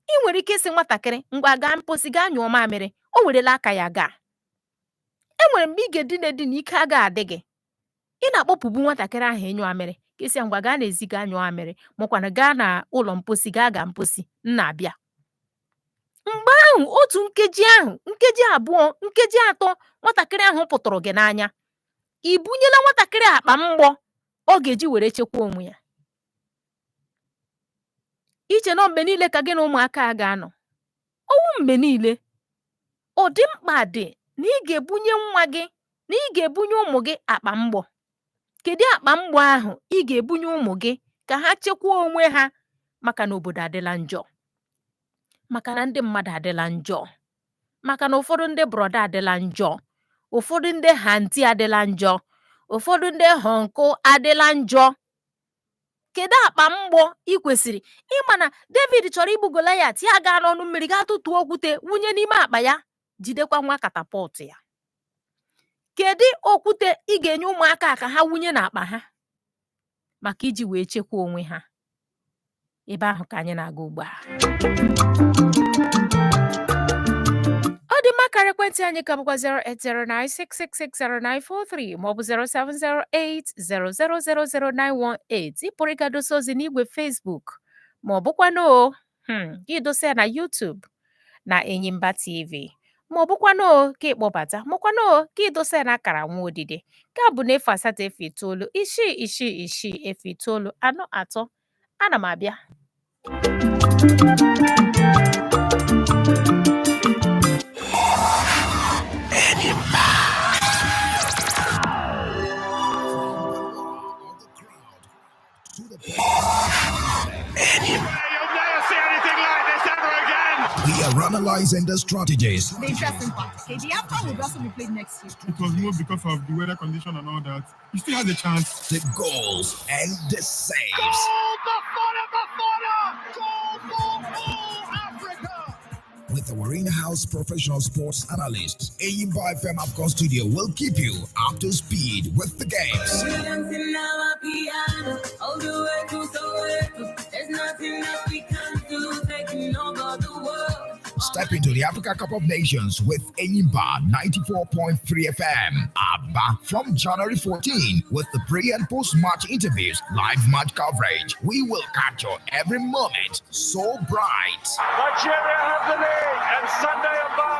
Ị nwere ike ịsị nwatakịrị ngwa gaa mposi gaa nyụọ mamịrị, o werela aka ya gaa. E nwere mgbe ị ga-edina edina ike agaghị adị gị. Ị na-akpọpụbu nwatakịrị ahụ ịnyụ amịrị, ka ị sị ya ngwa gaa n'ezi gaa nyụọ amịrị, makwanụ gaa na ụlọ mposi gaa gaa mposi, m na-abịa. Mgbe ahụ otu nkeji ahụ, nkeji abụọ, nkeji atọ nwatakịrị ahụ pụtụrụ gị n'anya, i bunyela nwatakịrị akpa mgbọ ọ ga-eji were chekwaa onwe ya. I che na ọ mgbe niile ka gị na ụmụaka a ga-anọ? Ọ wụ mgbe niile. Ọ dị mkpa dị na ị ga-ebunye nwa gị na ị ga-ebunye ụmụ gị akpa mgbọ. Kedu akpa mgbọ ahụ ị ga-ebunye ụmụ gị ka ha chekwaa onwe ha, maka na obodo adịla njọ, maka na ndị mmadụ adịla njọ, maka na ụfọdụ ndị brother adịla njọ, ụfọdụ ndị aunty adịla njọ, ụfọdụ ndị uncle adịla njọ? Kedu akpa mgbọ ị kwesịrị ịma na David chọrọ igbu Goliath, ya gaa n'ọnụ mmiri gaa tụtụọ okwute wunye n'ime akpa ya, jidekwa nwa catapult ya? Kedu okwute ị ga-enye ụmụaka ka ha wunye n'akpa ha maka iji wee chekwaa onwe ha? Ebe ahụ ka anyị na-aga ugbu a. Ọ dị mma, akara ekwentị anyị ka bụkwa 08096660943 maọbụ 07080000918. Ị pụrụ ịga dosa ozi n'igwe Facebook ma ọ bụkwanụ gị dosa ya na YouTube na Enyimba TV, ma ọ bụkwanụ ka ịkpọbata, makwanụ ka ịdosa ya n'akara nwa odide nke a bụ na 080 9 6 6 0 9 4 3. Ana m abịa. You'll never see anything like this ever again. We are analyzing the strategies, The interesting part. Okay, the AFCON will also be played next year. It was moved because of the weather condition and all that. He still has a chance. The goals, and the saves. Goal, Bafana, Bafana! Goal for all Africa! With our in-house professional sports analysts, Enyimba FM AFCON Studio will keep you up to speed with the games. We dancing now, piano, all the way to Soweto. There's nothing that we can't do, taking over the world. Step into the Africa Cup of Nations with Enyimba 94.3 FM. Aba from January 14 with the pre and post match interviews, live match coverage. We will capture every moment so bright. Nigeria have the lead, and Sunday Mba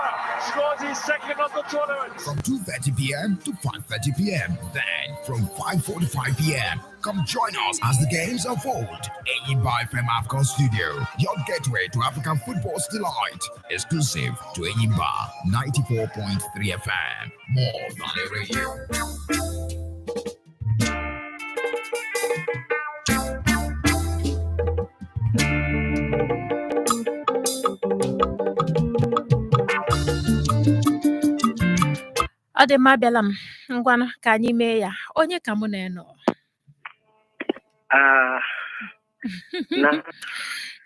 scores his second of the tournament. From 2:30 p.m. to 5:30 p.m. Then from 5:45 p.m. Come join us as the games unfold. Enyimba FM AFCON Studio, your gateway to African football's delight. Exclusive to Enyimba 94.3 FM. More than a radio. Ọ dị mma, abịala m. Ngwanụ, ka anyị mee ya. Onye ka mụ na-enọ? Ah, na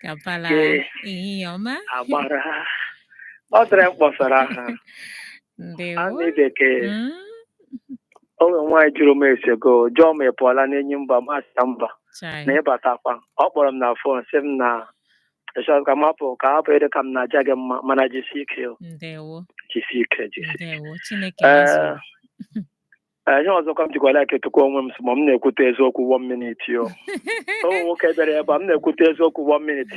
Kampala. Ke. Ehihie ọma. Agbara ọ dịrị m kpọsara ha. Ndewo. Amị bekee. O nwere nwaanyị jụrụ m esego, jụọ m, ị pụọla n'enyi mba? M asịa mba. Chai. Na ịbatakwa, ọ kpọrọ m na phone, sị m na ịchọrọ ka m hapụ, ka hapụ ịdị ka m na-aja gị mma, mana jisi ike o. Ndewo. Jisi ike, jisi. Ndewo, Chineke. Ee. Mazụ. Ee, ihe ọzọkwa m jikwara aka etukwa onwe m sị ma m na-ekwute eziokwu one minute o. Ụmụ nwoke bịara ebe a, m na-ekwute eziokwu one minute.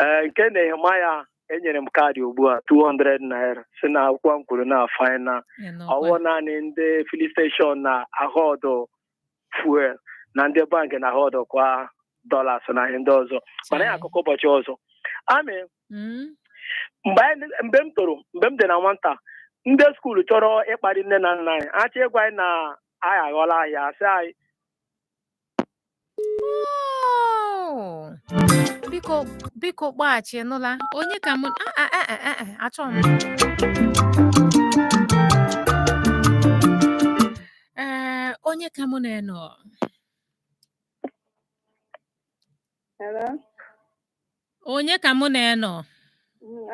Ee, nke Nehemaya enyere m kaadị ugbu a, 200 naira, si na akwụkwọ m kwuru na final. Ọwụ naanị ndị filling station na ahọdụ fuel na ndị bank na ahọdụ kwa dollars na ihe ndị ọzọ, mana ya akụkọ ụbọchị ọzọ. Amị, mgbe m toro, mgbe m dị na nwata, ndị school chọrọ ịkparị nne na nna anyị, achọ ịgwa anyị na anyị aghọla ahịa, asị anyị Oh. Biko, biko, kpọghachi nụla. Onye ka mụ ah, ah, ah, ah, ah, achọ m. Ee, onye ka mụ na-enọ? Hello. Onye ka mụ na-enọ?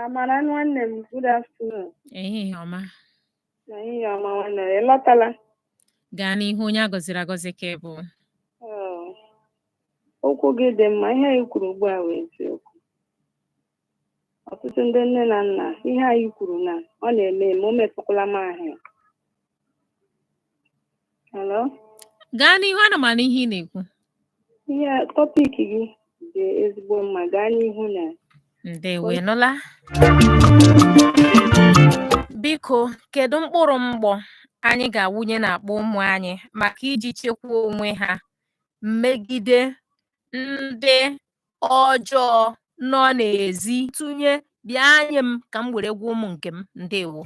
Amara nwanne m, good afternoon. Ehihie ọma. Ehihie ọma nwanne m, ị lọtala? Gaa n'ihu, onye a gọziri agọzi ka ị bụ. Oh. Okwu gị dị mma, ihe anyị kwuru ugbu a wụ eziokwu. Ọtụtụ ndị nne na nna, ihe anyị kwuru na ọ na-eme eme, o metụkwala m ahụ. Hello? Gaa n'ihu, ana m anụ ihe ị na-ekwu. Ihe topic gị dị ezigbo mma, gaa n'ihu na Ndewo, ị nụla? Biko, kedu mkpụrụ mgbọ anyị ga-awụnye n'akpa ụmụ anyị maka iji chekwaa onwe ha megide ndị ọjọọ nọ n'ezi? Tụnye bịa nye m ka m were gwa ụmụ nke m. Ndewo.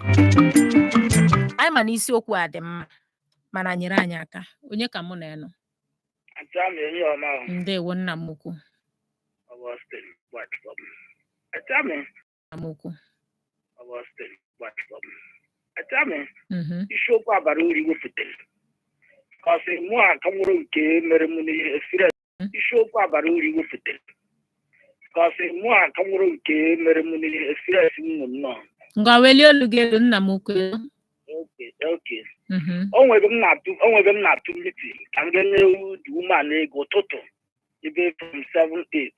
Anyị ma na isiokwu a dị mma. Mana nyere anyị aka. Onye ka mụ na ya nọ? Aunty Ami, ehihie ọma o. Ndewo, nna m ukwu. Augustine Gbachibom. Aunty Ami, Nna m ukwu. Augustine Gbachibom. Aunty Ami, isiokwu a bara uru iwepụtara. Kọsị mụ a ka nwere nke mere m n'ihe experience. Isiokwu a bara uru iwepụtara. Kọsị mụ a ka nwere nke mere m n'ihe experience m nọ nnọọ. Ngwa, welie olu gị elu, nna m ukwu. Okay. O nwere m na-atụ o nwere m na-atụ meeting ka m ga-enye the woman ego ụtụtụ ebe from 7 8.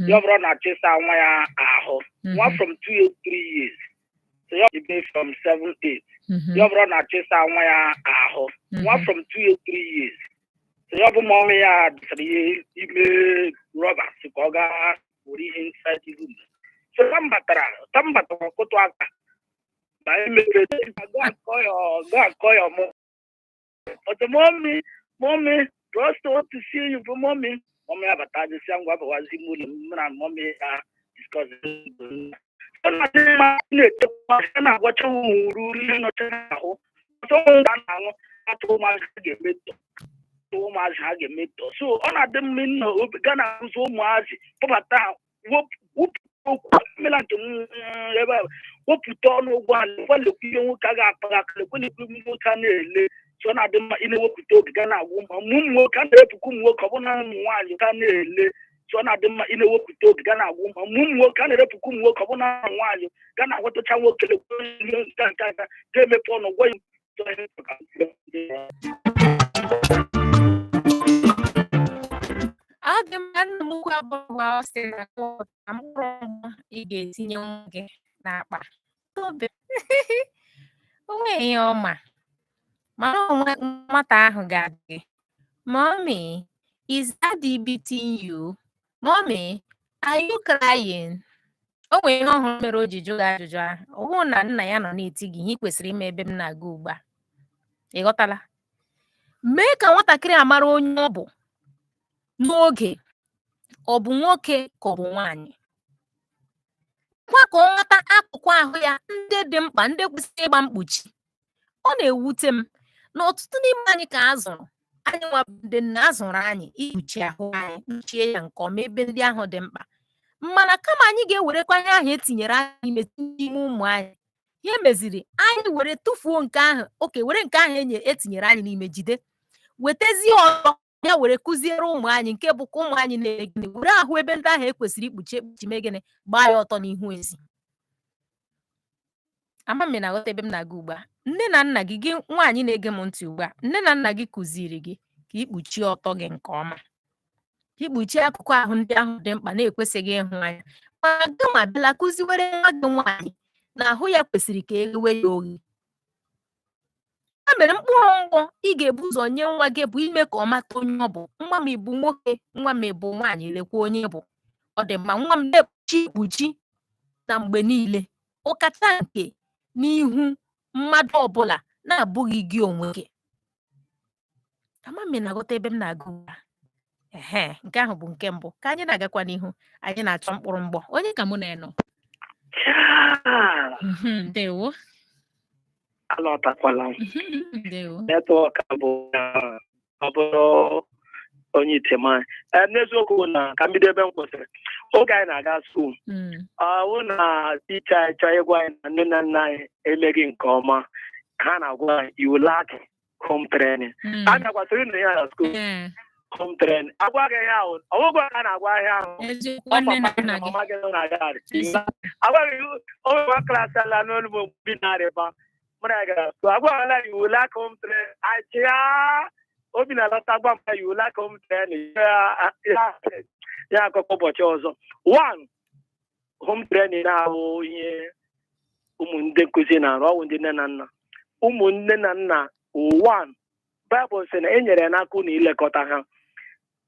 Ya bụrụ na achịsa nwa ya ahụ nwa from 2 3 years, so ya ebe from 7 8. Ya bụrụ na achịsa nwa ya ahụ nwa from 2 3 years, so ya bụ mummy ya dịsara ihe ime rọba si ka ọ gaa were ihe inside the room. So ta m batara kụtụ aka ma emepere, go and call your go and call your mom. But mommy, mommy, just want to see you for mommy. Mommy abata jisi ngwa bawazi ime ụlọ m na mommy ya discuss. Ọ na-adị mma na-echekwa ya na-agwacha ụmụ ruru ihe nọcha n'ahụ. Ọtọ ụmụ a na-aṅụ atụ ụmụazị ha ga-emetọ atụ ụmụazị ha ga-emetọ. So ọ na-adị mma ịnọ obi ga na-akụzi ụmụazị kpọbata ha, wepụ okwu emela nke m ebe a, wepụta ọnụ ụgwọ ha, lekwa lekwa ihe nwoke a ga-akpa aka, lekwa lekwa ihe nwoke a na-ele. So ọ na-adị mma ị na-ewepụta oge ga na-agwa ụmụ nwoke a na-epukwa ụmụ nwoke, ọ bụna ụmụ nwaanyị ga na-ele. So ọ na-adị mma ị na-ewepụta oge ga na-agwa ụmụ nwoke a na-erepụkwa ụmụ nwoke, ọ bụna ụmụ nwaanyị ga na-agwatacha nwoke, lekwa ihe nke a, nke a, nke a, ga-emepe ọnụ gwa ya. Ọ dị mma, nna m ukwu. Abụọ sị na na mkpụrụ mbụ ị ga-etinye nwa gị n'akpa tobe o nweghị ihe ọma, mana onwe nwata ahụ ga-ajụ gị, "Mommy, is daddy beating you? Mommy, are you crying?" O nwere ihe ọhụrụ mere o ji jụ gị ajụjụ ahụ. Ọ bụrụ na nna ya nọ na-eti gị ihe, ị kwesịrị ime ebe m na-aga ugbu a, ị ghọtala? Mee ka nwatakịrị a mara onye ọ bụ n'oge, ọ bụ nwoke ka ọ bụ nwaanyị, kwa ka ọ mata akụkụ ahụ ya ndị dị mkpa, ndị kwesịrị ịgba mkpuchi. Ọ na-ewute m na ọtụtụ n'ime anyị ka a zụrụ anyị nwa bụ ndị nna, a zụrụ anyị ikpuchi ahụ anyị, kpuchie ya nke ọma ebe ndị ahụ dị mkpa. Mana kama anyị ga-ewerekwa ihe ahụ etinyere anyị n'ime tinye n'ime ụmụ anyị, ihe meziri anyị were tụfuo nke ahụ oke, were nke ahụ enye etinyere anyị n'ime jide, wetazie ọzọ ya were kụziere ụmụ anyị, nke bụ ka ụmụ anyị na-eme gịnị? Were ahụ ebe ndị ahụ ekwesịrị ikpuchi ekpuchi mee gịnị? Gbaa ya ọtọ n'ihu ezi. Ama m na aghọta ebe m na-aga ugbu a. Nne na nna gị, gị nwaanyị na-ege m ntị ugbu a, nne na nna gị kụziri gị ka ikpuchie ọtọ gị nke ọma, ka ikpuchie akụkụ ahụ ndị ahụ dị mkpa na-ekwesịghị ịhụ anya. Mana gị nwa bịala kụziwere nwa gị nwaanyị na ahụ ya kwesịrị ka eghewe ya oghe. Ya mere mkpụrụ mgbọ ị ga-ebu ụzọ nye nwa gị bụ ime ka ọ mata onye ọ bụ. Nwa m, ịbụ nwoke, nwa m, ịbụ nwaanyị, lekwa onye bụ. Ọ dị mma, nwa m, na-ekpuchi ekpuchi na mgbe niile, ọkacha nke n'ihu mmadụ ọbụla na-abụghị gị onwe gị. Ama m na-aghọta ebe m na-aga ugbu a. Ehe, nke ahụ bụ nke mbụ. Ka anyị na-agakwa n'ihu, anyị na-achọ mkpụrụ mgbọ. Onye ka mụ na-enọ? Ndewo. Alọtakwala m. Ndewo. Network bụ ọ bụrụ onye itemanya. N'eziokwu, na ka m bido ebe m kwụsịrị oge anyị na-aga school, ọ bụ na teacher anyị chọọ ịgwa anyị na nne na nna anyị emeghị nke ọma, ha na-agwa anyị, "You lack home training." A bịakwasịrị na ya na school, home training agwa gị ihe ahụ, ọ bụghị a na-agwa ihe ahụ. Eziokwu. Ọ nne na papa gị nna na gị. Mama gị nọ na yard agwa gị. O nwere class ala n'olu m bi na-arịba mụ na ya gara school, agwala, "You lack home training." Achịa obi na-alọta, gwa m ya, "You lack home training." Ya akụkọ ụbọchị ọzọ. One home training na-ahụ ihe ụmụ ndị nkụzi na-arụ ọwụ ndị nne na nna, ụmụ nne na nna. One Baịbụl sị na e nyere ya n'aka unu ilekọta ha.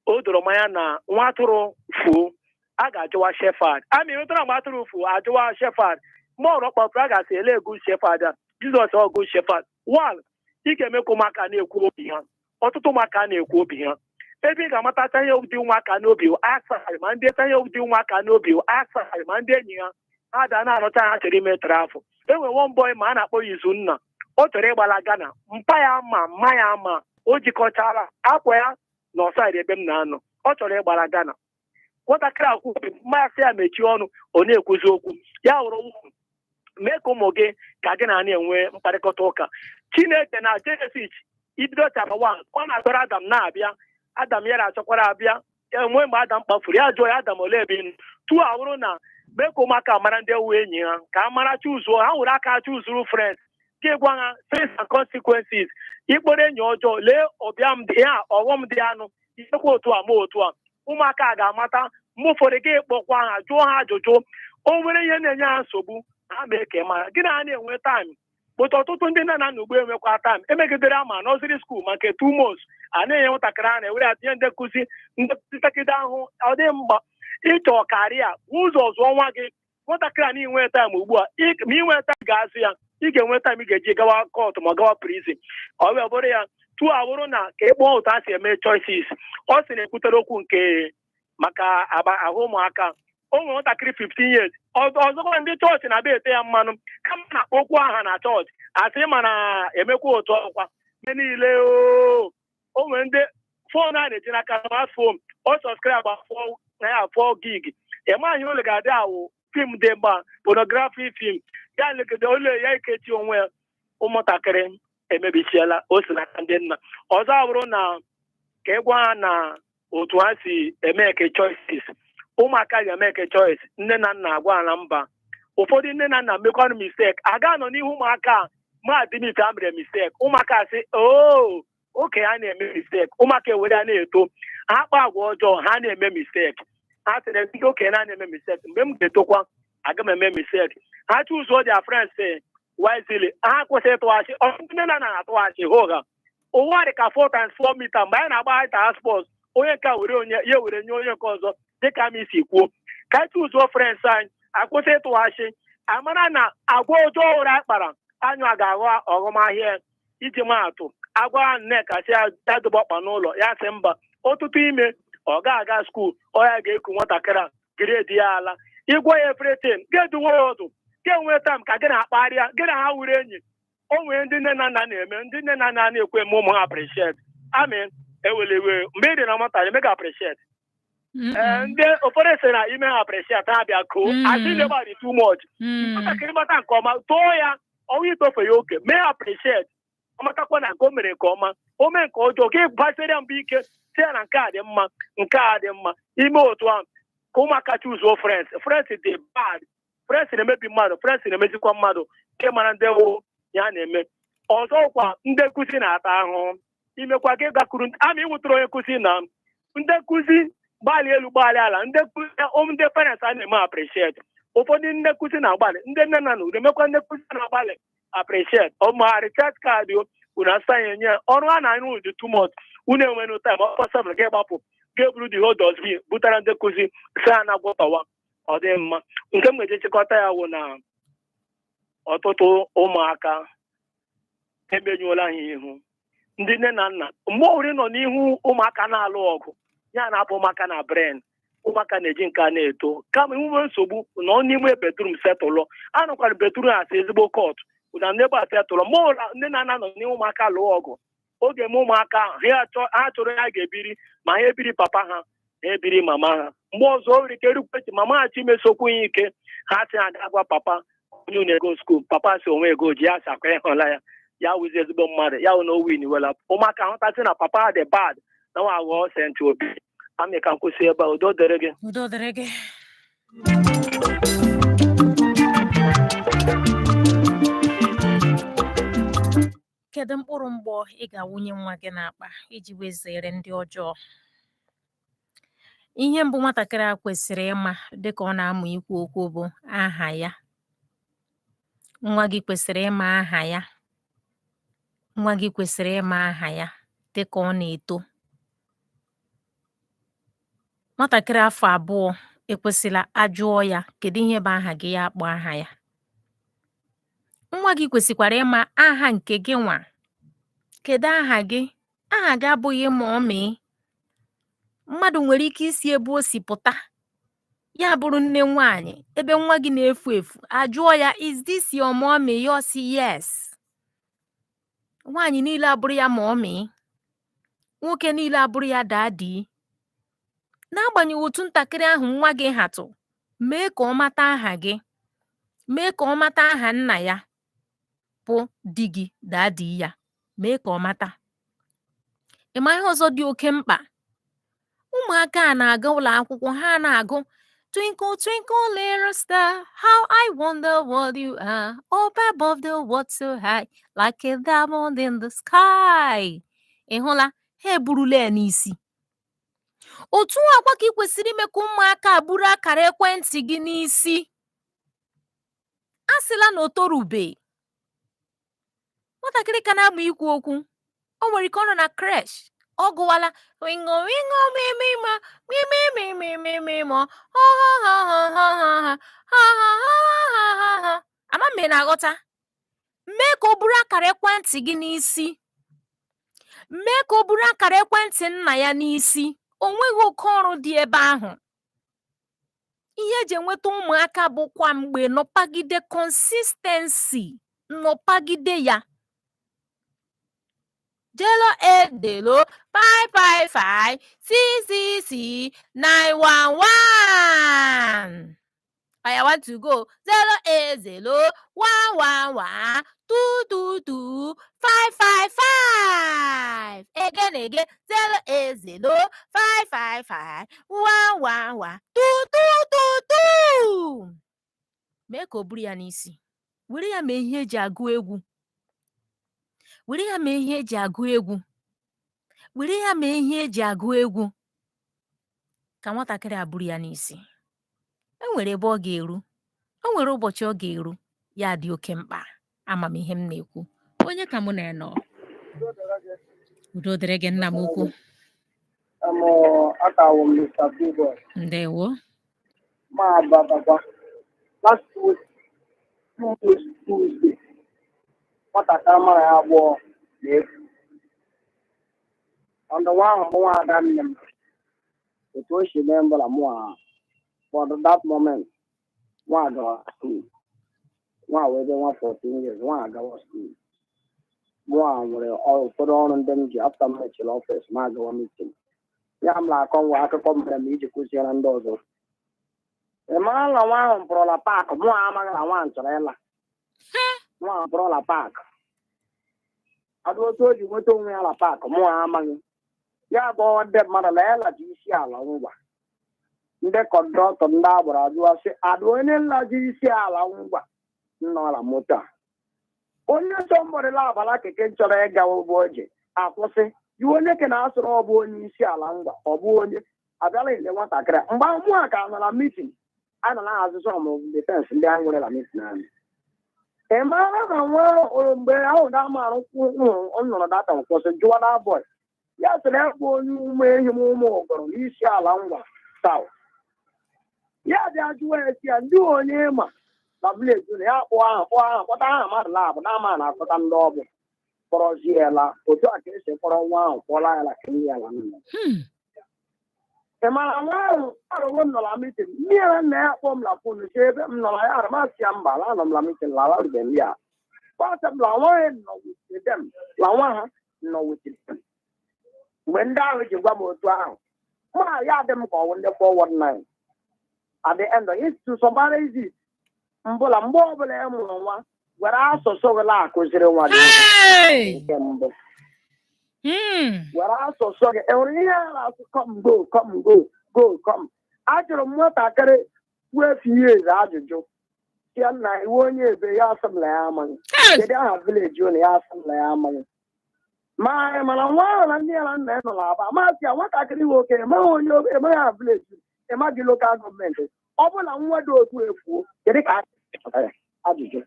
O doro m anya na nwa atụrụ fuo, a ga-ajụwa shepherd. Amị nwetara mgbe atụrụ fuo, ajụwa shepherd. Mgbe ọrụ kpọpụrụ, a ga-asị ele good shepherd a. Jizọs ọ good shepherd. One, ị ga-eme ka ụmụaka na-ekwu obi ha. Ọtụtụ ụmụaka na-ekwu obi ha. Ebe ị ga-amatacha ihe dị ụmụaka n'obi asarị ma ndị ihe dị ụmụaka n'obi asarị ma ndị enyi ha, ha da na-arụcha ha chọrọ ime travel. E nwere one boy ma a na-akpọ ya Izunna. Ọ chọrọ ịgbala Ghana, mpa ya ma mma ya ma o jikọchara akwa ya na ọsaịdị ebe m na-anọ. Ọ chọrọ ịgbala Ghana. Nwatakịrị akwụ mmasị ya mechie ọnụ, ọ na-ekwuzi okwu ya hụrụ. Mee ka ụmụ gị ka gị na na-enwe mkparịkọta ụka. Chineke na Genesis ibido chapter 1, ọ na-achọrọ Adam na-abịa. Adam ya na-achọkwara abịa. Enwe mgbe Adam kpafuru ya, jụọ ya, "Adam, olee ebe ị nọ?" Tu awụrụ na mee ka ụmụaka mara ndị ewu enyi ha, ka a mara chuzuo ha, were aka chuzuru friends gị. Gwa ha face and consequences. Ikpere enyi ọjọọ, lee ọbịa m dị ya, ọghọm dị anụ ikekwa otu a ma otu a. Ụmụaka ga-amata. Mgbe ụfọdụ gị kpọkwa ha, jụọ ha ajụjụ. O nwere ihe na-enye ha nsogbu, ha mee ka ị mara gị na ha na-enwe time. But ọtụtụ ndị nne na nna ugbu enwekwa time. Emegidere ama nursery school ma nke 2 months a na-enye nwatakịrị, a na-ewere ya tinye ndị nkụzi, ndị nkụzi takịrị ahụ. Ọ dị mgba ịchọ karịa ụzọ zụọ nwa gị nwatakịrị a. Na inwe time ugbu a, ma inwe time ga-azụ ya, ị ga-enwe time ị ga-eji gawa court ma gawa prison. Ọ wee bụrụ ya tu awụrụ na ka ị kpọọ otu a si eme choices. Ọ sị na-ekwutere okwu nke maka aba ahụ ụmụaka. O nwere nwatakịrị 15 years. Ọzọkwa, ndị chọọchị na-abịa ete ya mmanụ kama na okwu aha na chọọchị asị ma na emekwa otu ọkwa ihe niile. O nwere ndị phone a na-eji n'aka, smartphone, ọ subscribe afọ na ya 4 gig. Ịmaghị ole ga-adị awụ film dị mgba, pornography film ya legide ole ya ekechi onwe ya. Ụmụntakịrị emebisiela. O si n'aka ndị nna. Ọzọ abụrụ na ka ị gwa ha na otu ha si eme eke choices. Ụmụaka ga-eme eke choice, nne na nna agwa ha na mba. Ụfọdụ nne na nna mekwanụ mistake, aga nọ n'ihu ụmụaka a ma admit ha mere mistake. Ụmụaka sị oo, oke ha na-eme mistake. Ụmụaka ewere ya na-eto, ha kpa agwa ọjọọ, ha na-eme mistake. Ha sịrị ndị okenye na na-eme mistake, mgbe m ga-etokwa aga m eme mistake. Ha choose their friends wisely. Ha kwụsị ịtụghachi. Ọtụtụ nne na nna na-atụghachi ha ụgha. Ụwa dị ka 4 times 4 meter. Mgbe anyị na-agba inter sports, onye nke a were onye ya were nye onye nke ọzọ, dịka m si kwuo, ka anyị choose friends anyị, akwụsị ịtụghachi, amara na agwa ọjọọ ụra anyị kpara anyụ a ga-aghọ ọghọmahịa. Iji maatụ, agwa Nneka si ya dobe ọkpa n'ụlọ ya, sị mba. Ọtụtụ ime ọ ga-aga school, ọ ya ga-eku nwatakịrị a grade ya ala. Ịgwa ya everything, ga-eduwe ya ọdụ, ga-enwe time ka gị na-akparịa, gị na ha wuru enyi. O nwere ndị nne na nna na-eme, ndị nne na nna na-ekwe eme ụmụ ha appreciate. Amen. Ewele iwe mgbe ị dị na nwata, eme ga appreciate. Ee, ndị ụfọdụ sị na ime ha appreciate, ha bịa koo asị na dị too much. Nwatakịrị mata nke ọma, too ya ọnwa itofe ya oke, mee appreciate. Ọ matakwa na nke o mere nke ọma, o mee nke ọjọọ, ka gbasiri ya mbọ ike, si ya na nke a dị mma, nke a dị mma. Ime otu ahụ ka ụmụaka choose friends. Friends dị bad. Friends na-emebi mmadụ, friends na-emezikwa mmadụ nke mara ndị wụ ya na-eme. Ọzọkwa, ndị nkụzi na-ata ahụhụ. Imekwa gị gakwuru ama ịwụtara onye nkụzi na ndị nkụzi gbalị elu gbalị ala. Ndị nkụzi, ndị parents a na-eme appreciate. Ụfọdụ ndị nkụzi na-agbalị, ndị nne na nna emekwa ndị nkụzi na-agbalị appreciate. Ọma recharge card unu asa ya enye ọrụ a na-arụ dị too much. Unu enwenu time ọkpọ 7 ga-agbapụ, ga-eburu the whole dustbin butere ndị nkụzi, si ha na-agwọtọwa. Ọ dị mma. Nke m ga-eji chịkọta ya wụ na ọtụtụ ụmụaka emenyuola ha ihu ndị nne na nna. Mgbe ọbụla ị nọ n'ihu ụmụaka na-alụ ọgụ, ya na-apụ ụmụaka na brain. Ụmụaka na-eji nke a na-eto. Kama inwe nsogbu nọ n'ime bedroom setụlụ, anọkwara bedroom asị ezigbo court na n'ebe a setụlụ. Mgbe ọbụla nne na nna nọ n'ihu ụmụaka lụọ ọgụ, oge eme ụmụaka ha chọrọ ya ga-ebiri ma ha ebiri papa ha, ha ebiri mama ha. Mgbe ọzọ o nwere ike erukwechi mama ha chi mesokwu ya ike, ha sị ha ga-agwa papa onye unu ego school. Papa si onwe ego ji ya si akwa ịhụla ya, ya wụzi ezigbo mmadụ ya wụ na o win wela. Ụmụaka hụtasị na papa ha dị bad na nwa aghọọ sent obi amị. Ka nkwụsị ebe a. Udo dịrị gị. Udo dịrị gị. Kedu mkpụrụ mgbọ ị ga-awụnye nwa gị n'akpa iji wee zere ndị ọjọọ? Ihe mbụ nwatakịrị a kwesịrị ịma dịka ọ na-amụ ikwu okwu bụ aha ya. Nwa gị kwesịrị ịma aha ya. Nwa gị kwesịrị ịma aha ya dịka ọ na-eto. Nwatakịrị afọ 2 ekwesịla ajụọ ya kedu ihe bụ aha gị, ya akpọ aha ya. Nwa gị kwesịkwara ịma aha nke gị nwa. Kedu aha gị? Aha gị abụghị mummy. Mmadụ nwere ike isi ebe o si pụta ya bụrụ nne nwaanyị ebe nwa gị na-efu efu, ajụọ ya, "Is this your mommy?" Ya ọ sị yes. Nwaanyị niile abụrụ ya mummy, nwoke niile abụrụ ya daddy. N'agbanyeghị otu ntakịrị ahụ nwa gị hatụ, mee ka ọ mata aha gị, mee ka ọ mata aha nna ya bụ di gị, daddy ya, mee ka ọ mata. Ị ma ihe ọzọ dị oke mkpa? Ụmụaka a na-aga ụlọ akwụkwọ, ha na-agụ "Twinkle, twinkle, little star, how I wonder what you are, up above the world so high, like a diamond in the sky." Ị hụla, ha eburula ya n'isi. Otu akwa ka ị kwesịrị ime ka ụmụaka a buru akara ekwentị gị n'isi. A sịla na o torube. Nwatakịrị ka na-amụ ikwu okwu, o nwere ike ọ nọ na creche, ọ gụwala wingo wingo mimima mimimimimimimo ho ho ho ho ho ho ha ha ha ha ha ha. Ama m ị na-aghọta. Mee ka o buru akara ekwentị gị n'isi, mee ka o buru akara ekwentị nna ya n'isi. O nweghị oke ọrụ dị ebe ahụ. Ihe eji enweta ụmụaka bụ kwa mgbe nọpagide, consistency, nọpagide ya. Jelo edelo 555 666 911. I want to go 080 111 222 555. Again, again, 080 555 111 2222. Mee ka o buru ya n'isi. Were ya mee ihe eji agụ egwu. Were ya mee ihe eji agụ egwu. Were ya mee ihe eji agụ egwu. Ka nwatakịrị a buru ya n'isi. E nwere ebe ọ ga-eru. O nwere ụbọchị ọ ga-eru. Ya dị oke mkpa. Ama m ihe m na-ekwu. Onye ka mụ na-enọ? Udo dịrị gị, nna m ukwu. Akawo m Mr. Billboard. Ndewo. Ma abatakwa. Last week, 2 weeks Tuesday, nwatakịrị mara ya abụọ na-efu. Ọndụ nwa ahụ bụ nwa ada nne m. Otu o si mee mbụla mụ a, but that moment, nwa agawa school. Nwa wee dị nwa 14 years, nwa agawa school. Mụ a nwere ụfọdụ ọrụ ndị m ji after m mechiri office, ma agawa meeting. Ya m na-akọ nwa akụkọ mere m iji kụziere ndị ọzọ. Ị mara na nwa ahụ pụrụla park, mụ amaghị na nwa ahụ chọrọ ịla. Nwa ahụ pụrụla park. Adụ otu o ji nweta onwe ya na park, mụ amaghị. Ya gbawa ndị mmadụ na ya laji isi ala ngwa. Ndị conductor, ndị agbara ajụwa sị, adụ onye nlaji isi ala ngwa nọ na moto a. Onye somebody labala keke chọrọ ịga ụgbọ oji akwụsị. Iwe onye ke na-asụrụ ọ bụ onye isi ala ngwa, ọ bụ onye abịala ile nwatakịrị a. Mgbe ahụ mụ a ka nọ na meeting, a nọ na-ahazi some of the things ndị anyị nwere na meeting ahụ. Ị mara na nwa mgbe ahụ da marụ ọ nọrọ data nkwụsị jụọ na boy. Ya sịrị ya bụ onye ụmụ ehi m ụmụ ụgọrọ n'isi ala ngwa South. Ya bịa jụọ ya sị ya ndị onye ma na village na ya kpọọ aha, kpọọ aha, kpọta aha mmadụ labụ na ama na-akpọta ndị ọbụ kpọrọzie ya la. Otu a ka esi kpọrọ nwa ahụ kpọla ya la ka nye ya la nna. Ị mara nwa ahụ arụwo m nọ na meeting, nne ya na nna ya kpọọ m na phone si ebe m nọ na ya ara masị ya mba, ala anọ m na meeting la alarube m ya. Kpọsị m la nwa ya nọ with them, la nwa ha nọ with them. Mgbe ndị ahụ ji gwa m otu ahụ, ma ya dị m ka ọ bụ ndị 419. At the end of it, to summarize it, mbụla mgbe ọbụla ị mụrụ nwa, were asụsụ gị na-akụziri nwa gị ihe. Nke mbụ, were asụsụ gị. E nwere ihe a na-asụ come go, come go, go come. Ajụrụ m nwatakịrị 12 years ajụjụ, sị ya, nna, iwe onye ebe? Ya asị m na ya amaghị. Kedu aha village unu? Ya asị m na ya amaghị. Ma anyị mana nwa ahụ na ndị ya na nna ya nọ n'Aba. Masị ya, nwatakịrị nwoke, emaghị onye, emaghị aha village, emaghị local government. Ọ bụrụ na nwa dị otu efuo, kedu ka a chọtara ya? Ajụjụ.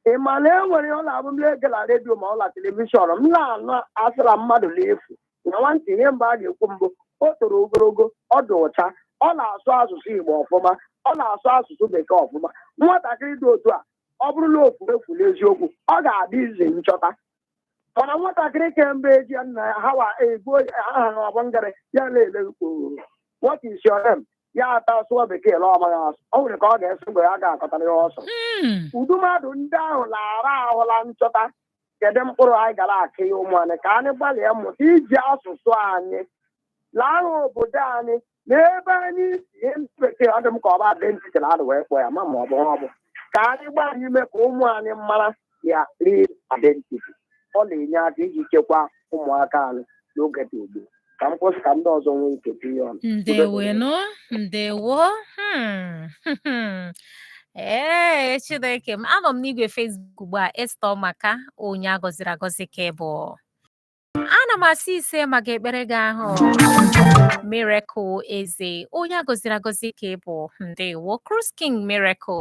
Ị ma na e nwere ọ na-abụ m na-ege na redio ma ọ na television, m na-anụ asịra mmadụ na-efu na nwantị. Ihe mbụ a ga-ekwu mbụ, o toro ogologo, ọ dị ụcha, ọ na-asụ asụsụ Igbo ọfụma, ọ na-asụ asụsụ Bekee ọfụma. Nwatakịrị dị otu a, ọ bụrụ na o furu efu n'eziokwu, ọ ga-adị ize nchọta. Mana nwatakịrị kemgbe eji ya nna ya ha wa egbuo aha ha ọbụ ngarị ya na-ele kpoo, "What is your name?" ya ata sụọ Bekee la ọmaghị asụ. O nwere ka ọ ga-esi mgbe ya ga-akọtara ya ọsọ. Udu mmadụ ndị ahụ na-ara ahụla nchọta. Kedu mkpụrụ anyị gara akụ ya ụmụ anyị? Ka anyị gbalịa mụta iji asụsụ anyị laa aha obodo anyị na ebe anyị si. Ihe ndị bekee, ọ dị m ka ọ bụ identity na adị wee kpọọ ya, ma ọ bụ ọ bụ ka anyị gbalịa ime ka ụmụ anyị mara ya real identity. Ọ na-enye aka iji chekwaa ụmụaka anyị n'oge dị ugbu a. Ka m kwụsị ka ndị ọzọ nwee ike tinye ọnụ. Ndewo, ndewo. Ee, Chineke m, anọ m n'igwe Facebook ugbu a. Esther maka onye a gọziri agọzi ka ị bụ. Ana m asị ise maka ekpere gị ahụ. Miracle Eze, onye a gọziri agọzi ka ị bụ. Ndewo. Cruise King Miracle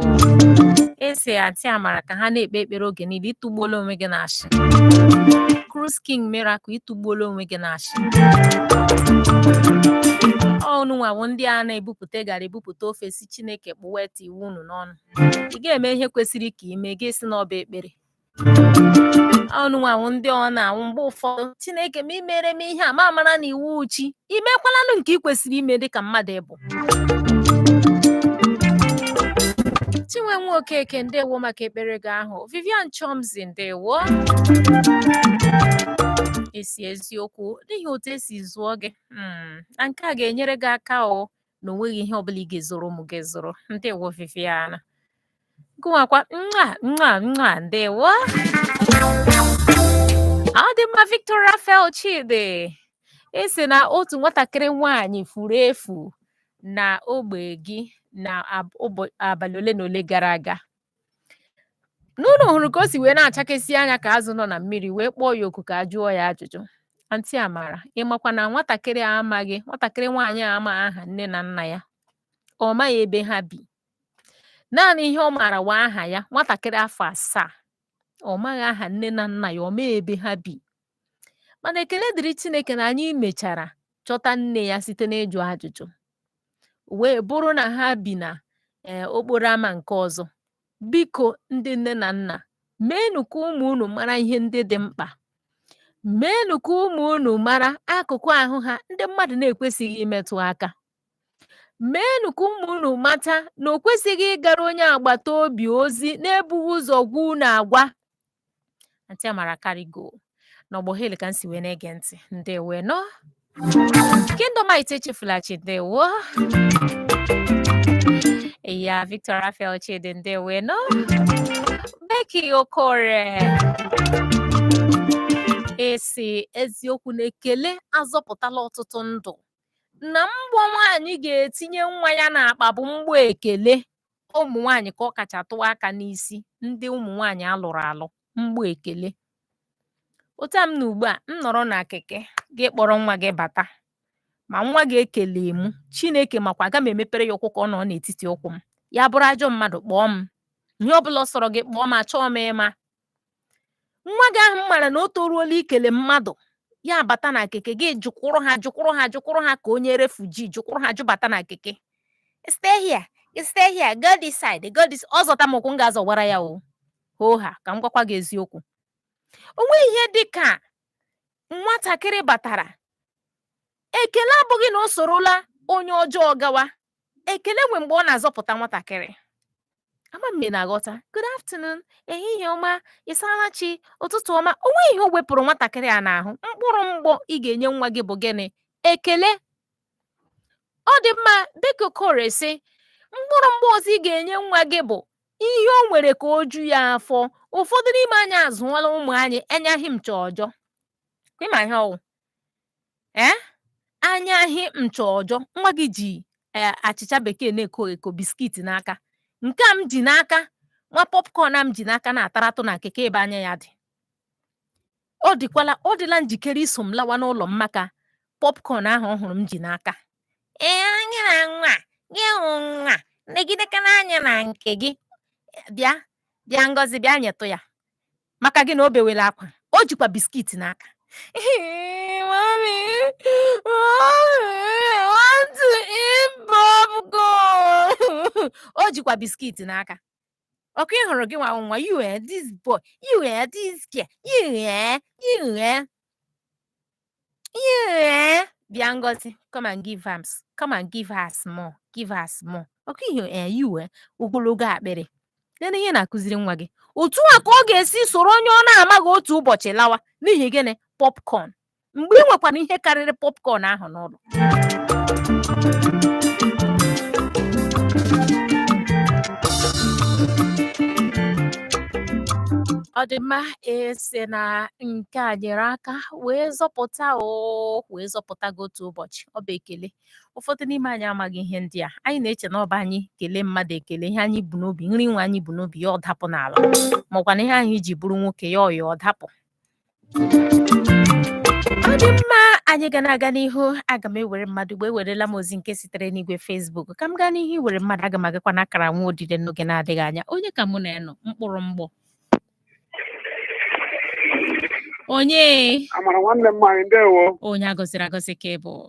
Eze, Aunty Amara, ka ha na-ekpe ekpere oge niile. Ịtụgbuola onwe gị n'ashị. Cruise King Miracle, ịtụgbuola onwe gị n'ashị. Ọnụ nwawo ndị a na-ebupụta gara ebupụta ofe si Chineke kpụwa iwu unu n'ọnụ. Ị ga-eme ihe kwesịrị ka ime, gị si n'ọba ekpere. Ọnụ nwawo ndị ọ na-anwụ mgbe ụfọdụ, Chineke ma imere m ihe a, ma mara na iwu chi imekwalanụ nke ị kwesịrị ime dịka mmadụ ịbụ. Chinwe Okeke, ndewo maka ekpere gị ahụ. Vivian Chomzi, ndewo. Esi eziokwu n'ihi otu esi zụọ gị, na nke a ga-enyere gị aka o na onweghị ihe ọbụla ị ga-ezoro ụmụ gị zụrụ. Ndewo Vivian. Gụnwakwa nwa nwa nwa, ndewo. Ọ dị mma. Victor Raphael Chidi esi na otu nwatakịrị nwaanyị furu efu na ogbe gị na abalị ole na ole gara aga n'ụlọ, hụrụ ka o si wee na-achakasị anya ka azụ nọ na mmiri, wee kpọọ ya oku ka a jụọ ya ajụjụ. Aunty Amara, ị makwa na nwatakịrị a amaghị, nwatakịrị nwaanyị a amaghị aha nne na nna ya, ọ maghị ebe ha bi. Naanị ihe ọ maara wa aha ya. Nwatakịrị afọ 7, ọ maghị aha nne na nna ya, ọ maghị ebe ha bi. Mana ekele dịrị Chineke na anyị mechara chọta nne ya site n'ịjụ ajụjụ, wee bụrụ na ha bi na okporo ámá nke ọzọ. Biko, ndị nne na nna, meenụ ka ụmụ unu mara ihe ndị dị mkpa. Meenụ ka ụmụ unu mara akụkụ ahụ ha ndị mmadụ na-ekwesịghị imetụ aka. Meenụ ka ụmụ unu mata na o kwesịghị ịgara onye agbata obi ozi na-ebughị ụzọ gwa unu agwa. Aunty Amara Karigo n'ọgbọ Hill ka m si wee na-ege ntị. Ndewo nọ. Kingdomite echefula chi, ndewo ya. Victor Raphael Chidi, ndewo nọ. Becky Okore esi eziokwu na ekele azọpụtala ọtụtụ ndụ, na mgbọ nwaanyị ga-etinye nwa ya n'akpa bụ mgbọ ekele. Ụmụ nwaanyị ka ọ kacha tụwa aka n'isi, ndị ụmụ nwaanyị alụrụ alụ, mgbọ ekele. Otu a m na ugbu a m nọrọ na keke gị, kpọrọ nwa gị bata, ma nwa gị ekele mụ, Chineke makwa aga m emepere ya ụkwụ ka ọ nọ n'etiti ụkwụ m. Ya bụrụ ajọ mmadụ, kpọọ m ihe ọbụla ọ sọrọ gị kpọọ m, achọọ m ịma. Nwa gị ahụ m mara na o toruola ikele mmadụ, ya bata na keke gị, jụkwụrụ ha, jụkwụrụ ha, jụkwụrụ ha ka onye refugee, jụkwụrụ ha jụbata na keke. "Stay here, stay here, go this side, go this." Ọ zọta m ụkwụ, m ga-azọwara ya o hoo ha. Ka m gwakwa gị eziokwu, o nweghị ihe dị ka nwatakịrị batara ekele abụghị na o sorola onye ọjọọ gawa. Ekele nwe mgbe ọ na-azọpụta nwatakịrị. Ama m na-aghọta. "Good afternoon," ehihie ọma, ịsaala chi, ụtụtụ ọma, o nweghị ihe o wepụrụ nwatakịrị a n'ahụ. Mkpụrụ mgbọ ị ga-enye nwa gị bụ gịnị? Ekele. Ọ dị mma. Biko Okore sị mkpụrụ mgbọ ọzọ ị ga-enye nwa gị bụ ihe o nwere ka o ju ya afọ. Ụfọdụ n'ime anyị azụọla ụmụ anyị enyaghị m ọjọọ. Ịma ihe ọwụ ee, anyaghị ncha ọjọọ. Nwa gị ji achịcha bekee na-eko eko, biscuit n'aka, nke a m ji n'aka, nwa popcorn a m ji n'aka na-ataratụ na keke, ebe anya ya dị, ọ dịkwala, ọ dịla njikere iso m lawa n'ụlọ m maka popcorn ahụ ọ hụrụ m ji n'aka. Ee, anya na nwa gị hụ nwa negidekana anya na nke gị. Bịa, bịa, Ngozi, bịa nyetụ ya maka gị na o bewela akwa. O jikwa biscuit n'aka. "Mommy, mommy, I want to eat popcorn." O jikwa biscuit n'aka. Ọkụ ị hụrụ gị nwa nwa, you, this boy, you, this girl, you, you, you. Bịa Ngozi, come and give us, come and give us more, give us more. Ọkụ ihe you, ogologo akpịrị. Nene ihe na-akụziri nwa gị. Otu a ka ọ ga-esi soro onye ọ na-amaghị otu ụbọchị lawa. N'ihi gịnị? Popcorn. Mgbe ị nwekwara ihe karịrị popcorn ahụ n'ụlọ. Ọ dị mma, esi na nke a nyere aka wee zọpụta o wee zọpụta gị otu ụbọchị. Ọ bụ ekele. Ụfọdụ n'ime anyị amaghị ihe ndị a. Anyị na-eche na ọ bụ anyị kelee mmadụ ekele, ihe anyị bu n'obi, nri nwa anyị bu n'obi ya ọ dapụ n'ala, makwa na ihe anyị ji bụrụ nwoke ya ọ ya ọ dapụ. Ọ dị mma, anyị ga na-aga n'ihu. Aga m ewere mmadụ ugbu ewerela m ozi nke sitere n'igwe Facebook. Ka m gaa n'ihu iwere mmadụ, aga m agakwa n'akara nwa odide n'oge na-adịghị anya. Onye ka mụ na ya nọ? Mkpụrụ mgbọ. Onye? Amara nwanne m nwaanyị, ndewo. Onye a gọziri agọzi ka ị bụ.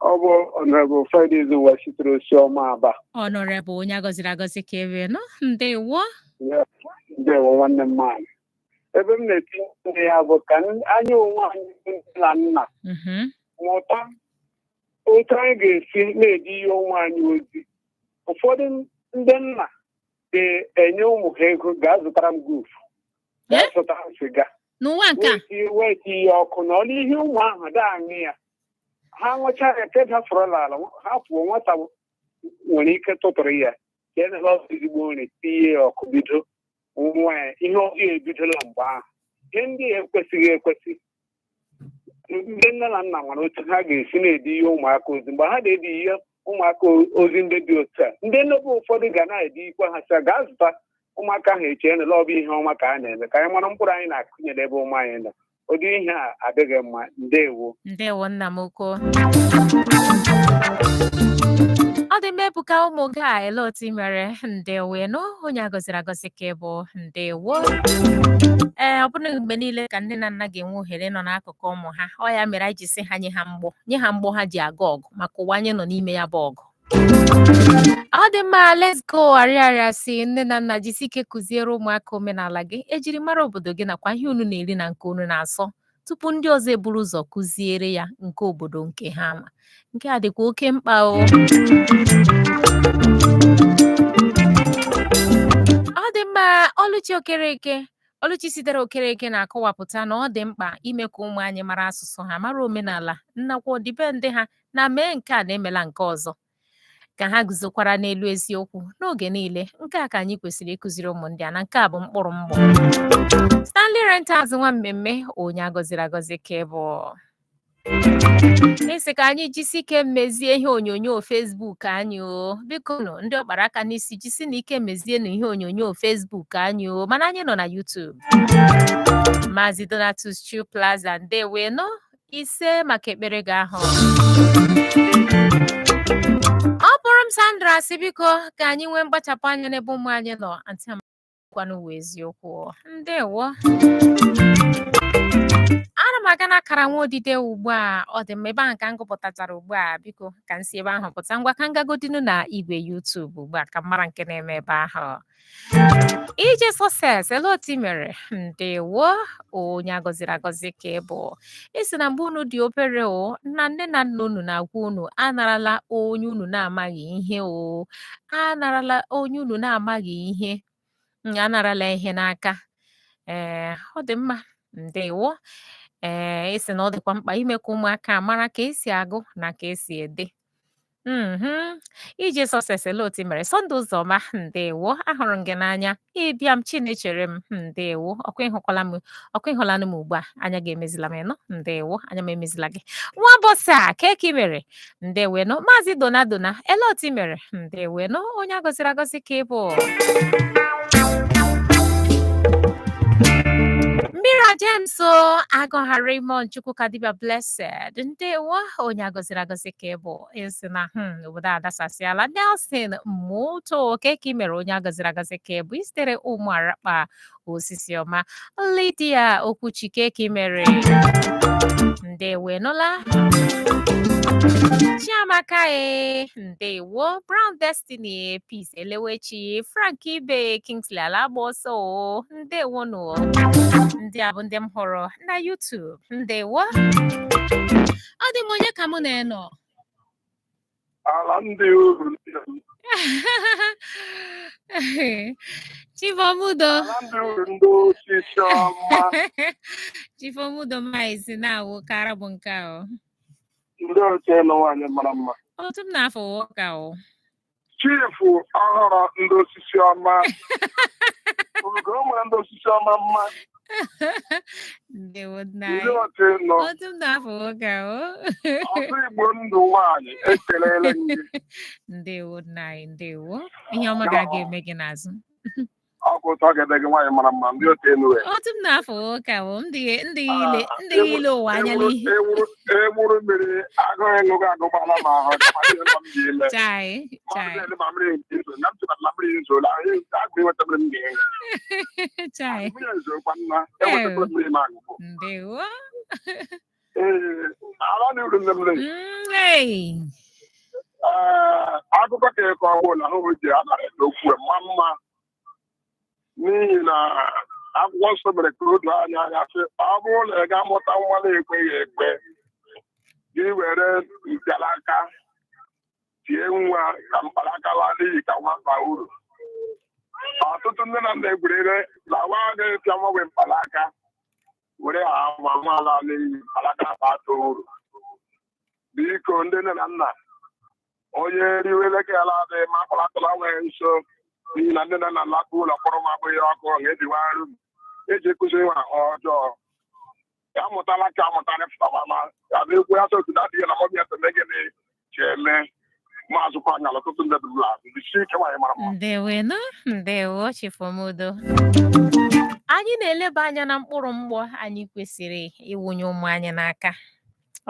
Ọ bụ Honorable Friday Izuwa sitere Osisiọma Aba. Honorable, onye a gọziri agọzi ka ị bụ, nọ. Ndewo. Ndewo nwanne m nwaanyị. Ebe m na-etinye ya bụ ka anyị onwe anyị nne na nna mụta otu anyị ga-esi na-eji ihe onwe anyị ozi. Ụfọdụ ndị nna ga-enye ụmụ ha ego, gaa zụtara m goof, gaa zụtara m siga. N'ụwa nke a? Wee tinye ya ọkụ na ọ n'ihe ụmụ ahụ da aṅụ ya. Ha ṅụcha ya nke dafụrụla ala, ha pụọ, nwata nwere ike tụtụrụ ya ka e nele ọzọ ezigbo nri tinye ya ọkụ bido nwa ya ihe ọzọ ebidola mgbe ahụ. Ihe ndị a ekwesịghị ekwesị. Ndị nne na nna nwere otu ha ga-esi na-edi ihe ụmụaka ozi. Mgbe ha na-edi ihe ụmụaka ozi ndị dị otu a, ndị nnebe ụfọdụ ga na-edi ikwe ha sị gaa zụta, ụmụaka ahụ echee na ọ bụ ihe ọma ka a na-eme, ka anyị mara mkpụrụ anyị na-akụnye n'ebe ụmụ anyị nọ. Ụdị ihe a adịghị mma. Ndewo. Ndewo nna m ukwu. Ọ dị mma, Ebuka ụmụ gị a ele otu ị mere. Ndewo nụ, onye a gọziri agọzi ka ị bụ. Ndewo. Ee, ọ bụrụ mgbe niile ka nne na nna ga-enwe ohere nọ n'akụkụ ụmụ ha, ọ ya mere anyị ji sị ha nye ha mgbọ, nye ha mgbọ ha ji aga ọgụ maka ụwa anyị nọ n'ime ya bụ ọgụ. Ọ dị mma, let's go. Arịarịa si nne na nna jisi ike kụziere ụmụaka omenala gị, ejirimara obodo gị nakwa ihe unu na-eri na nke unu na-asọ tupu ndị ọzọ eburu ụzọ kụziere ya nke obodo nke ha ma. Nke a dịkwa oke mkpa o. Ọ dị mma, Oluchi Okereke. Oluchi sitere Okereke na-akọwapụta na ọ dị mkpa ime ka ụmụ anyị mara asụsụ ha, mara omenala nakwa ọdịbendị ha, na mee nke a na-emela nke ọzọ, ka ha guzokwara n'elu eziokwu n'oge niile. Nke a ka anyị kwesịrị ịkụziri ụmụ ndị a, na nke a bụ mkpụrụ mgbọ. Stanley Rentals nwa mmemme, onye agọziri agọzi ka ị bụ. Isi ka anyị jisi ike mezie ihe onyonyo Facebook anyị o. Biko nụ, ndị ọkpara aka n'isi, jisi na ike mezienụ ihe onyonyo Facebook anyị o, mana anyị nọ na YouTube. Maazị Donatus Chu Plaza, ndewenụ, ise maka ekpere gị ahụ. Ọ bụrụ m Sandra si biko ka anyị nwee mkpachapụ anya n'ebe ụmụ anyị nọ. Antị amakwanụ wụ eziokwu. Ndewo. Ana m aga n'akara nwa odide ugbu a. Ọ dị mma, ebe ahụ ka m gụpụtachara ugbu a. Biko ka m si ebe ahụ pụta. Ngwa, ka m gagodinu na igwe YouTube ugbu a ka m mara nke na-eme ebe ahụ. Ije Success, ele otu ị mere? Ndewo, onye agọziri agọzi ka ị bụ. Isi na mgbe unu dị obere o, na nne na nna unu na-agwa unu anarala onye unu na-amaghị ihe o, anarala onye unu na-amaghị ihe, anarala ihe n'aka. Ee, ọ dị mma, ndewo. Ee, isi na ọ dịkwa mkpa ime ka ụmụaka mara ka esi agụ na ka esi ede. Ije Success, ele otu ị mere? Sunday Ụzọma, ndewo, ahụrụ m gị n'anya. Ịbịa m Chinechere m, ndewo. Ọkwa ịhụkwala m, ọkwa ịhụlanụ m ugbu a. Anya gị emezila m ịnụ, ndewo, anya m emezila gị. Nwa bọsa, ka ị mere? Ndewo nụ. Maazị Dona Dona, ele otu ị mere? Ndewo nụ, onye agọziri agọzi ka ị bụ. Mira James o, Agọha Raymond Chukwuka Dibia Blessed, ndewo, onye agọziri agọzi ka ị bụ. Isi na obodo adasasịala. Nelson Moto, ka ị mere? Onye agọziri agọzi ka ị bụ. Isitere ụmụ arakpa osisi ọma. Lydia Okwuchi, ka ị mere? Ndewo nụla. Chiamaka e, ndewo. Brown Destiny, Peace Elewechi, Frank Ibe, Kingsley Alagba ọsọ o, ndewo nụ. Ndị a bụ ndị m hụrụ na YouTube. Ndewo. Ọ dị m onye ka mụ na-enọ. Ala ndị uru. Chief Ọmụdo. Ndị uru ndị osisi ọma. Chief Ọmụdo maịsị na-awụ kara bụ nke a o. Ndị oche nọ nwaanyị mara mma. Otu m na-afọ ụka o. Chifu ọhụrụ ndị osisi ọma. Ugo nwere ndị osisi ọma mma. Ndewo nna Ndị anyị. oche nọ. Otu m na-afọ ụka o. Ọsọ Igbo ndụ nwaanyị ekelele m gị. Ndewo nna anyị, ndewo. Ihe ọma ga-aga eme gị n'azụ. Ọ bụ ụtọ ga-ede gị nwaanyị mara mma ndị oche enu ya. Otu m na-afọ ụka o, ndị ndị ile ndị ile ụwa anya n'ihi. Egburu mmiri agụụ ịṅụgụ agụgbala m ahụ kama ihe nọ m ji ile. Chai, chai. Mmadụ na-ele ma mmiri ezo na m chọtara na mmiri ezola agụ inweta mmiri m ga-eṅụ. Chai. Mmiri ezokwa nna enwetakwara mmiri m agụgụ. Ndewo. Ee, ala na uru nne m le. Hey. Ee, akụkọ ka ịkọ ọgbụ na ahụhụ ji abalị n'okwu mma mma n'ihi na akwụkwọ nsọ mere ka o doo anya anya sị ọ bụrụ na ị ga-amụta nwa na-ekweghị ekwe gị were mpịalaka tie nwa ka mkpanaka laa n'iyi ka nwa baa uru. Ọtụtụ nne na nna egwurere na nwa ga-epịa nwa wee mkpanaka were ha nwa nwa laa n'iyi mkpanaka bata uru. Biko ndị nne na nna onye riwele ka ya adịghị ma akpalatụla nwee nso n'ihi na nne na nna lakwa ụlọ kpọrọ m abụghị ọkụ na-ejiwarụ eji kụzi nwa ọjọọ ya mụtala ka amụtara fụtawama ya bụ ekwu ya sotu na adịghị na mọbịa ya teme gịnị ji eme maazụkwa anyala ọtụtụ ndị dụla ndị si ike nwaanyị mara mma. Ndewenu, ndewo Chief Ọmụdo. Anyị na-eleba anya na mkpụrụ mgbọ anyị kwesịrị ịwụnye ụmụ anyị n'aka.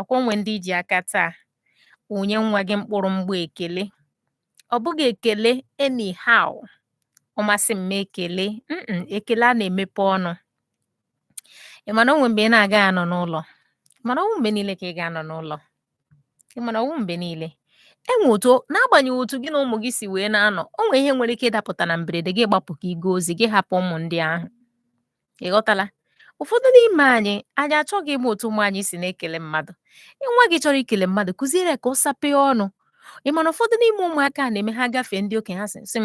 Ọkwa onwe ndị ji aka taa wụnye nwa gị mkpụrụ mgbọ ekele. Ọ bụghị ekele anyhow. Ọ masị m ekele, ekele a na-emepe ọnụ. Ị ma na onwe mgbe ị na-agaghị anọ n'ụlọ? Mana ọwụ mgbe niile ka ị ga-anọ n'ụlọ. Ị ma na ọwụ mgbe niile. E nwe otu n'agbanyeghị otu gị na ụmụ gị si wee na-anọ, o nwee ihe nwere ike ịdapụta na mberede gị gbapụ ka ị gaa ozi gị hapụ ụmụ ndị ahụ. Ị ghọtala? Ụfọdụ n'ime anyị anyị achọghị ịma otu ụmụ anyị si na-ekele mmadụ. Nwa gị chọrọ ikele mmadụ, kụziere ya ka ọ sapee ọnụ. Ị ma na ụfọdụ n'ime ụmụaka a na-eme ha gafee ndị okenye ha sị sị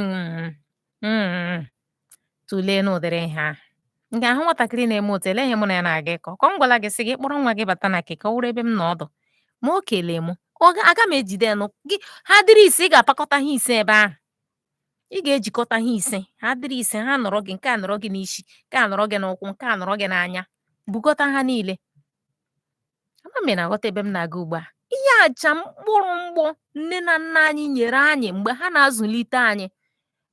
tụlee n'ụdịrị ihe ahụ. M ga-ahụ nwatakịrị na-eme otu ele ihe mụ na ya na-aga ịkọ ka m gwala gị sị gị kpọrọ nwa gị bata na keke ọ wụrụ ebe m nọ ọdụ ma o kelee mụ ọ aga m ejide ya nụ gị ha dịrị ise ị ga-apakọta ha ise ebe ahụ ị ga-ejikọta ha ise ha dịrị ise ha nọrọ gị nke a nọrọ gị n'isi nke a nọrọ gị n'ụkwụ nke a nọrọ gị n'anya bukọta ha niile. Ama m ị na-aghọta ebe m na-aga ugbu a. Ihe aja mkpụrụ mgbọ nne na nna anyị nyere anyị mgbe ha na-azụlite anyị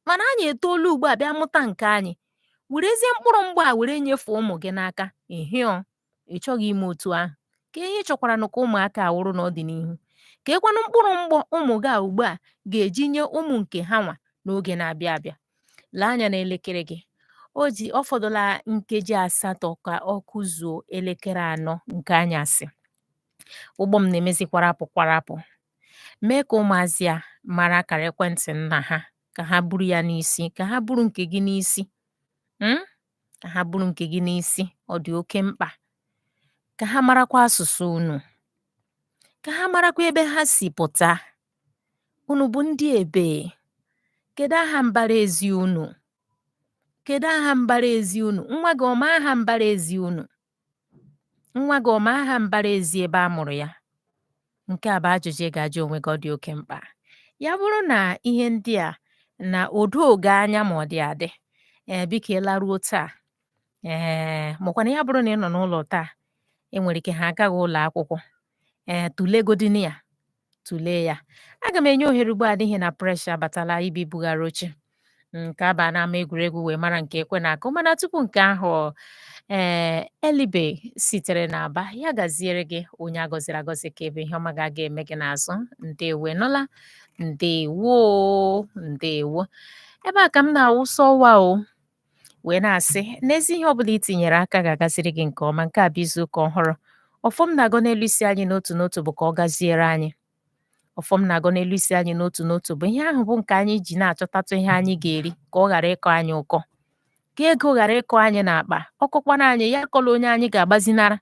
mana anyị etoola ugbu a bịa mụta nke anyị werezie mkpụrụ mgbọ a were nyefee ụmụ gị n'aka ịhịọ ị chọghị ime otu ahụ ka ihe ị chọkwara nụ ka ụmụaka a wụrụ n'ọdịnihu ka ekwanụ mkpụrụ mgbọ ụmụ gị a ugbu a ga-eji nye ụmụ nke ha nwa n'oge na-abịa abịa. Lee anya n'elekere gị o ji ọ fọdụla nkeji 8 ka ọ kụzuo elekere 4 nke anyasị. Ụgbọ m na-emezi kwarapụ kwarapụ. Mee ka ụmụazị a mara akara ekwentị nna ha ka ha buru ya n'isi ka ha buru nke gị n'isi ka ha buru nke gị n'isi ọ dị oke mkpa ka ha marakwa asụsụ unu ka ha marakwa ebe ha si pụta. Unu bụ ndị ebe? Kedu aha mbara ezi unu? Kedu aha mbara ezi unu? Nwa gị ọ ma aha mbara ezi unu? Nwa gị ọ ma aha mbara ezi ebe a mụrụ ya? Nke a bụ ajụjụ ị ga-ajụ onwe gị ọ dị oke mkpa. Ya bụrụ na ihe ndị a na o doo gị anya ma ọ dị adị ee biko ị laruo taa ee makwana ya bụrụ na ị nọ n'ụlọ taa e nwere ike ha agaghị ụlọ akwụkwọ ee tụlegodinu ya tụlee ya. Aga m enye ohere ugbu a n'ihi na presha abatala ibi bugharị oche nke aba n'ama egwuregwu wee mara nke ekwe na-akụ mana tupu nke ahụ ee Elibe sitere n'Aba ya gaziere gị onye a gọziri agọzi ka ebe ihe ọma ga-aga eme gị n'azụ. Ndewo nụla ndewo ndewo. Ebe a ka m na-awụsa ọwa o wee na-asị n'ezi ihe ọbụla i tinyere aka ga-agaziri gị nke ọma. Nke a bụ izu ụka ọhụrụ. Ọfọ m na-agọ n'elu isi anyị n'otu n'otu bụ ka ọ gaziere anyị. Ọfọ m na-agọ n'elu isi anyị n'otu n'otu bụ ihe ahụ bụ nke anyị ji na-achọtatụ ihe anyị ga-eri ka ọ ghara ịkọ anyị ụkọ, ka ego ghara ịkọ anyị n'akpa, ọkọkwana anyị ya akọla onye anyị ga-agbazinara,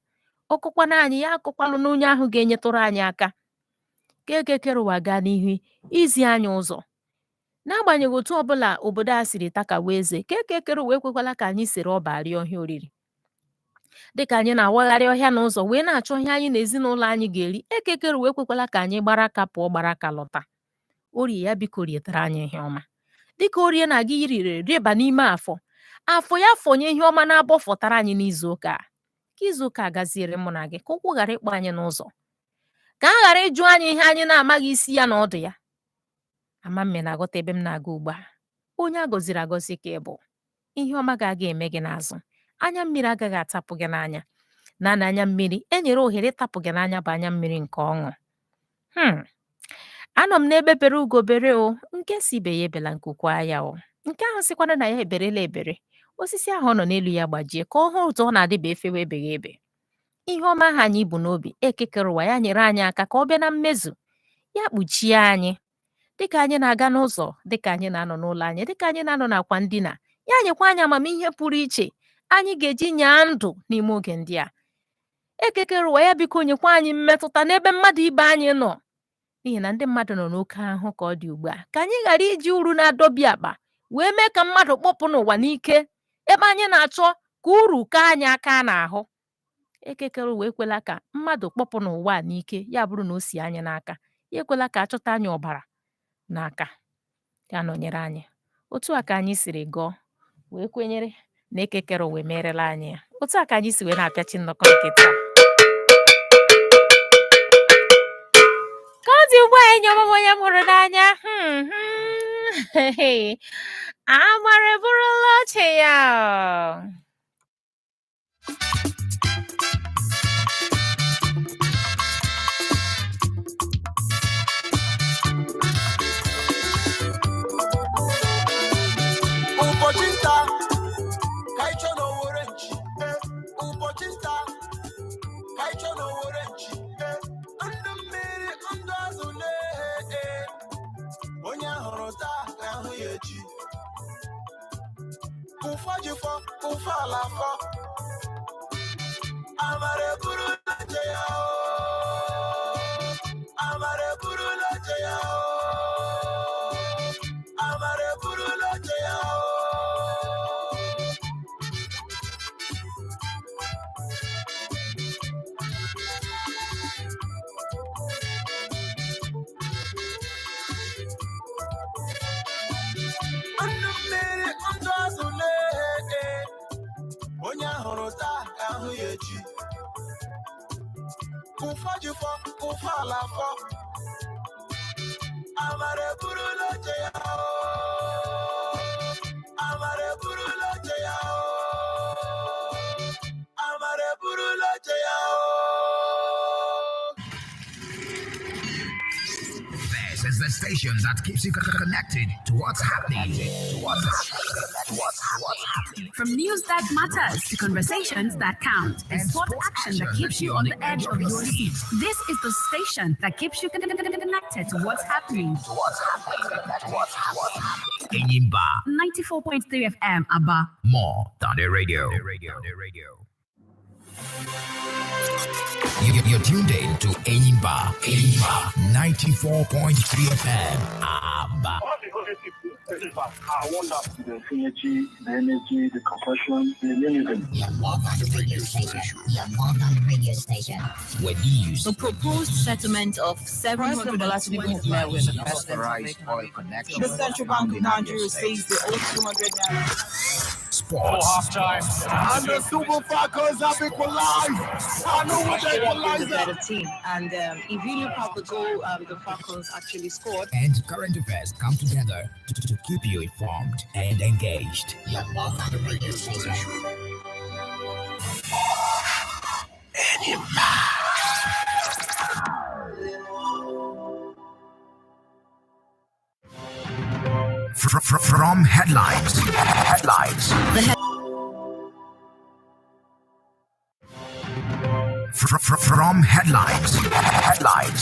ọkọkwana anyị ya akọkwalụ n'onye ahụ ga-enyetụrụ anyị aka, ka ego ekere ụwa gaa n'ihu izi anyị ụzọ. N'agbanyeghị otu ọbụla obodo a siri takawa eze, ka eke kere ụwa ekwekwala ka anyị sere ọba rịọ ihe oriri. Dịka anyị na-awagharị ọhịa na ụzọ wee na-achọ ihe anyị na ezinụlọ anyị ga-eri, eke kere ụwa ekwekwala ka anyị gbara aka pụọ gbara aka lọta. Orie ya biko rietara anyị ihe ọma. Dịka orie na-aga irire rieba n'ime afọ, afọ ya fọnye ihe ọma na-abọ fọtara anyị n'izu ụka a. Ka izu ụka a gaziere mụ na gị, ka ụkwụ ghara ịkpọ anyị n'ụzọ, ka a ghara ịjụ anyị ihe anyị na-amaghị isi ya na ọdụ ya. Ama m na-aghọta ebe m na-aga ugbu a. Onye a gọziri agọzi ka ị bụ. Ihe ọma ga-aga eme gị n'azụ. Anya mmiri agaghị atapụ gị n'anya. Naanị anya mmiri e nyere ohere ịtapụ gị n'anya bụ anya mmiri nke ọṅụ. Anọ m n'ebe bere ugo bere o, nke si ibe ya ebela nku kwaa ya o. Nke ahụ sịkwana na ya eberela ebere. Osisi ahụ ọ nọ n'elu ya gbajie ka ọ hụ otu ọ na-adịba efewe ebeghị ebe. Ihe ọma ahụ anyị bu n'obi, eke kere ụwa ya nyere anyị aka ka ọ bịa na mmezu. Ya kpuchie anyị dịka anyị na-aga n'ụzọ, dịka anyị na-anọ n'ụlọ anyị, dịka anyị na-anọ n'akwa ndina. Ya nyekwa anyị amamihe pụrụ iche anyị ga-eji nyaa ndụ n'ime oge ndị a. Eke kere ụwa ya biko nyekwa anyị mmetụta n'ebe mmadụ ibe anyị nọ, n'ihi na ndị mmadụ nọ n'oke ahụhụ ka ọ dị ugbu a. Ka anyị ghara iji uru na-adọbi akpa wee mee ka mmadụ kpọpụ n'ụwa n'ike, ebe anyị na-achọ ka uru kaa anyị aka n'ahụ. Eke kere ụwa ekwela ka mmadụ kpọpụ n'ụwa a n'ike, ya bụrụ na o si anyị n'aka. Ya ekwela ka a chọta anyị ọbara n'aka. Ya nọnyere anyị. Otu a ka anyị siri gọọ wee kwenyere na eke kere ụwa emerela anyị ya. Otu a ka anyị si wee na-apịachi nnọkọ nke taa. Ka ọ dị ugbu a, enyi ọma m onye m hụrụ n'anya, amara eburula oche ya. Ụbọchị nta ka anyị chọọ n'Owere nchi. Ụbọchị nta ka anyị chọọ n'Owere nchi. Ndụ mmiri ndụ azụ lee, onye ahụrụ taa ga-ahụ ya echi. Ụfọ ji fọ, ụfọ ala fọ. Amara eburula oche ya o. Amara eburula oche ya o. Amara eburula oche ya o. Ndụ mmiri ndụ azụ lee, onye ahụrụ taa ga-ahụ ya echi. Ụfọ ji fọ, ụfọ ala fọ. Amara eburula oche ya o. Amara eburula oche ya o. Amara eburula oche ya o. This is the station that keeps you connected to what's happening. To what's happening. What's happening. From news that matters to conversations that count and sport action that keeps you on the edge of your seat. This is the station that keeps you connected to what's happening. To what's happening. To what's happening. Enyimba. 94.3 FM, Aba. More than the radio. You're tuned in to Enyimba. Enyimba 94.3 FM. Aba. All the holy people are wonderful. The synergy, the energy, the compassion, the unison. You're more than the radio station. You're more than the radio station. Where news, The proposed settlement of President Bola Tinubu has met with the president of oil connection. The Central Bank of Nigeria says the old 200 naira. Sports. And the Super Falcons have equalized. I know what the Nigeria have been the equalizer. better team. And if you look at the goal the Falcons actually scored, And current affairs come together to keep you informed and engaged. You're more than the radio station. From headlines. Headlines. From headlines. Headlines.